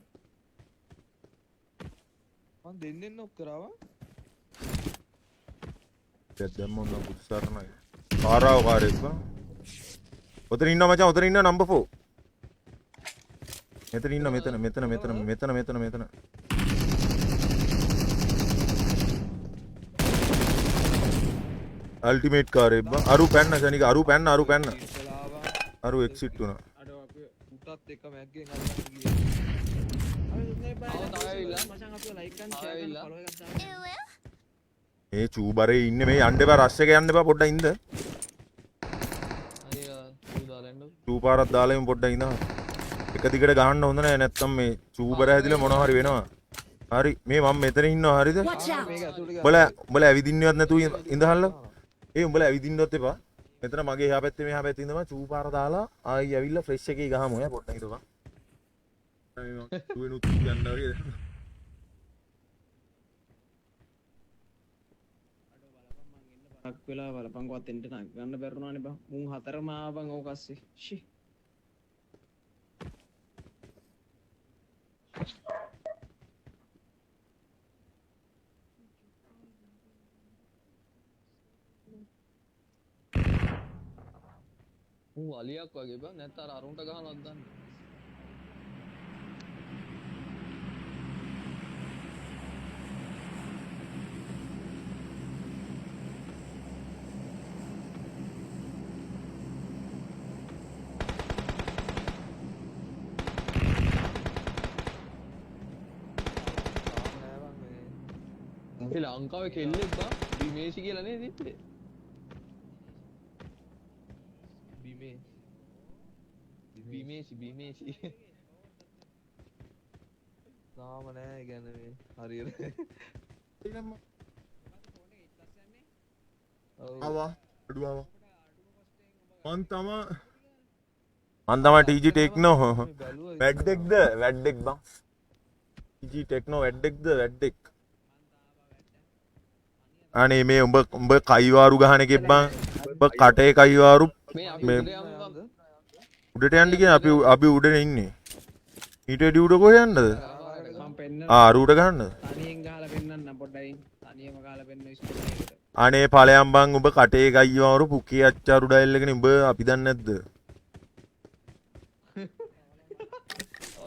මං දෙන්නෙන් නොක් කරා බං. දැන් දැම්ම ඔන්න බුදු සරණයි. කාරාව කාරෙක් බං. ඔතන ඉන්නවා මචං ඔතන ඉන්නවා නම්බර් 4. මෙතන ඉන්නවා මෙතන මෙතන මෙතන මෙතන මෙතන මෙතන. අල්ටිමේට් කාරෙක් බං. අරු පැන්න ශනික අරු පැන්න අරු පැන්න. ඉස්සලා බං. අරු එක්සිට් වුණා. අඩෝ අපි උටත් එක මැග්ගෙන් අල්ලන්න ගියේ. අපි තුන්දෙනෙක් ආව බලන්න තව ඇවිල්ලා. මචං අපිව ලයික් කරන්න තව ෂෙයා කරන්න ඇවිල්ලා. ෆලෝ එකක් දාන්න. මේ චූබරේ ඉන්නේ මේ යන්න එපා රෂ් එක යන්න එපා පොඩ්ඩක් ඉඳ. හරි ඌ දාලා එන්න. චූ පාරක් දාලා එමු පොඩ්ඩක් ඉඳ. එක දිගට ගහන්න හොඳ නෑ නැත්තම් මේ චූබර හැදිලා මොනවා හරි වෙනවා. හරි මේ මම මෙතන ඉන්නවා හරිද? Watch ආ out! මේක ඇතුළට ගියා. උඹලා උඹලා ඇවිදින්නවත් නැතුව ඉඳහල්ලා. ඒ උඹලා ඇවිදින්නවත් එපා. මෙතන මගේ එහා පැත්තේ මෙහා පැත්තේ ඉඳම චූ පාර දාලා ආයි ඇවිල්ලා ෆ්‍රෙෂ් එකේ ගහමු ඈ පොඩ්ඩක් හිටපන්. මේ මං දුවෙනුත් යන්න වගේ. අඩෝ බලපන් මං එන්න පරක් වෙලා බලපන්කෝ අතෙන්ට නගන්න බැරුණානේ බං. මුන් හතරම ආවා බං ඕක අස්සේ. ෂි. ඌ අලියක් වගේ බං නැත්නම් අර අරුන්ට ගහනවත් දන්නේ. තාම නෑ බං මේ. ඒ ලංකාවේ කෙල්ලෙක් බං බිමේෂි කියලා නේද ඉන්නේ? බිමේෂි බිමේෂි බිමේෂි තාම නෑ ඒ කියන්නේ මේ හරියට. ඔව්. ආවා අඩු ආවා. මං තමා මං තමා TG techno මේ බැලුවා වැඩ්ඩෙක්ද වැඩ්ඩෙක් බං. TG techno වැඩ්ඩෙක්ද වැඩ්ඩෙක්. අනේ මේ උඹ උඹ කයිවාරු ගහන එකෙක් බං. උඹ කටේ කයිවාරු මේ අපි මේ උඩ යමු බං. උඩට යන්න කියන්නේ අපි අපි උඩනේ ඉන්නේ. ඊට වැඩි උඩ කොහෙ යන්නද? මං පෙන්නන්න ආ අර උඩ ගහන්නද? තනියෙන් ගහලා පෙන්නන්න පොඩ්ඩයි. තනියම ගහලා පෙන්න ස්කෝප් එකට. අනේ ඵලයන් බං උඹ කටේ කයිවාරු පුකේ අච්චාරු ඩයල් එකනේ උඹ අපි දන්නේ නැද්ද?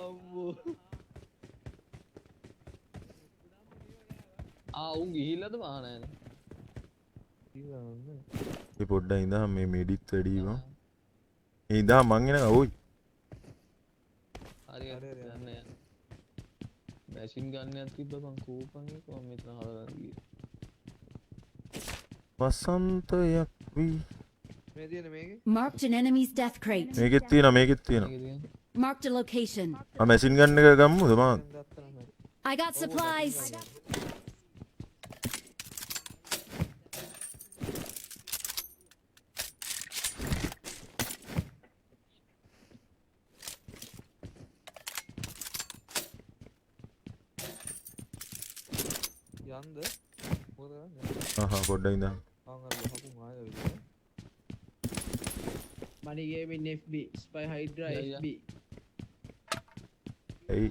අම්මෝ. ආ උන් ගිහිල්ලාද මහා නෑනේ. ඉතින් නෑ. ඒ පොඩ්ඩක් ඉඳන් මේ මෙඩිත් වැඩි බං. ඒ ඉඳන් මං එනවා ඕයි. හරි හරි හරි හරි යන්න යන්න. මැෂින් ගන් එකක් තිබ්බ බං කෝපන් එක මම මෙතන හදලා ගියේ. වසන්තයක් වී මේ තියෙන මේකේ Marked an enemy's death crate. මේකෙත් තියෙනවා මේකෙත් තියෙනවා. මේකේ තියෙන. Marked a location. ආ මැෂින් ගන් එක ගම්මුද මං? ගත්තා නම් හරි. I got ඔව් මැෂින් supplies. ගන් එක. යන්ද මොකද කරන්නේ? ආහා පොඩ්ඩක් ඉඳන්. මං අර ගහපු ආයෙ විදියට. Money Gaming FB, Spy Hydra යා යා. FB. ඇයි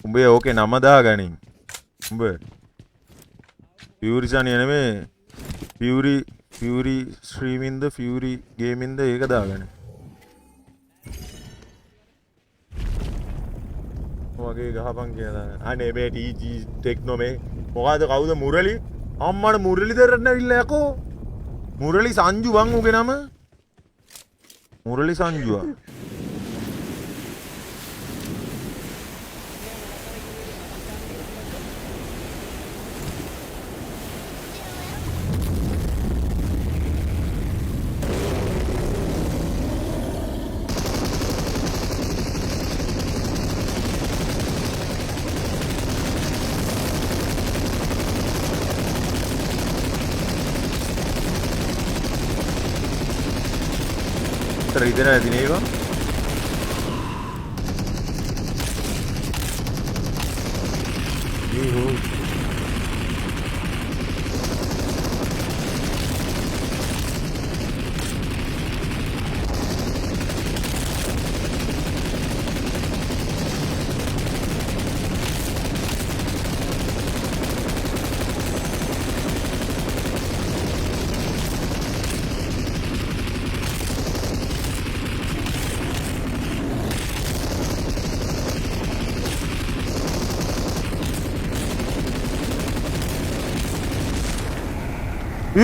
උඹේ ඕකේ නම දාගනින්. උඹ ෆියුරි සනිය නෙමේ ෆියුරි ෆියුරි ස්ට්‍රීමින්ද ෆියුරි ගේමින්ද ඒක දාගන්න. වගේ ගහපන් කියලා දාගන්න. අනේ මේ TG techno මේ මොකಾದ කවුද මුරලි? අම්මට මුරලි දෙරන්න ඇවිල්ලා යකෝ. මුරලි සංජු බං උගේ නම. මුරලි සංජුවා. රිදෙනවා ඇති නේ බං. ඊහෝ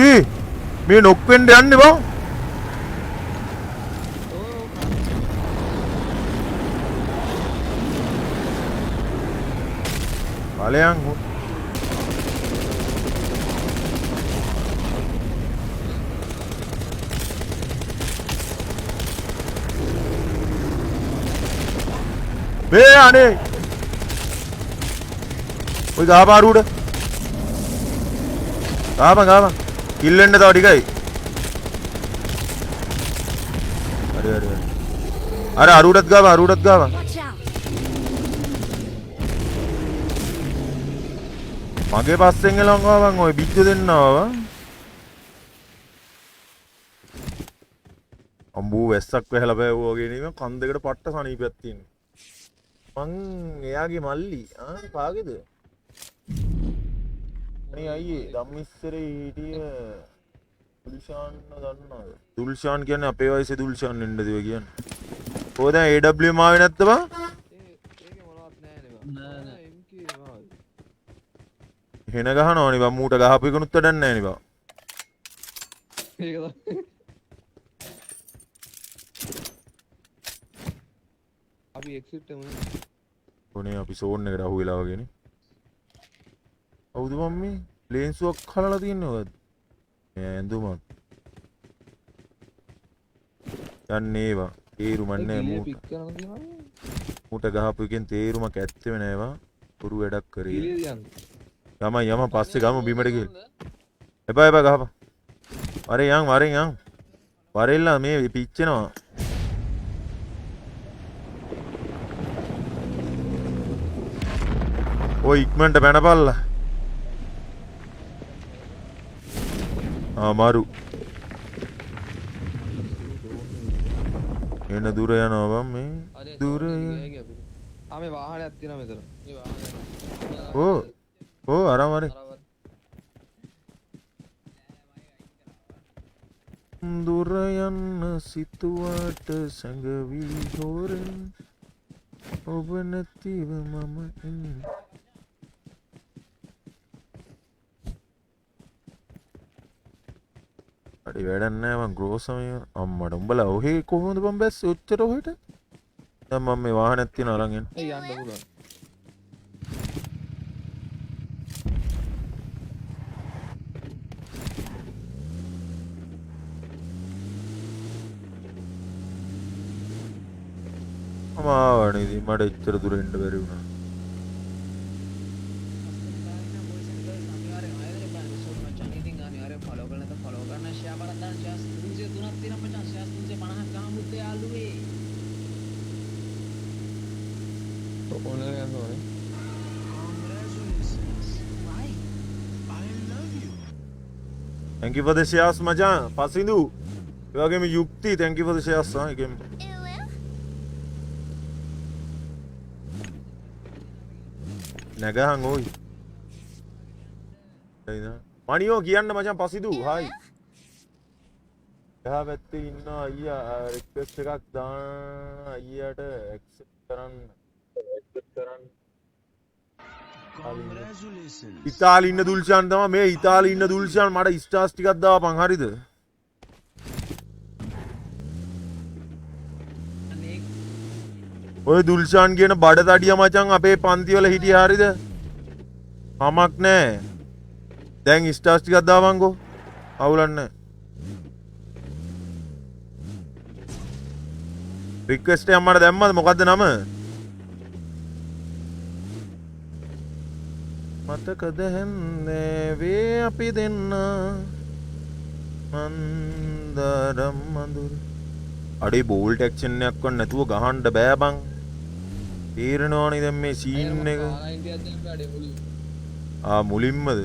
ඒ මේ නොක් වෙන්න යන්නේ බං. ඵලයන් මේ අනේ ඔය ගහපාර උඩ ගහපන් ගහපන් කිල් වෙන්න තව ටිකයි. හරි හරි හරි. අර අරුඩත් ගාව අරුඩත් ගාව. මගේ පස්සෙන් එලන් ආවන් ඔය බිජ්ජ දෙන්නවා බං. අම්බෝ වැස්සක් වැහලා බෑවුවා වගේ නේ මං කන් දෙකට පට්ට සනීපයක් තියෙනවා. මං එයාගේ මල්ලි ආ කාගේද? අනේ අයියේ ධම්මිස්සරේ හිටිය දුල්ෂාන් දන්නවද? දුල්ෂාන් කියන්නේ අපේ වයසේ දුල්ෂාන් වෙන්නද ඔය කියන්නේ? ඔය දැන් AWM ආවේ නැද්ද බං? ඒකේ මොනවත් නෑනේ බං. නෑ නෑ MK ආවේ. හෙන ගහනවනේ බං මූට ගහපු එකනුත් වැඩක් නෑනේ බං. ඒක තමයි. අපි එක්සිට් එමු. ඔනේ අපි සෝන් එකට අහු වෙලා වගේනේ. කවුද බං මේ? ලේන්සුවක් හලලා තියන්නේ ඔයත්. මේ ඇඳුමක්. යන්නේ ඒවා. තේරුමක් නෑ මූට. මූට ගහපු එකෙන් තේරුමක් ඇත්තෙම නෑ බං. පුරු වැඩක් කරේ. යම යම පස්සේ ගමු බිමට ගිහලා. එපා එපා ගහපන්. වරෙන් යන් වරෙන් යන්. වරෙල්ලා මේ පිච්චෙනවා. ඔය ඉක්මනට පැනපල්ලා. අමාරු. එන දුර යනවා බං මේ දුර. ආ මේ වාහනයක් තියෙනවා මෙතන. මේ වාහනයක්. ඔව් ඔව් අරන් වරේ. දුර යන්න සිතුවට සැඟවි හොරෙන් ඔබ නැතිව මම ඉන්නේ. අඩේ වැඩක් නෑ මං ග්‍රෝසම අම්මට උඹලා ඔහේ කොහොමද බං බැස්සේ ඔච්චර ඔහෙට? දැන් මම මේ වාහනයක් තියෙන අරන් එන්න. ඒ යන්න පුළුවන්. මම ආවනේ ඉතින් මට එච්චර දුර එන්න බැරි වුණා. Thank you for the shares මචං පසින්දු. ඒ වගේම යුක්ති thank you for the shares ආ ඒකෙන් නැගහන් ඕයි. මණියෝ කියන්න මචං පසිදු හායි. එහා පැත්තේ ඉන්න අයියා රික්වෙස්ට් එකක් දාන්න අයියාට ඇක්සෙප්ට් කරන්න. ඇක්සෙප්ට් කරන්න. ඉතාලි ඉන්න දුල්ෂාන් තමයි මේ ඉතාලි ඉන්න දුල්ෂාන් මට ස්ටාර්ස් ටිකක් දාපන් හරිද? ඔය දුල්ෂාන් කියන බඩ තඩිය මචං අපේ පන්ති වල හිටියේ හරිද? කමක් නෑ. දැන් ස්ටාර්ස් ටිකක් දාපන්කෝ. අවුලක් නෑ. රික්වෙස්ට් එකක් මට දැම්මද මොකද්ද නම? මතකද හැන්දෑවේ අපි දෙන්න මන්දරම් මඳුර. අඩේ බෝල්ට් ඇක්ෂන් එකක්වත් නැතුව ගහන්න බෑ බං. තේරෙනවනේ දැන් මේ සීන් එක. ආ මුලින්මද?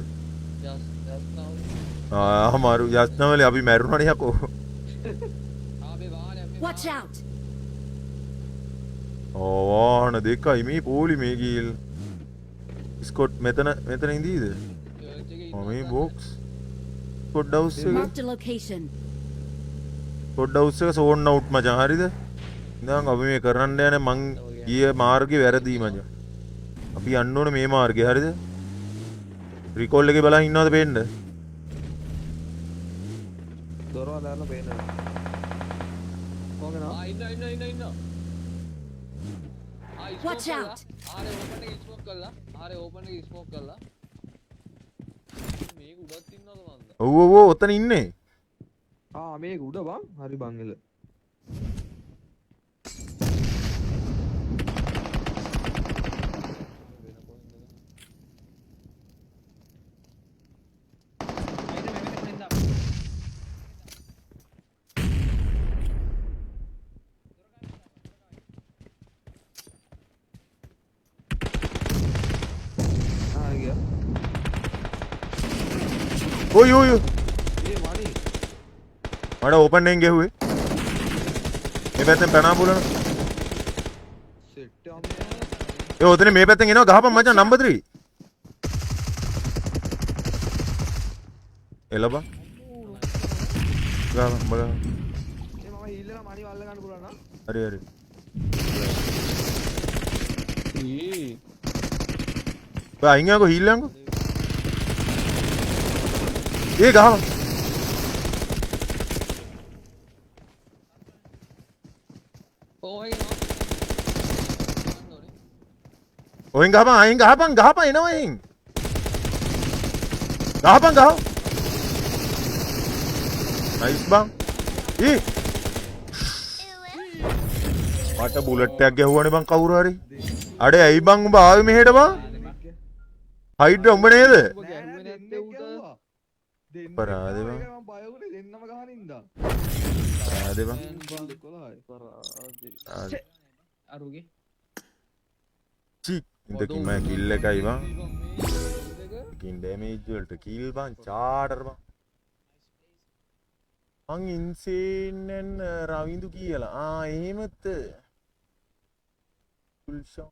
ආ මරු යස්නවලේ අපි මැරුණානේ යකෝ. Watch out! ඕ වාහන දෙකයි මේ පොලි මේ ගිහිල්. ස්කොට් මෙතන මෙතන ඉඳීද? ඔව් මේ බොක්ස්. ස්කොට් හවුස් එක. Marked a location. Scott house එක සෝන් අවුට් මචං හරිද? ඉතින් අපි මේ කරන්න යන්නේ මං ගිය මාර්ගේ වැරදි මචං. අපි යන්න ඕනේ මේ මාර්ගේ හරිද? රිකෝල් එකේ බලන් ඉන්නවද පේන්න? දොරව දාලා පේනවා. කොහොමද? ආ ඉන්න ඉන්න ඉන්න ඉන්න. ආ Watch out! ආරේ ඕපන් එක ස්මෝක් කළා. ආරේ ඕපන් එක ස්මෝක් කළා. මේක උඩත් ඉන්නවද මන්ද? ඔව් ඔව් ඔව් ඔතන ඉන්නේ. ආ මේක උඩ බං. හරි බං එල. ආ ගියා. ඔයි ඔයි ඔයි. ඒ මණි මට ඕපන් එකෙන් ගැහුවේ. මේ පැත්තෙන් පැනා පුලන. සෙට් අම්මා. ඒ ඔතන මේ පැත්තෙන් එනවා ගහපන් මචං නම්බර් 3. එළ බං. ගහපන් බලන්න. ඒ මම හීල් වෙලා මණි වල්ල ගන්න පුළුවන් නම්. හරි හරි. ඒ ඔය අයින් යකෝ හීල් යන්කෝ. ඒ ගහපන්. ඔය එනවා. ඔයෙන් ගහපන් අයින් ගහපන් ගහපන් එනවා එයින්. ගහපන් ගහපන්. නයිස් බං. ඊ මට බුලට් එකක් ගැහුවානේ බං කවුරු හරි. අඩේ ඇයි බං උඹ ආවේ මෙහෙට බං? හයිඩ්‍රා උඹ නේද? උඹ ගැහුවේ නැත්තේ ඌට. අපරාධේ බං. මම බය වුණේ දෙන්නම ගහන ඉඳා. අපරාධේ බං. 11යි. අපරාධේ. අරුගේ චි ඉඳකින් මම කිල් එකයි බං. ඉකින් ඩැමේජ් වලට කිල් බං චාටර් බං. මං ඉන්සේන් ඇන් රවින්දු කියලා. ආ එහෙමත්. කුල්ෂා.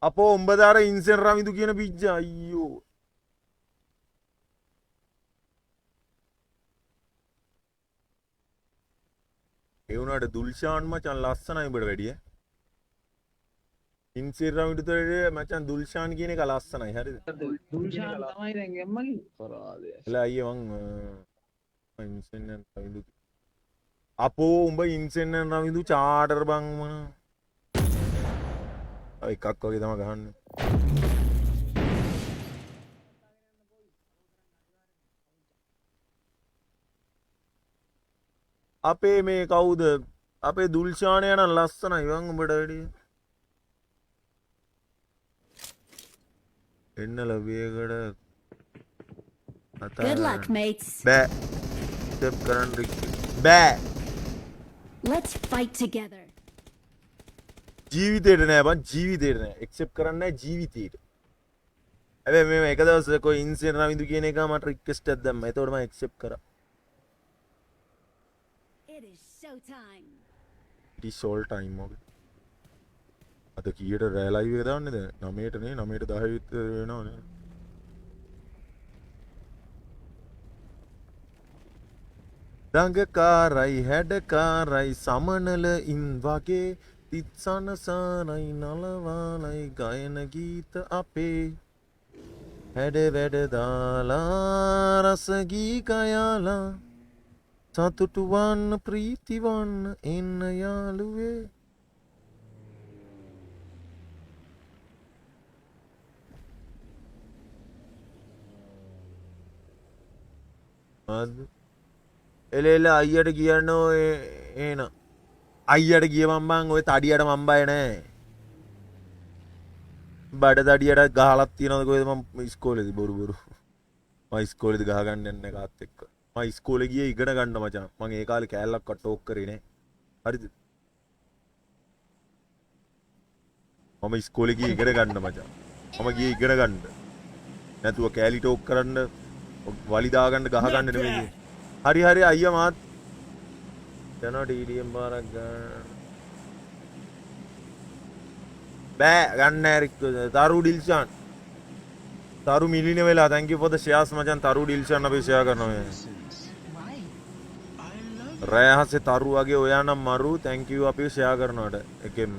අපෝ උඹ දාර ඉන්සේන් රවින්දු කියන පිಜ್ಜා අයියෝ. ඒ වුණාට දුල්ෂාන් මචං ලස්සනයි උඹට වැඩිය. ඉන්සේන් රවින්දුට වැඩිය මචං දුල්ෂාන් කියන එක ලස්සනයි හරිද? දුල්ෂාන් තමයි දැන් ගැම්මගේ. අපරාධය. එලා අයියේ මං ඉන්සේන් ඇන් රවින්දු අපෝ උඹ ඉන්සේන් ඇන් රවින්දු චාටර් බං මොන. ඔය එකක් වගේ තමයි ගහන්නේ. අපේ මේ කවුද අපේ දුල්ෂානය නම් ලස්සනයි බං උඹට වැඩිය. එන්න ලැබියකට කතා Good luck, කරන්න. mates. බෑ. ස්ටෙප් කරන්න බෑ. Let's fight together. ජීවිතේට නෑ බං ජීවිතේට නෑ. එක්සෙප්ට් කරන්නේ නෑ ජීවිතේට. හැබැයි මේ එක දවසක ඔය ඉන්සේන් රවින්දු කියන එක මට රික්වෙස්ට් එකක් දැම්මා. එතකොට මම එක්සෙප්ට් කරා. It is showtime. It is all time okay. අද කීයට රෑ ලයිව් එක දාන්නේද? 9ට නේ 9ට 10 විතර වෙනවනේ. දඟකාරයි හැඩකාරයි සමනල ඉන් වගේ තිත්සනසනයි නලවාලයි ගයන ගීත අපේ හැඩ වැඩ දාලා රස ගී ගයාලා සතුටු වන්න ප්‍රීති වන්න එන්න යාළුවේ. එල එල අයියට කියන්න ඔය එන අයියට ගියමන් බං ඔය තඩියට මං බය නෑ. බඩ තඩියට ගහලක් තියනවද කොහෙද මං ඉස්කෝලේදී බොරු බොරු. මං ඉස්කෝලේදී ගහ ගන්න යන්නේ කාත් එක්ක. මං ඉස්කෝලේ ගියේ ඉගෙන ගන්න මචං. මං ඒ කාලේ කෑල්ලක්වත් ටෝක් කරේ නෑ. හරිද? මම ඉස්කෝලේ ගියේ ඉගෙන ගන්න මචං. මම ගියේ ඉගෙන ගන්න. නැතුව කෑලි ටෝක් කරන්න, වලි දාගන්න, ගහ ගන්න නෙමෙයි ගියේ. හරි හරි අයියා මාත් යනවා TDM පාරක් ගන්න. බෑ ගන්න නෑ රික්වෙස්ට්. තරු ඩිල්ෂාන්. තරු මිලින වෙලා thank you for the shares මචං. තරු ඩිල්ෂාන් අපි ෂෙයා කරනවා මේ. රෑ හසේ තරු වගේ ඔයා නම් මරු thank you අපි ෂෙයා කරනවට එකෙන්ම.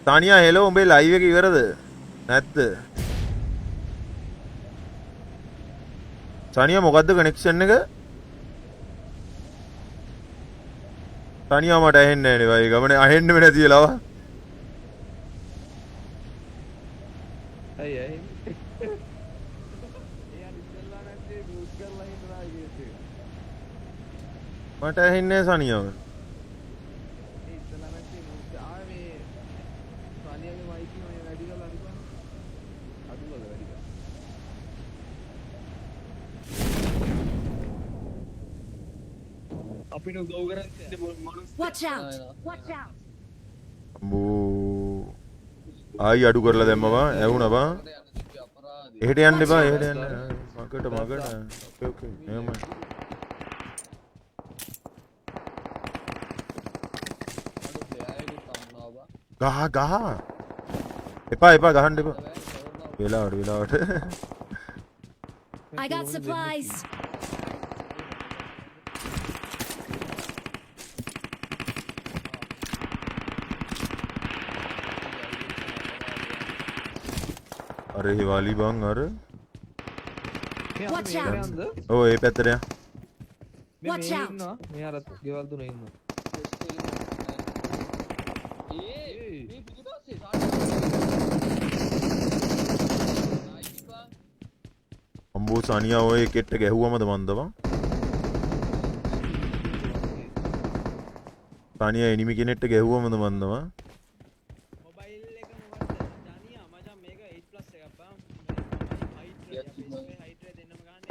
තානියා හෙලෝ උඹේ ලයිව් එක ඉවරද නැද්ද? තානියා මොකද්ද කනෙක්ෂන් එක? තානියා මට ඇහෙන්නේ නෑනේ බයි ගමනේ ඇහෙන්නෙම නැති වෙලාව. ඇයි ඇයි? එයා ඉස්සෙල්ලා නැත්තේ මියුට් කරලා හිටලා ගියේ. මට ඇහෙන්නේ නෑ සනියාව. ඒ ඉස්සෙල්ලා නැත්තේ මියුට් ආවේ මේ සනියාගේ මයික් එක මේ වැඩි කරලා අඩු කරා. අඩු කරලා වැඩි කරා. අපිට උදව් කරන් ඉන්න මනුස්ස. Watch out! Watch out! අම්බෝ ආයි අඩු කරලා දැම්ම බා ඇහුණා බා. එහෙට යන්න එපා එහෙට යන්න. මකට මකට. ඕකේ ඕකේ එහෙමයි. ගහ ගහ එපා එපා ගහන්න එපා. වෙලාවට වෙලාවට. I got supplies. අර ඒ වලි බං අර. Watch out! ඔව් ඒ පැත්තට යන්න. මේ Watch මේ out. ඉන්නවා මේ අර ගෙවල් තුනේ ඉන්නවා. ඒ මේ පිටිපස්සේ සාටි. අම්බෝ සනියා ඔය කෙට්ට ගැහුවමද මන්ද බං? සනියා එනිමි කෙනෙක්ට ගැහුවමද මන්ද බං? මොබයිල් එක මොකද්ද ජානියා මචං මේක 8+ එකක් බං. හයිඩ්‍රා අපේ ඉස්කෝලේ හයිඩ්‍රා දෙන්නම ගහන්නේ 8+.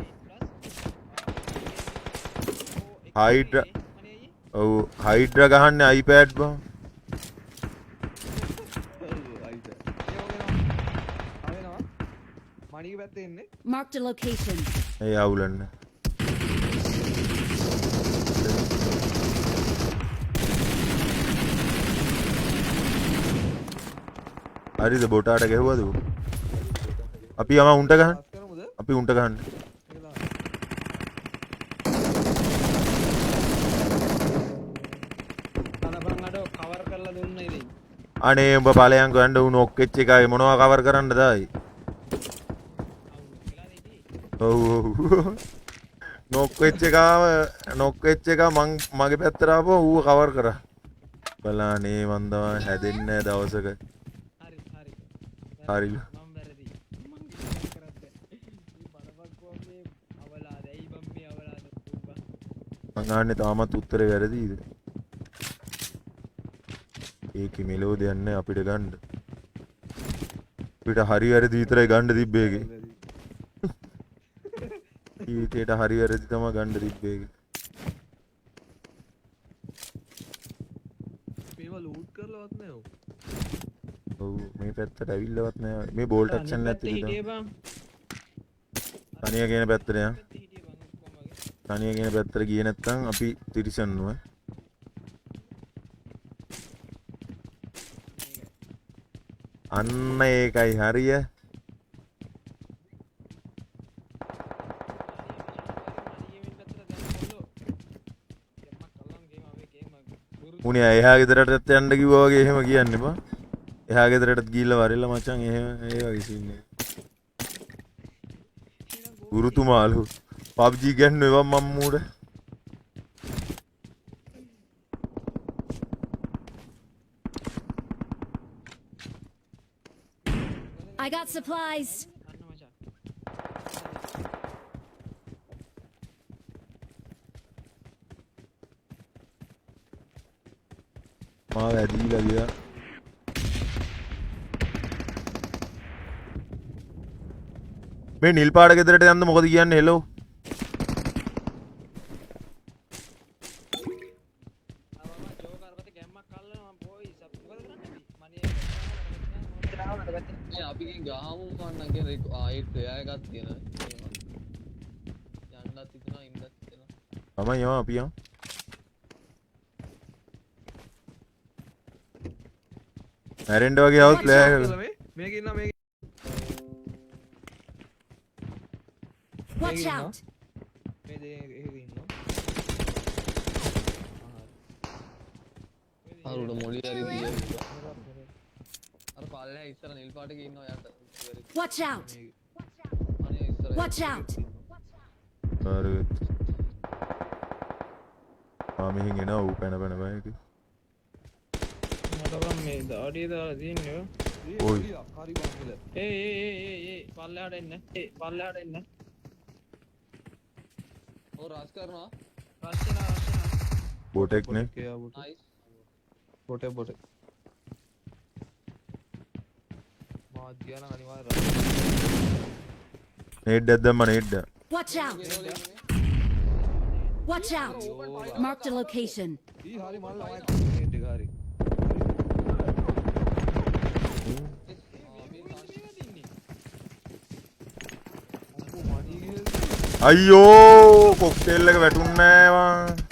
හයිඩ්‍රා ඔව් හයිඩ්‍රා ගහන්නේ iPad බං. ඔව් අයිද. ඒ වගේ ආවෙනවා. මණිගේ පැත්තේ ඉන්නේ. Marked a location. ඒ අවුලන්න. හරිද බොටාට ගැහුවද ඌ? අපි යම උන්ට ගහන්න. පස් කරමුද? අපි උන්ට ගහන්න. ඒක දාන්න. අන බං අඩෝ කවර් කරලා දුන්න ඉතින්. අනේ උඹ ඵලයන් ගන්න ඌ නොක් වෙච්ච එකයි මොනවා කවර් කරන්නද ආයි? ඔව් ඔව් නොක් වෙච්ච එකාව නොක් වෙච්ච එක මං මගේ පැත්තට ආපුවා ඌව කවර් කරා. බලානේ මන් තමයි හැදෙන්නේ නෑ දවසක. හරි හරි. හරිලු. මං වැරදි. මං කිසිවක් කරත් බෑ. මේ බලපක්කෝ මේ අවලාද. ඇයි බං මේ අවලාද බං? මං අහන්නේ තාමත් උත්තරේ වැරදිද? ඒකේ මෙලෝ දෙයක් නෑ අපිට ගන්න. අපිට හරි වැරදි විතරයි ගන්න තිබ්බේ ඒකේ. ජීවිතේට හරි වැරදි තමයි ගන්න තිබ්බේ ඒකේ. මේවා ලූට් කරලවත් නෑ ඔව්. ඔව් මේ පැත්තට ඇවිල්ලවත් නෑ. මේ බෝල්ට් ඇක්ෂන් අනිත් එකක් පැත්තේ තිබ්බා. හිටියේ බං. තනිය කියන පැත්තට යන්. පැත්තේ හිටියේ බං ඔක්කොම වගේ. තනිය කියන පැත්තට ගියේ නැත්තම් අපි තිරිසන්නුව. අන්න ඒකයි හරිය. මුණියා එහා ගෙදරටත් යන්න කිව්වා වගේ එහෙම කියන්න එපා. එහා ගෙදරටත් ගිහිල්ලා වරෙල්ලා මචං එහෙම ඒ වගේ සීන් එක. ගුරුතුමාලු PUBG ගැන්නුවා මම් මූඩ. I got supplies. අන්න මචං. මාව ඇදීලා ගියා. මේ නිල් පාට ගෙදරට යන්න මොකද කියන්නේ හෙලෝ අපි ගිහින් ගහමු මං නම් කියන ආයෙත් එයා එකක් තියෙනවා යන්නත් හිතෙනවා ඉන්නත් හිතෙනවා තමයි යමු අපි යමු මැරෙන්න වගේ આવුත් ප්ලේයර් මේක ඉන්නවා මේක Watch out! මේ දෙක එහෙක ඉන්නවා අර උඩ මොළි හරි තියලා අර පල්ලෙහා ඉස්සර නිල් පාටක ඉන්නවා යට Watch out! අනේ ඉස්සර Watch out! අර ආ මෙහෙන් එනවා ඌ පැන පැන බෑ ඒක මට බලන්න මේ දාඩිය දාලා තියෙන්නේ ඔයි හරි බං කියලා ඒ ඒ ඒ ඒ ඒ පල්ලෙහාට එන්න ඒ පල්ලෙහාට එන්න ඔව් රස් කරනවා රස් වෙනවා රස් වෙනවා බොටෙක් නේ නයිස් බොටේ බොටේ මාත් ගියා නම් අනිවාර්යයෙන් නේඩ් එකක් දැම්මා නේඩ් එක Watch out! Watch out! Marked a location. ඊ හරි මල්ලා මම නේඩ් එක හරි අයියෝ කොක්ටේල් එක වැටුන්නේ නෑ මං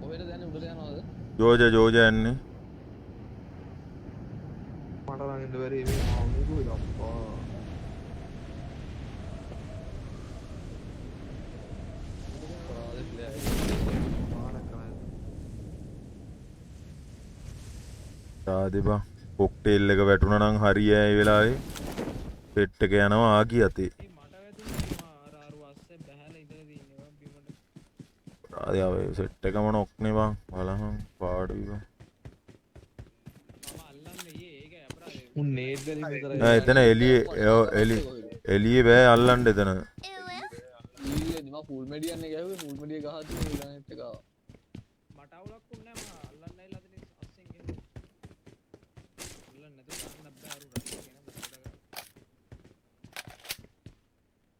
කොහෙද දැන් උඩට යනවද ජෝජ ජෝජ යන්නේ මට නම් ඉන්න බැරි මේ මාමුකෝ අප්පා ආදේ බං කොක්ටේල් එක වැටුණා නම් හරිය ඒ වෙලාවේ සෙට් එක යනවා ආ කිය අතේ ආදේ ආවේ සෙට් එකම නොක් නේ බං බලහන් පාඩුයි බං උන් නේඩ් වලින් විතරයි නෑ එතන එළියේ එළියේ බෑ අල්ලන්න එතන ඊයේ මම ෆුල් මෙඩියන් එක ගැහුවේ ෆුල් මෙඩිය ගහද්දි මම ඊළඟ එක ආවා මට අවුලක් වුණේ නෑ මම අල්ලන්න ඇවිල්ලා අතන අස්සෙන් ගිහින් අල්ලන්න නැතුව ගන්න බෑ අර රස් එක නේ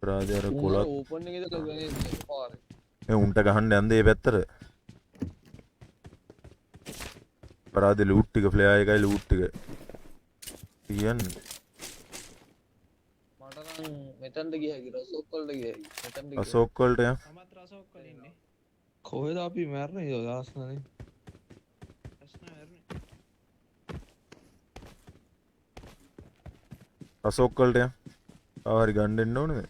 රාජ අර කොලත් ඕපන් එකේ ඉඳලා ගන්නේ පාරේ මේ උන්ට ගහන්න යන්ද ඒ පැත්තට අපරාධේ ලූට් ටික ෆ්ලෙයා එකයි ලූට් ටික කියන්නේ මට නම් මෙතනට ගිය හැකි රසොක් වලට ගිය හැකි මෙතනට ගිය අසෝක් වලට යන් මමත් රසොක් වල ඉන්නේ කොහෙද අපි මැරෙන්නේ ඒක දාස්නනේ ප්‍රශ්න මැරුණේ අසෝක් වලට යන් ආව හරි ගන්න එන්න ඕනේද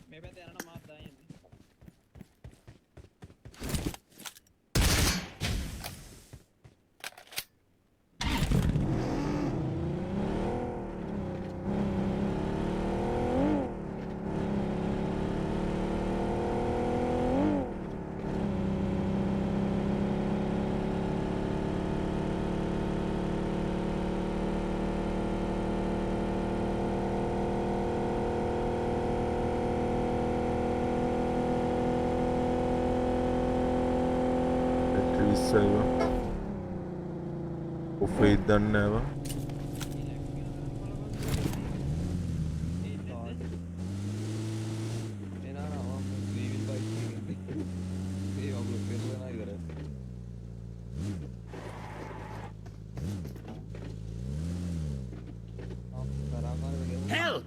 මේ පැත්තේ යනවා මාත් දාන්න යන්නේ බැටරි 20යි බං ඔෆ් වෙයිද දන්නේ නෑ බං එනා නා මම ත්‍රී වීල් බයික් එකේ ඉන්නේ ඒ වගුල පෙරලනවා ඉවරයි Help!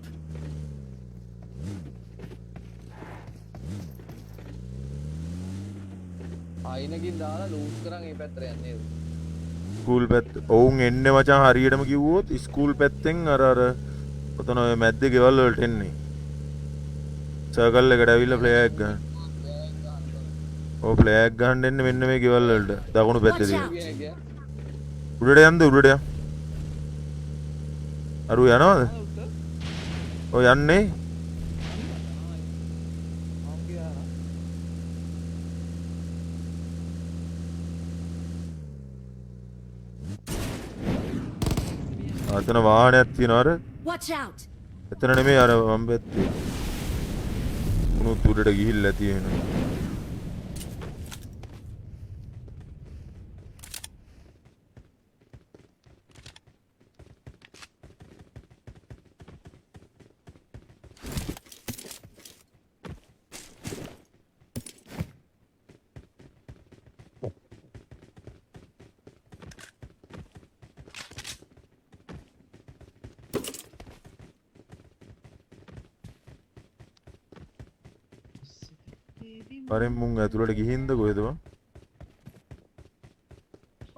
අයිනකින් දාලා ලූට් කරන් ඒ පැත්තට යන්නේ නේද? ස්කූල් පැත්ත ඔවුන් එන්නේ මචං හරියටම කිව්වොත් ස්කූල් පැත්තෙන් අර අර ඔතන ඔය මැද්දේ ගෙවල් වලට එන්නේ සර්කල් එකට ඇවිල්ලා ප්ලේයර් එක ගන්න ඔව් ප්ලේයර් එක ගන්න එන්නේ මෙන්න මේ ගෙවල් වලට දකුණු පැත්තේ තියෙන උඩට යන්ද උඩට යන් අරු යනවද ඔව් යන්නේ අතන වාහනයක් තියෙනවා අර Watch out! එතන නෙමෙයි අර වම් පැත්තේ. උනුත් උඩට ගිහිල්ලා තියෙනවා. වරෙන් මුන් ඇතුළට ගිහින්ද කොහෙද බං?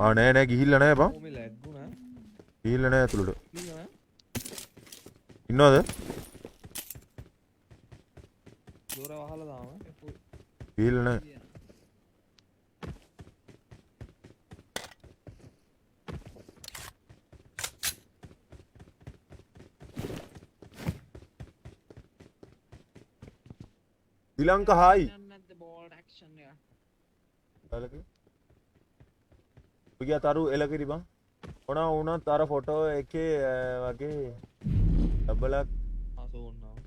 ආ නෑ නෑ ගිහිල්ලා නෑ බං. මේ ලැග් වුණා. ගිහිල්ලා නෑ ඇතුළට. ගිහිල්ලා නෑ. ඉන්නවද? දොර වහලා දාම. ගිහිල්ලා නෑ. ශ්‍රී හායි. ඔය තරු එලකිරි බං. ඕන වුණත් අර ෆොටෝ එකේ වගේ ඩබලක් ආ සෝන් ආවා.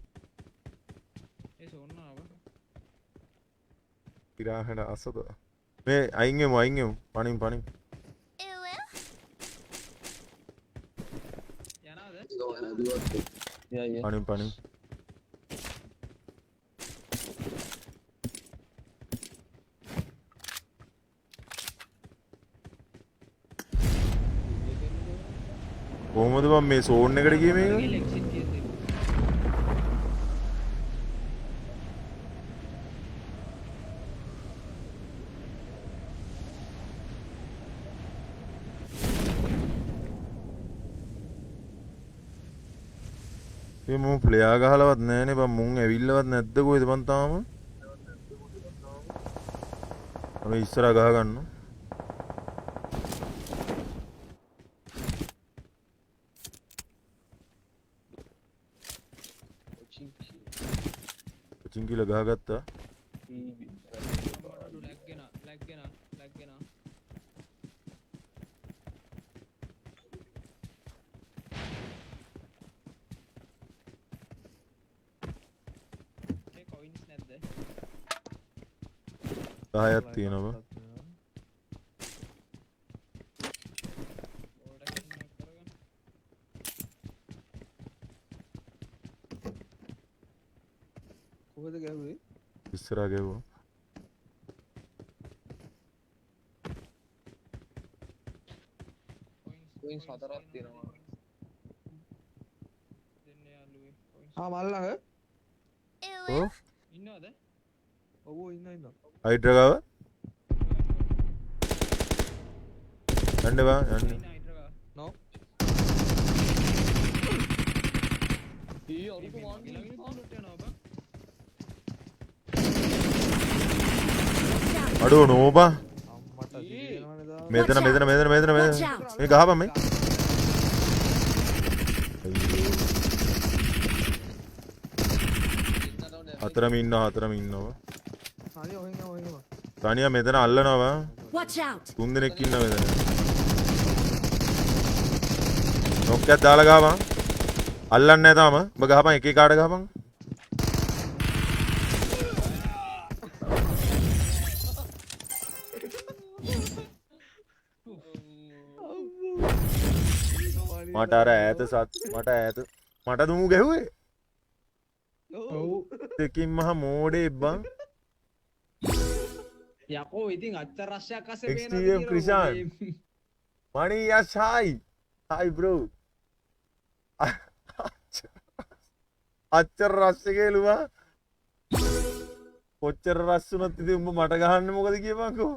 ඒ සෝන් ආවා. ඉරාහන අසද. මේ අයින් වෙමු අයින් වෙමු. පණින් පණින්. යනවද? පණින් පණින්. කොහොමද බං මේ සෝන් එකට ගියේ මේක? මේ මුන් ප්ලේයා ගහලවත් නෑනේ බං මුන් ඇවිල්ලවත් නැද්ද කොහෙද බං තාම? අපි ඉස්සරහ ගහ ගන්න. චින්කිල ගහගත්තා. ලැග් වෙනවා ලැග් වෙනවා ලැග් වෙනවා. ඒ කොයින්ස් නැද්ද? 10ක් තියෙනවා. කොහෙද ගැහුවේ? ඉස්සරහා ගැහුවා. කොයින්ස් හතරක් තියෙනවා. දෙන්න යාළුවේ කොයින්ස්. ආ මල් ළඟ. ඔව්. ඉන්නවද? ඔව් ඔව් ඉන්නවා ඉන්නවා. හයිඩ්‍රා ගාව. යන්න බා යන්න. නෝ. ඊ අරුක මං ලුට් යනවා බං. අඩෝ නෝ බා. අම්මට දිනනවනේ දා. මෙතන මෙතන මෙතන මෙතන මෙතන. මේ ගහපන් මේ. හතරම ඉන්නවා හතරම ඉන්නවා. හරි ඔහෙන් යමු ඔහෙන් යමු. තනියා මෙතන අල්ලනවා බා. Watch out. තුන් දෙනෙක් ඉන්නවා මෙතන. නොක් එකක් දාලා ගහපන්. අල්ලන්නේ නැහැ තාම. ඔබ ගහපන් එක එක කාට ගහපන්. මට අර ඈත සත් මට ඈත මට දුමු ගැහුවේ. ඔව්. දෙකින් මහ මෝඩේ බං. යකෝ ඉතින් අච්චර රස්යක් අස්සේ පේනවා XTM Krishan. Mani yes hi. Hi bro. අච්චර රස් එකේලුවා. කොච්චර රස් වුණත් ඉතින් උඹ මට ගහන්නේ මොකද කියපන්කෝ.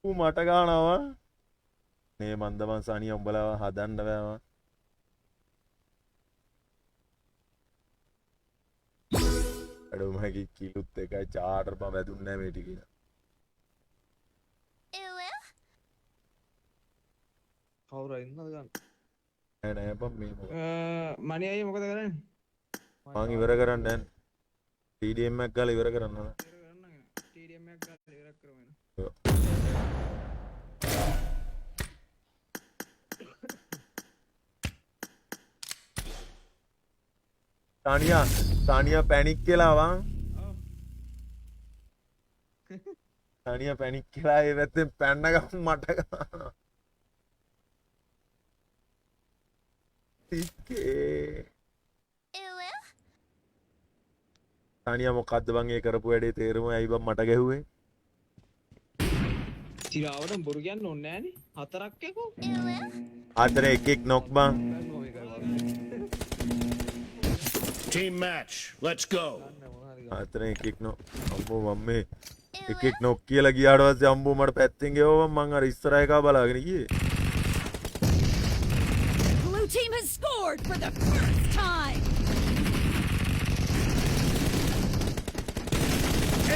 ඌ මට ගහනවා. නේ මන්ද මං සනිය උඹලා හදන්න බෑ මං. අඩෝ මගේ කිලුත් එකයි චාටර් බං වැදුන්නේ නෑ මේ ටිකේ. කවුරු හරි ඉන්නවද ගන්න? නෑ නෑ බං මේ මොකද? මණි අයියේ මොකද කරන්නේ? මං ඉවර කරන්න යන්නේ. TDM එකක් ගාලා ඉවර කරන්න ඕන. ඉවර කරන්න ගෙන. TDM එකක් ගාලා ඉවර කරමු එන. තානියා තානියා පැනික් වෙලා වන්. තානියා පැනික් වෙලා ඒ පැත්තෙන් පැන්න ගමන් මට ගහනවා. ටිකේ තානියා මොකද්ද බං ඒ කරපු වැඩේ තේරුම ඇයි බං මට ගැහුවේ? සිරාවට බොරු කියන්න ඕනේ නෑනේ. හතරක් එකෝ. හතර එකෙක් නොක් බං. Team match. Let's go. හතර එකෙක් නොක්. අම්මෝ මම මේ එකෙක් නොක් කියලා ගියාට පස්සේ අම්බෝ මට පැත්තෙන් ගෙවුවා මං අර ඉස්සරහ එකා බලාගෙන ගියේ. Blue team has scored for the first time.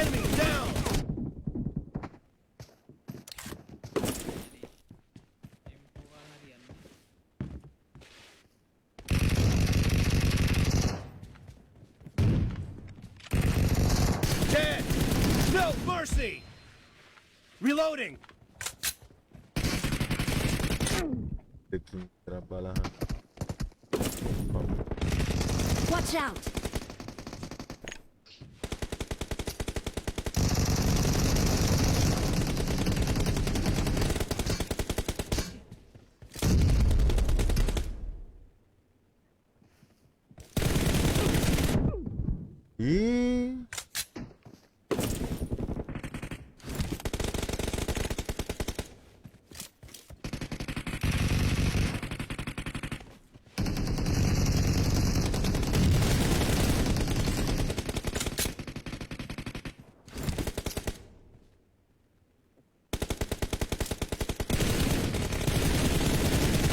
Enemy down. Dead. No mercy. Reloading. දෙකින් විතරක් බලහන්. Watch out. E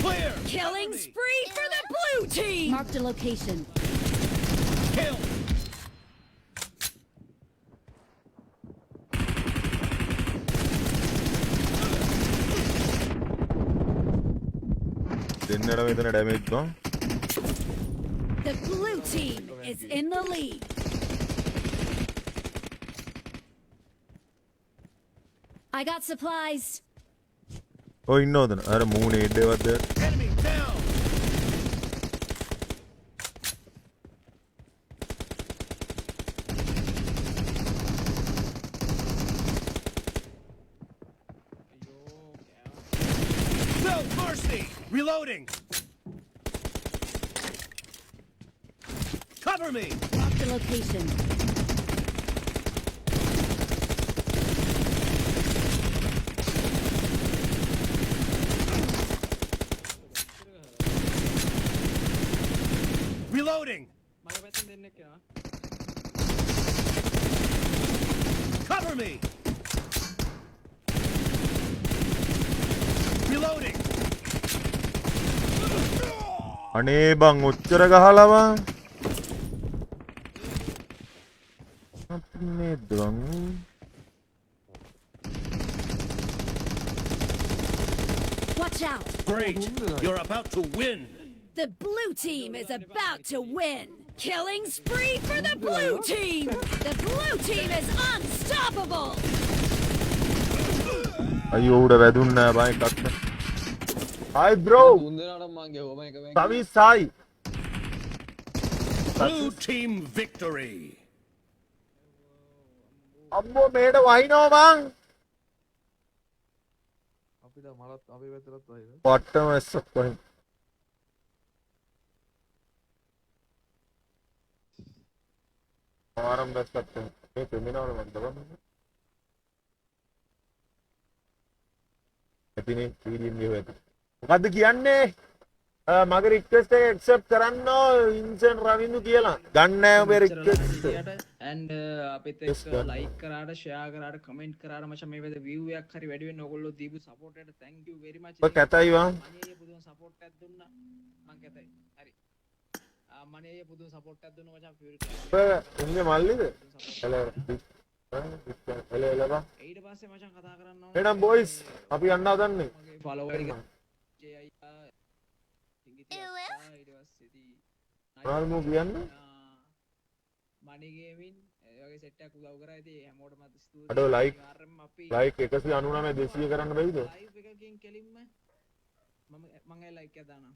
Clear. Killing spree for the blue team. Marked a location. Kill. දෙන්නට මෙතන ඩැමේජ් බං. The blue team is in the lead. I got supplies. ඔය ඉන්න ඔතන. අර මූණේ head එකවත් දෙයක්. Enemy down. No mercy. Reloading. Cover me. Marked a location. Reloading. මගේ පැත්තෙන් දෙන්නෙක් එනවා. Cover me. Reloading. අනේ බං ඔච්චර ගහලා බං. අපි නේද බං. Watch out. Great. You're about to win. The blue team is about to win. Killing spree for the blue team. The blue team is unstoppable. අයියෝ උඩ වැදුන්නේ නෑ බං එකක්. Hi bro. තුන් දෙනාටම මං ගැහුවා මම එක බැංකුවේ. සවි සයි. Blue team victory. අම්මෝ මේට වහිනවා බං. අපිට මලත් අපේ පැත්තටත් වහිනවා. පට්ටම ඇස්සක් වහින. මාරම් වැස්සක් වහින. මේ පෙමිනවල මන්ද බං. ඇතිනේ TDM ගිහුවා ඇති. මොකද්ද කියන්නේ? මගේ රික්වෙස්ට් එක ඇක්සෙප්ට් කරන්න ඉන්සන් රවින්දු කියලා. ගන්න නෑ ඔබේ රික්වෙස්ට්. And අපිත් Yes, එක්ක ගන්න. ලයික් කරාට, ෂෙයා කරාට, කමෙන්ට් කරාට මචං මේ පැත්තේ view එකක් හරි වැඩි වෙන්න ඔයගොල්ලෝ දීපු සපෝට් එකට thank you very much. ඔබ කැතයි වා. මණි අයියා පුදුම සපෝට් එකක් දුන්නා. මං කැතයි. හරි. මණි අයියා පුදුම සපෝට් එකක් දුන්නා මචං ෆියුරි ඔබ උන්ගේ මල්ලිද? එල එල එල බං. ඊට පස්සේ මචං කතා කරන්න ඕන එහෙනම් බොයිස් අපි යන්න හදන්නේ. මගේ ෆලෝවර් ටික ජේ අයියා සිංගිති අක්කා ඊට පස්සේ ඉතින් මොනවද මූ කියන්නේ? මණි ගේමින් ඒ වගේ සෙට් එකක් උදව් කරා. ඉතින් හැමෝටම ස්තුතියි. අඩෝ ලයික් අනිවාර්යෙන්ම අපි ලයික් 199 200 කරන්න බැයිද? ලයිව් එකකින් කෙලින්ම මම මං ඒ ලයික් එකක් දානවා.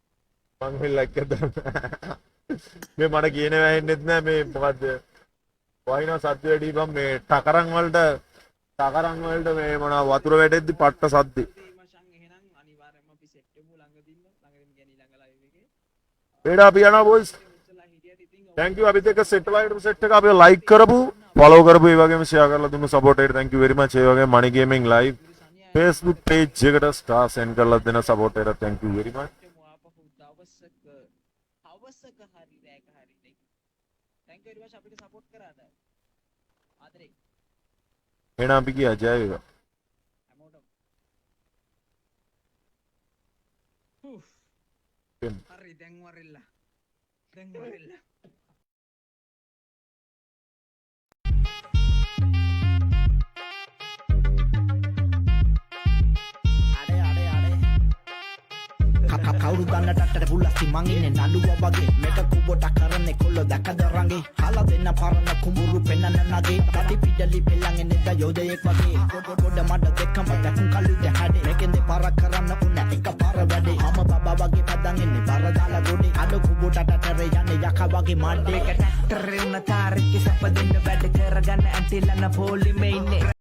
මං වෙල් ලයික් එකක් දාන්න. මේ මට කියන වැහෙන්නෙත් නෑ. මේ මොකද්ද වහිනවා සද්ද වැඩි බං. මේ ටකරන් වලට, ටකරන් වලට මේ මොනවා වතුර වැටෙද්දි පට්ට සද්දේ. මචං එහෙනම් අනිවාර්යයෙන්ම අපි සෙට් වෙමු ළඟදීම. ළඟදීම කියන්නේ ඊළඟ ලයිව් එකේ. ඒඩ අපි යනවා බොයිස්. Thank you අපිත් එක්ක සෙට් වෙලා හිටපු සෙට් එක අපිව ලයික් කරපු, ෆලෝ කරපු, ඒ වගේම ෂෙයා කරලා දුන්නු සපෝට් එකට thank you very much. ඒ වගේම Money Gaming Live Facebook page එකට ස්ටාර් සෙන්ඩ් කරලා දෙන සපෝට් එකට thank you very much. ආපහු දවසක හවසක හරි රෑක හරි. Thank you very much අපිට සපෝට් කරාට. ආදරේ. එහෙනම් අපි ගියා. ජය වේවා. හැමෝටම. හරි, දැන් වරෙල්ලා, දැන් වරෙල්ලා. අඩේ අඩේ අඩේ, කවුරු දන්න ටට්ටට පුලස්ති මං ඉන්නේ නළුවා වගේ. මේක කුබොට කරන්නේ කොල්ලෝ දැකද රංගේ. හලා දෙන්න පරණ කුඹුරු පෙන්නන නගේ. තඩි පිඩලි පෙල්ලන් එන්නේ ද යෝධයෙක් වගේ. ගොඩ ගොඩ මඩ දෙකම දැකුම් කළු දැහැඩේ. මේකෙන් දෙපාරක් කරන්න උන එක පාර වැඩේ. මම බබා වගේ පදන් එන්නේ බර දාලා ගොඩේ. අඩ කුබොට ටටරේ යන්නේ යකා වගේ මඩේ. ට්‍රක්ටරේ උන තාරකේ සැප දෙන්න වැඩ කරගන්න ඇන්ටිලන්න පොලිමේ ඉන්නේ.